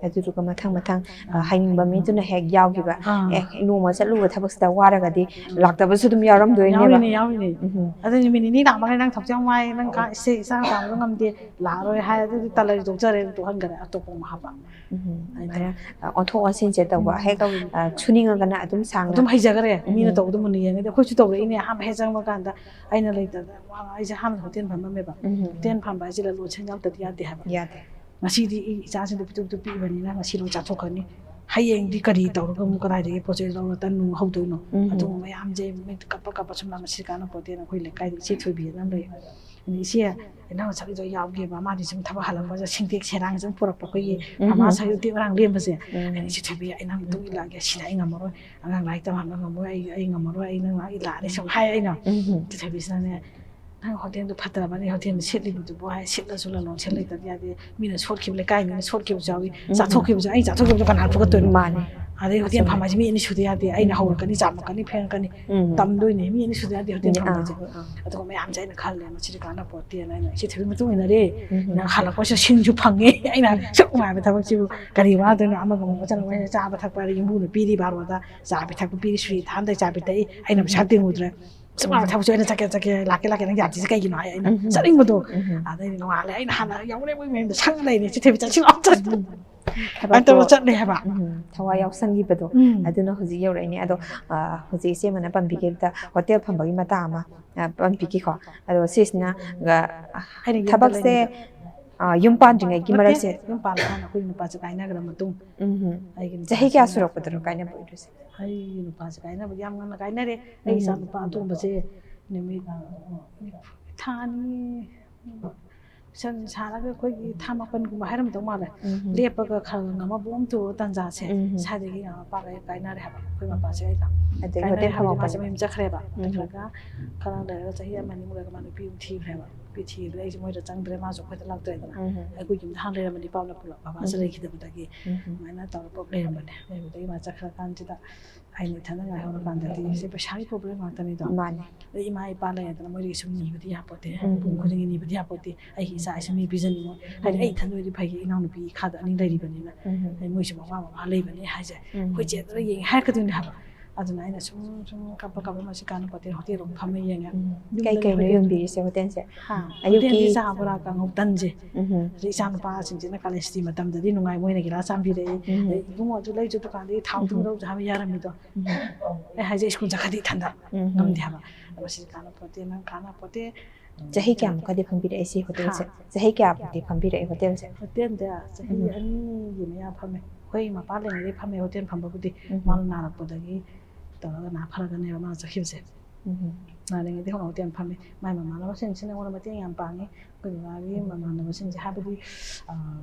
ꯑꯗꯨꯗꯨꯒ ꯃꯊꯪ ꯃꯊꯪ, ꯑ, ꯍꯩꯅꯤꯡꯕ ꯃꯤꯗꯨꯅ ꯍꯦꯛ ꯌꯥꯎꯈꯤꯕ꯫ ꯑꯥ꯫ "ꯑꯦ, ꯅꯣꯡꯃ ꯆꯠꯂꯨꯕ ꯊꯕꯛꯁꯤꯗ ꯋꯥꯔꯒꯗꯤ ꯂꯥꯛꯇꯕꯁꯨ ꯑꯗꯨꯝ ꯌꯥꯎꯔꯝꯗꯣꯏꯅꯦꯕ"꯫ ꯌꯥꯎꯔꯤꯅꯦ, ꯌꯥꯎꯔꯤꯅꯦ꯫ ꯎꯝ꯫ ꯑꯗꯨ ꯅꯨꯃꯤꯠ ꯅꯤꯅꯤ ꯂꯥꯛꯄꯒ "ꯅꯪ ꯊꯕꯛꯁꯦ ꯌꯥꯝ ꯋꯥꯏ, ꯅꯪ ꯀꯥ-, ꯏꯆꯦ ꯏꯆꯥ ꯆꯥꯕꯁꯨ ꯉꯝꯗꯦ, ꯂꯥꯛꯑꯔꯣꯏ" ꯍꯥꯏ, ꯑꯗꯨꯗꯤ ꯇꯜꯂꯗꯤ ꯇꯣꯛꯆꯔꯦ, ꯑꯗꯨꯝ ꯇꯣꯛꯍꯟꯈꯔꯦ, ꯑꯇꯣꯞꯄ ꯑꯃ ꯍꯥꯞꯄ꯫ ꯎꯝ꯫ ꯑꯗꯨꯃꯥꯏꯅ, ꯑ, ꯑꯣꯟꯊꯣꯛ ꯑꯣꯟꯁꯤꯟꯁꯦ ꯇꯧꯕ꯫ ꯎꯝ꯫ ꯍꯦꯛ, ꯇꯧꯔꯤꯅꯦ꯫ ꯑ, ꯁꯨꯅꯤꯡꯉꯒꯅ ꯑꯗꯨꯝ ꯁꯥꯡꯅ꯫ ꯑꯗꯨꯝ ꯍꯩꯖꯈ꯭ꯔꯦ꯫ ꯃꯤꯅ ꯎꯝ꯫ ꯇꯧꯕꯗꯣ ꯃꯨꯟꯅ ꯌꯦꯡꯉꯗꯤ꯫ ꯑꯩꯈꯣꯏꯁꯨ ꯇꯧꯔꯛꯏꯅꯦ, ꯑꯍꯥꯟꯕ ꯍꯦꯛ ꯆꯪꯕ ꯀꯥꯟꯗ ꯑꯩꯅ ꯂꯩꯇꯗꯅ ꯋꯥꯅ꯫ ꯑꯩꯁꯦ ꯑꯍꯥꯟꯕꯗ ꯍꯣꯇꯦꯜ ꯐꯝꯃꯝꯃꯦꯕ꯫ ꯎꯝ꯫ ꯍꯣꯇꯦꯜ ꯐꯝꯕ ꯍꯥꯏꯁꯦ ꯂꯂꯣꯟꯁꯤꯡ ꯌꯥꯎꯗꯗꯤ ꯌꯥꯗꯦ ꯍꯥꯏꯕ꯫ ꯌꯥꯗꯦ꯫ ꯉꯁꯤꯗꯤ ꯑꯩ ꯏꯆꯥꯁꯤꯡꯗꯣ ꯄꯤꯛꯇꯨꯛ ꯄꯤꯛꯏꯕꯅꯤꯅ ꯉꯁꯤ ꯂꯣꯏ ꯆꯥꯊꯣꯛꯈ꯭ꯔꯅꯤ꯫ ꯍꯌꯦꯡꯗꯤ ꯀꯔꯤ ꯇꯧꯔꯒ ꯑꯃꯨꯛ ꯀꯗꯥꯏꯗꯒꯤ ꯄꯣꯠ ꯆꯩ ꯂꯧꯔ ꯇꯟꯅꯨ ꯍꯧꯗꯣꯏꯅꯣ? ꯎꯝ. ꯑꯗꯨꯒꯨꯝꯕ ꯃꯌꯥꯝꯁꯦ ꯃꯤꯠ ꯀꯞꯄ ꯀꯞꯄ ꯁꯨꯝ ꯂꯥꯛ ꯃꯁꯤ ꯀꯥꯟꯅ ꯄꯣꯠꯇꯦꯅ ꯑꯩꯈꯣꯏ ꯂꯩꯀꯥꯏꯗ ꯏꯆꯦ ꯊꯣꯏꯕꯤ ꯑꯅ ꯑꯃ ꯂꯩ꯫ ꯑꯗ ꯏꯆꯦ, ꯅꯪ ꯉꯁꯥꯏꯒꯤꯗꯣ ꯌꯥꯎꯒꯦꯕ, ꯃꯥꯗꯤ ꯁꯨꯝ ꯊꯕꯛ ꯍꯜꯂꯛꯄꯁꯦ ꯁꯤꯟꯇꯦꯛ ꯁꯦꯔꯥꯡ ꯁꯨꯝ ꯄꯨꯔꯛꯄ, ꯑꯩꯈꯣꯏꯒꯤ ꯎꯝ. ꯃꯃꯥ ꯁꯥꯏ ꯎꯇꯦꯛ ꯃꯔꯥꯡ ꯂꯦꯝꯕꯁꯦ꯫ ꯎꯝ. ꯑꯩꯅ ꯏꯆꯦ ꯊꯣꯏꯕꯤ, ꯑꯩ ꯅꯪ ꯃꯇꯨꯡ ꯏꯜꯂꯛꯑꯒꯦ, ꯁꯤꯗ ꯑꯩ ꯉꯝꯃꯔꯣꯏ, ꯑꯉꯥꯡ ꯂꯥꯏꯔꯤꯛ ꯇꯝꯍꯟꯕ ꯉꯝꯃꯣꯏ, ꯑꯩ ꯑꯩ ꯉꯝꯃꯔꯣꯏ, ꯑꯩ ꯅꯪ ꯂꯥꯛ ꯏꯜꯂꯛꯑꯅꯤ ꯁꯨꯝ ꯍꯥꯏ ꯑꯩꯅ꯫ ꯎꯝ. ꯏꯆꯦ ꯊꯣꯏꯕꯤꯁꯤꯅꯅꯦ, "ꯅꯪ ꯍꯣꯇꯦꯜꯗꯣ ꯐꯠꯇ꯭ꯔꯕꯅꯤ, ꯍꯣꯇꯦꯜꯗ ꯁꯤꯠꯂꯤꯕꯗꯨꯕꯨ" ꯍꯥꯏ, "ꯁꯤꯠꯂꯁꯨ ꯂꯂꯣꯟ ꯁꯦꯜ ꯂꯩꯇꯕ ꯌꯥꯗꯦ, ꯃꯤꯅ ꯁꯣꯠꯈꯤꯕ, ꯂꯩꯀꯥꯏ ꯃꯤꯅ ꯁꯣꯠꯈꯤꯕꯁꯨ ꯌꯥꯎꯏ, ꯎꯝ. ꯆꯥꯊꯣꯛꯈꯤꯕꯁꯨ, ꯑꯩ ꯆꯥꯊꯣꯛꯈꯤꯕꯗꯣ ꯀꯅꯥꯅ ꯐꯨꯒꯠꯇꯣꯏꯅꯣ? ꯃꯥꯅꯦ. ꯑꯗꯩ ꯍꯣꯇꯦꯜ ꯑꯆꯨꯝꯕ. ꯐꯝꯕ ꯍꯥꯏꯁꯦ ꯃꯤ ꯑꯅꯤ ꯁꯨꯗ ꯌꯥꯗꯦ, ꯑꯩꯅ ꯍꯧꯔꯛꯀꯅꯤ, ꯆꯥꯝꯃꯛꯀꯅꯤ, ꯐꯦꯡꯉꯛꯀꯅꯤ, ꯎꯝ. ꯇꯝꯗꯣꯏꯅꯦ, ꯃꯤ ꯑꯅꯤ ꯁꯨꯗ ꯌꯥꯗꯦ ꯍꯣꯇꯦꯜ ꯃꯤ-, ꯐꯝꯕ ꯑꯥ, ꯍꯥꯏꯁꯦ꯫ ꯑꯥ. ꯑꯗꯨꯒ ꯃꯌꯥꯝꯁꯦ ꯑꯩꯅ ꯈꯜꯂꯦ, ꯃꯁꯤꯗꯤ ꯀꯥꯟꯅ ꯄꯣꯠꯇꯦꯅ ꯑꯩꯅ ꯏꯆꯦ ꯊꯣꯏꯕꯤ ꯃꯇꯨꯡ ꯏꯟꯅꯔꯦ꯫ ꯎꯝ. ꯅꯪ ꯍꯜꯂꯛꯄꯁꯤꯗ ꯁꯤꯡꯁꯨ ꯐꯪꯉꯦ꯫ ꯑꯩꯅ ꯁꯨꯛ ꯅꯨꯡꯉꯥꯏꯕ ꯊꯕꯛꯁꯤꯕꯨ ꯀꯔꯤ ꯋꯥꯗꯣꯏꯅꯣ? ꯑꯃꯒ ꯑꯃꯨꯛ ꯆꯠꯂꯒ ꯆꯥꯕ ꯊꯛꯄ ꯍꯥꯏꯔꯦ, ꯌꯨꯝꯕꯨꯅ ꯄꯤꯔꯤ, ꯕꯥꯔꯣꯗ ꯆꯥ ꯄꯤꯊꯛꯄ ꯄꯤꯔꯤ, ꯁꯨꯔꯤ ꯊꯥꯟꯗꯩ ꯆꯥ ꯄꯤꯊꯛꯏ, ꯑꯩꯅ ꯄꯩꯁꯥ ꯇꯤꯡꯉꯨꯗ꯭ꯔꯦ꯫ ꯁꯨꯛ ꯅꯨꯡꯉꯥꯏꯕ ꯊꯕꯛꯁꯦ ꯑꯩꯅ ꯆꯠꯀꯦ ꯆꯠꯀꯦ, ꯂꯥꯛꯀꯦ ꯂꯥꯛꯀꯦ, ꯅꯪ ꯌꯥꯗ꯭ꯔꯤꯁꯦ ꯀꯩꯒꯤꯅꯣ ꯍꯥꯏ ꯑꯩꯅ ꯎꯝ. ꯆꯠꯅꯤꯡꯕꯗꯣ꯫ ꯎꯝ. ꯑꯗꯩꯗꯤ ꯅꯣꯡꯉꯥꯜꯂꯦ, ꯑꯩꯅ ꯍꯥꯟꯅ ꯌꯧꯔꯦ ꯃꯣꯏ ꯃꯌꯨꯝꯗ ꯁꯪ ꯂꯩꯔꯦ, ꯏꯆꯦ ꯊꯣꯏꯕꯤ ꯆꯠꯁꯤ ꯂꯥꯛꯑꯣ ꯆꯠꯁꯤ꯫ ꯑꯗꯨꯃꯥꯏꯅ ꯇꯧꯔ ꯆꯠꯂꯦ ꯍꯥꯏꯕ꯫ ꯎꯝ. ꯊꯋꯥꯏ ꯌꯥꯎꯁꯟꯈꯤꯕꯗꯣ ꯎꯝ. ꯑꯗꯨꯅ ꯍꯧꯖꯤꯛ ꯌꯧꯔꯛꯏꯅꯦ꯫ ꯑꯗꯣ, ꯑ, ꯍꯧꯖꯤꯛ ꯏꯆꯦ ꯑꯃꯅ ꯄꯟꯕꯤꯈꯤꯕꯗ ꯍꯣꯇꯦꯜ ꯐꯝꯕꯒꯤ ꯃꯇꯥꯡ ꯑꯃ, ꯑ, ꯄꯟꯕꯤꯈꯤꯀꯣ꯫ ꯑꯗꯣ ꯁꯤꯁꯤꯅ, ꯑ, ꯑꯩꯅ ꯌꯨꯝꯗ ꯊꯕꯛꯁꯦ, ꯂꯩꯔꯤꯉꯩꯗ ꯑ, ꯌꯨꯝ ꯄꯥꯟꯗ꯭ꯔꯤꯉꯩꯒꯤ ꯅꯠꯇꯦ, ꯃꯔꯛꯁꯦ? ꯌꯨꯝ ꯄꯥꯜꯂꯀꯥꯟꯗ ꯑꯩꯈꯣꯏ ꯅꯨꯄꯥꯁꯦ ꯀꯥꯏꯅꯈ꯭ꯔ ꯃꯇꯨꯡ ꯎꯝ. ꯑꯩꯒꯤ ꯆꯍꯤ ꯀꯌꯥ ꯅꯨꯄꯥꯁꯤꯅ ꯁꯨꯔꯛꯄꯗꯅꯣ ꯀꯥꯏꯅꯕ ꯑꯣꯏꯗꯣꯏꯁꯦ? ꯑꯩ ꯅꯨꯄꯥꯁꯦ ꯀꯥꯏꯅꯕꯗꯤ ꯌꯥꯝ ꯉꯟꯅ ꯀꯥꯏꯅꯔꯦ꯫ ꯑꯩ ꯎꯝ. ꯏꯆꯥ ꯅꯨꯄꯥ ꯑꯇꯣꯝꯕꯁꯦ ꯅꯨꯃꯤꯠ, ꯑ, ꯊꯥ ꯑꯅꯤ ꯁꯟ ꯁꯥꯔꯒ ꯑꯩꯈꯣꯏꯒꯤ ꯊꯥ ꯃꯥꯄꯟꯒꯨꯝꯕ ꯍꯥꯏꯔꯝꯗꯧ ꯃꯥꯜꯂꯦ꯫ ꯎꯝ. ꯂꯦꯞꯄꯒ ꯈꯔ ꯈꯔ ꯉꯝꯃꯕ ꯑꯃ ꯇꯧꯕ ꯇꯥꯟꯖꯥꯁꯦ, ꯎꯝ. ꯁ꯭ꯋꯥꯏꯗꯒꯤ ꯃꯄꯥꯒ ꯑꯩ ꯀꯥꯏꯅꯔꯦ ꯍꯥꯏꯕ꯫ ꯑꯩꯈꯣꯏ ꯃꯄꯥꯁꯦ ꯑꯩꯒ ꯑꯗꯩ ꯀꯥꯏꯅꯔꯦ ꯍꯣꯇꯦꯜ ꯍꯥꯏꯕꯗꯤ ꯃꯥꯁꯦ ꯐꯝꯃꯛꯄꯗ? ꯃꯌꯨꯝ ꯆꯠꯈ꯭ꯔꯦꯕ꯫ ꯎꯝ. ꯆꯠꯈ꯭ꯔꯒ ꯈꯔ ꯂꯩꯔꯒ ꯆꯍꯤ ꯑꯃ ꯑꯅꯤꯃꯨꯛ ꯂꯩꯔꯒ ꯃꯥ ꯅꯨꯄꯤ ꯑꯃ ꯊꯤꯈ꯭ꯔꯦꯕ꯫ ꯅꯨꯄꯤ ꯊꯤꯕꯗ ꯑꯩꯁꯦ ꯃꯣꯏꯗ ꯆꯪꯗ꯭ꯔꯦ, ꯃꯥꯁꯨ ꯑꯩꯈꯣꯏꯗ ꯂꯥꯛꯇ꯭ꯔꯦꯗꯅ꯫ ꯎꯝ. ꯑꯩꯈꯣꯏ ꯌꯨꯝꯗ ꯍꯥꯟꯅ ꯂꯩꯔꯝꯕꯅꯤ, ꯏꯄꯥ ꯄꯨꯂꯞ ꯄꯨꯂꯞ ꯕꯕꯥꯁꯦ ꯎꯝ. ꯂꯩꯈꯤꯗꯕꯗꯒꯤ꯫ ꯎꯝ. ꯑꯗꯨꯃꯥꯏꯅ ꯇꯧꯔ ꯄꯨꯂꯞ ꯂꯩꯔꯝꯕꯅꯦ꯫ ꯂꯩꯕꯗꯒꯤ ꯃꯥ ꯆꯠꯈ꯭ꯔꯀꯥꯟꯁꯤꯗ ꯑꯩꯅ ꯏꯊꯟꯗ ꯉꯥꯏꯍꯧꯔꯀꯥꯟꯗꯗꯤ ꯁꯤ ꯄꯩꯁꯥꯒꯤ ꯄ꯭ꯔꯣꯕ꯭ꯂꯦꯝ ꯉꯥꯛꯇꯅꯤꯗꯣ꯫ ꯃꯥꯅꯦ. ꯑꯗꯩ ꯏꯃꯥ ꯏꯄꯥ ꯂꯩꯔꯗꯅ ꯃꯣꯏꯗꯒꯤ ꯁꯨꯝ ꯅꯤꯕꯗꯤ ꯌꯥꯄꯣꯠꯇꯦ꯫ ꯎꯝ. ꯏꯃꯨꯡ ꯈꯨꯗꯤꯡꯒꯤ ꯅꯤꯕꯗꯤ ꯌꯥꯄꯣꯠꯇꯦ꯫ ꯑꯩꯒꯤ ꯏꯆꯥ ꯏꯁꯨ ꯃꯤ ꯄꯤꯖꯅꯤꯡꯉꯣꯏ꯫ ꯍꯥꯏꯗꯤ ꯎꯝ. ꯑꯩ ꯏꯊꯟꯗ ꯑꯣꯏꯗꯤ ꯐꯩ, ꯏꯅꯥꯎꯅꯨꯄꯤ ꯏꯈꯥꯗ ꯑꯅꯤ ꯂꯩꯔꯤꯕꯅꯤꯅ꯫ ꯎꯝ. ꯑꯩ ꯃꯣꯏꯁꯨ ꯃꯃꯥ ꯕꯕꯥ ꯂꯩꯕꯅꯤ ꯍꯥꯏꯁꯦ꯫ ꯎꯝ. ꯑꯩꯈꯣꯏ ꯆꯦꯗꯅ ꯌꯦꯡꯉꯦ ꯍꯥꯏꯔꯛꯀꯗꯣꯏꯅꯦ ꯍꯥꯏꯕ꯫ ꯑꯗꯨꯅ ꯑꯩꯅ ꯁꯨꯝ ꯁꯨꯝ ꯀꯞꯄ ꯀꯞꯄ ꯃꯁꯤ ꯀꯥꯟꯅ ꯄꯣꯠꯇꯦ, ꯍꯣꯇꯦꯜ ꯑꯃ ꯐꯝꯃ ꯌꯦꯡꯉꯦ꯫ ꯎꯝ. ꯌꯨꯝꯗ ꯀꯩ ꯀꯩꯅꯣ ꯂꯩꯕꯗꯤ ꯌꯣꯟꯕꯤꯔꯤꯁꯦ ꯍꯣꯇꯦꯜꯁꯦ? ꯍꯥ, ꯑꯌꯨꯛꯀꯤ? ꯍꯣꯇꯦꯜꯗꯤ ꯆꯥ ꯕꯣꯔꯥ ꯀꯥꯡꯍꯧ ꯇꯟꯁꯦ꯫ ꯎꯝ. ꯑꯗꯩ ꯏꯆꯥ ꯅꯨꯄꯥꯁꯤꯡꯁꯤꯅ ꯀꯥꯂꯦꯟ ꯁꯨꯇꯤ ꯃꯇꯝꯗꯗꯤ ꯅꯨꯡꯉꯥꯏ, ꯃꯣꯏꯅ ꯒꯤꯂꯥꯁ ꯑꯃ ꯄꯤꯔꯛꯏ꯫ ꯎꯝ. ꯑꯗꯩ ꯏꯕꯨꯡꯉꯣ ꯑꯗꯨ ꯂꯩꯔꯨꯆꯣ ꯗꯨꯀꯥꯟꯗꯒꯤ ꯊꯥꯎ ꯊꯨꯝ ꯎꯝ. ꯂꯧꯔꯨꯆꯣ ꯍꯥꯏꯕ ꯌꯥꯔꯝꯃꯤꯗꯣ꯫ ꯎꯝ. ꯑꯩ ꯍꯥꯏꯁꯦ ꯁ꯭ꯀꯨꯜ ꯆꯠꯈ꯭ꯔꯗꯤ ꯏꯊꯟꯗ ꯎꯝ. ꯉꯝꯗꯦ ꯍꯥꯏꯕ꯫ ꯑꯗꯣ ꯁꯤꯗꯤ ꯀꯥꯟꯅ ꯄꯣꯠꯇꯦ, ꯅꯪ ꯀꯥꯟꯅ ꯄꯣꯠꯇꯦ꯫ ꯆꯍꯤ ꯀꯌꯥꯃꯨꯛꯀꯗꯤ ꯐꯝꯕꯤꯔꯛꯑꯦ ꯁꯤ ꯍꯣꯇꯦꯜꯁꯦ? ꯍꯥ? ꯆꯍꯤ ꯀꯌꯥꯃꯨꯛꯇꯤ ꯐꯝꯕꯤꯔꯛꯑꯦ ꯍꯣꯇꯦꯜꯁꯦ? ꯍꯣꯇꯦꯜꯗ ꯆꯍꯤ ꯎꯝ. ꯑꯅꯤꯒꯤ ꯃꯌꯥ ꯐꯝꯃꯦ꯫ ꯑꯩꯈꯣꯏ ꯃꯄꯥ ꯂꯩꯔꯤꯉꯩꯗꯩ ꯐꯝꯃꯦ ꯍꯣꯇꯦꯜ ꯐꯝꯕꯕꯨꯗꯤ꯫ ꯎꯝ꯫ ꯃꯥꯅ ꯅꯥꯔꯛꯄꯗꯒꯤ ꯇꯧꯔꯒ ꯅꯥ ꯐꯔꯒꯅꯦꯕ ꯃꯥꯅ ꯆꯠꯈꯤꯕꯁꯦ꯫ ꯎꯝ꯫ ꯅꯥꯔꯤꯉꯩꯗꯩ ꯍꯧꯅ ꯍꯣꯇꯦꯜ ꯐꯝꯃꯦ꯫ ꯃꯥꯏ ꯃꯃꯥꯟꯅꯕꯁꯤꯡꯁꯤꯅ ꯑꯩꯉꯣꯟꯗ ꯃꯇꯦꯡ ꯌꯥꯝ ꯄꯥꯡꯉꯤ꯫ ꯑꯩꯈꯣꯏ ꯕꯕꯥꯒꯤ ꯃꯃꯥꯟꯅꯕꯁꯤꯡꯁꯦ, ꯍꯥꯏꯕꯗꯤ, ꯑ,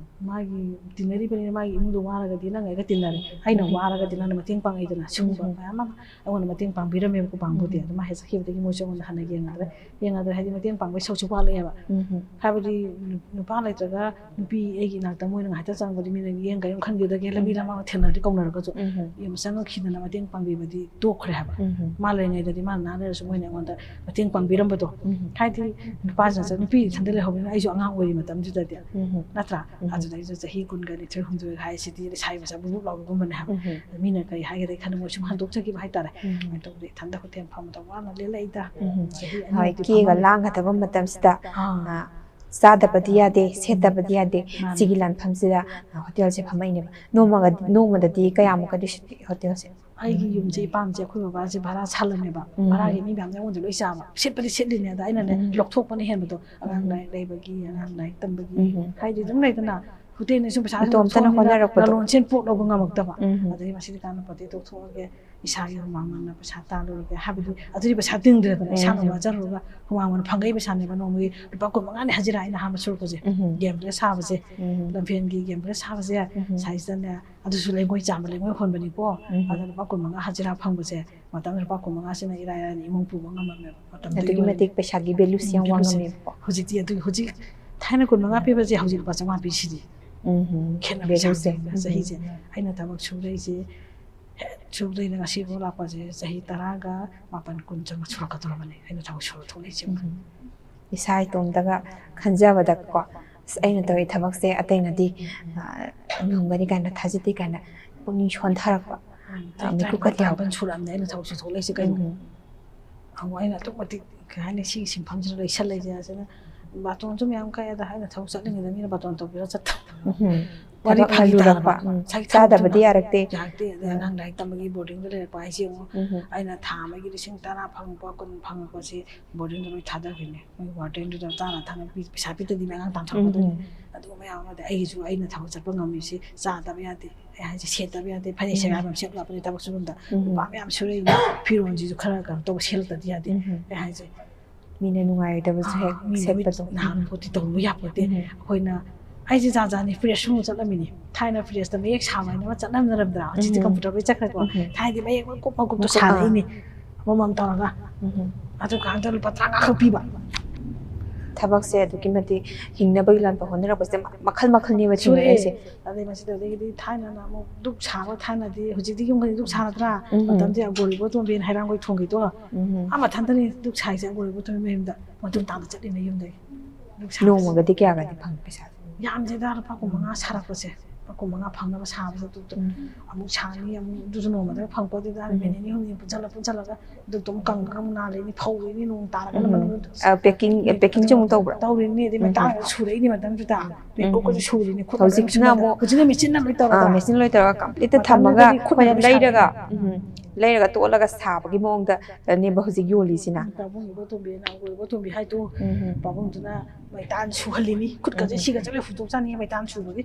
ꯃꯥꯒꯤ ꯇꯤꯟꯅꯔꯤꯕꯅꯤꯅ ꯃꯥꯒꯤ ꯏꯃꯨꯡꯗꯣ ꯋꯥꯔꯒꯗꯤ ꯅꯪ ꯑꯩꯒ ꯇꯤꯟꯅꯔꯦ, ꯑꯩꯅ ꯎꯝ꯫ ꯋꯥꯔꯒꯗꯤ ꯅꯪꯅ ꯃꯇꯦꯡ ꯄꯥꯡꯉꯛꯏꯗꯅ, ꯁꯤꯒꯨꯝꯕ ꯎꯝ꯫ ꯃꯌꯥꯝ ꯑꯃ ꯑꯩꯉꯣꯟꯗ ꯃꯇꯦꯡ ꯄꯥꯡꯕꯤꯔꯝꯃꯦꯕꯀꯣ, ꯄꯥꯡꯕꯨꯗꯤ꯫ ꯎꯝ꯫ ꯑꯗꯨ ꯃꯥ ꯍꯦꯛ ꯆꯠꯈꯤꯕꯗꯒꯤ ꯃꯣꯏꯁꯨ ꯑꯩꯉꯣꯟꯗ ꯍꯟꯅ ꯌꯦꯡꯅꯗ꯭ꯔꯦ꯫ ꯌꯦꯡꯅꯗ꯭ꯔꯦ ꯍꯥꯏꯗꯤ ꯃꯇꯦꯡ ꯄꯥꯡꯕꯒꯤ ꯁꯛꯁꯨ ꯋꯥꯠꯂꯛꯑꯦꯕ꯫ ꯎꯝ꯫ ꯍꯥꯏꯕꯗꯤ ꯅꯨ-, ꯅꯨꯄꯥ ꯂꯩꯇ꯭ꯔꯒ ꯅꯨꯄꯤ ꯑꯩꯒꯤ ꯏꯅꯥꯛꯇ ꯃꯣꯏꯅ ꯉꯥꯏꯍꯥꯛꯇꯪ ꯆꯪꯉꯛꯄꯗꯤ ꯃꯤꯅ ꯌꯦꯡ ꯀꯩꯝ ꯈꯟꯈꯤꯗꯒꯦ ꯂꯝꯕꯤ ꯂꯝꯃꯥꯡꯗ ꯊꯦꯡꯅꯔꯗꯤ ꯀꯧꯅꯔꯒꯁꯨ ꯎꯝ꯫ ꯌꯥꯝ ꯆꯪꯉꯛꯈꯤꯗꯅ ꯃꯇꯦꯡ ꯄꯥꯡꯕꯤꯕꯗꯤ ꯇꯣꯛꯈ꯭ꯔꯦ ꯍꯥꯏꯕ꯫ ꯎꯝ꯫ ꯃꯥ ꯂꯩꯔꯤꯉꯩꯗꯗꯤ ꯃꯥ ꯅꯥ ꯂꯩꯔꯁꯨ ꯃꯣꯏꯅ ꯑꯩꯉꯣꯟꯗ ꯃꯇꯦꯡ ꯄꯥꯡꯕꯤꯔꯝꯕꯗꯣ꯫ ꯎꯝ꯫ ꯍꯥꯏꯗꯤ ꯅꯨꯄꯥꯁꯤꯡꯁꯦ ꯅꯨꯄꯤ ꯏꯊꯟꯗ ꯂꯩꯍꯧꯕꯅꯤꯅ ꯑꯩꯁꯨ ꯑꯉꯥꯡ ꯑꯣꯏꯔꯤ ꯃꯇꯝꯗꯨꯗꯗꯤ ꯎꯝ꯫ ꯅꯠꯇ꯭ꯔꯥ? ꯎꯝ꯫ ꯑꯗꯨꯗꯩꯗꯨꯗ ꯆꯍꯤ ꯀꯨꯟꯒ ꯅꯤꯊꯣꯏ ꯍꯨꯝꯗꯣꯏ ꯍꯥꯏꯁꯤꯗꯤ ꯂꯩꯁꯥꯕꯤ ꯃꯆꯥ ꯕꯨꯞ ꯕꯨꯞ ꯂꯥꯎꯕꯒꯨꯝꯕꯅꯦ ꯍꯥꯏꯕ꯫ ꯎꯝ꯫ ꯃꯤꯅ ꯀꯩ ꯍꯥꯏꯒꯗ꯭ꯔꯥ ꯈꯟꯗ ꯃꯣꯏ ꯁꯨꯝ ꯍꯟꯗꯣꯛꯆꯈꯤꯕ ꯍꯥꯏꯇꯥꯔꯦ꯫ ꯎꯝ꯫ ꯑꯗꯨꯃꯥꯏꯅ ꯇꯧꯕꯗ ꯏꯊꯟꯗ ꯍꯣꯇꯦꯜ ꯐꯝꯕꯗ ꯋꯥꯅ ꯂꯦꯜꯂꯛꯏꯗ꯫ ꯎꯝ꯫ ꯆꯍꯤ ꯍꯣꯏ, ꯑꯅꯤꯃꯨꯛꯇꯤ ꯀꯦꯒ ꯐꯝꯃꯝꯃꯦ꯫ ꯂꯥꯡꯒꯗꯕ ꯃꯇꯝꯁꯤꯗ, ꯑꯥ꯫ ꯑ, ꯆꯥꯗꯕꯗꯤ ꯌꯥꯗꯦ, ꯁꯦꯠꯇꯕꯗꯤ ꯌꯥꯗꯦ꯫ ꯃꯥꯅꯦ꯫ ꯁꯤꯒꯤ ꯂꯥꯟꯐꯝꯁꯤꯗ, ꯑ, ꯍꯣꯇꯦꯜꯁꯦ ꯐꯝꯃꯛꯏꯅꯦꯕ꯫ ꯅꯣꯡꯃꯒ-, ꯅꯣꯡꯃꯗꯗꯤ ꯀꯌꯥꯃꯨꯛꯀꯗꯤ ꯁꯤꯠꯀꯦ ꯍꯣꯇꯦꯜꯁꯦ? ꯑꯩꯒꯤ ꯌꯨꯝꯁꯦ, ꯏꯄꯥꯝꯁꯦ ꯑꯩꯈꯣꯏ ꯕꯕꯥꯁꯦ ꯚꯔꯥ ꯁꯥꯜꯂꯝꯃꯦꯕ꯫ ꯎꯝ꯫ ꯚꯔꯥꯒꯤ ꯃꯤ ꯃꯌꯥꯝꯁꯦ ꯑꯩꯉꯣꯟꯗ ꯂꯣꯏ ꯆꯥꯕ꯫ ꯁꯤꯠꯄꯗꯤ ꯁꯤꯠꯂꯤꯅꯦ, ꯑꯗ ꯑꯩꯅꯅꯦ, ꯎꯝ꯫ ꯂꯧꯊꯣꯛꯄꯅ ꯍꯦꯟꯕꯗꯣ꯫ ꯑꯉꯥꯡ ꯎꯝ꯫ ꯂꯥꯏꯔꯤꯛ ꯂꯩꯕꯒꯤ, ꯑꯉꯥꯡ ꯂꯥꯏꯔꯤꯛ ꯇꯝꯕꯒꯤ, ꯎꯝ꯫ ꯍꯥꯏꯗꯤ ꯑꯗꯨꯝ ꯂꯩꯗꯅ, ꯍꯣꯇꯦꯜꯅ ꯁꯨꯝ ꯄꯩꯁꯥ ꯑꯗꯨꯝ ꯏꯇꯣꯝꯇꯅ ꯂꯧꯊꯣꯛꯑꯕꯅꯤꯅ ꯍꯣꯠꯅꯔꯛꯄꯗꯣ꯫ ꯂꯂꯣꯟ ꯁꯦꯟ ꯄꯣꯛ ꯂꯧꯕ ꯉꯝꯃꯛꯇꯕ꯫ ꯎꯝ꯫ ꯑꯗꯒꯤ ꯃꯁꯤꯗꯤ ꯀꯥꯟꯅꯄꯣꯠꯇꯦ, ꯇꯣꯛꯊꯣꯛꯑꯒꯦ, ꯏꯁꯥꯒꯤ ꯍꯨꯃꯥꯡ ꯃꯟꯅ ꯄꯩꯁꯥ ꯇꯥꯜꯂꯨꯔꯒꯦ ꯍꯥꯏꯕꯗꯤ ꯑꯗꯨꯗꯤ ꯄꯩꯁꯥ ꯇꯤꯡꯗ꯭ꯔꯦꯗꯅ, ꯏꯁꯥꯅ ꯎꯝ꯫ ꯋꯥꯖꯔꯨꯔꯒ ꯍꯨꯃꯥꯡ ꯃꯟꯅ ꯐꯪꯉꯛꯏ ꯄꯩꯁꯥꯅꯦꯕ꯫ ꯅꯣꯡꯃꯒꯤ ꯂꯨꯄꯥ ꯀꯨꯟ ꯃꯉꯥꯅꯤ ꯍꯖꯤꯔꯥ ꯑꯩꯅ ꯑꯍꯥꯟꯕ ꯁꯨꯔꯛꯄꯁꯦ꯫ ꯎꯝ꯫ ꯒꯦꯝ ꯕ꯭ꯔꯦꯛ ꯁꯥꯕꯁꯦ, ꯎꯝ꯫ ꯂꯝꯐꯦꯟꯒꯤ ꯒꯦꯝ ꯕ꯭ꯔꯦꯛ ꯁꯥꯕꯁꯦ, ꯎꯝ꯫ ꯁꯥꯏꯁꯤꯗꯅꯦ, ꯑꯗꯨꯁꯨ ꯂꯩꯉꯣꯏ ꯆꯥꯝꯕ, ꯂꯩꯉꯣꯏ ꯍꯣꯟꯕꯅꯤꯀꯣ꯫ ꯎꯝ꯫ ꯑꯗ ꯂꯨꯄꯥ ꯀꯨꯟ ꯃꯉꯥ ꯍꯖꯤꯔꯥ ꯐꯪꯕꯁꯦ, ꯃꯇꯝꯗꯨꯗ ꯂꯨꯄꯥ ꯀꯨꯟ ꯃꯉꯥꯁꯤꯅ ꯏꯔꯥꯏ ꯂꯥꯏꯅ ꯏꯃꯨꯡ ꯄꯨꯕ ꯉꯝꯃꯝꯃꯦꯕ꯫ ꯃꯇꯝꯗꯨꯒꯤ ꯑꯗꯨꯛꯀꯤ ꯑꯣꯏꯅ ꯃꯇꯤꯛ ꯄꯩꯁꯥꯒꯤ ꯚꯦꯂꯨꯁꯦ ꯌꯥꯝ ꯎꯝ, ꯚꯦꯂꯨꯁꯦ꯫ ꯋꯥꯡꯉꯝꯃꯦꯕꯀꯣ꯫ ꯍꯧꯖꯤꯛꯇꯤ ꯑꯗꯨ, ꯍꯧꯖꯤꯛ ꯊꯥꯏꯅ ꯀꯨꯟ ꯃꯉꯥ ꯄꯤꯕꯁꯦ ꯍꯧꯖꯤꯛ ꯂꯨꯄꯥ ꯆꯥꯝꯃꯉꯥ ꯄꯤꯁꯤꯗꯤ꯫ ꯎꯝ, ꯈꯦꯠꯅꯕꯁꯦ ꯚꯦꯂꯨꯁꯦ꯫ ꯌꯥꯝ ꯂꯩꯕ꯫ ꯎꯝ꯫ ꯆꯍꯤꯁꯦ ꯑꯩꯅ ꯊꯕꯛ ꯁꯨꯔꯛꯏꯁꯦ, ꯍꯦꯛ ꯁꯨꯕꯗꯩꯅ ꯉꯁꯤꯐꯥꯎ ꯂꯥꯛꯄꯁꯦ ꯆꯍꯤ ꯇꯔꯥꯒ ꯃꯥꯄꯟ, ꯀꯨꯟ ꯆꯪꯕ ꯁꯨꯔꯛꯀꯗꯧꯔꯕꯅꯤ ꯑꯩꯅ ꯊꯕꯛ ꯁꯨꯔ ꯊꯣꯛꯂꯛꯏꯁꯦ꯫ ꯎꯝ꯫ ꯏꯁꯥ ꯏꯇꯣꯝꯇꯒ ꯈꯟꯖꯕꯗꯀꯣ, "ꯑꯁ, ꯑꯩꯅ ꯇꯧꯔꯤ ꯊꯕꯛꯁꯦ ꯑꯇꯩꯅꯗꯤ, ꯑ, ꯉꯝꯒꯅꯤ ꯀꯥꯏꯅ ꯊꯥꯖꯗꯦ" ꯀꯥꯏꯅ ꯄꯨꯛꯅꯤꯡ ꯁꯣꯟꯊꯔꯛꯄ, ꯎꯝ, ꯑ, ꯆꯍꯤ ꯃꯤꯀꯨꯞꯀꯗꯤ ꯇꯔꯥꯅꯤꯄꯥꯟ ꯌꯥꯎꯕ꯫ ꯃꯥꯄꯟ ꯁꯨꯔꯛꯑꯕꯅꯦ ꯑꯩꯅ ꯊꯕꯛꯁꯦ ꯊꯣꯛꯂꯛꯏꯁꯦ ꯀꯩꯅꯣ꯫ ꯎꯝ꯫ ꯑꯃꯨꯛ ꯑꯩꯅ ꯑꯗꯨꯛ ꯃꯇꯤꯛ, ꯀꯩ ꯍꯥꯏꯅꯤ, ꯁꯤꯒꯤ ꯁꯤꯟꯐꯝꯁꯤꯗ ꯂꯩꯁꯜꯂꯛꯏꯁꯦ꯫ ꯑꯁꯤꯅ ꯕꯥꯇꯣꯟꯁꯨ ꯃꯌꯥꯝ ꯀꯛꯑꯦꯗ, ꯑꯩꯅ ꯊꯕꯛ ꯆꯠꯂꯤꯉꯩꯗ ꯃꯤꯅ ꯕꯥꯇꯣꯟ ꯇꯧꯕꯤꯔ ꯆꯠꯇꯕ꯫ ꯎꯝ꯫ ꯋꯥꯔꯤ ꯊꯕꯛꯅ ꯐꯥꯒꯤ ꯂꯨꯔꯛꯄ, ꯇꯥꯔꯕ? ꯎꯝ, ꯉꯁꯥꯏꯒꯤ ꯆꯥꯗꯕꯗꯤ ꯊꯕꯛꯇꯨꯅ ꯌꯥꯔꯛꯇꯦ꯫ ꯌꯥꯔꯛꯇꯦ꯫ ꯑꯗꯩ ꯑꯉꯥꯡ ꯂꯥꯏꯔꯤꯛ ꯇꯝꯕꯒꯤ ꯕꯣꯔꯗꯤꯡꯗ ꯂꯩꯔꯛꯄ ꯍꯥꯏꯁꯦ ꯌꯦꯡꯉꯣ꯫ ꯎꯝ꯫ ꯑꯩꯅ ꯊꯥ ꯑꯃꯒꯤ ꯂꯤꯁꯤꯡ ꯇꯔꯥ ꯐꯪꯉꯛꯄ, ꯀꯨꯟ ꯐꯪꯉꯛꯄꯁꯦ ꯕꯣꯔꯗꯤꯡꯗ ꯂꯣꯏ ꯊꯥꯗꯈ꯭ꯔꯤꯅꯦ꯫ ꯃꯣꯏ ꯋꯥꯔꯗꯦꯟꯗꯨꯗ ꯆꯥꯅ ꯊꯛꯅꯕ ꯄꯤ-, ꯄꯩꯁꯥ ꯄꯤꯗꯗꯤ ꯃꯣꯏ ꯑꯉꯥꯡ ꯇꯥꯟꯊꯣꯔꯛꯀꯗꯣꯏꯅꯤ꯫ ꯎꯝ꯫ ꯑꯗꯨꯒꯨꯝꯕ ꯃꯌꯥꯝ ꯑꯃꯗꯤ ꯑꯩꯒꯤꯁꯨ ꯑꯩꯅ ꯊꯕꯛ ꯆꯠꯄ ꯉꯝꯃꯤꯁꯤ ꯆꯥꯗꯕ ꯌꯥꯗꯦ꯫ ꯑꯩ ꯍꯥꯏꯁꯦ ꯁꯦꯠꯇꯕ ꯌꯥꯗꯦ꯫ ꯐꯅꯦꯛ ꯎꯝ꯫ ꯁꯦꯒꯥꯏꯕ ꯑꯃ ꯁꯦꯠꯂꯨ ꯌꯥꯄꯣꯠꯇꯦ ꯊꯕꯛ ꯁꯨꯐꯝꯗ꯫ ꯎꯝ꯫ ꯅꯨꯄꯥ ꯃꯌꯥꯝ ꯁꯨꯔꯛꯏꯅꯤ꯫ ꯐꯤꯔꯣꯟꯁꯤꯁꯨ ꯈꯔ ꯀꯩꯅꯣ ꯇꯧꯕ ꯁꯦꯠꯂꯛꯇꯗꯤ ꯌꯥꯗꯦ꯫ ꯎꯝ꯫ ꯑꯩ ꯍꯥꯏꯁꯦ ꯃꯤꯅ ꯅꯨꯡꯉꯥꯏꯔꯣꯏꯗꯕꯁꯨ ꯍꯦꯛ ꯃꯤ ꯁꯦꯠꯄꯗꯣ꯫ ꯅꯍꯥꯟ ꯄꯣꯠꯇꯤ ꯇꯧꯕ ꯌꯥꯄꯣꯠꯇꯦ꯫ ꯎꯝ꯫ ꯑꯩꯈꯣꯏꯅ ꯑꯩꯁꯦ ꯖꯥꯠ ꯖꯥꯠꯅꯤ꯫ ꯄ꯭ꯔꯦꯁ ꯁꯨ ꯆꯠꯂꯝꯃꯤꯅꯤ꯫ ꯊꯥꯏꯅ ꯄ꯭ꯔꯦꯁꯇ ꯃꯌꯦꯛ ꯁꯥꯕ ꯍꯥꯏꯅ ꯑꯃ ꯆꯠꯅꯝꯅꯔꯝꯗ꯭ꯔꯥ? ꯍꯧꯖꯤꯛꯇꯤ ꯎꯝ꯫ ꯀꯝꯄ꯭ꯌꯨꯇꯔ ꯂꯣꯏ ꯆꯠꯈ꯭ꯔꯦꯀꯣ꯫ ꯎꯝ꯫ ꯊꯥꯏꯅꯗꯤ ꯃꯌꯦꯛ ꯂꯣꯏ ꯀꯨꯞ ꯃꯀꯨꯞꯇꯣ ꯃꯀꯨꯞ, ꯑꯥ꯫ ꯁꯥꯔꯛꯏꯅꯤ꯫ ꯑꯃꯃꯝ ꯇꯧꯔꯒ꯫ ꯎꯝ꯫ ꯑꯗꯨꯀꯥꯟꯗ ꯂꯨꯄꯥ ꯇꯔꯥꯃꯉꯥꯈꯛ ꯄꯤꯕ꯫ ꯊꯕꯛꯁꯦ ꯑꯗꯨꯛꯀꯤ ꯃꯇꯤꯛ ꯍꯤꯡꯅꯕꯒꯤ ꯂꯥꯟꯐꯝ ꯍꯣꯠꯅꯔꯛꯄꯁꯦ ꯃꯈꯜ ꯃꯈꯜꯅꯦꯕ ꯁꯨꯔꯛꯑꯦ꯫ ꯊꯦꯡꯅꯔꯛꯏꯁꯦ꯫ ꯑꯗꯩ ꯃꯁꯤꯗ ꯑꯗꯒꯤꯗꯤ ꯊꯥꯏꯅꯅ ꯑꯃꯨꯛ ꯗꯨꯛ ꯁꯥꯕ, ꯊꯥꯏꯅꯗꯤ, ꯍꯧꯖꯤꯛꯇꯤ ꯌꯨꯝ ꯈꯨꯗꯤꯡ ꯗꯨꯛ ꯁꯥꯔꯗ꯭ꯔꯥ? ꯎꯝ꯫ ꯃꯇꯝꯗꯤ ꯑꯒꯣꯔ ꯏꯕꯣꯇꯣꯝꯕꯤꯅ ꯍꯩꯔꯥꯡꯒꯣꯏ ꯊꯣꯡꯒꯤꯗꯣ꯫ ꯎꯝ꯫ ꯑꯥ ꯃꯊꯟꯇꯅꯤ ꯗꯨꯛ ꯁꯥꯏꯁꯦ, ꯑꯒꯣꯔ ꯏꯕꯣꯇꯣꯝꯕꯤ ꯃꯌꯨꯝꯗ꯫ ꯃꯇꯨꯡ ꯇꯥꯅ ꯆꯠꯂꯤꯅꯦ ꯌꯨꯝꯗꯒꯤ꯫ ꯗꯨꯛ ꯁꯥꯕꯁꯦ꯫ ꯅꯣꯡꯃꯒꯗꯤ ꯀꯌꯥꯒꯗꯤ ꯐꯪꯉꯤ ꯄꯩꯁꯥꯁꯦ? ꯌꯥꯝꯗꯦꯗ, ꯂꯨꯄꯥ ꯀꯨꯟ ꯃꯉꯥ ꯁꯥꯔꯛꯄꯁꯦ꯫ ꯂꯨꯄꯥ ꯀꯨꯟ ꯃꯉꯥ ꯐꯪꯅꯕ ꯁꯥꯕꯁꯦ꯫ ꯑꯗꯨ ꯎꯝ꯫ ꯑꯃꯨꯛ ꯁꯥꯅꯤ, ꯑꯃꯨꯛ ꯑꯗꯨꯁꯨ ꯅꯣꯡꯃꯗ ꯐꯪꯄꯣꯠꯇꯦꯗ꯫ ꯎꯝ꯫ ꯅꯨꯃꯤꯠ ꯅꯤꯅꯤ ꯍꯨꯝꯅꯤ ꯄꯨꯟꯁꯤꯜꯂ ꯄꯨꯟꯁꯤꯜꯂꯒ ꯑꯗꯨ ꯑꯗꯨꯝ ꯀꯪꯉꯒ ꯑꯃꯨꯛ ꯅꯥꯜꯂꯤꯅꯤ, ꯐꯧꯔꯤꯅꯤ, ꯅꯣꯡ ꯇꯥꯔꯒꯅ ꯎꯝ꯫ ꯃꯅꯨꯡꯗ ꯑ, packing, packing ꯁꯨ ꯑꯃꯨꯛ ꯇꯧꯕ꯭ꯔꯥ? ꯇꯧꯔꯤꯅꯤ꯫ ꯑꯗꯩ ꯎꯝ꯫ ꯃꯩꯇꯥꯟꯒ ꯁꯨꯔꯛꯏꯅꯤ ꯃꯇꯝꯗꯨꯗ꯫ ꯎꯝ꯫ ꯃꯦꯀꯨꯞꯀꯁꯨ ꯁꯨꯔꯤꯅꯤ, ꯈꯨꯠ ꯍꯧꯖꯤꯛꯁꯤꯅ ꯁꯨꯃꯥꯏꯅ꯫ ꯑꯃꯨꯛ ꯍꯧꯖꯤꯛꯅ ꯃꯦꯆꯤꯟꯅ ꯂꯣꯏ ꯇꯧꯔꯒ꯫ ꯑꯥ, ꯃꯦꯆꯤꯟ ꯂꯣꯏ ꯇꯧꯔꯒ complete ꯇ ꯃꯇꯝꯗꯨꯗꯗꯤ ꯊꯝꯃꯒ ꯈꯨꯠꯅ ꯑꯩꯈꯣꯏꯅ ꯂꯣꯏ ꯂꯩꯔꯒ, ꯁꯥꯏ꯫ ꯎꯝ, ꯂꯩꯔꯒ ꯇꯣꯠꯂꯒ ꯁꯥꯕꯒꯤ ꯃꯑꯣꯡꯗꯅꯦꯕ ꯍꯧꯖꯤꯛ ꯌꯣꯜꯂꯤꯁꯤꯅ꯫ ꯄꯥꯕꯨꯡ ꯏꯕꯣꯇꯣꯝꯕꯤꯅ, ꯑꯩꯈꯣꯏ ꯏꯕꯣꯇꯣꯝꯕꯤ ꯍꯥꯏꯗꯣ, ꯎꯝ꯫ ꯄꯥꯕꯨꯡꯗꯨꯅ ꯃꯩꯇꯥꯟ ꯁꯨꯍꯜꯂꯤꯅꯤ꯫ ꯈꯨꯠꯀꯁꯦ ꯎꯝ꯫ ꯁꯤꯒꯁꯦ ꯂꯣꯏ ꯍꯨꯠꯇꯣꯛꯆꯅꯤ ꯃꯩꯇꯥꯟ ꯁꯨꯕꯒꯤ꯫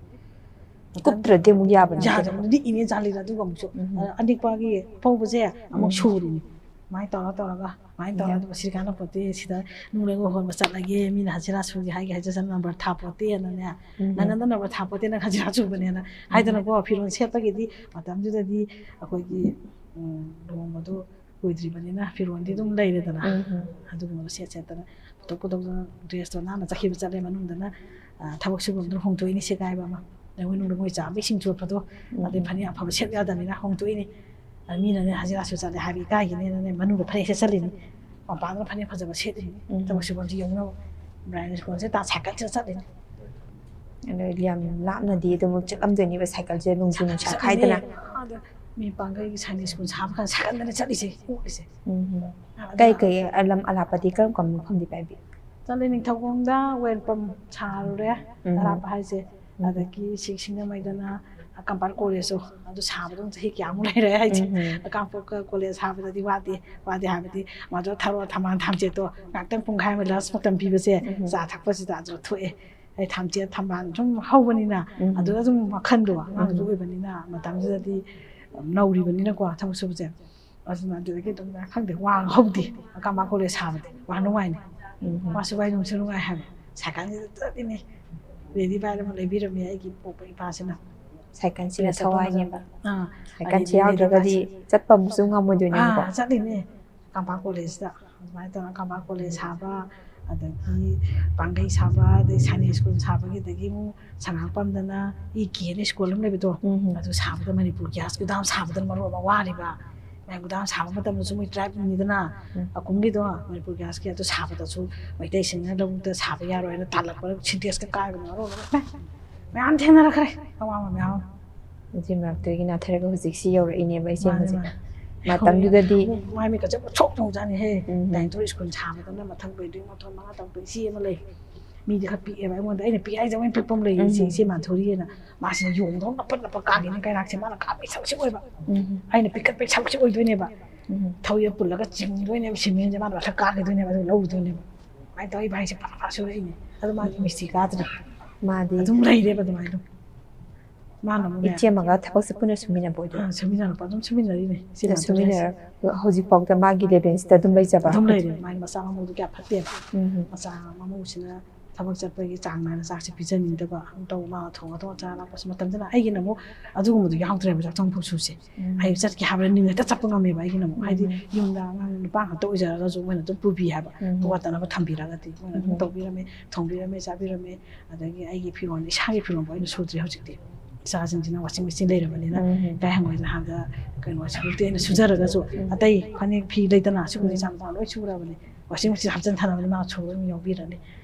ꯀꯨꯞꯇ꯭ꯔꯗꯤ ꯑꯃꯨꯛ ꯌꯥꯕ ꯅꯠꯇꯦ꯫ ꯌꯥꯗꯕ, ꯅꯤꯛꯏꯅꯦ ꯖꯥꯂꯤꯗ꯫ ꯑꯗꯨꯒ ꯑꯃꯨꯛꯁꯨ, ꯎꯝ꯫ ꯑ, ꯑꯅꯤꯛꯄꯒꯤ ꯑꯄꯧꯕꯁꯦ ꯑꯃꯨꯛ ꯎꯝ꯫ ꯁꯨꯔꯤꯅꯤ꯫ ꯑꯗꯨꯃꯥꯏꯅ ꯇꯧꯔ ꯇꯧꯔꯒ, ꯑꯗꯨꯃꯥꯏꯅ ꯇꯧꯔ ꯌꯥꯝ꯫ ꯑꯗꯨꯒ ꯁꯤꯔꯤꯀꯥꯟꯗ ꯄꯣꯠꯇꯤ ꯁꯤꯗ ꯅꯨꯡ ꯂꯩꯉꯣꯏ ꯍꯣꯟꯕ ꯆꯠꯂꯒꯦ, ꯃꯤꯅ ꯍꯖꯤꯔꯥ ꯁꯨꯒꯦ ꯍꯥꯏꯒꯦ ꯍꯥꯏꯖꯁꯅꯨ, ꯅꯝꯕꯔ ꯊꯥ ꯄꯣꯠꯇꯦꯅꯅꯦ꯫ ꯎꯝ꯫ ꯅꯪ ꯅꯪ ꯅꯝꯕꯔ ꯊꯥ ꯄꯣꯠꯇꯦ, ꯅꯪ ꯍꯖꯤꯔꯥ ꯁꯨꯕꯅꯦꯅ ꯍꯥꯏꯗꯅꯀꯣ꯫ ꯐꯤꯔꯣꯜ ꯁꯦꯠꯄꯒꯤꯗꯤ ꯃꯇꯝꯗꯨꯗꯗꯤ ꯑꯩꯈꯣꯏꯒꯤ, ꯎꯝ, ꯂꯨꯍꯣꯡꯕꯗꯣ ꯀꯨꯏꯗ꯭ꯔꯤꯕꯅꯤꯅ ꯐꯤꯔꯣꯜꯗꯤ ꯑꯗꯨꯝ ꯂꯩꯔꯦꯗꯅ꯫ ꯎꯝ, ꯎꯝ꯫ ꯑꯗꯨꯒꯨꯝꯕꯗꯣ ꯁꯦꯠ ꯁꯦꯠꯇꯅ ꯈꯨꯗꯣꯛ ꯈꯨꯗꯣꯛꯇ ꯗ꯭ꯔꯦꯁꯇꯣ ꯅꯥꯟꯅ ꯆꯠꯈꯤꯕ ꯆꯠꯂꯦ꯫ ꯃꯅꯨꯡꯗꯅ, ꯑ, ꯊꯕꯛ ꯁꯨꯐꯝꯗꯨꯅ ꯍꯣꯡꯗꯣꯛꯏꯅꯤ ꯁꯦꯒꯥꯏꯕ ꯑꯃ꯫ ꯑꯗꯩ ꯃꯅꯨꯡꯗ ꯃꯣꯏ ꯆꯥꯕ ꯏꯁꯤꯡ ꯆꯣꯠꯄꯗꯣ, ꯎꯝ꯫ ꯑꯗꯩ ꯐꯅꯦꯛ ꯑꯐꯕ ꯁꯦꯠ ꯌꯥꯗꯕꯅꯤꯅ ꯍꯣꯡꯗꯣꯛꯏꯅꯤ꯫ ꯑꯗ ꯃꯤꯅꯅꯦ ꯍꯖꯤꯔꯥꯁꯨ ꯆꯠꯂꯦ ꯍꯥꯏꯕ ꯏꯀꯥꯏꯒꯤꯅꯦꯅꯅꯦ ꯃꯅꯨꯡꯗ ꯐꯅꯦꯛ ꯁꯦꯠꯆꯜꯂꯤꯅꯤ꯫ ꯃꯄꯥꯟꯗꯅ ꯐꯅꯦꯛ ꯐꯖꯕ ꯁꯦꯠꯂꯤꯅꯤ꯫ ꯎꯝ꯫ ꯊꯕꯛ ꯁꯨꯐꯝꯁꯤ ꯌꯧꯅꯕ꯫ ꯕ꯭ꯔꯥꯏꯝ ꯁ꯭ꯀꯨꯜꯁꯦ ꯇꯥ ꯁꯥꯏꯀꯜ ꯆꯠ ꯆꯠꯂꯤꯅꯤ꯫ ꯑꯗꯣ ꯌꯥꯝ ꯂꯥꯞꯅꯗꯤ ꯑꯗꯨꯝ ꯆꯠꯂꯝꯗꯣꯏꯅꯦꯕ ꯁꯥꯏꯀꯜꯁꯦ ꯅꯣꯡꯖꯨ ꯅꯨꯡꯁꯥ ꯈꯥꯏꯗꯅ꯫ ꯑꯗ ꯃꯤ ꯄꯥꯡꯒꯩꯒꯤ ꯁꯥꯏꯅꯤꯛ ꯁ꯭ꯀꯨꯜ ꯁꯥꯕ ꯀꯥꯟꯗ ꯁꯥꯏꯀꯜꯗꯅ ꯆꯠꯂꯤꯁꯦ, ꯑꯣꯠꯂꯤꯁꯦ꯫ ꯎꯝ꯫ ꯑꯗꯨꯅ ꯀꯩ ꯀꯩ ꯂꯝ ꯑꯔꯥꯞꯄꯗꯤ ꯀꯔꯝ ꯀꯔꯝꯕ ꯃꯐꯝꯗꯤ ꯄꯥꯏꯕꯤ? ꯆꯠꯂꯦ, ꯅꯤꯡꯊꯧꯈꯣꯡꯗ ꯋꯦꯜꯄꯝ ꯁꯥꯔꯨꯔꯦ꯫ ꯎꯝ꯫ ꯑꯔꯥꯞꯄ ꯍꯥꯏꯁꯦ ꯑꯗꯒꯤ ꯁꯤ ꯁꯤꯡꯖꯃꯩꯗꯅ ꯀꯝꯄꯥꯏꯜ ꯀꯣꯂꯦꯖꯇꯣ, ꯑꯗꯨ ꯁꯥꯕꯗꯣ ꯆꯍꯤ ꯀꯌꯥꯃꯨꯛ ꯂꯩꯔꯦ ꯍꯥꯏꯁꯦ꯫ ꯀꯝꯄꯥꯏꯜ ꯀꯣꯂꯦꯖ ꯁꯥꯕꯗꯗꯤ ꯋꯥꯗꯦ, ꯋꯥꯗꯦ ꯍꯥꯏꯕꯗꯤ ꯃꯥꯗꯣ ꯊꯔꯣ ꯊꯝꯕꯥꯜ ꯊꯝꯆꯦꯠꯇꯣ ꯉꯥꯛꯇꯪ ꯄꯨꯡꯈꯥꯏ ꯑꯃ ꯂꯟꯁ ꯃꯇꯝ ꯄꯤꯕꯁꯦ, ꯆꯥ ꯊꯛꯄꯁꯤꯗ ꯑꯗꯨ ꯊꯣꯛꯑꯦ꯫ ꯑꯩ ꯊꯝꯆꯦꯠ ꯊꯝꯕꯥꯜ ꯁꯨꯝ ꯍꯧꯕꯅꯤꯅ, ꯑꯗꯨꯗ ꯑꯗꯨꯝ ꯋꯥꯈꯜꯗꯣ ꯑꯉꯥꯡꯁꯨ ꯑꯣꯏꯕꯅꯤꯅ, ꯃꯇꯝꯗꯨꯗꯗꯤ ꯅꯧꯔꯤꯕꯅꯤꯅꯀꯣ ꯊꯕꯛ ꯁꯨꯕꯁꯦ꯫ ꯑꯗꯨꯅ ꯑꯗꯨꯗꯒꯤ ꯑꯗꯨꯝ ꯈꯪꯗꯦ, ꯋꯥ ꯍꯧꯗꯦ꯫ ꯀꯝꯄꯥꯏꯜ ꯀꯣꯂꯦꯖ ꯁꯥꯕꯗꯤ ꯋꯥ ꯅꯨꯡꯉꯥꯏꯅꯤ꯫ ꯃꯥꯁꯨ ꯋꯥꯏ ꯅꯨꯡꯁꯨ ꯅꯨꯡꯉꯥꯏ ꯍꯥꯏꯕ꯫ ꯁꯥꯏꯀꯜꯁꯤꯗ ꯆꯠꯂꯤꯅꯤ꯫ ꯂꯦꯗꯤ ꯕꯥꯏꯛ ꯑꯃ ꯂꯩꯕꯤꯔꯝꯃꯤ ꯑꯩꯒꯤ ꯄꯣꯛꯄ ꯏꯄꯥꯁꯤꯅ꯫ ꯁꯥꯏꯀꯜꯁꯤꯅ ꯁꯤꯗ ꯆꯠꯄ ꯊꯋꯥꯏꯅꯦꯕ꯫ ꯃꯇꯝꯗ, ꯑꯥ, ꯁꯥꯏꯀꯜꯁꯤ ꯑꯗꯩꯗꯤ ꯂꯦꯗꯤ ꯌꯥꯎꯗ꯭ꯔꯒꯗꯤ ꯕꯥꯏꯛꯁꯤ-, ꯆꯠꯄ ꯑꯃꯨꯛꯁꯨ ꯉꯝꯃꯣꯏꯗꯣꯏꯅꯦꯕꯀꯣ꯫ ꯑꯥ, ꯆꯠꯂꯤꯅꯦ꯫ ꯀꯝꯄꯥꯏꯜ ꯀꯣꯂꯦꯖꯇ ꯑꯗꯨꯃꯥꯏꯅ ꯇꯧꯔꯒ ꯀꯝꯄꯥꯏꯜ ꯀꯣꯂꯦꯖ ꯁꯥꯕ, ꯑꯗꯒꯤ ꯄꯥꯡꯒꯩ ꯁꯥꯕ, ꯑꯗꯩ ꯁꯥꯏꯅꯤꯛ ꯁ꯭ꯀꯨꯜ ꯁꯥꯕꯒꯤ, ꯑꯗꯒꯤ ꯑꯃꯨꯛ ꯁꯉꯥꯡꯄꯝꯗꯅ ꯏ ꯀꯦ ꯑꯅ ꯁ꯭ꯀꯨꯜ ꯑꯃ ꯂꯩꯕꯗꯣ, ꯎꯝ꯫ ꯑꯗꯨ ꯁꯥꯕꯗ ꯃꯅꯤꯄꯨꯔ ꯒ꯭ꯌꯥꯁ ꯒꯨꯗꯥꯝ ꯁꯥꯕꯗ ꯃꯔꯣꯜ ꯑꯃ ꯋꯥꯔꯤꯕ꯫ ꯃꯌꯥꯝ ꯒꯨꯗꯥꯝ ꯁꯥꯕ ꯃꯇꯝꯗꯁꯨ ꯃꯣꯏ ꯇ꯭ꯔꯥꯏꯕꯅꯤꯗꯅ, ꯎꯝ꯫ ꯑꯀꯨꯝꯒꯤꯗꯣ ꯃꯅꯤꯄꯨꯔ ꯒ꯭ꯌꯥꯁꯀꯤ ꯑꯗꯨ ꯁꯥꯕꯗꯁꯨ ꯃꯩꯇꯩꯁꯤꯡꯅ ꯂꯧꯕꯨꯛꯇ ꯁꯥꯕ ꯌꯥꯔꯣꯏ ꯍꯥꯏꯅ ꯇꯥꯜꯂꯛꯄꯗ ꯁꯤꯟꯇꯦꯛꯁꯀ ꯀꯥꯏꯕꯅ ꯃꯔꯣꯜ ꯑꯃ꯫ ꯃꯌꯥꯝ ꯊꯦꯡꯅꯔꯛꯈ꯭ꯔꯦ, ꯑꯋꯥꯕ ꯃꯌꯥꯝ ꯑꯃ꯫ ꯑꯗꯨꯏ ꯃꯔꯛꯇꯒꯤ ꯅꯥꯊꯔꯒ ꯍꯧꯖꯤꯛꯁꯤ ꯌꯧꯔꯛꯏꯅꯦꯕ ꯏꯆꯦ ꯃꯥꯅꯦ, ꯍꯧꯖꯤꯛ꯫ ꯃꯥꯅꯦ꯫ ꯃꯇꯝꯗꯨꯗꯗꯤ ꯃꯥꯏ ꯃꯤꯠꯀꯁꯦ ꯄꯨꯡꯊꯣꯛ ꯊꯣꯛꯖꯥꯠꯅꯤꯍꯦ꯫ ꯎꯝ꯫ ꯗꯥꯏꯔꯦꯛꯇꯔ ꯁ꯭ꯀꯨꯜ ꯁꯥꯕꯗꯅ ꯃꯊꯛ ꯕꯤꯜꯗꯤꯡ ꯃꯊꯣꯟ ꯃꯉꯥ ꯇꯔꯨꯛꯇ ꯏꯆꯦ ꯑꯃ ꯂꯩ꯫ ꯃꯤꯗꯤ ꯈꯔ ꯄꯤꯛꯑꯦꯕ, ꯑꯩꯉꯣꯟꯗ ꯑꯩꯅ ꯄꯤꯛ ꯍꯥꯏꯁꯦ ꯃꯣꯏꯅ ꯄꯤꯛꯄ ꯑꯃ ꯂꯩꯌꯦ, ꯏꯆꯦ, ꯎꯝ꯫ ꯏꯆꯦ ꯃꯥꯟꯊꯣꯔꯤꯑꯅ꯫ ꯃꯥꯁꯤꯅ ꯌꯣꯡꯗꯧꯅ ꯅꯞꯄ ꯅꯞꯄ ꯀꯥꯈꯤꯅꯤ ꯀꯩꯔꯥꯛꯁꯦ, ꯃꯥꯅ ꯀꯥꯕꯩ ꯁꯛꯁꯤ ꯑꯣꯏꯕ꯫ ꯎꯝ꯫ ꯑꯩꯅ ꯄꯤꯛꯈꯠꯄꯩ ꯁꯛꯁꯤ ꯑꯣꯏꯗꯣꯏꯅꯦꯕ꯫ ꯎꯝ꯫ ꯊꯧꯔꯤꯗ ꯄꯨꯜꯂꯒ ꯆꯤꯡꯗꯣꯏꯅꯦꯕ, ꯁꯤꯃꯦꯟꯁꯦ ꯃꯥꯅ ꯃꯊꯛ ꯀꯥꯈꯤꯗꯣꯏꯅꯦꯕ, ꯑꯗꯨꯒ ꯂꯧꯈꯤꯗꯣꯏꯅꯦꯕ꯫ ꯑꯗꯨꯃꯥꯏꯅ ꯇꯧꯔ ꯏꯕꯥꯏꯁꯦ ꯐꯔꯥ ꯐꯔꯥ ꯁꯨꯔꯛꯏꯅꯦ꯫ ꯑꯗꯣ ꯃꯥꯗꯤ ꯃꯤꯁꯇ꯭ꯔꯤ ꯀꯥꯗ꯭ꯔꯦ꯫ ꯃꯥꯗꯤ ꯑꯗꯨꯝ ꯂꯩꯔꯦꯕ ꯑꯗꯨꯃꯥꯏꯅ ꯑꯗꯨꯝ꯫ ꯃꯥꯅ ꯑꯃꯨꯛꯅꯦ, ꯏꯆꯦ ꯑꯃꯒ ꯊꯕꯛꯁꯦ ꯄꯨꯟꯅ ꯁꯨꯃꯤꯟꯅꯕ ꯑꯣꯏꯗꯣꯏꯔꯥ? ꯑꯥ, ꯁꯨꯃꯤꯟꯅꯔꯛꯄ, ꯑꯗꯨꯝ ꯁꯨꯃꯤꯟꯅꯔꯤꯅꯦ꯫ ꯏꯆꯦ ꯁꯤꯗ ꯃꯥꯟꯊꯣꯏ ꯍꯥꯏꯁꯦ꯫ ꯁꯨꯃꯤꯟꯅꯔꯒ ꯍꯧꯖꯤꯛꯐꯥꯎꯗ ꯃꯥꯒꯤ ꯂꯦꯚꯦꯜꯁꯤꯗ ꯑꯗꯨꯝ ꯂꯩꯖꯕ? ꯑꯗꯨꯝ ꯂꯩꯔꯦ꯫ ꯃꯥꯒꯤ ꯃꯆꯥ ꯃꯃꯧꯗꯣ ꯀꯌꯥ ꯐꯠꯇꯦꯕ꯫ ꯎꯝ꯫ ꯃꯆꯥ ꯃꯃꯧꯁꯤꯅ ꯊꯕꯛ ꯆꯠꯄꯒꯤ ꯆꯥꯡ ꯅꯥꯏꯅ ꯆꯥꯛꯁꯦ ꯄꯤꯖꯅꯤꯡꯗꯕ, ꯑꯗꯨꯝ ꯇꯧ, ꯃꯥ ꯊꯣꯡꯉ ꯊꯣꯡꯉ ꯆꯥ ꯂꯥꯛꯄꯁꯨ꯫ ꯃꯇꯝꯗꯨꯅ ꯑꯩꯒꯤꯅ ꯑꯃꯨꯛ ꯑꯗꯨꯒꯨꯝꯕꯗꯣ ꯌꯥꯎꯗ꯭ꯔꯦꯕ, ꯆꯥꯛꯊꯣꯡ ꯐꯧꯁꯨꯁꯦ꯫ ꯎꯝ꯫ ꯑꯩ ꯆꯠꯀꯦ ꯍꯥꯏꯕꯗ ꯅꯤꯡ ꯍꯦꯛꯇ ꯆꯠꯄ ꯉꯝꯃꯦꯕ ꯑꯩꯒꯤꯅ ꯑꯃꯨꯛ꯫ ꯍꯥꯏꯗꯤ ꯎꯝ꯫ ꯌꯨꯝꯗ ꯑꯉꯥꯡ ꯅꯨꯄꯥ ꯉꯥꯛꯇ ꯑꯣꯏꯖꯔꯒꯁꯨ ꯃꯣꯏꯅ ꯑꯗꯨꯝ ꯄꯨꯕꯤ ꯍꯥꯏꯕ꯫ ꯎꯝ꯫ ꯋꯥꯠꯇꯅꯕ ꯊꯝꯕꯤꯔꯒꯗꯤ ꯃꯣꯏꯅ ꯑꯗꯨꯝ ꯎꯝ꯫ ꯇꯧꯕꯤꯔꯝꯃꯦ, ꯊꯣꯡꯕꯤꯔꯝꯃꯦ, ꯆꯥꯕꯤꯔꯝꯃꯦ꯫ ꯑꯗꯒꯤ ꯑꯩꯒꯤ ꯐꯤꯔꯣꯜ, ꯏꯁꯥꯒꯤ ꯐꯤꯔꯣꯜꯐꯥꯎ ꯑꯩꯅ ꯁꯨꯗ꯭ꯔꯤ ꯍꯧꯖꯤꯛꯇꯤ꯫ ꯏꯆꯥꯁꯤꯡꯁꯤꯅ ꯋꯥꯁꯤꯡ ꯃꯦꯆꯤꯟ ꯂꯩꯔꯕꯅꯤꯅ꯫ ꯎꯝ꯫ ꯏꯀꯥꯏ ꯍꯪꯒꯣꯏꯗꯅ ꯍꯥꯟꯅ ꯀꯩꯅꯣ ꯁꯨꯗꯦ, ꯑꯩꯅ ꯁꯨꯖꯔꯒꯁꯨ ꯎꯝ꯫ ꯑꯇꯩ ꯐꯅꯦꯛ ꯐꯤ ꯂꯩꯗꯅ, ꯁꯤꯒꯨꯝꯕꯗꯤ ꯎꯝ꯫ ꯏꯆꯥ ꯅꯨꯄꯥ ꯂꯣꯏ ꯁꯨꯔꯕꯅꯤ꯫ ꯋꯥꯁꯤꯡ ꯃꯦꯆꯤꯟ ꯍꯥꯞꯆꯤꯟ ꯊꯅꯕꯅꯤ, ꯃꯥ ꯁꯨꯕ ꯑꯗꯨꯝ ꯌꯥꯎꯕꯤꯔꯅꯤ꯫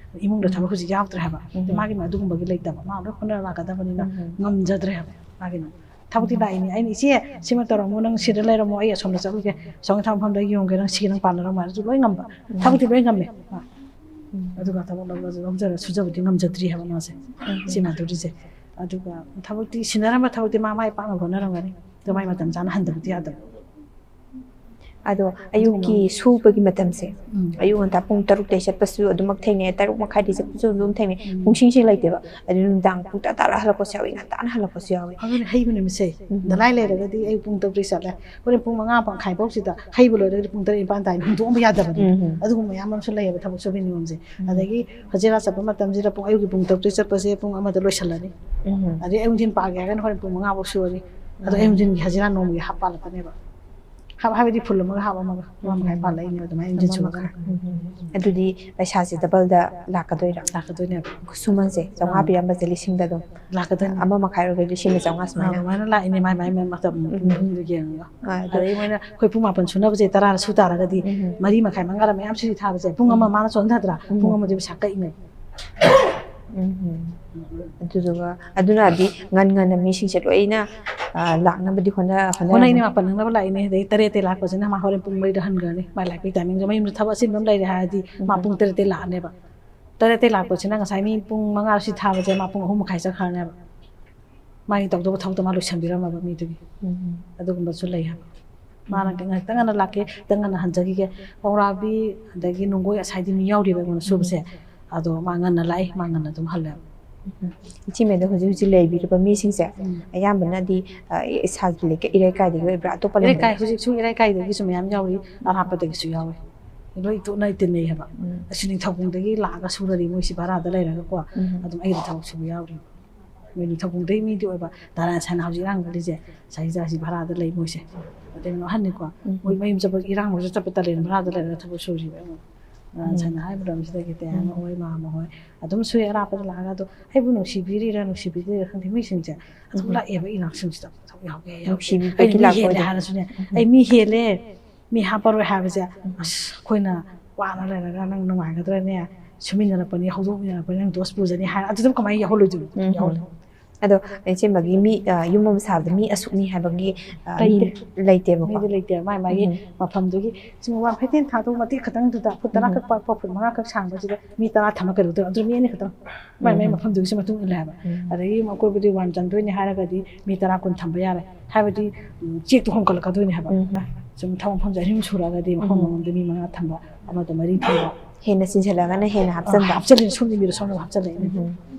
ꯏꯃꯨꯡꯗ ꯎꯝ꯫ ꯊꯕꯛ ꯍꯧꯖꯤꯛ ꯌꯥꯎꯗ꯭ꯔꯦ ꯍꯥꯏꯕ꯫ ꯎꯝ꯫ ꯃꯥꯒꯤꯅ ꯑꯗꯨꯒꯨꯝꯕꯒꯤ ꯂꯩꯇꯕ, ꯃꯥ ꯂꯣꯏ ꯍꯣꯠꯅꯔ ꯂꯥꯛꯀꯗꯕꯅꯤꯅ ꯎꯝ꯫ ꯉꯝꯖꯗ꯭ꯔꯦ ꯍꯥꯏꯕ꯫ ꯃꯥꯒꯤꯅ ꯊꯕꯛꯇꯤ ꯂꯥꯛꯏꯅꯤ, ꯑꯩꯅ, "ꯏꯆꯦ, ꯁꯤꯃ ꯇꯧꯔꯝꯃꯣ, ꯅꯪ ꯁꯤꯗ ꯂꯩꯔꯝꯃꯣ, ꯑꯩ ꯑꯁꯣꯝꯗ ꯆꯠꯂꯨꯒꯦ, ꯑꯁꯣꯝꯒꯤ ꯊꯕꯛ ꯃꯐꯝꯗ ꯑꯩ ꯌꯦꯡꯉꯨꯒꯦ, ꯅꯪ ꯁꯤꯒꯤ ꯅꯪ ꯄꯥꯟꯅꯔꯝꯃꯣ" ꯍꯥꯏꯔꯁꯨ ꯂꯣꯏ ꯉꯝꯕ꯫ ꯎꯝ꯫ ꯊꯕꯛꯇꯤ ꯂꯣꯏ ꯉꯝꯃꯦ ꯃꯥ꯫ ꯑꯗꯨꯒ ꯊꯕꯛ ꯂꯧꯖ- ꯂꯧꯖꯔ ꯁꯨꯖꯕꯗꯤ ꯉꯝꯖꯗ꯭ꯔꯤ ꯍꯥꯏꯕ ꯃꯥꯁꯦ, ꯁꯤ ꯃꯥꯙꯨꯔꯤꯁꯦ꯫ ꯑꯗꯨꯒ ꯊꯕꯛꯇꯤ, ꯁꯤꯟꯅꯔꯝꯕ ꯊꯕꯛꯇꯤ ꯃꯥ ꯃꯥꯏ ꯄꯥꯛꯅ ꯍꯣꯠꯅꯔꯝꯒꯅꯤ, ꯑꯗꯣ ꯃꯥꯏ ꯃꯇꯝ ꯆꯥꯅ ꯍꯟꯗꯕꯗꯤ ꯌꯥꯗꯕ꯫ ꯑꯗꯣ ꯑꯌꯨꯛꯀꯤ ꯁꯨꯕꯒꯤ ꯃꯇꯝꯁꯦ, ꯎꯝ꯫ ꯑꯌꯨꯛ ꯉꯟꯇꯥ ꯄꯨꯡ ꯇꯔꯨꯛꯇꯩ ꯆꯠꯄꯁꯨ ꯑꯗꯨꯃꯛ ꯊꯦꯡꯅꯩ, ꯇꯔꯨꯛ ꯃꯈꯥꯏꯗꯩ ꯆꯠꯄꯁꯨ ꯑꯗꯨꯝ ꯊꯦꯡꯅꯩ꯫ ꯎꯝ꯫ ꯄꯨꯡꯁꯤꯡꯁꯤꯡ ꯂꯩꯇꯦꯕ꯫ ꯑꯗꯨ ꯅꯨꯡꯗꯥꯡ ꯄꯨꯡ ꯇꯔꯥ ꯇꯥꯔ ꯍꯜꯂꯛꯄꯁꯨ ꯌꯥꯎꯏ, ꯉꯟꯇꯥꯅ ꯍꯜꯂꯛꯄꯁꯨ ꯌꯥꯎꯏ꯫ ꯑꯗꯨꯅ ꯍꯩꯕ ꯅꯨꯃꯤꯠꯁꯦ, ꯎꯝ꯫ ꯅꯂꯥꯏ ꯂꯩꯔꯒꯗꯤ ꯑꯌꯨꯛ ꯄꯨꯡ ꯇꯔꯨꯛꯇꯩ ꯆꯠꯂꯦ, ꯍꯣꯔꯦꯟ ꯄꯨꯡ ꯃꯉꯥ ꯃꯈꯥꯏ ꯐꯥꯎꯁꯤꯗ ꯍꯩꯕ ꯂꯣꯏꯔꯒꯗꯤ ꯄꯨꯡ ꯇꯔꯦꯠ ꯅꯤꯄꯥꯟ ꯇꯥꯏ, ꯍꯨꯟꯗꯣꯛꯑꯝꯕ ꯌꯥꯗꯕꯅꯤ꯫ ꯎꯝ꯫ ꯑꯗꯨꯒꯨꯝꯕ ꯃꯌꯥꯝ ꯑꯃꯁꯨ ꯂꯩꯌꯦꯕ ꯊꯕꯛ ꯁꯨꯕ ꯅꯤꯌꯣꯝꯁꯦ꯫ ꯎꯝ꯫ ꯑꯗꯒꯤ ꯍꯖꯤꯔꯥ ꯆꯠꯄ ꯃꯇꯝꯁꯤꯗ ꯄꯨꯡ ꯑꯌꯨꯛꯀꯤ ꯄꯨꯡ ꯇꯔꯨꯛꯇꯩ ꯆꯠꯄꯁꯦ ꯄꯨꯡ ꯑꯃꯗ ꯂꯣꯏꯁꯤꯜꯂꯅꯤ꯫ ꯎꯝ꯫ ꯑꯗꯩ ꯑꯌꯨꯛ ꯅꯨꯡꯊꯤꯟ ꯄꯥꯒꯦ ꯍꯥꯏꯔꯒꯅ ꯍꯣꯔꯦꯟ ꯄꯨꯡ ꯃꯉꯥ ꯐꯥꯎ ꯁꯨꯔꯅꯤ꯫ ꯑꯗꯣ ꯎꯝ꯫ ꯑꯌꯨꯛ ꯅꯨꯡꯊꯤꯟꯒꯤ ꯍꯖꯤꯔꯥ ꯅꯣꯡꯃꯒꯤ ꯍꯥꯞ ꯄꯥꯜꯂꯛꯀꯅꯦꯕ꯫ ꯍꯥꯞ ꯍꯥꯏꯕꯗꯤ ꯐꯨꯜ ꯑꯃꯒ ꯍꯥꯞ ꯑꯃꯒ, ꯑꯃ ꯃꯈꯥꯏ ꯄꯥꯜꯂꯛꯏꯅꯦ ꯑꯗꯨꯃꯥꯏꯅ ꯏꯟꯖꯤꯟ ꯁꯨꯔꯒ꯫ ꯎꯝ꯫ ꯑꯗꯨꯗꯤ ꯄꯩꯁꯥꯁꯦ ꯗꯕꯜꯗ ꯂꯥꯛꯀꯗꯣꯏꯔꯥ? ꯂꯥꯛꯀꯗꯣꯏꯅꯦꯕ꯫ ꯈꯨꯠꯁꯨꯃꯟꯁꯦ ꯆꯥꯝꯃꯉꯥ ꯑꯥ꯫ ꯄꯤꯔꯝꯕꯁꯦ ꯂꯤꯁꯤꯡꯗ ꯑꯗꯨꯝ ꯂꯥꯛꯀꯗꯣꯏꯅꯦ꯫ ꯑꯃ ꯃꯈꯥꯏ ꯑꯣꯏꯔꯒ ꯂꯤꯁꯤꯡ ꯑꯃ ꯆꯥꯝꯃꯉꯥ ꯁꯨꯃꯥꯏꯅ꯫ ꯑꯗꯨꯃꯥꯏꯅ ꯂꯥꯛꯏꯅꯦ, ꯃꯥꯏ ꯃꯥꯏ ꯃꯇꯝ ꯎꯝ꯫ ꯄꯨꯡꯗꯣ ꯌꯦꯡꯉꯒ꯫ ꯑꯥ, ꯑꯗꯣ ꯑꯗꯩ ꯃꯣꯏꯅ ꯑꯩꯈꯣꯏ ꯄꯨꯡ ꯃꯥꯄꯟ ꯁꯨꯅꯕꯁꯦ ꯇꯔꯥꯗ ꯁꯨ ꯇꯥꯔꯒꯗꯤ ꯎꯝ꯫ ꯃꯔꯤ ꯃꯈꯥꯏ ꯃꯉꯥꯗ ꯃꯌꯥꯝ ꯁꯨꯇꯤ ꯊꯥꯕꯁꯦ ꯄꯨꯡ ꯑꯃ ꯃꯥꯅ ꯆꯣꯟꯊꯗ꯭ꯔꯥ? ꯄꯨꯡ ꯎꯝ꯫ ꯑꯃꯗꯤ ꯄꯩꯁꯥ ꯀꯛꯏꯅꯦ꯫ ꯎꯝ꯫ ꯑꯗꯨꯗꯨꯒ ꯑꯗꯨꯅꯗꯤ ꯉꯟ ꯉꯟꯅ ꯃꯤꯁꯤꯡꯁꯦ ꯂꯣꯏꯅ, ꯑ, ꯂꯥꯛꯅꯕꯗꯤ ꯍꯣꯠꯅ- ꯍꯣꯠꯅꯩꯅꯦ, ꯍꯣꯠꯅꯔꯕꯅꯤ꯫ ꯃꯥꯄꯟ ꯅꯪꯅꯕ ꯂꯥꯛꯏꯅꯦ꯫ ꯑꯗꯩ ꯇꯔꯦꯠꯇꯩ ꯂꯥꯛꯄꯁꯤꯅ ꯃꯥ ꯍꯣꯔꯦꯟ ꯄꯨꯡ ꯃꯔꯤꯗ ꯍꯟꯈ꯭ꯔꯅꯤ꯫ ꯃꯥꯏ ꯂꯥꯏꯔꯤꯛ ꯄꯤ ꯇꯥꯏꯃꯤꯡꯗꯣ ꯃꯌꯨꯝꯗ ꯊꯕꯛ ꯑꯆꯤꯟꯕ ꯑꯃ ꯂꯩꯔꯦ ꯍꯥꯏꯔꯗꯤ ꯃꯥ ꯎꯝ꯫ ꯄꯨꯡ ꯇꯔꯦꯠꯇꯩ ꯂꯥꯛꯑꯅꯦꯕ꯫ ꯇꯔꯦꯠꯇꯩ ꯂꯥꯛꯄꯁꯤꯅ ꯉꯁꯥꯏ ꯃꯤ ꯄꯨꯡ ꯃꯉꯥ ꯁꯤ ꯊꯥꯕꯁꯦ ꯃꯥ ꯄꯨꯡ ꯑꯍꯨꯝ ꯃꯈꯥꯏ ꯆꯠꯈ꯭ꯔꯅꯦꯕ꯫ ꯃꯥꯒꯤ ꯇꯧꯗꯧꯕ ꯊꯕꯛꯇꯣ ꯃꯥ ꯂꯣꯏꯁꯤꯟꯕꯤꯔꯝꯃꯕ ꯃꯤꯗꯨꯒꯤ꯫ ꯎꯝ꯫ ꯑꯗꯨꯒꯨꯝꯕꯁꯨ ꯂꯩ ꯍꯥꯏꯕ꯫ ꯃꯥꯅ ꯉꯥꯏꯍꯥꯛꯇꯪ ꯉꯟꯅ ꯂꯥꯛꯀꯦ, ꯈꯤꯇꯪ ꯉꯟꯅ ꯍꯟꯖꯈꯤꯒꯦ꯫ ꯄꯧꯔꯥꯕꯤ ꯑꯗꯒꯤ ꯅꯣꯡꯒꯣꯏ ꯑꯁꯥꯏꯗꯤ ꯃꯤ ꯌꯥꯎꯔꯤꯕ ꯑꯩꯉꯣꯟꯗ ꯁꯨꯕꯁꯦ꯫ ꯑꯗꯣ ꯃꯥ ꯉꯟꯅ ꯂꯥꯛꯏ, ꯃꯥ ꯉꯟꯅ ꯑꯗꯨꯝ ꯍꯜꯂꯦꯕ꯫ ꯎꯝ꯫ ꯏꯆꯦ ꯃꯦꯗꯝ, ꯍꯧꯖꯤꯛ ꯍꯧꯖꯤꯛ ꯂꯩꯕꯤꯔꯤꯕ ꯃꯤꯁꯤꯡꯁꯦ ꯎꯝ꯫ ꯑꯌꯥꯝꯕꯅꯗꯤ, ꯑ, ꯏꯁꯥꯒꯤ ꯂꯩꯀꯥꯏ ꯏꯔꯩꯀꯥꯏꯗꯒꯤ ꯑꯣꯏꯕ꯭ꯔꯥ, ꯑꯇꯣꯞꯄ ꯂꯝꯗꯒꯤ? ꯏꯔꯩꯀꯥꯏ, ꯍꯧꯖꯤꯛꯁꯨ ꯏꯔꯩꯀꯥꯏꯗꯒꯤꯁꯨ ꯃꯌꯥꯝ ꯌꯥꯎꯔꯤ, ꯑꯔꯥꯞꯄꯗꯒꯤꯁꯨ ꯌꯥꯎꯔꯤ꯫ ꯂꯣꯏ ꯇꯣꯠꯅ ꯇꯤꯟꯅꯩ ꯍꯥꯏꯕ꯫ ꯎꯝ꯫ ꯑꯁꯤ ꯅꯤꯡꯊꯧꯈꯣꯡꯗꯒꯤ ꯂꯥꯛꯑꯒ ꯁꯨꯔꯗꯤ ꯃꯣꯏꯁꯤ ꯚꯔꯥꯗ ꯂꯩꯔꯒꯀꯣ, ꯎꯝ꯫ ꯑꯗꯨꯝ ꯑꯩꯒꯤꯗ ꯊꯕꯛ ꯁꯨꯕ ꯌꯥꯎꯔꯤ꯫ ꯃꯣꯏ ꯅꯤꯡꯊꯧꯈꯣꯡꯗꯒꯤ ꯃꯤꯗꯤ ꯑꯣꯏꯕ, ꯇꯔꯥ ꯁꯥꯏꯅ ꯍꯧꯖꯤꯛ ꯏꯔꯥꯡ ꯈꯜꯂꯤꯁꯦ, ꯁꯍꯤꯖꯥꯁꯤ ꯚꯔꯥꯗ ꯂꯩ ꯃꯣꯏꯁꯦ꯫ ꯑꯗꯩ ꯑꯍꯟꯅꯤꯀꯣ, ꯎꯝ꯫ ꯃꯣꯏ ꯃꯌꯨꯝ ꯆꯠꯄ, ꯏꯔꯥꯡ ꯃꯣꯏꯁꯨ ꯆꯠꯄ ꯇꯜꯂꯦꯅ ꯚꯔꯥꯗ ꯂꯩꯔꯒ ꯊꯕꯛ ꯁꯨꯔꯤꯕ ꯑꯩꯉꯣꯟꯗ꯫ ꯇꯔꯥ ꯎꯝ꯫ ꯁꯥꯏꯅ ꯍꯥꯏꯕ ꯂꯝꯁꯤꯗꯒꯤ ꯇꯌꯥꯅ ꯎꯝ꯫ ꯍꯣꯏ, ꯃꯥꯃ ꯍꯣꯏ, ꯑꯗꯨꯝ ꯁꯨꯏ꯫ ꯑꯔꯥꯞꯄꯗ ꯂꯥꯛꯑꯒ ꯑꯗꯣ ꯑꯩꯕꯨ ꯅꯨꯡꯁꯤꯕꯤꯔꯤꯔꯥ ꯅꯨꯡꯁꯤꯕꯤꯗ꯭ꯔꯤꯔꯥ ꯈꯪꯗꯦ, ꯃꯤꯁꯤꯡꯁꯦ ꯑꯗꯨꯝ ꯎꯝ꯫ ꯂꯥꯛꯑꯦꯕ ꯏꯅꯥꯛꯁꯤꯡꯁꯤꯗ꯫ ꯊꯕꯛ ꯌꯥꯎꯒꯦ, ꯌꯥꯎꯒꯦ꯫ ꯅꯨꯡꯁꯤꯕꯤꯕꯒꯤ ꯑꯩꯅ ꯃꯤ ꯍꯦꯜꯂꯦ ꯂꯥꯛꯄ ꯍꯥꯏꯔꯁꯨꯅꯦ, ꯎꯝ꯫ "ꯑꯩ ꯃꯤ ꯍꯦꯜꯂꯦ, ꯃꯤ ꯍꯥꯞꯄꯔꯣꯏ" ꯍꯥꯏꯕꯁꯦ, ꯑꯁ, ꯑꯩꯈꯣꯏꯅ ꯋꯥꯅ ꯂꯩꯔꯒ ꯅꯪ ꯅꯨꯡꯉꯥꯏꯒꯗ꯭ꯔꯅꯦ, ꯁꯨꯃꯤꯟꯅꯔꯛꯄꯅꯤ, ꯍꯧꯗꯣꯛꯃꯤꯟꯅꯔꯛꯄꯅꯤ, ꯅꯪ ꯗꯣꯁ ꯄꯨꯖꯅꯤ ꯍꯥꯏꯔ ꯑꯗꯨꯗ ꯀꯃꯥꯏꯅ ꯌꯥꯎꯍꯜꯂꯣꯏꯗꯣꯏꯅꯣ? ꯎꯝ꯫ ꯌꯥꯎꯍꯜꯂꯣ꯫ ꯑꯗꯣ ꯏꯆꯦꯃꯒꯤ ꯃꯤ, ꯑ, ꯌꯨꯝ ꯑꯃ ꯁꯥꯕꯗ ꯃꯤ ꯑꯁꯨꯛꯅꯤ ꯍꯥꯏꯕꯒꯤ, ꯑ, ꯃꯤ ꯂꯩꯇꯦ꯫ ꯂꯩꯇꯦꯕꯀꯣ? ꯃꯤꯗꯤ ꯂꯩꯇꯦ꯫ ꯃꯥꯏ ꯃꯥꯒꯤ, ꯎꯝ, ꯃꯐꯝꯗꯨꯒꯤ ꯁꯤꯡ ꯋꯥ ꯐꯩꯇꯦꯟ ꯊꯥꯗꯧ ꯃꯇꯦꯛ ꯈꯛꯇꯪꯗꯨꯗ ꯐꯨꯠ ꯇꯔꯥ, ꯎꯝ, ꯈꯛ ꯄꯥꯛꯄ, ꯐꯨꯠ ꯃꯉꯥ ꯈꯛ ꯁꯥꯡꯕꯁꯤꯗ ꯃꯤ ꯇꯔꯥ ꯊꯝꯃ ꯀꯩꯗꯧꯗꯣꯏꯅꯣ? ꯑꯗꯨ ꯃꯤ ꯑꯅꯤ ꯈꯛꯇꯪ꯫ ꯃꯥꯏ ꯃꯥꯏ, ꯎꯝ, ꯃꯐꯝꯗꯨꯒꯤꯁꯨ ꯃꯇꯨꯡ ꯏꯜꯂꯦ ꯍꯥꯏꯕ꯫ ꯎꯝ꯫ ꯑꯗꯒꯤ ꯑꯀꯣꯏꯕꯗꯤ ꯋꯥꯟ ꯆꯟꯗꯣꯏꯅꯦ ꯍꯥꯏꯔꯒꯗꯤ ꯃꯤ ꯇꯔꯥ ꯀꯨꯟ ꯊꯝꯕ ꯌꯥꯔꯦ꯫ ꯍꯥꯏꯕꯗꯤ, ꯎꯝ, ꯆꯦꯛꯇꯣ ꯍꯣꯡꯀꯠꯂꯛꯀꯗꯣꯏꯅꯦ ꯍꯥꯏꯕ꯫ ꯎꯝ꯫ ꯁꯨꯝ ꯊꯕꯛ ꯃꯐꯝꯁꯦ ꯑꯅꯤ ꯑꯍꯨꯝ ꯁꯨꯔꯛꯑꯒꯗꯤ ꯃꯐꯝ, ꯎꯝ, ꯑꯃꯃꯝꯗ ꯃꯤ ꯃꯉꯥ ꯊꯝꯕ, ꯑꯃꯗ ꯃꯔꯤ ꯊꯝꯕ꯫ ꯍꯦꯟꯅ ꯆꯤꯟꯁꯤꯜꯂꯒꯅ ꯍꯦꯟꯅ ꯍꯥꯞꯆꯤꯟꯕ꯫ ꯑꯥ, ꯍꯥꯞꯆꯤꯜꯂꯤꯅꯦ, ꯁꯣꯝꯗ ꯃꯤꯗꯣ ꯁꯣꯝꯗ ꯍꯥꯞꯆꯤꯜꯂꯛꯏꯅꯦ꯫ ꯎꯝ꯫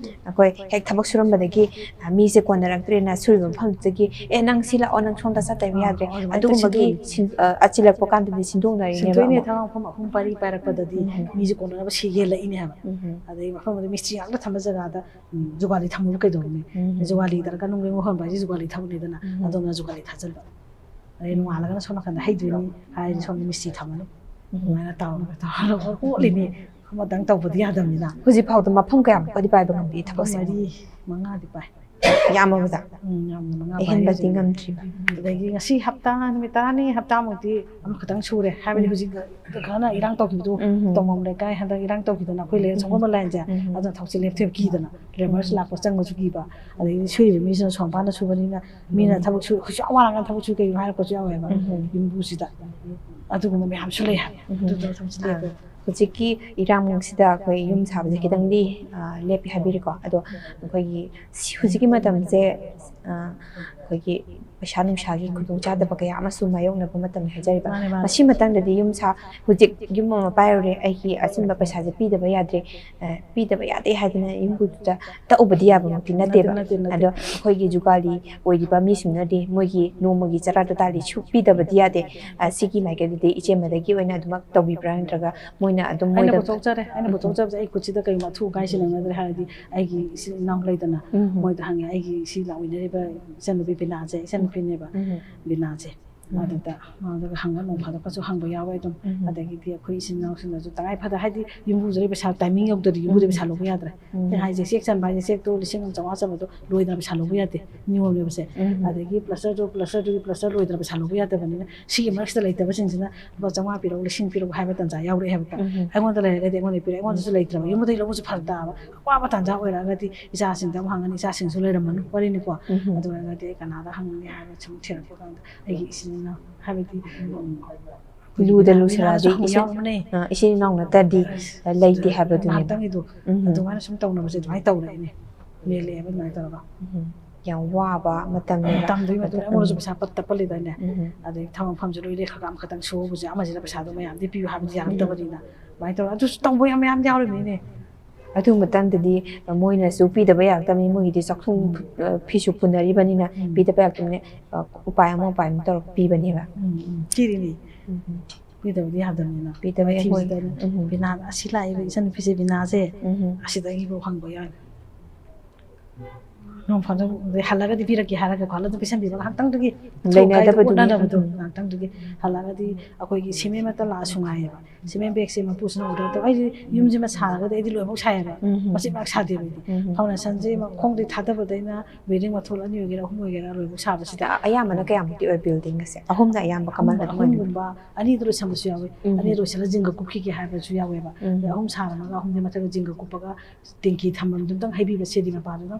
ꯑꯩꯈꯣꯏ ꯍꯦꯛ ꯊꯕꯛ ꯁꯨꯔꯝꯕꯗꯒꯤ, ꯑ, ꯃꯤꯁꯦ ꯀꯣꯟꯅꯔꯛꯇ꯭ꯔꯦꯅ ꯁꯨꯔꯤꯕ ꯃꯐꯝꯗꯨꯗꯒꯤ, "ꯑꯦ, ꯅꯪ ꯁꯤ ꯂꯥꯛꯑꯣ, ꯅꯪ ꯁꯣꯝꯗ ꯆꯠꯇꯕ ꯌꯥꯗ꯭ꯔꯦ", ꯑꯥ, ꯑꯗꯨꯃꯥꯏꯅ ꯑꯗꯨꯒꯨꯝꯕꯒꯤ ꯁꯤꯟꯗꯣꯛꯏꯅꯦ꯫ ꯁꯤꯟ-, ꯑ, ꯑꯆꯤꯜꯂꯛꯄ ꯀꯥꯟꯗꯗꯤ ꯁꯤꯟꯗꯣꯛꯅꯔꯤꯅꯦꯕ ꯁꯤꯟꯗꯣꯛꯏꯅꯦ ꯑꯃꯨꯛ꯫ ꯊꯕꯛ ꯃꯐꯝ ꯑꯍꯨꯝ ꯄꯔꯤ ꯄꯥꯏꯔꯛꯄꯗꯗꯤ, ꯎꯝ, ꯃꯤꯁꯦ ꯀꯣꯟꯅꯅꯕ ꯁꯤ ꯌꯦꯜꯂꯛꯏꯅꯦ ꯍꯥꯏꯕ꯫ ꯎꯝ꯫ ꯑꯗꯩ ꯃꯐꯝ ꯑꯃꯗ ꯃꯤꯁꯇ꯭ꯔꯤ ꯉꯥꯛꯇ ꯊꯝꯕ ꯖꯒꯥꯗ ꯎꯝ, ꯖꯨꯒꯥꯂꯤ ꯊꯝꯃꯒ ꯀꯩꯗꯧꯔꯨꯅꯤ? ꯎꯝ꯫ ꯖꯨꯒꯥꯂꯤ ꯗꯔꯀꯥꯔ, ꯅꯨꯡ ꯂꯦꯡꯕ ꯍꯣꯟꯕ ꯍꯥꯏꯁꯦ ꯖꯨꯒꯥꯂꯤ ꯊꯕꯛꯅꯤꯗꯅ, ꯎꯝ, ꯑꯗꯣꯝꯅ ꯖꯨꯒꯥꯂꯤ ꯊꯥꯖꯤꯟꯕ꯫ ꯑꯗꯩ ꯅꯣꯡꯉꯥꯜꯂꯒꯅ ꯁꯣꯝ ꯅꯥꯀꯟꯗ ꯍꯩꯗꯣꯏꯅꯤ ꯍꯥꯏꯔꯗꯤ ꯁꯣꯝꯗ ꯃꯤꯁꯇ꯭ꯔꯤ ꯊꯝꯃꯅꯤ꯫ ꯎꯝ꯫ ꯑꯗꯨꯃꯥꯏꯅ ꯇꯧꯔꯒ ꯇꯧꯔꯒ ꯍꯣꯠꯂꯤꯅꯤ꯫ ꯑꯃꯇꯪ ꯇꯧꯕꯗꯤ ꯌꯥꯗꯕꯅꯤꯅ꯫ ꯍꯧꯖꯤꯛ ꯐꯥꯎꯗ ꯃꯐꯝ ꯀꯌꯥꯃꯨꯛꯀꯗꯤ ꯄꯥꯏꯕ ꯉꯝꯕꯤ ꯊꯕꯛꯁꯦ? ꯃꯔꯤ ꯃꯉꯥꯗꯤ ꯄꯥꯏ꯫ ꯌꯥꯝꯃꯕꯗ? ꯎꯝ, ꯌꯥꯝꯅ ꯃꯉꯥ ꯄꯥꯏ ꯑꯍꯦꯟꯕꯗꯤ ꯍꯧꯖꯤꯛ꯫ ꯉꯝꯗ꯭ꯔꯤꯕ? ꯑꯗꯒꯤ ꯉꯁꯤ ꯍꯞꯇꯥ, ꯅꯨꯃꯤꯠ ꯇꯔꯥꯅꯤ, ꯍꯞꯇꯥꯃꯨꯛꯇꯤ ꯑꯃꯈꯛꯇꯪ ꯁꯨꯔꯦ꯫ ꯍꯥꯏꯕꯗꯤ ꯎꯝ꯫ ꯍꯧꯖꯤꯛ ꯈꯔꯅ ꯏꯔꯥꯡ ꯇꯧꯈꯤꯕꯗꯣ, ꯎꯝ꯫ ꯇꯣꯡꯕꯝ ꯂꯩꯀꯥꯏ ꯍꯟꯗꯛ ꯏꯔꯥꯡ ꯇꯧꯈꯤꯗꯅ ꯑꯩꯈꯣꯏ ꯂꯩꯔꯛ ꯎꯝ꯫ ꯁꯒꯣꯜꯕꯟ ꯂꯥꯏꯟꯁꯦ, ꯎꯝ꯫ ꯑꯗꯨꯅ ꯊꯕꯛꯁꯦ ꯂꯦꯞꯊꯣꯛꯈꯤꯗꯅ, ꯂꯦꯕꯔꯁ ꯎꯝ꯫ ꯂꯥꯛꯄ ꯆꯪꯕꯁꯨ ꯀꯤꯕ, ꯑꯗꯒꯤ ꯁꯨꯔꯤꯕ ꯃꯤꯁꯤꯅ ꯁꯣꯝꯄꯥꯟꯗ ꯁꯨꯕꯅꯤꯅ ꯃꯤꯅ ꯎꯝ꯫ ꯊꯕꯛ ꯁꯨ-, ꯀꯩꯁꯨ ꯌꯥꯝ ꯋꯥꯔꯀꯥꯟꯗ ꯊꯕꯛ ꯁꯨ ꯀꯩꯒꯤꯅꯣ ꯍꯥꯏꯔꯛꯄꯁꯨ ꯌꯥꯎꯋꯦꯕ꯫ ꯎꯝ꯫ ꯌꯨꯝꯕꯨꯁꯤꯗ ꯑꯗꯨꯒꯨꯝꯕ ꯃꯌꯥꯝꯁꯨ ꯂꯩ ꯍꯥꯏꯕ꯫ ꯎꯝ꯫ ꯑꯗꯨꯗꯣ ꯊꯕꯛꯁꯦ ꯑꯥ, ꯂꯦꯞꯄꯦ꯫ ꯍꯧꯖꯤꯛꯀꯤ ꯏꯔꯥꯡꯁꯤꯗ ꯑꯩꯈꯣꯏ ꯌꯨꯝ ꯁꯥꯕꯁꯦ ꯈꯤꯇꯪꯗꯤ, ꯑ, ꯂꯦꯞꯄꯤ ꯍꯥꯏꯕꯤꯔꯤꯀꯣ꯫ ꯑꯗꯣ ꯑꯩꯈꯣꯏꯒꯤ ꯁꯤ-, ꯍꯧꯖꯤꯛꯀꯤ ꯃꯇꯝꯁꯦ, ꯑ, ꯑꯩꯈꯣꯏꯒꯤ ꯄꯩꯁꯥ ꯅꯨꯡꯁꯥꯒꯤ ꯈꯨꯗꯣꯡꯆꯥꯗꯕ ꯀꯌꯥ ꯑꯃꯁꯨ ꯃꯥꯌꯣꯛꯅꯕ ꯃꯇꯝꯅꯤ ꯍꯥꯏꯖꯔꯤꯕ꯫ ꯃꯥꯅꯦ, ꯃꯥꯅꯦ꯫ ꯃꯁꯤ ꯃꯇꯥꯡꯗꯗꯤ ꯌꯨꯝ ꯁꯥ-, ꯍꯧꯖꯤꯛ ꯌꯨꯝ ꯑꯃ ꯄꯥꯏꯔꯨꯔꯦ, ꯑꯩꯒꯤ ꯑꯆꯤꯟꯕ ꯄꯩꯁꯥꯁꯦ ꯄꯤꯗꯕ ꯌꯥꯗ꯭ꯔꯦ, ꯑ, ꯄꯤꯗꯕ ꯌꯥꯗꯦ ꯍꯥꯏꯗꯅ ꯌꯨꯝꯕꯨꯗꯨꯗ ꯇꯛꯎꯕꯗꯤ ꯌꯥꯕꯃꯛꯇꯤ ꯅꯠꯇꯦꯕ꯫ ꯅꯠꯇꯦ, ꯅꯠꯇꯦ, ꯅꯠꯇꯦ꯫ ꯑꯗꯣ ꯑꯩꯈꯣꯏꯒꯤ ꯖꯨꯒꯥꯂꯤ ꯑꯣꯏꯔꯤꯕ ꯃꯤꯁꯤꯡꯅꯗꯤ ꯃꯣꯏꯒꯤ ꯅꯣꯡꯃꯒꯤ ꯆꯔꯥ ꯇꯇꯥꯂꯤ ꯁꯨ ꯄꯤꯗꯕꯗꯤ ꯌꯥꯗꯦ꯫ ꯑ, ꯁꯤꯒꯤ ꯃꯥꯏꯀꯩꯗꯗꯤ ꯏꯆꯦꯃꯗꯒꯤ ꯑꯣꯏꯅ ꯑꯗꯨꯃꯛ ꯇꯧꯕꯤꯕ꯭ꯔꯥ, ꯅꯠꯇ꯭ꯔꯒ ꯃꯣꯏꯅ ꯑꯗꯨꯝ ꯑꯩꯅ ꯃꯣꯏꯗ ꯄꯨꯊꯣꯛꯆꯔꯦ, ꯑꯩꯅ ꯎꯝ꯫ ꯄꯨꯊꯣꯛꯆꯕꯁꯦ ꯑꯩ ꯈꯨꯠꯁꯤꯗ ꯀꯔꯤꯒꯨꯝꯕ ꯑꯊꯨ ꯑꯀꯥꯏ ꯁꯤꯟꯅꯗ꯭ꯔꯦ ꯍꯥꯏꯔꯗꯤ ꯑꯩꯒꯤ ꯏꯆꯤꯟ ꯏꯅꯥꯎ ꯂꯩꯗꯅ, ꯎꯝ꯫ ꯃꯣꯏꯗ ꯍꯪꯉꯦ, ꯑꯩꯒꯤ ꯁꯤ ꯂꯥꯛꯃꯤꯟꯅꯔꯤꯕ ꯏꯆꯟꯅꯨꯄꯤ ꯕꯤꯅꯥꯁꯦ, ꯏꯆꯟꯅꯨꯄꯤꯅꯦꯕ, ꯎꯝ꯫ ꯕꯤꯅꯥꯁꯦ꯫ ꯑꯗꯨꯗ ꯃꯉꯣꯟꯗꯒ ꯍꯪꯉ ꯅꯣꯡ ꯐꯥꯗꯣꯛꯀꯁꯨ ꯍꯪꯕ ꯌꯥꯎꯋꯦ ꯑꯗꯨꯝ꯫ ꯑꯗꯒꯤꯗꯤ ꯑꯩꯈꯣꯏ ꯏꯆꯤꯟ ꯏꯅꯥꯎꯁꯤꯡꯅꯁꯨ ꯇꯉꯥꯏ ꯐꯗ, ꯍꯥꯏꯗꯤ ꯌꯨꯝꯕꯨꯗꯨꯗꯩ ꯄꯩꯁꯥ timing ꯌꯧꯗ꯭ꯔꯗꯤ ꯌꯨꯝꯕꯨꯗꯩ ꯄꯩꯁꯥ ꯂꯧꯕ ꯌꯥꯗ꯭ꯔꯦ꯫ ꯑꯩꯅ ꯍꯥꯏꯁꯦ ꯆꯦꯛ ꯆꯟꯕ ꯍꯥꯏꯁꯦ ꯆꯦꯛꯇꯣ ꯂꯤꯁꯤꯡ ꯑꯃ ꯆꯥꯝꯃꯉꯥ ꯆꯟꯕꯗꯣ ꯂꯣꯏꯗꯅ ꯄꯩꯁꯥ ꯂꯧꯕ ꯌꯥꯗꯦ, ꯅꯤꯌꯣꯝꯅꯦꯕꯁꯦ꯫ ꯑꯗꯒꯤ plasterꯗꯨ, plasterꯗꯨꯒꯤ plaster ꯂꯣꯏꯗꯅ ꯄꯩꯁꯥ ꯂꯧꯕ ꯌꯥꯗꯕꯅꯤꯅ ꯁꯤꯒꯤ ꯃꯔꯛꯁꯤꯗ ꯂꯩꯇꯕꯁꯤꯡꯁꯤꯅ ꯂꯨꯄꯥ ꯆꯥꯝꯃꯉꯥ ꯄꯤꯔꯛꯎ, ꯂꯤꯁꯤꯡ ꯄꯤꯔꯛꯎ ꯍꯥꯏꯕ ꯇꯥꯟꯖꯥ ꯌꯥꯎꯔꯛꯑꯦ ꯍꯥꯏꯕꯀꯣ꯫ ꯑꯩꯉꯣꯟꯗ ꯂꯩꯔꯒꯗꯤ ꯑꯩꯉꯣꯟꯗ ꯄꯤꯔꯛꯑꯦ, ꯑꯩꯉꯣꯟꯗꯁꯨ ꯂꯩꯇ꯭ꯔꯕ, ꯌꯨꯝꯕꯨꯗꯩ ꯂꯧꯕꯁꯨ ꯐꯔꯛ ꯇꯥꯕ, ꯑꯋꯥꯕ ꯇꯥꯟꯖꯥ ꯑꯣꯏꯔꯛꯑꯒꯗꯤ ꯏꯆꯥꯁꯤꯡꯗ ꯑꯃꯨꯛ ꯍꯪꯉꯅꯤ, ꯏꯆꯥꯁꯤꯡꯁꯨ ꯂꯩꯔꯝꯃꯅꯨ, ꯋꯥꯔꯤꯅꯤꯀꯣ꯫ ꯑꯗꯨ ꯑꯣꯏꯔꯒꯗꯤ ꯑꯩ ꯀꯅꯥꯗ ꯍꯪꯅꯤ ꯍꯥꯏꯕ ꯁꯨꯝ ꯊꯤꯔꯛꯄ ꯀꯥꯟꯗ ꯑꯩꯒꯤ ꯏꯆꯤꯟ ꯏꯅꯥꯎ, ꯍꯥꯏꯕꯗꯤ, ꯎꯝ, ꯂꯨꯗ ꯂꯨꯁꯜꯂꯛꯑꯗꯤ ꯏꯆꯤꯟ-, ꯌꯥꯎꯕꯅꯦ꯫ ꯑ, ꯏꯆꯤꯟ ꯏꯅꯥꯎ ꯅꯠꯇ꯭ꯔꯗꯤ, ꯑ, ꯂꯩꯇꯦ ꯍꯥꯏꯕꯗꯨꯅꯦꯕ꯫ ꯉꯥꯏꯍꯥꯛꯇꯪꯒꯤꯗꯣ ꯑꯗꯨꯃꯥꯏꯅ ꯁꯨꯝ ꯇꯧꯅꯕꯁꯦ ꯑꯗꯨꯃꯥꯏꯅ ꯇꯧꯔꯛꯏꯅꯦ꯫ ꯃꯦꯜꯂꯛꯑꯦꯕ ꯑꯗꯨꯃꯥꯏꯅ ꯇꯧꯔꯒ꯫ ꯌꯥꯝ ꯋꯥꯕ ꯃꯇꯝꯅꯦꯕ꯫ ꯃꯇꯝꯗꯨꯒꯤ ꯃꯇꯨꯡ ꯑꯩꯉꯣꯟꯗꯁꯨ ꯄꯩꯁꯥ ꯄꯠ ꯇꯞꯄꯜꯂꯤꯗꯥꯏꯅꯦ꯫ ꯑꯗꯩ ꯊꯕꯛ ꯃꯐꯝꯁꯨ ꯂꯣꯏ ꯂꯦꯛꯈ꯭ꯔꯒ ꯑꯃꯈꯛꯇꯪ ꯁꯨꯍꯧꯕꯁꯦ, ꯑꯃꯁꯤꯅ ꯄꯩꯁꯥꯗꯣ ꯃꯌꯥꯝꯗꯤ ꯄꯤꯌꯨ ꯍꯥꯏꯕꯗꯤ ꯌꯥꯔꯛꯇꯕꯅꯤꯅ ꯑꯗꯨꯃꯥꯏꯅ ꯇꯧꯔꯒ ꯑꯗꯨꯁꯨ ꯇꯧꯕ ꯌꯥꯝ ꯃꯌꯥꯝ ꯌꯥꯎꯔꯤꯕꯅꯤꯅꯦ꯫ ꯑꯗꯨ ꯃꯇꯝꯗꯗꯤ ꯃꯣꯏꯅꯁꯨ ꯄꯤꯗꯕ ꯌꯥꯔꯛꯇꯕꯅꯤ, ꯃꯣꯏꯒꯤꯗꯤ ꯆꯥꯛꯊꯨꯝ, ꯎꯝ꯫ ꯑ, ꯐꯤꯁꯨ ꯄꯨꯅꯔꯤꯕꯅꯤꯅ ꯎꯝ꯫ ꯄꯤꯗꯕ ꯌꯥꯔꯛꯇꯕꯅꯤꯅ, ꯑ, ꯎꯄꯥꯏ ꯑꯃ ꯎꯄꯥꯏ ꯑꯃ ꯇꯧꯔꯒ ꯄꯤꯕꯅꯦꯕ꯫ ꯎꯝ, ꯎꯝ꯫ ꯄꯤꯔꯤꯅꯤ꯫ ꯎꯝ, ꯎꯝ꯫ ꯄꯤꯗꯕꯗꯤ ꯌꯥꯗꯕꯅꯤꯅ꯫ ꯄꯤꯗꯕ ꯌꯥꯗꯦ꯫ ꯃꯊꯤꯁꯤꯗꯅꯦ ꯎꯝ꯫ ꯕꯤꯅꯥꯅ ꯑꯁꯤ ꯂꯥꯛꯏꯕ ꯏꯆꯟꯅꯨꯄꯤꯁꯦ ꯕꯤꯅꯥꯁꯦ ꯎꯝ꯫ ꯑꯁꯤꯗꯒꯤꯐꯥꯎ ꯍꯪꯕ ꯌꯥꯏ꯫ ꯅꯣꯡ ꯐꯥꯗꯣꯛ ꯑꯗꯩ ꯍꯜꯂꯒꯗꯤ ꯄꯤꯔꯛꯀꯦ ꯍꯥꯏꯔꯒꯀꯣ, ꯍꯜꯂꯒ ꯑꯗꯨꯝ ꯄꯤꯁꯟꯕꯤꯕꯒ ꯉꯥꯏꯍꯥꯛꯇꯪꯗꯨꯒꯤ ꯂꯩꯅꯗꯕꯗꯨꯅꯦ꯫ ꯎꯠꯅꯗꯕꯗꯣ ꯎꯝ꯫ ꯉꯥꯏꯍꯥꯛꯇꯪꯗꯨꯒꯤ ꯍꯜꯂꯛꯑꯒꯗꯤ ꯑꯩꯈꯣꯏꯒꯤ cement ꯃꯇꯂꯥꯁꯨ ꯉꯥꯏꯌꯦꯕ꯫ Cement bagꯁꯦ ꯃꯄꯨꯁꯤꯅ order ꯇꯧ-, ꯑꯩꯗꯤ ꯌꯨꯝꯁꯤꯃ ꯁꯥꯔꯒꯗꯤ ꯑꯩꯗꯤ ꯂꯣꯏꯐꯥꯎ ꯁꯥꯏꯌꯦꯕ꯫ ꯎꯝ꯫ ꯃꯆꯤꯠ ꯃꯆꯤꯠ ꯁꯥꯗꯦꯕ ꯑꯩꯗꯤ꯫ ꯎꯝ꯫ Foundationꯁꯦ ꯃꯈꯣꯡꯗꯩ ꯊꯥꯗꯕꯗꯩꯅ building ꯃꯊꯣꯜ ꯑꯅꯤ ꯑꯣꯏꯒꯦꯔꯥ ꯑꯍꯨꯝ ꯑꯣꯏꯒꯦꯔꯥ ꯂꯣꯏꯐꯥꯎ ꯁꯥꯕꯁꯤꯗ꯫ ꯑꯌꯥꯝꯕꯅ ꯀꯌꯥꯃꯨꯛꯇꯤ ꯑꯣꯏ buildingꯒꯁꯦ? ꯑꯍꯨꯝꯅ ꯑꯌꯥꯝꯕ ꯑꯍꯨꯝ, common ꯑꯗꯨꯝ ꯑꯣꯏꯕ? ꯑꯍꯨꯝꯒꯨꯝꯕ, ꯑꯅꯤꯗ ꯂꯣꯏꯁꯟꯕꯁꯨ ꯌꯥꯎꯋꯤ꯫ ꯎꯝ꯫ ꯑꯅꯤ ꯂꯣꯏꯁꯜꯂ ꯖꯤꯡꯒ ꯀꯨꯞꯈꯤꯒꯦ ꯍꯥꯏꯕꯁꯨ ꯌꯥꯎꯋꯦꯕ꯫ ꯎꯝ꯫ ꯑꯗꯩ ꯑꯍꯨꯝ ꯁꯥꯔꯝꯃꯒ ꯑꯍꯨꯝꯁꯦ ꯃꯊꯛꯇ ꯖꯤꯡꯒ ꯀꯨꯞꯄꯒ ꯇꯦꯡꯀꯤ ꯊꯝꯐꯝꯗꯨ ꯑꯝꯇꯪ ꯍꯩꯕꯤꯕ ꯁꯤꯗꯤ ꯃꯄꯥꯗꯨꯅ꯫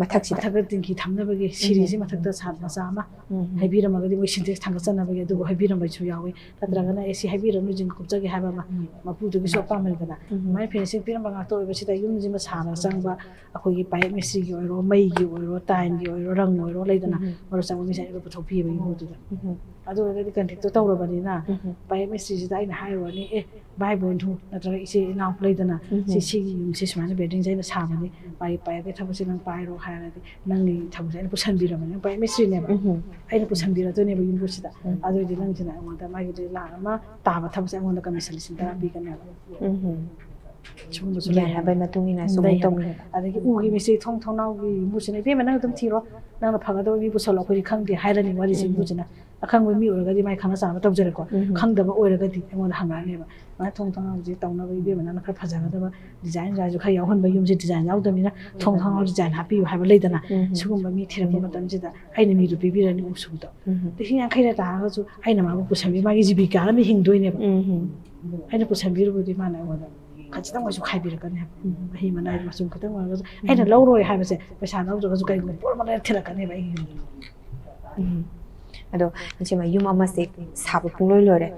ꯃꯊꯛꯁꯤꯗ? ꯃꯊꯛꯇ ꯇꯦꯡꯀꯤ ꯊꯝꯅꯕꯒꯤ ꯎꯝ꯫ ꯁꯤꯔꯤꯁꯤ ꯃꯊꯛꯇ ꯁꯥꯠ ꯃꯆꯥ ꯑꯃ ꯎꯝ꯫ ꯍꯩꯕꯤꯔꯝꯃꯒꯗꯤ ꯃꯣꯏ ꯁꯤꯟꯇꯦꯛꯁ ꯊꯥꯡꯒꯠꯆꯅꯕꯒꯤ ꯑꯗꯨꯕꯨ ꯍꯩꯕꯤꯔꯝꯕꯁꯨ ꯌꯥꯎꯋꯤ꯫ ꯅꯠꯇ꯭ꯔꯒꯅ "ꯑꯦ, ꯁꯤ ꯍꯩꯕꯤꯔꯅꯨ, ꯖꯤꯡ ꯀꯨꯞꯆꯒꯦ" ꯍꯥꯏꯕ ꯑꯃ ꯎꯝ꯫ ꯃꯄꯨꯗꯨꯒꯤꯁꯨ ꯑꯄꯥꯝꯕꯅꯤꯗꯅ꯫ ꯎꯝ꯫ ꯑꯗꯨꯃꯥꯏꯅ finishing ꯄꯤꯔꯝꯕ ꯉꯥꯛꯇ ꯑꯣꯏꯕꯁꯤꯗ ꯌꯨꯝꯁꯤꯃ ꯁꯥꯕ ꯆꯪꯕ ꯑꯩꯈꯣꯏꯒꯤ pipe ꯃꯤꯁꯇ꯭ꯔꯤꯒꯤ ꯑꯣꯏꯔꯣ, ꯃꯩꯒꯤ ꯑꯣꯏꯔꯣ, tileꯒꯤ ꯑꯣꯏꯔꯣ, ꯔꯪ ꯑꯣꯏꯔꯣ ꯂꯩꯗꯅ, ꯎꯝ꯫ ꯃꯔꯨꯞ ꯆꯪꯕ ꯃꯤꯁꯦ ꯑꯩꯅ ꯄꯨꯊꯣꯛꯄꯤꯑꯕ ꯌꯨꯝꯕꯨꯗꯨꯗ꯫ ꯎꯝ꯫ ꯑꯗꯨ ꯑꯣꯏꯔꯒꯗꯤ contractꯇꯣ ꯇꯧꯔꯕꯅꯤꯅ ꯎꯝ꯫ Pipe ꯃꯤꯁꯇ꯭ꯔꯤꯁꯤꯗ ꯑꯩꯅ ꯍꯥꯏꯔꯨꯔꯅꯤ, "ꯑꯦ, ꯚꯥꯏ ꯕꯣꯟꯙꯨ ꯅꯠꯇ꯭ꯔꯒ ꯏꯆꯦ ꯏꯅꯥꯎ ꯂꯩꯗꯅ, ꯎꯝ꯫ ꯁꯤ, ꯁꯤꯒꯤ ꯌꯨꯝꯁꯦ ꯁꯨꯃꯥꯏꯅ buildingꯁꯦ ꯑꯩꯅ ꯁꯥꯕꯅꯤ, ꯃꯥꯒꯤ pipeꯀꯤ ꯊꯕꯛꯁꯦ ꯅꯪ ꯄꯥꯏꯔꯣ" ꯍꯥꯏꯔꯗꯤ ꯅꯪꯒꯤ ꯊꯕꯛꯁꯦ ꯑꯩꯅ ꯄꯨꯁꯟꯕꯤꯔꯕꯅꯤ, pipe ꯃꯤꯁꯇ꯭ꯔꯤꯅꯦꯕ꯫ ꯎꯝ꯫ ꯑꯩꯅ ꯄꯨꯁꯟꯕꯤꯔꯗꯣꯏꯅꯦꯕ ꯌꯨꯝꯕꯨꯁꯤꯗ꯫ ꯎꯝ꯫ ꯑꯗꯨꯑꯣꯏꯗꯤ ꯅꯪꯁꯤꯅ ꯑꯩꯉꯣꯟꯗ ꯃꯥꯒꯤꯗꯤ ꯂꯥꯛ ꯑꯃ ꯇꯥꯕ ꯊꯕꯛꯁꯦ ꯑꯩꯉꯣꯟꯗ commission ꯂꯤꯁꯤꯡ ꯇꯔꯥ ꯄꯤꯒꯅꯦꯕ꯫ ꯎꯝ꯫ ꯁꯤꯒꯨꯝꯕꯁꯨ ꯂꯩ ꯌꯥꯅꯕꯒꯤ ꯍꯥꯏꯕ꯫ ꯃꯇꯨꯡ ꯏꯟꯅ ꯎꯝ, ꯁꯨꯝ ꯂꯩ ꯍꯥꯏꯕ꯫ ꯇꯧꯅꯩꯌꯦꯕ꯫ ꯑꯗꯒꯤ ꯎꯒꯤ ꯃꯤꯁꯇ꯭ꯔꯤ, ꯊꯣꯡ ꯊꯣꯡꯅꯥꯎꯒꯤ ꯌꯨꯝꯕꯨꯁꯤꯅ, "ꯏꯕꯦꯝꯃ, ꯅꯪ ꯑꯗꯨꯝ ꯊꯤꯔꯣ, ꯅꯪꯅ ꯐꯒꯗꯕ ꯃꯤ ꯄꯨꯁꯜꯂꯣ, ꯑꯩꯈꯣꯏꯗꯤ ꯈꯪꯗꯦ" ꯍꯥꯏꯔꯅꯤ ꯋꯥꯔꯤꯁꯦ ꯎꯝ꯫ ꯌꯨꯝꯕꯨꯁꯤꯅ꯫ ꯑꯈꯪꯕ ꯃꯤ ꯑꯣꯏꯔꯒꯗꯤ ꯃꯥꯏ ꯈꯪꯅ ꯆꯥꯟꯅꯕ ꯇꯧꯖꯔꯦꯀꯣ꯫ ꯎꯝ꯫ ꯈꯪꯗꯕ ꯑꯣꯏꯔꯒꯗꯤ ꯑꯩꯉꯣꯟꯗ ꯍꯪꯉꯛꯑꯅꯦꯕ, "ꯃꯥ ꯊꯣꯡ ꯊꯣꯡꯅꯥꯎꯁꯦ ꯇꯧꯅꯕ ꯏꯕꯦꯝꯃ ꯅꯪꯅ ꯈꯔ ꯐꯖꯒꯗꯕ ꯗꯤꯖꯥꯏꯟ ꯀꯥꯏꯁꯨ ꯈꯔ ꯌꯥꯎꯍꯟꯕ, ꯌꯨꯝꯁꯦ ꯗꯤꯖꯥꯏꯟ ꯌꯥꯎꯗꯕꯅꯤꯅ ꯊꯣꯡ ꯊꯣꯡꯅꯥꯎ ꯗꯤꯖꯥꯏꯟ ꯍꯥꯞꯄꯤꯌꯨ" ꯍꯥꯏꯕ ꯂꯩꯗꯅ꯫ ꯎꯝ꯫ ꯁꯤꯒꯨꯝꯕ ꯃꯤ ꯊꯤꯔꯛꯄ ꯃꯇꯝꯁꯤꯗ ꯑꯩꯅ ꯃꯤꯗꯨ ꯄꯤꯕꯤꯔꯅꯤ, ꯎꯁꯨꯗꯣ꯫ ꯎꯝ꯫ ꯂꯤꯁꯤꯡ ꯌꯥꯡꯈꯩꯗ ꯇꯥꯔꯒꯁꯨ ꯑꯩꯅ ꯃꯥꯕꯨ ꯄꯨꯁꯟꯕꯤ, ꯃꯥꯒꯤ ꯖꯤꯕꯤꯀꯥ ꯑꯃ ꯍꯤꯡꯗꯣꯏꯅꯦꯕ꯫ ꯎꯝ꯫ ꯑꯩꯅ ꯄꯨꯁꯟꯕꯤꯔꯨꯕꯗꯤ ꯃꯥꯅ ꯑꯩꯉꯣꯟꯗ ꯈꯖꯤꯛꯇꯪ ꯑꯣꯏꯁꯨ ꯈꯥꯏꯕꯤꯔꯛꯀꯅꯤ ꯍꯥꯏꯕ꯫ ꯎꯝ꯫ ꯃꯍꯤ ꯃꯅꯥꯏ ꯃꯆꯨꯝ ꯈꯤꯇꯪ ꯑꯣꯏꯔꯒꯁꯨ ꯑꯩꯅ ꯂꯧꯔꯣꯏ ꯍꯥꯏꯕꯁꯦ, ꯄꯩꯁꯥ ꯂꯧꯗ꯭ꯔꯒꯁꯨ ꯀꯩꯒꯨꯝꯕ ꯄꯣꯠ ꯑꯃ ꯂꯩꯔ ꯊꯤꯜꯂꯛꯀꯅꯦꯕ ꯑꯩꯒꯤ ꯌꯨꯝꯗ꯫ ꯎꯝ꯫ ꯑꯗꯣ ꯏꯆꯦꯃ, ꯌꯨꯝ ꯑꯃꯁꯦ ꯁꯥꯕ ꯄꯨꯡꯂꯣꯏ ꯂꯣꯏꯔꯦ,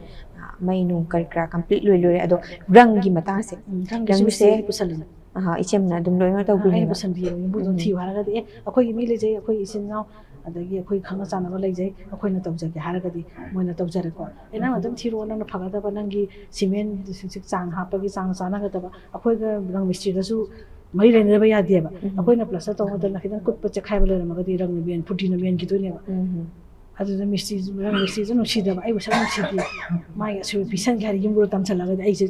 ꯃꯩ ꯅꯨꯡ ꯀꯔꯤ ꯀꯔꯥ ꯀꯝꯄ꯭ꯂꯤꯠ ꯂꯣꯏ ꯂꯣꯏꯔꯦ, ꯑꯗꯣ ꯔꯪꯒꯤ ꯃꯇꯥꯡꯁꯦ, ꯎꯝ, ꯔꯪꯒꯤꯁꯨ ꯔꯪꯁꯦ ꯃꯤꯁꯇ꯭ꯔꯤ ꯄꯨꯁꯜꯂꯤꯅꯦ꯫ ꯑꯍꯥ, ꯏꯆꯦꯝꯅ ꯑꯗꯨꯝ ꯂꯣꯏꯅ ꯑꯩꯅ ꯇꯧꯕꯤꯅꯦꯕ꯫ ꯄꯨꯁꯟꯕꯤꯌꯦꯕ, ꯌꯨꯝꯕꯨꯗꯣ ꯎꯝ꯫ ꯊꯤꯌꯨ ꯍꯥꯏꯔꯒꯗꯤ, "ꯑꯦ, ꯑꯩꯈꯣꯏꯒꯤ ꯃꯤ ꯂꯩꯖꯩ, ꯑꯩꯈꯣꯏ ꯏꯆꯤꯟ ꯏꯅꯥꯎ, ꯑꯗꯒꯤ ꯑꯩꯈꯣꯏ ꯈꯪꯅ ꯆꯥꯟꯅꯕ ꯂꯩꯖꯩ, ꯑꯩꯈꯣꯏꯅ ꯇꯧꯖꯒꯦ" ꯍꯥꯏꯔꯒꯗꯤ ꯃꯣꯏꯅ ꯇꯧꯖꯔꯦꯀꯣ꯫ "ꯑꯦ, ꯅꯪꯅ ꯑꯗꯨꯝ ꯊꯤꯔꯛꯑꯣ, ꯅꯪꯅ ꯐꯒꯗꯕ, ꯅꯪꯒꯤ ꯁꯤꯃꯦꯟ ꯆꯥꯡ ꯍꯥꯞꯄꯒꯤ ꯆꯥꯡ ꯆꯥꯟꯅꯒꯗꯕ, ꯑꯩꯈꯣꯏꯒ ꯔꯪ ꯃꯤꯁꯇ꯭ꯔꯤꯒꯁꯨ ꯃꯔꯤ ꯂꯩꯅꯗꯕ ꯌꯥꯗꯦꯕ꯫ ꯎꯝ꯫ ꯑꯩꯈꯣꯏꯅ ꯄ꯭ꯂꯁꯇꯔ ꯇꯧꯕ ꯃꯇꯝꯗ ꯈꯤꯇꯪ ꯀꯨꯠꯄ ꯆꯦꯛꯈꯥꯏꯕ ꯂꯩꯔꯝꯃꯒꯗꯤ ꯔꯪꯅ ꯃꯦꯟ-, ꯐꯨꯇꯤꯅ ꯃꯦꯟꯈꯤꯗꯣꯏꯅꯦꯕ꯫ ꯎꯝ꯫ ꯑꯗꯨꯗ ꯃꯤꯁꯇ꯭ꯔꯤꯁꯨ, ꯔꯪ ꯃꯤꯁꯇ꯭ꯔꯤꯁꯨ ꯅꯨꯡꯁꯤꯗꯕ, ꯑꯩꯕꯨ ꯁꯛ ꯅꯨꯡꯁꯤꯗꯦ, ꯃꯥꯒꯤ ꯑꯁꯣꯏꯕ ꯄꯤꯁꯟꯒꯦ ꯍꯥꯏꯔ ꯌꯨꯝꯕꯨꯗ ꯇꯝꯁꯤꯜꯂꯒꯗꯤ ꯑꯩꯁꯦ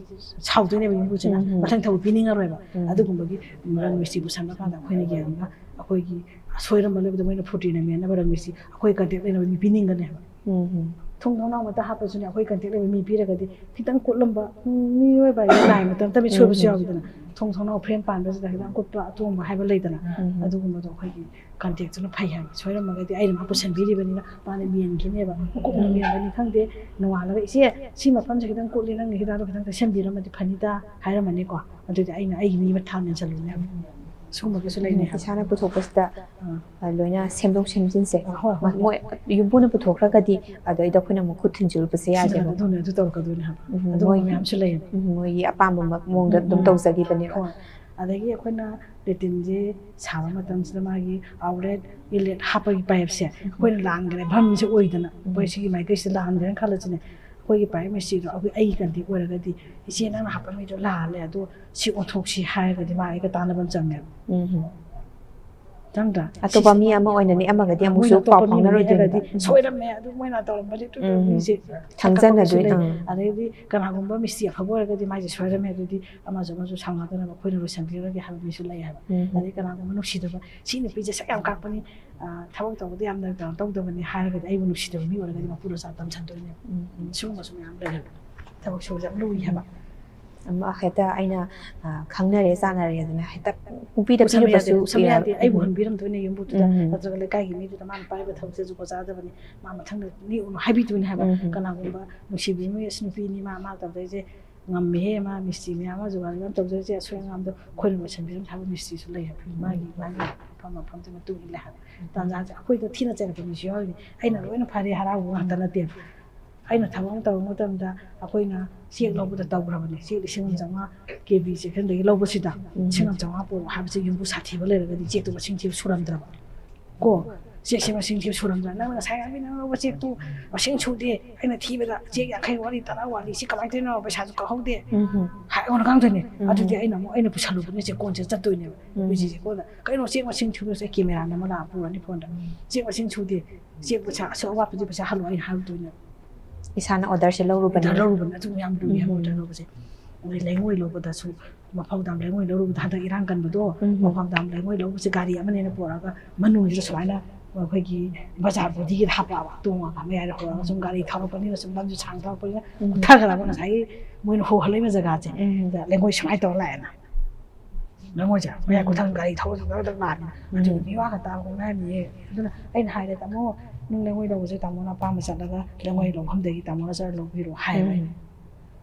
ꯁꯥꯎꯗꯣꯏꯅꯦꯕ ꯌꯨꯝꯕꯨꯁꯤꯅ, ꯎꯝ, ꯎꯝ꯫ ꯃꯊꯪ ꯊꯕꯛ ꯄꯤꯅꯤꯡꯉꯔꯣꯏꯕ꯫ ꯎꯝ꯫ ꯑꯗꯨꯒꯨꯝꯕꯒꯤ ꯔꯪ ꯃꯤꯁꯇ꯭ꯔꯤ ꯄꯨꯁꯟꯕ ꯀꯥꯟꯗ ꯑꯩꯈꯣꯏꯅ ꯌꯦꯡꯉꯒ ꯑꯩꯈꯣꯏꯒꯤ ꯑꯁꯣꯏꯔꯝꯕ ꯂꯩꯕꯗꯣ ꯃꯣꯏꯅ ꯐꯨꯇꯤꯅ ꯃꯦꯟꯅꯕ ꯔꯪ ꯃꯤꯁꯇ꯭ꯔꯤ ꯑꯩꯈꯣꯏ ꯀꯟꯇꯦꯛ ꯂꯩꯅꯕ ꯃꯤ ꯄꯤꯅꯤꯡꯒꯅꯦꯕ꯫ ꯎꯝ, ꯎꯝ꯫ ꯊꯣꯡ ꯊꯣꯡꯅꯥꯎ ꯃꯇ ꯍꯥꯞꯄꯁꯨꯅꯦ, ꯑꯩꯈꯣꯏ ꯀꯟꯇꯦꯛ ꯂꯩꯕ ꯃꯤ ꯄꯤꯔꯒꯗꯤ ꯈꯤꯇꯪ ꯀꯨꯠꯂꯝꯕ, ꯎꯝ, ꯃꯤꯑꯣꯏꯕ ꯍꯥꯏꯁꯦ ꯂꯥꯏ ꯃꯇꯝ ꯃꯇꯝꯗ ꯁꯣꯏꯕꯁꯨ ꯎꯝ, ꯎꯝ꯫ ꯌꯥꯎꯋꯤꯗꯅ, ꯊꯣꯡ ꯊꯣꯡꯅꯥꯎ ꯐ꯭ꯔꯦꯝ ꯄꯥꯟꯕꯁꯤꯗ ꯈꯤꯇꯪ ꯀꯨꯠꯄ ꯑꯇꯣꯡꯕ ꯍꯥꯏꯕ ꯂꯩꯗꯅ, ꯎꯝ, ꯎꯝ꯫ ꯑꯗꯨꯒꯨꯝꯕꯗꯣ ꯑꯩꯈꯣꯏꯒꯤ ꯀꯟꯇꯦꯛꯇꯨꯅ ꯐꯩ ꯍꯥꯏꯕ꯫ ꯁꯣꯏꯔꯝꯃꯒꯗꯤ ꯑꯩꯅ ꯃꯥ ꯄꯨꯁꯟꯕꯤꯔꯤꯕꯅꯤꯅ ꯃꯥꯅ ꯃꯦꯟꯈꯤꯅꯦꯕ꯫ ꯃꯀꯨꯞꯅ ꯎꯝ꯫ ꯃꯦꯟꯕꯅꯤ ꯈꯪꯗꯦ, ꯅꯣꯡꯉꯥꯜꯂꯒ, "ꯏꯆꯦ, ꯁꯤ ꯃꯐꯝꯁꯦ ꯈꯤꯇꯪ ꯀꯨꯠꯂꯤ, ꯅꯪꯒꯤ ꯍꯤꯗꯥꯛꯇꯣ ꯈꯤꯇꯪ ꯇꯩꯁꯟꯕꯤꯔꯝꯃꯗꯤ ꯐꯅꯤꯗ" ꯍꯥꯏꯔꯝꯃꯅꯤꯀꯣ꯫ ꯑꯗꯨꯗꯤ ꯑꯩꯅ ꯑꯩꯒꯤ ꯃꯤ ꯑꯃ ꯊꯥ ꯃꯦꯟꯁꯜꯂꯨꯅꯦꯕ꯫ ꯁꯤꯒꯨꯝꯕꯒꯤꯁꯨ ꯂꯩꯅꯩ ꯍꯥꯏꯕ꯫ ꯏꯁꯥꯅ ꯄꯨꯊꯣꯛꯄꯁꯤꯗ, ꯑꯥ꯫ ꯑ, ꯂꯣꯏꯅ ꯁꯦꯝꯗꯣꯛ ꯁꯦꯝꯖꯤꯟꯁꯦ꯫ ꯑꯥ, ꯍꯣꯏ, ꯍꯣꯏ, ꯃ-, ꯍꯣꯏ꯫ ꯃꯣꯏ ꯌꯨꯝꯕꯨꯅ ꯄꯨꯊꯣꯛꯈ꯭ꯔꯒꯗꯤ ꯑꯗꯩꯗ ꯑꯩꯈꯣꯏꯅ ꯑꯃꯨꯛ ꯈꯨꯠ ꯊꯤꯟꯖꯤꯜꯂꯨꯕꯁꯦ ꯁꯤꯗ ꯌꯥꯗꯦꯕ꯫ ꯑꯗꯨꯅꯦ, ꯑꯗꯨ ꯇꯧꯔꯛꯀꯗꯣꯏꯅꯦ ꯍꯥꯏꯕ꯫ ꯎꯝ, ꯑꯗꯨꯒꯨꯝꯕ ꯃꯣꯏꯒꯤ, ꯃꯌꯥꯝꯁꯨ ꯂꯩꯌꯦꯕ꯫ ꯎꯝ, ꯃꯣꯏꯒꯤ ꯑꯄꯥꯝꯕ ꯃ-, ꯃꯑꯣꯡꯗ ꯎꯝ, ꯑꯗꯨꯝ ꯎꯝ꯫ ꯇꯧꯖꯈꯤꯕꯅꯦꯕ꯫ ꯍꯣꯏ꯫ ꯑꯗꯒꯤ ꯑꯩꯈꯣꯏꯅ ꯂꯦꯇꯤꯟꯁꯦ ꯁꯥꯕ ꯃꯇꯝꯁꯤꯗ ꯃꯥꯒꯤ ꯑꯥꯎꯠꯂꯦꯠ, ꯏꯟꯂꯦꯠ ꯍꯥꯞꯄꯒꯤ ꯄꯥꯏꯞꯁꯦ ꯑꯩꯈꯣꯏꯅ ꯂꯥꯟꯈ꯭ꯔꯦ, ꯚꯝꯁꯦ ꯑꯣꯏꯗꯅ꯫ ꯎꯝ꯫ ꯑꯩꯈꯣꯏ ꯁꯤꯒꯤ ꯃꯥꯏꯀꯩꯁꯤꯗ ꯂꯥꯟꯈ꯭ꯔꯦꯅ ꯈꯜꯂꯁꯤꯅꯦ꯫ ꯑꯩꯈꯣꯏꯒꯤ ꯄꯥꯏꯞ ꯃꯤꯁꯇ꯭ꯔꯤꯗꯣ ꯑꯩꯈꯣꯏ, ꯑꯩꯒꯤ ꯀꯟꯇꯦꯛ ꯑꯣꯏꯔꯒꯗꯤ, "ꯏꯆꯦ, ꯅꯪꯅ ꯍꯥꯞꯄꯝꯃꯤꯗꯣ ꯂꯥꯜꯂꯦ, ꯑꯗꯣ ꯁꯤ ꯑꯣꯟꯊꯣꯛꯁꯤ" ꯍꯥꯏꯔꯒꯗꯤ ꯃꯥ ꯑꯩꯒ ꯇꯥꯟꯅꯕ ꯑꯃ ꯆꯪꯉꯦꯕ꯫ ꯎꯝ꯫ ꯆꯪꯗ꯭ꯔꯥ? ꯑꯇꯣꯞꯄ ꯃꯤ ꯑꯃ ꯑꯣꯏꯅ ꯅꯦꯛꯑꯝꯃꯒꯗꯤ ꯑꯃꯨꯛꯁꯨ ꯃꯣꯏꯅ ꯄꯥꯎ ꯑꯇꯣꯞꯄ ꯃꯤ ꯐꯥꯎꯅꯔꯣꯏꯗꯣꯏꯅꯦꯕ꯫ ꯅꯦꯛꯑꯒꯗꯤ ꯁꯣꯏꯔꯝꯃꯦ, ꯑꯗꯨ ꯃꯣꯏꯅ ꯇꯧꯔꯝꯕꯗꯤ ꯑꯗꯨ ꯎꯝ꯫ ꯃꯤꯁꯦ ꯈꯪꯖꯟꯅꯗꯣꯏ-, ꯂꯩ꯫ ꯑꯥ꯫ ꯑꯗꯩꯗꯤ ꯀꯅꯥꯒꯨꯝꯕ ꯃꯤꯁꯇꯦꯛ ꯑꯐꯕ ꯑꯣꯏꯔꯒꯗꯤ ꯃꯥꯏꯁꯦ ꯁꯣꯏꯔꯝꯃꯦ, ꯑꯗꯨꯗꯤ ꯑꯃꯁꯨ ꯑꯃꯁꯨ ꯁꯥꯎꯅꯗꯅꯕ ꯑꯩꯈꯣꯏꯅ ꯂꯣꯏꯁꯟꯕꯤꯔꯒꯦ ꯍꯥꯏꯕ ꯃꯤꯁꯨ ꯂꯩ ꯍꯥꯏꯕ꯫ ꯎꯝ꯫ ꯑꯗꯩ ꯀꯅꯥꯒꯨꯝꯕ ꯅꯨꯡꯁꯤꯗꯕ, "ꯁꯤ ꯅꯨꯄꯤꯁꯦ ꯁꯛ ꯌꯥꯝ ꯀꯥꯛꯄꯅꯤ, ꯑ, ꯊꯕꯛ ꯇꯧꯕꯗ ꯌꯥꯝꯅ ꯀꯩꯅꯣ ꯇꯧꯗꯕꯅꯤ" ꯍꯥꯏꯔꯒꯗꯤ, ꯑꯩꯕꯨ ꯅꯨꯡꯁꯤꯗꯕ ꯃꯤ ꯑꯣꯏꯔꯒꯗꯤ ꯃꯄꯨꯗꯣ ꯆꯥ ꯇꯝꯁꯟꯗꯣꯏꯅꯦꯕ꯫ ꯎꯝ꯫ ꯁꯤꯒꯨꯝꯕꯁꯨ ꯃꯌꯥꯝ ꯂꯩ ꯍꯥꯏꯕ꯫ ꯊꯕꯛ ꯁꯨꯕꯁꯦ ꯌꯥꯝ ꯂꯨꯏ ꯍꯥꯏꯕ꯫ ꯑꯃ ꯍꯦꯛꯇ ꯑꯩꯅ, ꯑ, ꯈꯪꯅꯔꯦ ꯆꯥꯟꯅꯔꯦ ꯑꯗꯨꯅ ꯍꯦꯛꯇ ꯄꯨꯡꯄꯤꯗ ꯄꯨꯁꯟꯕ ꯌꯥꯗꯦ, ꯄꯤꯔꯨꯕꯁꯨ ꯄꯨꯁꯟꯕ ꯌꯥꯗꯦ꯫ ꯌꯥ-, ꯑꯩꯕꯨ ꯎꯝ꯫ ꯍꯟꯕꯤꯔꯝꯗꯣꯏꯅꯦ ꯌꯨꯝꯕꯨꯗꯨꯗ, ꯎꯝ꯫ ꯅꯠꯇ꯭ꯔꯒ ꯂꯩꯀꯥꯏꯒꯤ ꯃꯤꯗꯨꯗ ꯃꯥꯅ ꯄꯥꯏꯕ ꯊꯕꯛꯁꯦ ꯖꯨꯒꯣꯠ ꯆꯥꯗꯕꯅꯤ, ꯃꯥ ꯃꯊꯪꯗ ꯅꯦꯛꯎꯅꯨ ꯍꯥꯏꯕꯤꯗꯣꯏꯅꯦ ꯍꯥꯏꯕ꯫ ꯎꯝ꯫ ꯀꯅꯥꯒꯨꯝꯕ ꯅꯨꯡꯁꯤꯕꯤ ꯃꯣꯏ, "ꯑꯁ, ꯅꯨꯄꯤꯅꯤ ꯃꯥ, ꯃꯥ ꯇꯧꯗꯣꯏꯁꯦ ꯉꯝꯃꯤꯍꯦ, ꯃꯥ ꯃꯤꯁꯇ꯭ꯔꯤꯅꯤ, ꯃꯥ ꯖꯨꯒꯥꯂꯤ ꯃꯥ ꯇꯧꯖꯔꯤꯁꯦ, ꯑꯁꯣꯏ ꯑꯉꯥꯝꯗꯣ ꯑꯩꯈꯣꯏꯅ ꯂꯣꯏꯁꯟꯕꯤꯔꯝꯁꯦ" ꯍꯥꯏꯕ ꯃꯤꯁꯇ꯭ꯔꯤꯁꯨ ꯂꯩ ꯍꯥꯏꯕ꯫ ꯃꯥꯒꯤ, ꯃꯥꯒꯤ ꯃꯐꯝ ꯃꯐꯝꯗꯨꯒꯤ ꯃꯇꯨꯡ ꯏꯜꯂꯦ ꯍꯥꯏꯕ꯫ ꯇꯥꯟꯖꯥꯁꯦ ꯑꯩꯈꯣꯏꯗ ꯊꯤꯅ ꯆꯩꯔꯛꯄ ꯃꯤꯁꯨ ꯌꯥꯎꯔꯤꯅꯤ꯫ ꯑꯩꯅ ꯂꯣꯏꯅ ꯐꯔꯦ ꯍꯔꯥꯎꯕ ꯉꯥꯛꯇ ꯅꯠꯇꯦꯕ꯫ ꯑꯩꯅ ꯊꯕꯛ ꯑꯃ ꯇꯧꯕ ꯃꯇꯝꯗ ꯑꯩꯈꯣꯏꯅ ꯆꯦꯛ ꯂꯧꯕꯗ ꯇꯧꯈ꯭ꯔꯕꯅꯤ꯫ ꯆꯦꯛ ꯂꯤꯁꯤꯡ ꯑꯃ ꯆꯥꯝꯃꯉꯥ ꯀꯦ ꯕꯤ ꯆꯦꯛꯁꯪꯗꯒꯤ ꯂꯧꯕꯁꯤꯗ ꯎꯝ꯫ ꯂꯤꯁꯤꯡ ꯑꯃ ꯆꯥꯝꯃꯉꯥ ꯄꯨꯔꯛꯑꯣ ꯍꯥꯏꯕꯁꯦ ꯌꯨꯝꯕꯨ ꯁꯥꯊꯤꯕ ꯂꯩꯔꯒꯗꯤ ꯆꯦꯛꯇꯣ ꯃꯁꯤꯡ ꯊꯤꯕ ꯁꯨꯔꯝꯗ꯭ꯔꯕ꯫ ꯀꯣ, ꯆꯦꯛꯁꯦ ꯃꯁꯤꯡ ꯊꯤꯕ ꯁꯨꯔꯝꯗ꯭ꯔꯕ꯫ "ꯅꯪꯅ ꯉꯁꯥꯏ ꯉꯥꯏꯕꯤ ꯅꯪ ꯂꯧꯕ ꯆꯦꯛꯇꯣ ꯃꯁꯤꯡ ꯁꯨꯗꯦ, ꯑꯩꯅ ꯊꯤꯕꯗ ꯆꯦꯛ ꯌꯥꯡꯈꯩ ꯋꯥꯠꯂꯤ, ꯇꯔꯥ ꯋꯥꯠꯂꯤ, ꯁꯤ ꯀꯃꯥꯏꯅ ꯇꯧꯔꯤꯅꯣ? ꯄꯩꯁꯥꯁꯨ ꯀꯛꯍꯧꯗꯦ" ꯎꯝ꯫ ꯍꯥꯏ ꯑꯩꯉꯣꯟꯗ ꯉꯥꯡꯗꯣꯏꯅꯦ꯫ ꯎꯝ꯫ ꯑꯗꯨꯗꯤ ꯑꯩꯅ ꯑꯃꯨꯛ, ꯑꯩꯅ ꯄꯨꯁꯜꯂꯨꯕꯅꯦ ꯆꯦꯛꯀꯣꯟꯁꯦ ꯆꯠꯇꯣꯏꯅꯦꯕ꯫ ꯎꯝ꯫ ꯑꯩꯈꯣꯏ ꯆꯦ ꯆꯦꯛꯀꯣꯟꯗ, "ꯀꯩꯅꯣ ꯆꯦꯛ ꯃꯁꯤꯡ ꯊꯤꯕꯁꯦ?" ꯀꯦꯃꯦꯔꯥ ꯅꯝꯃ ꯂꯥꯛꯑ ꯄꯨꯔꯅꯤ ꯐꯣꯟꯗ꯫ "ꯆꯦꯛ ꯃꯁꯤꯡ ꯁꯨꯗꯦ, ꯆꯦꯛ ꯄꯩꯁꯥ ꯑꯁꯨꯛ ꯑꯋꯥꯠꯄꯗꯤ ꯄꯩꯁꯥ ꯍꯜꯂꯣ" ꯑꯩꯅ ꯍꯥꯏꯔꯨꯗꯣꯏꯅꯦꯕ꯫ ꯏꯁꯥꯅ ꯑꯣꯔꯗꯔꯁꯦ ꯂꯧꯔꯨꯕꯅꯤ꯫ ꯑꯣꯔꯗꯔ ꯂꯧꯔꯨꯕꯅꯤ꯫ ꯑꯗꯨ ꯌꯥꯝ ꯂꯨꯏ ꯍꯥꯏꯕ ꯎꯝ꯫ ꯑꯣꯔꯗꯔ ꯂꯧꯕꯁꯦ꯫ ꯑꯗꯩ ꯂꯩꯉꯣꯏ ꯂꯧꯕꯗꯁꯨ, ꯃꯐꯧꯗꯥꯝ ꯂꯩꯉꯣꯏ ꯂꯧꯔꯨꯕꯗ, ꯍꯟꯗꯛ ꯏꯔꯥꯡ ꯀꯟꯕꯗꯣ, ꯎꯝ꯫ ꯃꯐꯧꯗꯥꯝ ꯂꯩꯉꯣꯏ ꯂꯧꯕꯁꯦ ꯒꯥꯔꯤ ꯑꯃꯅꯦꯅ ꯄꯨꯔꯛꯑꯒ ꯃꯅꯨꯡꯁꯤꯗ ꯁꯨꯃꯥꯏꯅ ꯑꯩꯈꯣꯏꯒꯤ ꯕꯖꯥꯔ ꯕꯣꯗꯤꯒꯤꯗ ꯍꯥꯞꯄꯛꯑꯕ, ꯇꯣꯡꯉꯒ ꯃꯌꯥꯏꯗ ꯍꯧꯔꯒ ꯁꯨꯝ ꯒꯥꯔꯤ ꯊꯧꯔꯛꯄꯅꯤꯅ ꯁꯨꯝ ꯂꯝꯁꯨ ꯁꯥꯡ ꯊꯧꯔꯛꯄꯅꯤꯅ ꯎꯝ꯫ ꯀꯨꯊꯈ꯭ꯔꯕ ꯉꯁꯥꯏꯒꯤ ꯃꯣꯏꯅ ꯍꯣꯍꯜꯂꯛꯏꯕ ꯖꯒꯥꯁꯦ꯫ ꯎꯝ꯫ ꯑꯗ ꯂꯩꯉꯣꯏ ꯁꯨꯃꯥꯏꯅ ꯇꯧꯔ ꯂꯥꯛꯑꯦꯅ꯫ ꯂꯩꯉꯣꯏꯁꯦ ꯃꯌꯥꯏ ꯎꯝ꯫ ꯀꯨꯊꯪ ꯒꯥꯔꯤ ꯊꯧꯔꯁꯨ ꯗꯛ ꯗꯛ ꯂꯥꯛꯑꯅꯤ꯫ ꯎꯝ꯫ ꯑꯗꯨꯒꯤ ꯃꯤꯋꯥ ꯈꯛꯇ ꯉꯥꯡꯅꯔꯤꯌꯦ꯫ ꯑꯗꯨꯅ ꯑꯩꯅ ꯍꯥꯏꯔꯦ, "ꯇꯥꯃꯣ, ꯅꯪ ꯂꯩꯉꯣꯏ ꯂꯧꯕꯁꯦ ꯇꯥꯃꯣꯅ ꯑꯄꯥꯝꯕ ꯆꯠꯂꯒ ꯂꯩꯉꯣꯏ ꯂꯧꯐꯝꯗꯒꯤ ꯇꯥꯃꯣꯅ ꯆꯠꯂ ꯂꯧꯕꯤꯔꯣ" ꯍꯥꯏꯕ ꯑꯩꯅ꯫ ꯎꯝ꯫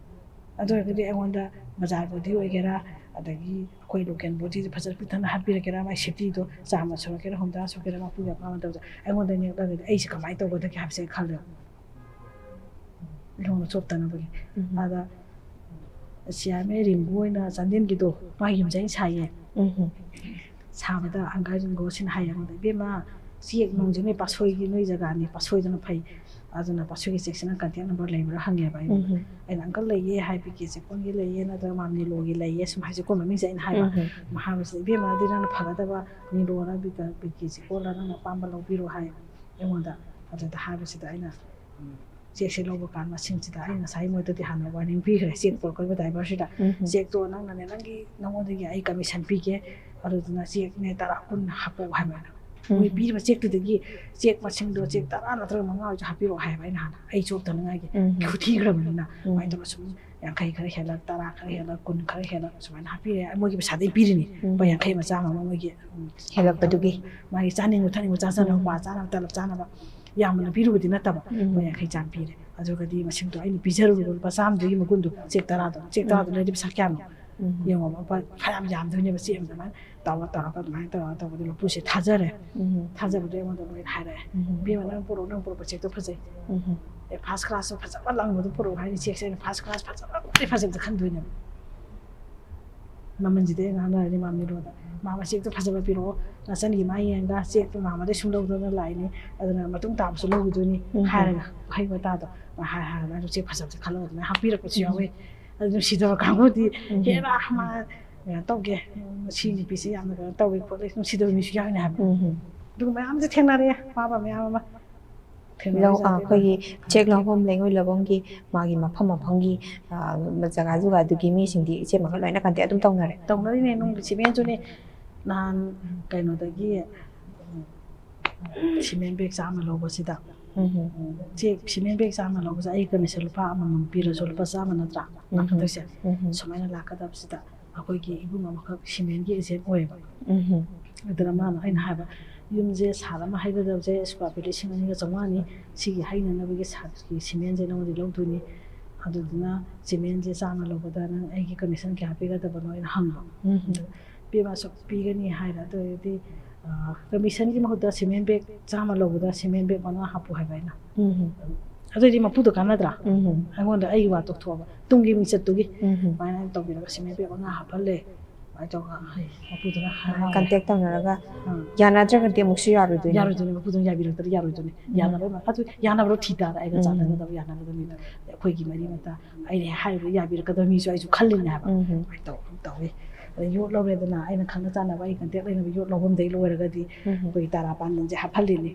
ꯑꯗꯨ ꯑꯣꯏꯔꯒꯗꯤ ꯑꯩꯉꯣꯟꯗ ꯕꯖꯥꯔ ꯕꯣꯗꯤ ꯑꯣꯏꯒꯦꯔꯥ, ꯑꯗꯒꯤ ꯑꯩꯈꯣꯏ ꯂꯣꯀꯦꯜ ꯕꯣꯗꯤꯁꯦ ꯐꯖꯅ ꯄꯤꯛꯊꯟꯅ ꯍꯥꯞꯄꯤꯔꯒꯦꯔꯥ, ꯃꯥꯏ ꯁꯦꯐꯇꯤꯗꯣ ꯆꯥꯝꯃ ꯁꯨꯔꯛꯀꯦꯔꯥ, ꯍꯨꯝꯗ꯭ꯔꯥ ꯁꯨꯔꯛꯀꯦꯔꯥ, ꯃꯄꯨꯒꯤ ꯑꯄꯥꯝꯕ ꯇꯧꯖ-, ꯑꯩꯉꯣꯟꯗ ꯅꯦꯛꯂꯒꯗꯤ ꯑꯩꯁꯦ ꯀꯃꯥꯏꯅ ꯇꯧꯒꯗꯒꯦ ꯍꯥꯏꯕꯁꯦ ꯑꯩ ꯈꯜꯂꯦꯕ꯫ ꯂꯨꯍꯣꯡꯕ ꯆꯣꯞꯇꯅꯕꯒꯤ꯫ ꯎꯝ꯫ ꯑꯗ ꯆꯤꯌꯥꯔꯃꯦꯟ ꯔꯤꯡꯒꯨ ꯑꯣꯏꯅ ꯆꯥꯟꯗꯦꯜꯒꯤꯗꯣ, ꯃꯥꯒꯤ ꯌꯨꯝꯁꯦ ꯑꯩꯅ ꯁꯥꯏꯌꯦ꯫ ꯎꯝ꯫ ꯁꯥꯕꯗ ꯑꯪꯀꯜ ꯔꯤꯡꯒꯨꯁꯤꯅ ꯍꯥꯏꯌꯦ ꯑꯩꯉꯣꯟꯗ, "ꯏꯕꯦꯝꯃ, ꯆꯦꯛ ꯅꯨꯡꯁꯦ ꯅꯣꯏ ꯄꯥꯠꯁꯣꯏꯒꯤ, ꯅꯣꯏ ꯖꯒꯥꯅꯤ, ꯄꯥꯠꯁꯣꯏꯗꯨꯅ ꯐꯩ, ꯑꯗꯨꯅ ꯄꯥꯠꯁꯣꯏꯒꯤ ꯆꯦꯛꯁꯤꯅ ꯀꯟꯇꯦꯛ ꯅꯝꯕꯔ ꯂꯩꯕ꯭ꯔꯥ ꯍꯪꯉꯦꯕ ꯑꯩꯉꯣꯟꯗ꯫ ꯎꯝ꯫ ꯑꯩꯅ, "ꯑꯪꯀꯜ, ꯂꯩꯌꯦ" ꯍꯥꯏ, "ꯕꯤ ꯀꯦ ꯆꯦꯀꯣꯟꯒꯤ ꯂꯩꯌꯦ, ꯅꯠꯇ꯭ꯔꯒ ꯃꯥꯝꯅꯤꯂꯣꯒꯤ ꯂꯩꯌꯦ" ꯁꯨꯝ ꯍꯥꯏꯁꯦꯀꯣ, ꯃꯃꯤꯡꯁꯦ ꯑꯩꯅ ꯍꯥꯏꯕ꯫ ꯎꯝ꯫ ꯃꯥ ꯍꯥꯏꯕꯁꯤꯗ, "ꯏꯕꯦꯝꯃ, ꯑꯗꯨꯗꯤ ꯅꯪꯅ ꯐꯒꯗꯕ ꯅꯤꯂꯣꯔ ꯕꯤ ꯀꯦ, ꯕꯤ ꯀꯦ ꯆꯦꯀꯣꯟꯂ ꯅꯪꯅ ꯑꯄꯥꯝꯕ ꯂꯧꯕꯤꯔꯣ" ꯍꯥꯏ ꯑꯩꯉꯣꯟꯗ꯫ ꯑꯗꯨꯗ ꯍꯥꯏꯕꯁꯤꯗ ꯑꯩꯅ, ꯎꯝ, ꯆꯦꯛꯁꯦ ꯂꯧꯕ ꯀꯥꯟ ꯃꯁꯤꯡꯁꯤꯗ ꯑꯩ ꯉꯁꯥꯏ ꯃꯣꯏꯗꯗꯤ ꯍꯥꯟꯅ ꯋꯥꯔꯅꯤꯡ ꯄꯤꯈ꯭ꯔꯦ, ꯆꯦꯛ ꯄꯨꯔꯛꯄꯒꯤ ꯗ꯭ꯔꯥꯏꯚꯔꯁꯤꯗ꯫ ꯎꯝ꯫ "ꯆꯦꯛꯇꯣ ꯅꯪꯅꯅꯦ, ꯅꯪꯒꯤ, ꯅꯉꯣꯟꯗꯒꯤ ꯑꯩ ꯀꯃꯤꯁꯟ ꯄꯤꯒꯦ, ꯑꯗꯨꯗꯨꯅ ꯆꯦꯛꯅꯦ ꯇꯔꯥ ꯀꯨꯟ ꯍꯥꯞꯄꯛꯑꯣ" ꯍꯥꯏꯕ ꯑꯩꯅ꯫ ꯃꯣꯏ ꯎꯝ꯫ ꯄꯤꯔꯤꯕ ꯆꯦꯛꯇꯨꯗꯒꯤ ꯆꯦꯛ ꯃꯁꯤꯡꯗꯣ, ꯆꯦꯛ ꯇꯔꯥ ꯅꯠꯇ꯭ꯔꯒ ꯃꯉꯥ ꯑꯣꯏꯁꯨ ꯍꯥꯞꯄꯤꯔꯛꯑꯣ ꯍꯥꯏꯕ ꯑꯩꯅ ꯍꯥꯟꯅ, ꯑꯩ ꯆꯣꯞꯇꯅꯉꯥꯏꯒꯤ꯫ ꯎꯝ꯫ ꯈꯨꯊꯤꯈ꯭ꯔꯕꯅꯤꯅ꯫ ꯎꯝ꯫ ꯑꯗꯨꯃꯥꯏꯅ ꯇꯧꯔꯒ ꯁꯨꯝ ꯌꯥꯡꯈꯩ ꯈꯔ ꯍꯦꯜꯂꯛ, ꯇꯔꯥ ꯈꯔ ꯍꯦꯜꯂꯛ, ꯀꯨꯟ ꯈꯔ ꯍꯦꯜꯂꯛ, ꯁꯨꯃꯥꯏꯅ ꯍꯥꯞꯄꯤꯔꯦ꯫ ꯃꯣꯏꯒꯤ ꯄꯩꯁꯥꯗꯩ ꯄꯤꯔꯤꯅꯤ꯫ ꯎꯝ꯫ ꯂꯨꯄꯥ ꯌꯥꯡꯈꯩ ꯑꯃ, ꯆꯥꯝꯃ ꯑꯃ ꯃꯣꯏꯒꯤ, ꯎꯝ, ꯍꯦꯜꯂꯛꯄꯗꯨꯒꯤ꯫ ꯃꯥꯒꯤ ꯆꯥꯅꯤꯡꯕ ꯊꯛꯅꯤꯡꯕ ꯆꯥꯖꯅꯕ, ꯎꯝ꯫ ꯀ꯭ꯋꯥ ꯆꯥꯅꯕ, ꯇꯂꯞ ꯆꯥꯅꯕ ꯌꯥꯝꯅ ꯄꯤꯔꯨꯕꯗꯤ ꯅꯠꯇꯕ꯫ ꯎꯝ꯫ ꯂꯨꯄꯥ ꯌꯥꯡꯈꯩ ꯆꯥꯝ ꯄꯤꯔꯦ꯫ ꯑꯗꯨꯒꯗꯤ ꯃꯁꯤꯡꯗꯣ ꯑꯩꯅ ꯄꯤꯖꯔꯨꯕ ꯂꯨꯄꯥ ꯆꯥꯝꯃꯗꯨꯒꯤ ꯃꯒꯨꯟꯗꯣ, ꯆꯦꯛ ꯇꯔꯥꯗꯣ, ꯆꯦꯛ ꯎꯝ꯫ ꯇꯔꯥꯗꯨ ꯂꯩꯔꯗꯤ ꯄꯩꯁꯥ ꯀꯌꯥꯅꯣ? ꯎꯝ꯫ ꯌꯦꯡꯉꯣꯕ, ꯂꯨꯄꯥ ꯐꯅꯌꯥꯝ ꯌꯥꯝꯗꯣꯏꯅꯦꯕ, ꯆꯦꯛ ꯑꯃ ꯑꯗꯨꯃꯥꯏꯅ ꯇꯧꯔ ꯇꯧꯔꯒ ꯑꯗꯨꯃꯥꯏꯅ ꯇꯧꯔꯒ ꯇꯧꯕꯗꯤ ꯃꯄꯨꯁꯦ ꯊꯥꯖꯔꯦ꯫ ꯎꯝ꯫ ꯊꯥꯖꯕꯗꯣ ꯑꯩꯉꯣꯟꯗ ꯂꯣꯏꯅ ꯍꯥꯏꯔꯛꯑꯦ꯫ ꯎꯝ꯫ "ꯏꯕꯦꯝꯃ, ꯅꯪ ꯄꯨꯔꯛꯑꯣ, ꯅꯪ ꯄꯨꯔꯛꯄ ꯆꯦꯛꯇꯣ ꯐꯖꯩ꯫ ꯎꯝ꯫ ꯑꯦ, ꯐꯥꯔꯁ ꯀ꯭ꯂꯥꯁꯇꯣ ꯐꯖꯕ ꯂꯪꯕꯗꯣ ꯄꯨꯔꯛꯑꯣ" ꯍꯥꯏꯅꯤ꯫ ꯆꯦꯛꯁꯦ ꯑꯩꯅ ꯐꯥꯔꯁ ꯀ꯭ꯂꯥꯁ ꯐꯖꯕ, ꯈ꯭ꯋꯥꯏꯗꯒꯤ ꯐꯖꯕꯗ ꯈꯟꯗꯣꯏꯅꯦꯕ꯫ ꯃꯃꯜꯁꯤꯗꯤ ꯑꯩ ꯉꯥꯡꯅꯔꯅꯤ ꯃꯥꯝꯅꯤꯂꯣꯗ꯫ "ꯃꯥꯃ, ꯆꯦꯛꯇꯣ ꯐꯖꯕ ꯄꯤꯔꯛꯑꯣ, ꯅꯆꯟꯒꯤ ꯃꯥ ꯌꯦꯡꯉꯒ ꯆꯦꯛꯇꯣ ꯃꯥꯃꯗꯩ ꯁꯨꯝ ꯂꯧꯗꯅ ꯂꯥꯛꯏꯅꯤ, ꯑꯗꯨꯅ ꯃꯇꯨꯡ ꯇꯥꯕꯁꯨ ꯂꯧꯈꯤꯗꯣꯏꯅꯤ" ꯎꯝ꯫ ꯍꯥꯏꯔꯒ ꯋꯥꯍꯩ ꯋꯥꯇꯥꯗꯣ ꯃꯥ ꯍꯥꯏ ꯍꯥꯏꯔꯒ ꯑꯗꯨ ꯆꯦꯛ ꯐꯖꯕꯁꯦ ꯈꯜꯂꯒ ꯑꯗꯨꯃꯥꯏꯅ ꯍꯥꯞꯄꯤꯔꯛꯄꯁꯨ ꯎꯝ꯫ ꯌꯥꯎꯋꯦ꯫ ꯑꯗꯨ ꯅꯨꯡꯁꯤꯗꯕ ꯀꯥꯡꯕꯨꯗꯤ, ꯎꯝ꯫ "ꯍꯦꯔꯥ, ꯃꯥ ꯀꯩꯅꯣ ꯇꯧꯒꯦ, ꯁꯤ ꯅꯨꯄꯤꯁꯦ ꯌꯥꯝꯅ ꯀꯩꯅꯣ ꯇꯧꯋꯦ ꯈꯣꯠꯂꯦ", ꯅꯨꯡꯁꯤꯗꯕ ꯃꯤꯁꯨ ꯌꯥꯎꯔꯤꯅꯦ ꯍꯥꯏꯕ꯫ ꯎꯝ꯫ ꯑꯗꯨꯒ ꯃꯌꯥꯝꯁꯦ ꯊꯦꯡꯅꯔꯦ, ꯋꯥꯕ ꯃꯌꯥꯝ ꯑꯃ꯫ ꯊꯦꯡꯅꯔꯦ ꯂꯧ-, ꯑꯥ, ꯖꯥꯠꯅꯤ꯫ ꯑꯩꯈꯣꯏꯒꯤ ꯆꯦꯛ ꯂꯧꯐꯝ, ꯂꯩꯉꯣꯏ ꯂꯧꯐꯝꯒꯤ ꯃꯥꯒꯤ ꯃꯐꯝ ꯃꯐꯝꯒꯤ, ꯑꯥ, ꯖꯒꯥ ꯖꯒꯥꯗꯨꯒꯤ ꯃꯤꯁꯤꯡꯗꯤ ꯏꯆꯦꯃꯒ ꯂꯣꯏꯅ ꯀꯟꯇꯦꯛ ꯑꯗꯨꯝ ꯇꯧꯅꯔꯦ? ꯇꯧꯅꯔꯤꯅꯦ, ꯅꯨꯡꯒꯤ ꯁꯤꯃꯦꯟꯁꯨꯅꯦ꯫ ꯅꯍꯥꯟ ꯀꯩꯅꯣꯗꯒꯤ, ꯎꯝ, ꯁꯤꯃꯦꯟ ꯕꯦꯒ ꯆꯥꯝꯃ ꯂꯧꯕꯁꯤꯗ, ꯎꯝ꯫ ꯎꯝ, ꯆꯦꯛ ꯁꯤꯃꯦꯟ ꯕꯦꯒ ꯆꯥꯝꯃ ꯂꯧꯕꯁꯦ ꯑꯩ ꯀꯃꯤꯁꯟ ꯂꯨꯄꯥ ꯑꯃꯃꯝ ꯄꯤꯔꯁꯨ ꯂꯨꯄꯥ ꯆꯥꯝꯃ ꯅꯠꯇ꯭ꯔꯥ ꯎꯝ꯫ ꯂꯥꯛꯀꯗꯣꯏꯁꯦ? ꯎꯝ꯫ ꯁꯨꯃꯥꯏꯅ ꯂꯥꯛꯀꯗꯕꯁꯤꯗ ꯑꯩꯈꯣꯏꯒꯤ ꯏꯕꯨꯡ ꯑꯃꯈꯛ ꯁꯤꯃꯦꯟꯒꯤ ꯑꯦꯖꯦꯟ ꯑꯣꯏꯌꯦꯕ꯫ ꯎꯝ꯫ ꯑꯗꯨꯅ ꯃꯥꯅ, ꯑꯩꯅ ꯍꯥꯏꯕ, "ꯌꯨꯝꯁꯦ ꯁꯥꯠ ꯑꯃ ꯍꯩꯒꯗꯕꯁꯦ ꯁ꯭ꯀ꯭ꯋꯥꯔ ꯐꯤꯠ ꯂꯤꯁꯤꯡ ꯑꯅꯤꯒ ꯆꯥꯝꯃꯉꯥꯅꯤ, ꯁꯤꯒꯤ ꯍꯩꯅꯅꯕꯒꯤ ꯁꯥꯠꯀꯤ ꯁꯤꯃꯦꯟꯁꯦ ꯅꯉꯣꯟꯗꯩ ꯂꯧꯗꯣꯏꯅꯤ, ꯑꯗꯨꯗꯨꯅ ꯁꯤꯃꯦꯟꯁꯦ ꯆꯥꯝꯃ ꯂꯧꯕꯗ ꯅꯪ ꯑꯩꯒꯤ ꯀꯃꯤꯁꯟ ꯀꯌꯥ ꯄꯤꯒꯗꯕꯅꯣ?" ꯑꯩꯅ ꯍꯪꯕ꯫ ꯎꯝ꯫ ꯑꯗꯨ ꯄꯦꯃ ꯑꯁꯨꯛ ꯄꯤꯒꯅꯤ ꯍꯥꯏꯔꯦ, ꯑꯗꯨ ꯑꯣꯏꯔꯗꯤ, ꯑ, ꯀꯃꯤꯁꯟꯒꯤ ꯃꯍꯨꯠꯇ ꯁꯤꯃꯦꯟ ꯕꯦꯒ ꯆꯥꯝꯃ ꯂꯧꯕꯗ ꯁꯤꯃꯦꯟ ꯕꯦꯒ ꯃꯉꯥ ꯍꯥꯞꯄꯨ ꯍꯥꯏꯕ ꯑꯩꯅ꯫ ꯎꯝ꯫ ꯑꯗꯨꯑꯣꯏꯗꯤ ꯃꯄꯨꯗꯣ ꯀꯥꯟꯅꯗ꯭ꯔꯥ? ꯎꯝ꯫ ꯑꯩꯉꯣꯟꯗ ꯑꯩꯒꯤ ꯋꯥ ꯇꯣꯛꯊꯣꯛꯑꯕ, ꯇꯨꯡꯒꯤ ꯃꯤꯡꯆꯠꯇꯨꯒꯤ꯫ ꯎꯝ꯫ ꯑꯗꯨꯃꯥꯏꯅ ꯇꯧꯕꯤꯔꯒ ꯁꯤꯃꯦꯟ ꯕꯦꯒ ꯃꯉꯥ ꯍꯥꯞꯍꯜꯂꯦ꯫ ꯑꯗꯨꯃꯥꯏꯅ ꯇꯧꯔꯒ ꯍꯩ, ꯃꯄꯨꯗꯨꯅ ꯍꯔꯥꯎꯔꯦ꯫ ꯀꯟꯇꯦꯛ ꯇꯧꯅꯔꯒ ꯑꯥ꯫ ꯌꯥꯅꯗ꯭ꯔꯒꯗꯤ ꯑꯃꯨꯛꯁꯨ ꯌꯥꯔꯣꯏꯗꯣꯏꯅꯦ꯫ ꯌꯥꯔꯣꯏꯗꯣꯏꯅꯦ, ꯃꯄꯨꯗꯨꯅ ꯌꯥꯕꯤꯔꯛꯇ꯭ꯔꯗꯤ ꯌꯥꯔꯣꯏꯗꯣꯏꯅꯦ꯫ ꯎꯝ꯫ ꯌꯥꯅꯕ ꯑꯗꯨ ꯌꯥꯅꯕꯗꯣ ꯊꯤ ꯇꯥꯔꯦ, ꯑꯩꯒ ꯎꯝ꯫ ꯆꯥꯟꯅꯒꯗꯕ ꯌꯥꯅꯒꯗꯕ ꯃꯤꯗꯣ꯫ ꯑꯩꯈꯣꯏꯒꯤ ꯃꯔꯤ ꯃꯇꯥ ꯑꯩꯅ ꯍꯦꯛ ꯍꯥꯏꯔꯨꯕ ꯌꯥꯕꯤꯔꯛꯀꯗꯕ ꯃꯤꯁꯨ ꯑꯩꯁꯨ ꯈꯜꯂꯤꯅꯦ ꯍꯥꯏꯕ꯫ ꯎꯝ꯫ ꯑꯗꯨꯃꯥꯏꯅ ꯇꯧ-, ꯇꯧꯋꯤ꯫ ꯑꯗꯩ ꯌꯣꯠ ꯂꯧꯔꯦꯗꯅ, ꯑꯩꯅ ꯈꯪꯅ ꯆꯥꯟꯅꯕ ꯑꯩ ꯀꯟꯇꯦꯛ ꯂꯩꯅꯕ ꯌꯣꯠ ꯂꯧꯐꯝꯗꯒꯤ ꯂꯧꯔꯒꯗꯤ ꯎꯝ꯫ ꯑꯩꯈꯣꯏꯒꯤ ꯇꯥꯔꯥ ꯄꯥꯟꯗꯝꯁꯦ ꯍꯥꯞꯍꯜꯂꯤꯅꯦ꯫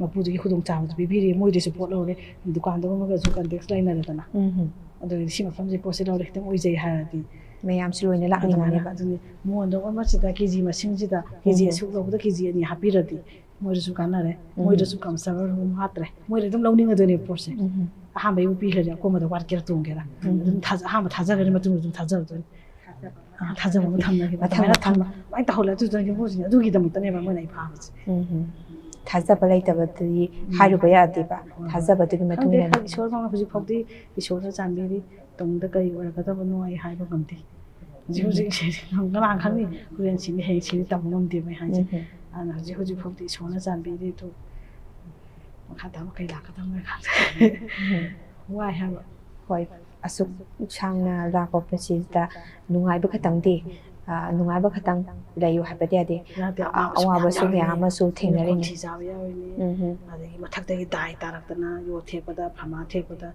ꯃꯄꯨꯗꯨꯒꯤ ꯈꯨꯗꯣꯡꯆꯥꯕꯗꯨ ꯄꯤꯕꯤꯔꯦ, ꯃꯣꯏꯗꯁꯨ ꯄꯣꯠ ꯂꯧꯔꯦ, ꯗꯨꯀꯥꯟꯗꯒꯨꯝꯕꯒꯁꯨ ꯀꯟꯇꯦꯛ ꯂꯩꯅꯔꯦꯗꯅ꯫ ꯎꯝ꯫ ꯑꯗꯨꯒꯗꯤ ꯁꯤ ꯃꯐꯝꯁꯦ ꯄꯣꯠꯁꯦ ꯂꯧꯔꯦ ꯈꯤꯇꯪ ꯑꯣꯏꯖꯩ ꯍꯥꯏꯔꯗꯤ ꯃꯌꯥꯝꯁꯨ ꯂꯣꯏꯅ ꯑꯗꯨꯃꯥꯏꯅ ꯂꯥꯛꯅꯤꯡꯉꯅꯦꯕ꯫ ꯑꯗꯨꯅꯤ ꯃꯣꯟꯗꯣ ꯑꯃꯁꯤꯗ ꯀꯦ ꯖꯤ ꯃꯁꯤꯡꯁꯤꯗ ꯀꯦ ꯖꯤ ꯎꯝ꯫ ꯑꯁꯨꯛ ꯂꯧꯕꯗ ꯀꯦ ꯖꯤ ꯑꯅꯤ ꯍꯥꯞꯄꯤꯔꯗꯤ ꯃꯣꯏꯗꯁꯨ ꯀꯥꯟꯅꯔꯦ, ꯎꯝ꯫ ꯃꯣꯏꯗꯁꯨ ꯀꯝꯁꯇꯃꯔ ꯋꯥꯠꯇ꯭ꯔꯦ, ꯃꯣꯏꯗ ꯑꯗꯨꯝ ꯂꯧꯅꯤꯡꯒꯗꯣꯏꯅꯦꯕ ꯄꯣꯠꯁꯦ꯫ ꯎꯝ꯫ ꯑꯍꯥꯟꯕꯩꯕꯨ ꯄꯤꯈ꯭ꯔꯗꯤ ꯑꯀꯣꯟꯕꯗ ꯋꯥꯠꯀꯦꯔꯥ ꯇꯣꯡꯒꯦꯔꯥ ꯎꯝ꯫ ꯑꯗꯨꯝ ꯊꯥꯖ-, ꯑꯍꯥꯟꯕ ꯊꯥꯖꯈ꯭ꯔꯗꯤ ꯃꯇꯨꯡꯗ ꯑꯗꯨꯝ ꯊꯥꯖꯔꯛꯇꯣꯏꯅꯤ꯫ ꯑ, ꯊꯥꯖꯕ ꯑꯃ ꯊꯝꯅꯈꯤꯕ꯫ ꯃꯊꯪ ꯑꯗꯨꯃꯥꯏꯅ ꯃꯊꯪ꯫ ꯊꯝꯕ, ꯑꯗꯨꯃꯥꯏꯅ ꯇꯧꯍꯜꯂꯦ꯫ ꯑꯗꯨꯗꯨꯅ ꯌꯨꯝꯕꯨꯁꯤꯡꯁꯦ ꯑꯗꯨꯒꯤꯗꯃꯛꯇꯅꯦꯕ ꯃꯣꯏꯅ ꯑꯩ ꯐꯥꯕꯁꯦ꯫ ꯎꯝ ꯍꯝ꯫ ꯊꯥꯖꯕ ꯂꯩꯇꯕꯗꯗꯤ ꯎꯝ꯫ ꯍꯥꯏꯔꯨꯕ ꯌꯥꯗꯦꯕ꯫ ꯍꯣꯏ, ꯍꯣꯏ꯫ ꯊꯥꯖꯕꯗꯨꯒꯤ ꯃꯇꯨꯡ ꯈꯪꯗꯦ, ꯏꯟꯅ꯫ ꯏꯁꯣꯔ ꯃꯉꯥ ꯍꯧꯖꯤꯛ ꯐꯥꯎꯗꯤ ꯏꯁꯣꯔꯅ ꯆꯥꯟꯕꯤꯔꯤ꯫ ꯇꯨꯡꯗ ꯀꯔꯤ ꯑꯣꯏꯔꯛꯀꯗꯕꯅꯣ ꯑꯩ ꯍꯥꯏꯕ ꯉꯝꯗꯦ꯫ ꯍꯧꯖꯤꯛ ꯎꯝ꯫ ꯍꯧꯖꯤꯛ ꯉꯔꯥꯡ ꯈꯪꯅꯤ, ꯍꯣꯔꯦꯟ ꯁꯤꯅꯤ, ꯍꯌꯦꯡ ꯁꯤꯅꯤ ꯇꯝꯕ ꯉꯝꯗꯦꯕ ꯑꯩ ꯍꯥꯏꯁꯦ꯫ ꯎꯝ ꯍꯝ꯫ ꯑꯗꯨꯅ ꯍꯧꯖꯤꯛ ꯍꯧꯖꯤꯛ ꯐꯥꯎꯗꯤ ꯏꯁꯣꯔꯅ ꯆꯥꯟꯕꯤꯔꯤ꯫ ꯑꯗꯨ ꯃꯈꯥ ꯇꯥꯕ ꯀꯩ ꯂꯥꯛꯀꯗꯕꯅꯣ ꯈꯪꯗꯦ꯫ ꯎꯝ꯫ ꯋꯥꯏ ꯍꯥꯏꯕ꯫ ꯍꯣꯏ, ꯑꯁꯨꯛ ꯁꯥꯡꯅ ꯂꯥꯛꯄ ꯄꯨꯟꯁꯤꯁꯤꯗ ꯅꯨꯡꯉꯥꯏꯕ ꯈꯛꯇꯪꯗꯤ, ꯑ, ꯅꯨꯡꯉꯥꯏꯕ ꯈꯛꯇꯪ ꯂꯩꯌꯨ ꯍꯥꯏꯕꯗꯤ ꯌꯥꯗꯦ꯫ ꯌꯥꯗꯦ, ꯑ-, ꯑꯋꯥꯕꯁꯨ ꯑꯋꯥꯕꯁꯨ ꯃꯌꯥꯝ ꯃꯌꯥꯝ ꯌꯥꯎꯔꯤꯅꯤ꯫ ꯌꯥꯝꯅꯁꯨ ꯊꯦꯡꯅꯔꯤꯅꯤ꯫ ꯈꯣꯟꯊꯤ ꯆꯥꯕ ꯌꯥꯎꯔꯤꯅꯤ꯫ ꯎꯝ ꯍꯝ꯫ ꯑꯗꯒꯤ ꯃꯊꯛꯇꯒꯤ ꯗꯥꯏ ꯇꯥꯔꯛꯇꯅ, ꯌꯣꯠ ꯊꯦꯛꯄꯗ, ꯐꯝꯃꯥ ꯊꯦꯛꯄꯗ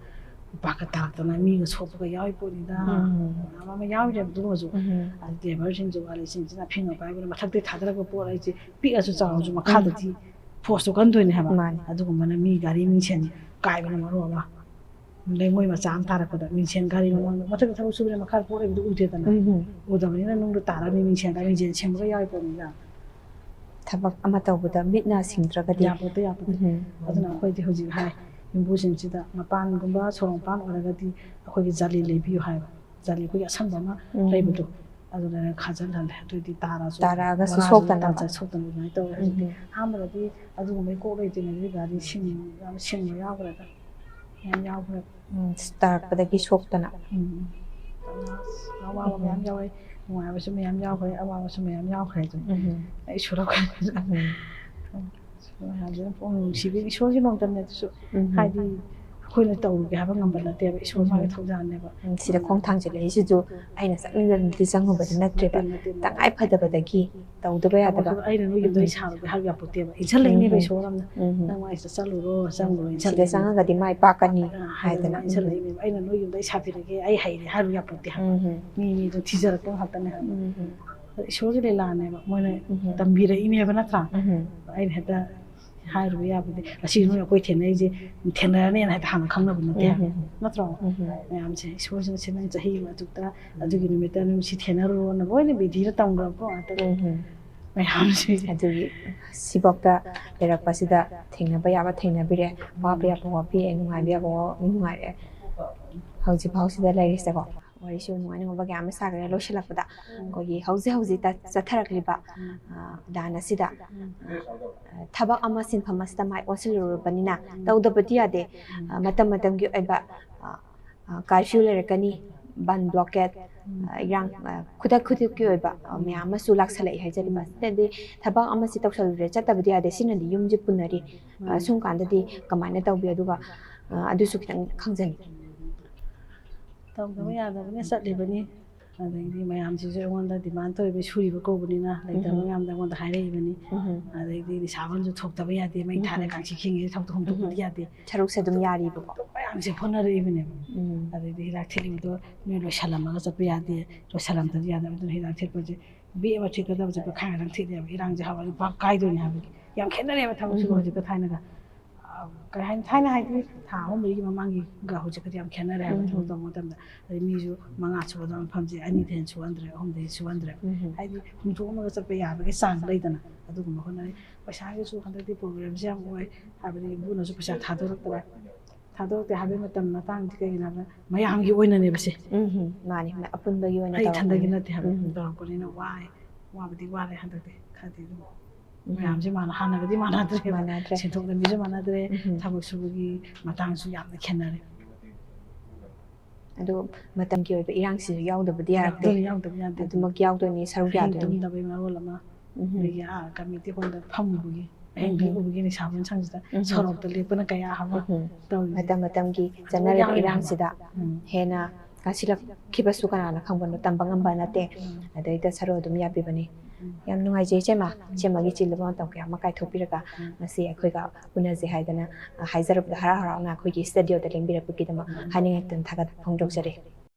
ꯎꯄꯥꯛꯀ ꯇꯥꯔꯛꯇꯅ ꯃꯤꯒ ꯁꯣꯛꯄꯒ ꯌꯥꯎꯔꯤ ꯄꯣꯠꯅꯤꯗ꯫ ꯎꯝ꯫ ꯃꯌꯥꯝ ꯑꯃ ꯌꯥꯎꯔꯤꯅꯦꯕ ꯑꯗꯨꯒꯨꯝꯕꯁꯨ꯫ ꯎꯝ꯫ ꯑꯗꯩ ꯂꯦꯕꯔꯁꯤꯡꯁꯨ, ꯋꯥꯂꯤꯁꯤꯡꯁꯤꯅ ꯑꯐꯤꯡ ꯑꯄꯥꯏꯕꯅ ꯃꯊꯛꯇꯒꯤ ꯊꯥꯗꯔꯛꯄ ꯄꯣꯠ ꯍꯥꯏꯁꯦ ꯄꯤꯛꯑꯁꯨ ꯆꯥꯎꯔꯁꯨ ꯃꯈꯥꯗꯗꯤ ꯐꯣꯔꯁꯇꯣ ꯀꯟꯗꯣꯏꯅꯦ ꯍꯥꯏꯕ꯫ ꯃꯥꯅꯦ꯫ ꯑꯗꯨꯒꯨꯝꯕꯅ ꯃꯤ ꯒꯥꯔꯤ ꯃꯤꯡꯁꯦꯜ ꯀꯥꯏꯕꯅ ꯃꯔꯣꯜ ꯑꯃ꯫ ꯂꯩꯉꯣꯏ ꯃꯆꯥ ꯑꯃ ꯇꯥꯔꯛꯄꯗ ꯃꯤꯡꯁꯦꯜ ꯒꯥꯔꯤ ꯃꯃꯥꯡꯗ, ꯃꯊꯛꯇ ꯊꯕꯛ ꯁꯨꯕꯅꯤꯅ ꯃꯈꯥꯗ ꯄꯣꯠ ꯂꯩꯕꯗꯨ ꯎꯗꯦꯗꯅ꯫ ꯎꯝ ꯍꯝ꯫ ꯎꯗꯕꯅꯤꯅ ꯅꯨꯡꯗ ꯇꯥꯔꯛꯑꯕꯅꯤ, ꯃꯤꯡꯁꯦꯜ ꯒꯥꯔꯤ ꯃꯤꯡꯁꯦꯜ ꯁꯦꯡꯕꯒ ꯌꯥꯎꯔꯤ ꯄꯣꯠꯅꯤꯗ꯫ ꯊꯕꯛ ꯑꯃ ꯇꯧꯕꯗ ꯃꯤꯠꯅ ꯁꯤꯡꯗ꯭ꯔꯒꯗꯤ꯫ ꯌꯥꯄꯣꯠꯇꯦ, ꯌꯥꯄꯣꯠꯇꯦ꯫ ꯎꯝ ꯍꯝ꯫ ꯑꯗꯨꯅ ꯑꯩꯈꯣꯏꯗꯤ ꯍꯧꯖꯤꯛ ꯍꯥꯏ, ꯌꯨꯝꯕꯨꯁꯤꯡꯁꯤꯗ ꯃꯄꯥꯟꯒꯨꯝꯕ ꯁꯣꯔꯣꯛ ꯃꯄꯥꯟ ꯑꯣꯏꯔꯒꯗꯤ ꯑꯩꯈꯣꯏꯒꯤ ꯖꯥꯂꯤ ꯂꯩꯕꯤꯌꯨ ꯍꯥꯏꯕ꯫ ꯖꯥꯂꯤ ꯑꯩꯈꯣꯏꯒꯤ ꯑꯁꯪꯕ ꯑꯃ ꯎꯝ꯫ ꯂꯩꯕꯗꯣ, ꯑꯗꯨꯗ ꯈꯥꯖꯤꯜꯍꯜꯂꯦ꯫ ꯑꯗꯨꯑꯣꯏꯗꯤ ꯇꯥꯔꯁꯨ ꯇꯥꯔꯛꯑꯒꯁꯨ ꯕꯣꯔꯥꯁꯨ ꯁꯣꯛꯇꯅꯕ꯫ ꯇꯥꯔꯁꯨ ꯁꯣꯛꯇꯅꯕ ꯑꯗꯨꯃꯥꯏꯅ ꯇꯧꯋꯦ꯫ ꯍꯧꯖꯤꯛꯇꯤ ꯎꯝ꯫ ꯑꯍꯥꯟꯕꯗꯗꯤ ꯑꯗꯨꯒꯨꯝꯕꯒꯤ ꯀꯣꯛ ꯂꯩꯇ꯭ꯔꯤꯉꯩꯗꯗꯤ ꯒꯥꯔꯤ ꯁꯤꯡ-, ꯌꯥꯝ ꯁꯤꯡꯕ ꯌꯥꯎꯈ꯭ꯔꯦꯗ꯫ ꯌꯥꯝ ꯌꯥꯎꯈ꯭ꯔꯦ꯫ ꯎꯝ, ꯇꯥꯔꯛꯄꯗꯒꯤ ꯁꯣꯛꯇꯅ꯫ ꯎꯝ, ꯎꯝ꯫ ꯑꯋꯥꯕ ꯎꯝ꯫ ꯃꯌꯥꯝ ꯌꯥꯎꯋꯦ, ꯅꯨꯡꯉꯥꯏꯕꯁꯨ ꯃꯌꯥꯝ ꯌꯥꯎꯈ꯭ꯔꯦ, ꯑꯋꯥꯕꯁꯨ ꯃꯌꯥꯝ ꯌꯥꯎꯈ꯭ꯔꯦ ꯑꯗꯨꯝ꯫ ꯎꯝ꯫ ꯑꯩ ꯁꯨꯔꯛꯈ꯭ꯔꯦ꯫ ꯎꯝ꯫ ꯃꯌꯥꯝꯁꯤꯅ ꯄꯨꯛꯅꯤꯡ ꯅꯨꯡꯁꯤꯕꯤ ꯏꯁꯣꯔꯒꯤ ꯅꯣꯡꯗꯝꯅꯦ ꯑꯗꯨꯁꯨ꯫ ꯎꯝ꯫ ꯍꯥꯏꯗꯤ ꯑꯩꯈꯣꯏꯅ ꯇꯧꯔꯨꯒꯦ ꯍꯥꯏꯕ ꯉꯝꯕ ꯅꯠꯇꯦꯕ, ꯏꯁꯣꯔ ꯃꯥꯒꯤ ꯊꯧꯖꯥꯜꯅꯦꯕ꯫ ꯎꯝ, ꯁꯤꯗ ꯈꯣꯡ ꯊꯥꯡꯖꯤꯜꯂꯛꯏꯁꯤꯁꯨ ꯑꯩꯅ ꯆꯠꯅꯤꯡꯗꯅꯗꯤ ꯆꯪꯉꯨꯕꯗꯤ ꯅꯠꯇ꯭ꯔꯦꯕ, ꯅꯠꯇꯦ, ꯅꯠꯇꯦ꯫ ꯇꯉꯥꯏ ꯐꯗꯕꯗꯒꯤ ꯇꯧꯗꯕ ꯌꯥꯗꯕ꯫ ꯑꯩꯅ ꯅꯣꯏ ꯌꯨꯝꯗ ꯑꯩ ꯁꯥꯔꯨꯒꯦ ꯍꯥꯏꯔꯨ ꯌꯥꯄꯣꯠꯇꯦꯕ, ꯏꯟꯁꯤꯜꯂꯛꯏꯅꯦꯕ ꯎꯝ꯫ ꯏꯁꯣꯔ ꯑꯃꯅ꯫ ꯎꯝ꯫ "ꯅꯪ ꯃꯥꯏꯁꯤꯗ ꯆꯠꯂꯨꯔꯣ, ꯆꯪꯉꯨꯔꯣ", ꯁꯤꯗ ꯏꯟꯁꯤꯜꯂꯛꯏꯅꯦꯕ꯫ ꯆꯪꯉꯒꯗꯤ ꯃꯥꯏ ꯄꯥꯛꯀꯅꯤ ꯑꯥ, ꯍꯥꯏꯗꯅ꯫ ꯏꯟꯁꯤꯜꯂꯛꯏꯅꯦꯕ꯫ "ꯑꯩꯅ ꯅꯣꯏ ꯌꯨꯝꯗ ꯑꯩ ꯁꯥꯕꯤꯔꯒꯦ, ꯑꯩ ꯍꯩꯔꯦ" ꯍꯥꯏꯔꯨ ꯌꯥꯄꯣꯠꯇꯦ ꯍꯥꯏꯕ꯫ ꯎꯝ꯫ ꯃꯤ ꯃꯤꯗꯣ ꯊꯤꯖꯔꯛꯄ ꯉꯥꯛꯇꯅꯦ ꯍꯥꯏꯕ꯫ ꯎꯝ꯫ ꯑꯗꯣ ꯏꯁꯣꯔꯒꯤ ꯂꯤꯂꯥꯅꯦꯕ, ꯃꯣꯏꯅ ꯎꯝ꯫ ꯇꯝꯕꯤꯔꯛꯏꯅꯦꯕ, ꯅꯠꯇ꯭ꯔꯥ? ꯎꯝ꯫ ꯑꯩꯅ ꯍꯦꯛꯇ ꯍꯥꯏꯔꯨꯕ ꯌꯥꯕꯗꯤ, "ꯑꯁꯤ ꯅꯣꯏ ꯑꯩꯈꯣꯏ ꯊꯦꯡꯅꯔꯤꯁꯦ ꯊꯦꯡꯅꯔꯅꯦꯅ" ꯍꯦꯛꯇ ꯍꯥꯟꯅ ꯈꯪꯅꯕ ꯅꯠꯇꯦ ꯍꯥꯏꯕ, ꯎꯝ꯫ ꯅꯠꯇ꯭ꯔꯣ? ꯎꯝ꯫ ꯃꯌꯥꯝꯁꯦ ꯏꯁꯣꯔꯁꯤꯅ "ꯁꯤ ꯅꯪ ꯆꯍꯤ ꯑꯃ ꯑꯗꯨꯗ, ꯑꯗꯨꯒꯤ ꯅꯨꯃꯤꯠꯇ ꯅꯪ ꯁꯤ ꯊꯦꯡꯅꯔꯨꯔꯣꯅ" ꯂꯣꯏꯅ ꯕꯤꯙꯤꯗ ꯇꯝꯈ꯭ꯔꯕ ꯉꯥꯛꯇꯅꯦ ꯎꯝ꯫ ꯃꯌꯥꯝꯁꯦ꯫ ꯑꯗꯨꯒꯤ ꯁꯤꯐꯥꯎꯗ ꯂꯩꯔꯛꯄꯁꯤꯗ ꯊꯦꯡꯅꯕ ꯌꯥꯕ ꯊꯦꯡꯅꯕꯤꯔꯦ, ꯋꯥꯕ ꯌꯥꯕ ꯋꯥꯕꯤꯔꯦ, ꯅꯨꯡꯉꯥꯏꯕ ꯌꯥꯕ ꯋꯥ-, ꯅꯨꯡꯉꯥꯏꯔꯦ꯫ ꯍꯧꯖꯤꯛ ꯐꯥꯎꯁꯤꯗ ꯂꯩꯔꯤꯁꯦꯀꯣ꯫ ꯋꯥꯔꯤꯁꯨ ꯅꯨꯡꯉꯥꯏ ꯅꯨꯡꯉꯥꯏꯕ ꯀꯌꯥ ꯑꯃ ꯁꯥꯈ꯭ꯔꯦ꯫ ꯂꯣꯏꯁꯤꯜꯂꯛꯄꯗ ꯑꯩꯈꯣꯏꯒꯤ ꯍꯧꯖꯤꯛ ꯍꯧꯖꯤꯛ ꯆꯠꯊꯔꯛꯂꯤꯕ, ꯑ, ꯂꯥꯟ ꯑꯁꯤꯗ, ꯑ, ꯊꯕꯛ ꯑꯃ ꯁꯤꯟꯐꯝ ꯑꯁꯤꯗ ꯃꯥꯏ ꯑꯣꯟꯁꯤꯜꯂꯨꯔꯕꯅꯤꯅ ꯇꯧꯗꯕꯗꯤ ꯌꯥꯗꯦ꯫ ꯑ, ꯃꯇꯝ ꯃꯇꯝꯒꯤ ꯑꯣꯏꯕ, ꯑ, ꯑ, ꯀꯥꯔꯐ꯭ꯌꯨ ꯂꯩꯔꯛꯀꯅꯤ, ꯕꯟ ꯕ꯭ꯂꯣꯀꯦꯠ, ꯑ, ꯏꯔꯥꯡ, ꯑ, ꯈꯨꯗꯛ ꯈꯨꯗꯛꯀꯤ ꯑꯣꯏꯕ, ꯑ, ꯃꯌꯥꯝ ꯑꯃꯁꯨ ꯂꯥꯛꯁꯜꯂꯛꯏ ꯍꯥꯏꯖꯔꯤꯕ꯫ ꯑꯁꯤꯗꯗꯤ ꯊꯕꯛ ꯑꯃꯁꯤ ꯇꯧꯁꯜꯂꯨꯔꯦ, ꯆꯠꯇꯕꯗꯤ ꯌꯥꯗꯦ, ꯁꯤꯅꯗꯤ ꯌꯨꯝꯁꯤ ꯄꯨꯟꯅꯔꯤ꯫ ꯑ, ꯁꯨꯝ ꯀꯥꯟꯗꯗꯤ ꯀꯃꯥꯏꯅ ꯇꯧꯕꯤ? ꯑꯗꯨꯒ, ꯑ, ꯑꯗꯨꯁꯨ ꯈꯤꯇꯪ ꯈꯪꯖꯅꯤꯡꯉꯤ꯫ ꯇꯧꯗꯕ ꯌꯥꯗꯕꯅꯤꯅ ꯆꯠꯂꯤꯕꯅꯤ꯫ ꯑꯗꯩꯗꯤ ꯃꯌꯥꯝꯁꯤꯁꯨ ꯑꯩꯉꯣꯟꯗ ꯗꯤꯃꯥꯟ ꯇꯧꯔꯤꯕ, ꯁꯨꯔꯤꯕ ꯀꯧꯕꯅꯤꯅ ꯂꯩꯇꯕ ꯃꯌꯥꯝꯗ ꯑꯩꯉꯣꯟꯗ ꯍꯥꯏꯔꯛꯏꯕꯅꯤ꯫ ꯑꯗꯩꯗꯤ ꯅꯤꯁꯥꯕꯟꯁꯨ ꯊꯣꯛꯇꯕ ꯌꯥꯗꯦ, ꯃꯩ ꯊꯥꯔꯦ, ꯀꯥꯡꯁꯤ ꯈꯤꯡꯉꯦ, ꯊꯣꯛꯇ ꯍꯣꯡꯗꯣꯛꯄꯗꯤ ꯌꯥꯗꯦ꯫ ꯁꯔꯨꯛꯁꯦ ꯑꯗꯨꯝ ꯌꯥꯔꯤꯕꯀꯣ꯫ ꯃꯌꯥꯝꯁꯦ ꯍꯣꯠꯅꯔꯛꯏꯕꯅꯦꯕ꯫ ꯎꯝ꯫ ꯑꯗꯩꯗꯤ ꯍꯤꯗꯥꯛ ꯊꯤꯠꯂꯤꯕꯗꯣ ꯅꯣꯏ ꯂꯣꯏꯁꯜꯂꯝꯃꯒ ꯆꯠꯄ ꯌꯥꯗꯦ, ꯂꯣꯏꯁꯜꯂꯝꯗ꯭ꯔꯗꯤ ꯌꯥꯗꯕ꯫ ꯑꯗꯨꯅ ꯍꯤꯗꯥꯛ ꯊꯤꯠꯄꯁꯦ ꯕꯦꯛ ꯑꯃ ꯊꯤꯠꯀꯗꯕꯁꯦ ꯄꯨꯡꯈꯥꯏ ꯈꯛꯇꯪ ꯊꯤꯠꯂꯦꯕ꯫ ꯏꯔꯥꯡꯁꯦ ꯍꯧꯔꯗꯤ ꯄꯥꯛ ꯀꯥꯏꯗꯣꯏꯅꯦ ꯍꯥꯏꯕꯒꯤ꯫ ꯌꯥꯝ ꯈꯦꯠꯅꯔꯦꯕ ꯊꯕꯛ ꯁꯨꯕ ꯍꯧꯖꯤꯛꯀ ꯊꯥꯏꯅꯒ꯫ ꯑ, ꯀꯩ ꯍꯥꯏꯅꯤ, ꯊꯥꯏꯅ ꯍꯥꯏꯗꯤ ꯊꯥ ꯑꯍꯨꯝ ꯃꯔꯤꯒꯤ ꯃꯃꯥꯡꯒꯤꯒ ꯍꯧꯖꯤꯛꯀꯗꯤ ꯌꯥꯝ ꯈꯦꯠꯅꯔꯦ ꯍꯥꯏꯕ꯫ ꯊꯕꯛ ꯇꯧꯕ ꯃꯇꯝꯗ ꯑꯗꯩ ꯃꯤꯁꯨ ꯃꯉꯥ ꯁꯨꯒꯗꯕ ꯃꯐꯝꯁꯦ ꯑꯅꯤꯗꯩ ꯍꯦꯟꯅ ꯁꯨꯍꯟꯗ꯭ꯔꯦ, ꯑꯍꯨꯝꯗꯩ ꯍꯦꯟꯅ ꯁꯨꯍꯟꯗ꯭ꯔꯦ꯫ ꯍꯥꯏꯗꯤ ꯍꯨꯝꯊꯣꯛꯑꯝꯃꯒ ꯆꯠꯄ ꯌꯥꯕꯒꯤ ꯆꯥꯡ ꯂꯩꯗꯅ, ꯑꯗꯨꯒꯨꯝꯕ ꯍꯣꯠꯅꯔꯤ꯫ ꯄꯩꯁꯥꯒꯤꯁꯨ ꯍꯟꯗꯛꯇꯤ ꯄ꯭ꯔꯣꯕ꯭ꯂꯦꯝꯁꯦ ꯌꯥꯝ ꯑꯣꯏ, ꯍꯥꯏꯕꯗꯤ ꯌꯨꯝꯕꯨꯅꯁꯨ ꯄꯩꯁꯥ ꯊꯥꯗꯣꯔꯛꯇ꯭ꯔꯦ꯫ ꯊꯥꯗꯣꯔꯛꯇꯦ ꯍꯥꯏꯕꯒꯤ ꯃꯇꯝ ꯃꯇꯥꯡꯗꯤ ꯀꯩꯒꯤꯅꯣ ꯍꯥꯏꯕꯗ ꯃꯌꯥꯝꯒꯤ ꯑꯣꯏꯅꯅꯦꯕ ꯁꯦ꯫ ꯎꯝ, ꯃꯥꯅꯤ, ꯑꯄꯨꯟꯕꯒꯤ ꯑꯣꯏꯅ ꯑꯩ ꯏꯊꯟꯗꯒꯤ ꯇꯧꯔꯛꯄꯅꯤ꯫ ꯅꯠꯇꯦ ꯍꯥꯏꯕ꯫ ꯎꯝ꯫ ꯇꯧꯔꯛꯄꯅꯤꯅ ꯋꯥꯏ, ꯋꯥꯕꯗꯤ ꯋꯥꯔꯦ ꯍꯟꯗꯛꯇꯤ ꯈꯔꯗꯤ ꯑꯗꯨꯝ꯫ ꯎꯝ꯫ ꯃꯌꯥꯝꯁꯦ ꯃꯥꯟꯅ-, ꯍꯥꯟꯅꯒꯗꯤ ꯃꯥꯟꯅꯗ꯭ꯔꯦꯕ꯫ ꯃꯥꯟꯅꯗ꯭ꯔꯦ꯫ ꯁꯦꯟꯊꯣꯛ ꯂꯝꯕꯤꯁꯨ ꯃꯥꯟꯅꯗ꯭ꯔꯦ, ꯎꯝ꯫ ꯊꯕꯛ ꯁꯨꯕꯒꯤ ꯃꯇꯥꯡꯁꯨ ꯌꯥꯝꯅ ꯈꯦꯠꯅꯔꯦ꯫ ꯑꯗꯨ ꯃꯇꯝꯒꯤ ꯑꯣꯏꯕ ꯏꯔꯥꯡꯁꯤꯁꯨ ꯌꯥꯎꯗꯕꯗꯤ ꯌꯥꯔꯛꯇꯦ꯫ ꯑꯗꯨꯅ ꯌꯥꯎꯗꯕ ꯌꯥꯗꯦ꯫ ꯑꯗꯨꯃꯛ ꯌꯥꯎꯗꯣꯏꯅꯤ, ꯁꯔꯨꯛ ꯑꯍꯤꯡ ꯌꯥꯗꯣꯏꯅꯤ꯫ ꯇꯨꯝꯗꯕꯩ ꯃꯔꯣꯜ ꯑꯃ, ꯎꯝ꯫ ꯑꯗꯒꯤ ꯑꯥ ꯀꯃꯤꯇꯤ ꯍꯣꯜꯗ ꯐꯝꯃꯨꯕꯒꯤ ꯑꯍꯤꯡ ꯍꯦꯛ ꯎꯕꯒꯤ ꯅꯤꯁꯥꯕꯟ ꯁꯪꯁꯤꯗ ꯁꯣꯔꯣꯛꯇ ꯂꯦꯞꯄꯅ ꯀꯌꯥ ꯑꯃ ꯇꯧꯔꯤꯁꯦ꯫ ꯃꯇꯝ ꯃꯇꯝꯒꯤ ꯆꯠꯅꯔꯤꯕ ꯏꯔꯥꯡꯁꯤꯗ ꯍꯦꯟꯅ ꯀꯥꯁꯤꯜꯂꯛꯈꯤꯕꯁꯨ ꯀꯅꯥꯅ ꯈꯪꯕꯅꯣ, ꯇꯝꯕ ꯉꯝꯕ ꯅꯠꯇꯦ꯫ ꯑꯗꯩꯗ ꯁꯔꯨ ꯑꯗꯨꯝ ꯌꯥꯕꯤꯕꯅꯤ꯫ ꯌꯥꯝ ꯅꯨꯡꯉꯥꯏꯖꯩ ꯏꯆꯦꯃ, ꯏꯆꯦꯃꯒꯤ ꯆꯤꯜꯂꯕ ꯃꯇꯝ ꯀꯌꯥ ꯑꯃ ꯀꯥꯏꯊꯣꯛꯄꯤꯔꯒ ꯉꯁꯤ ꯑꯩꯈꯣꯏꯒ ꯎꯅꯁꯦ ꯍꯥꯏꯗꯅ, ꯑ, ꯍꯥꯏꯖꯔꯛꯄꯗ ꯍꯔꯥꯎ ꯍꯔꯥꯎꯅ ꯑꯩꯈꯣꯏꯒꯤ ꯁ꯭ꯇꯨꯗꯤꯑꯣꯗ ꯂꯦꯡꯕꯤꯔꯛꯄꯒꯤꯗꯃꯛ ꯍꯥꯏꯅꯤꯡꯉꯛꯇꯅ ꯊꯥꯒꯠꯄ ꯐꯣꯡꯗꯣꯛꯆꯔꯤ꯫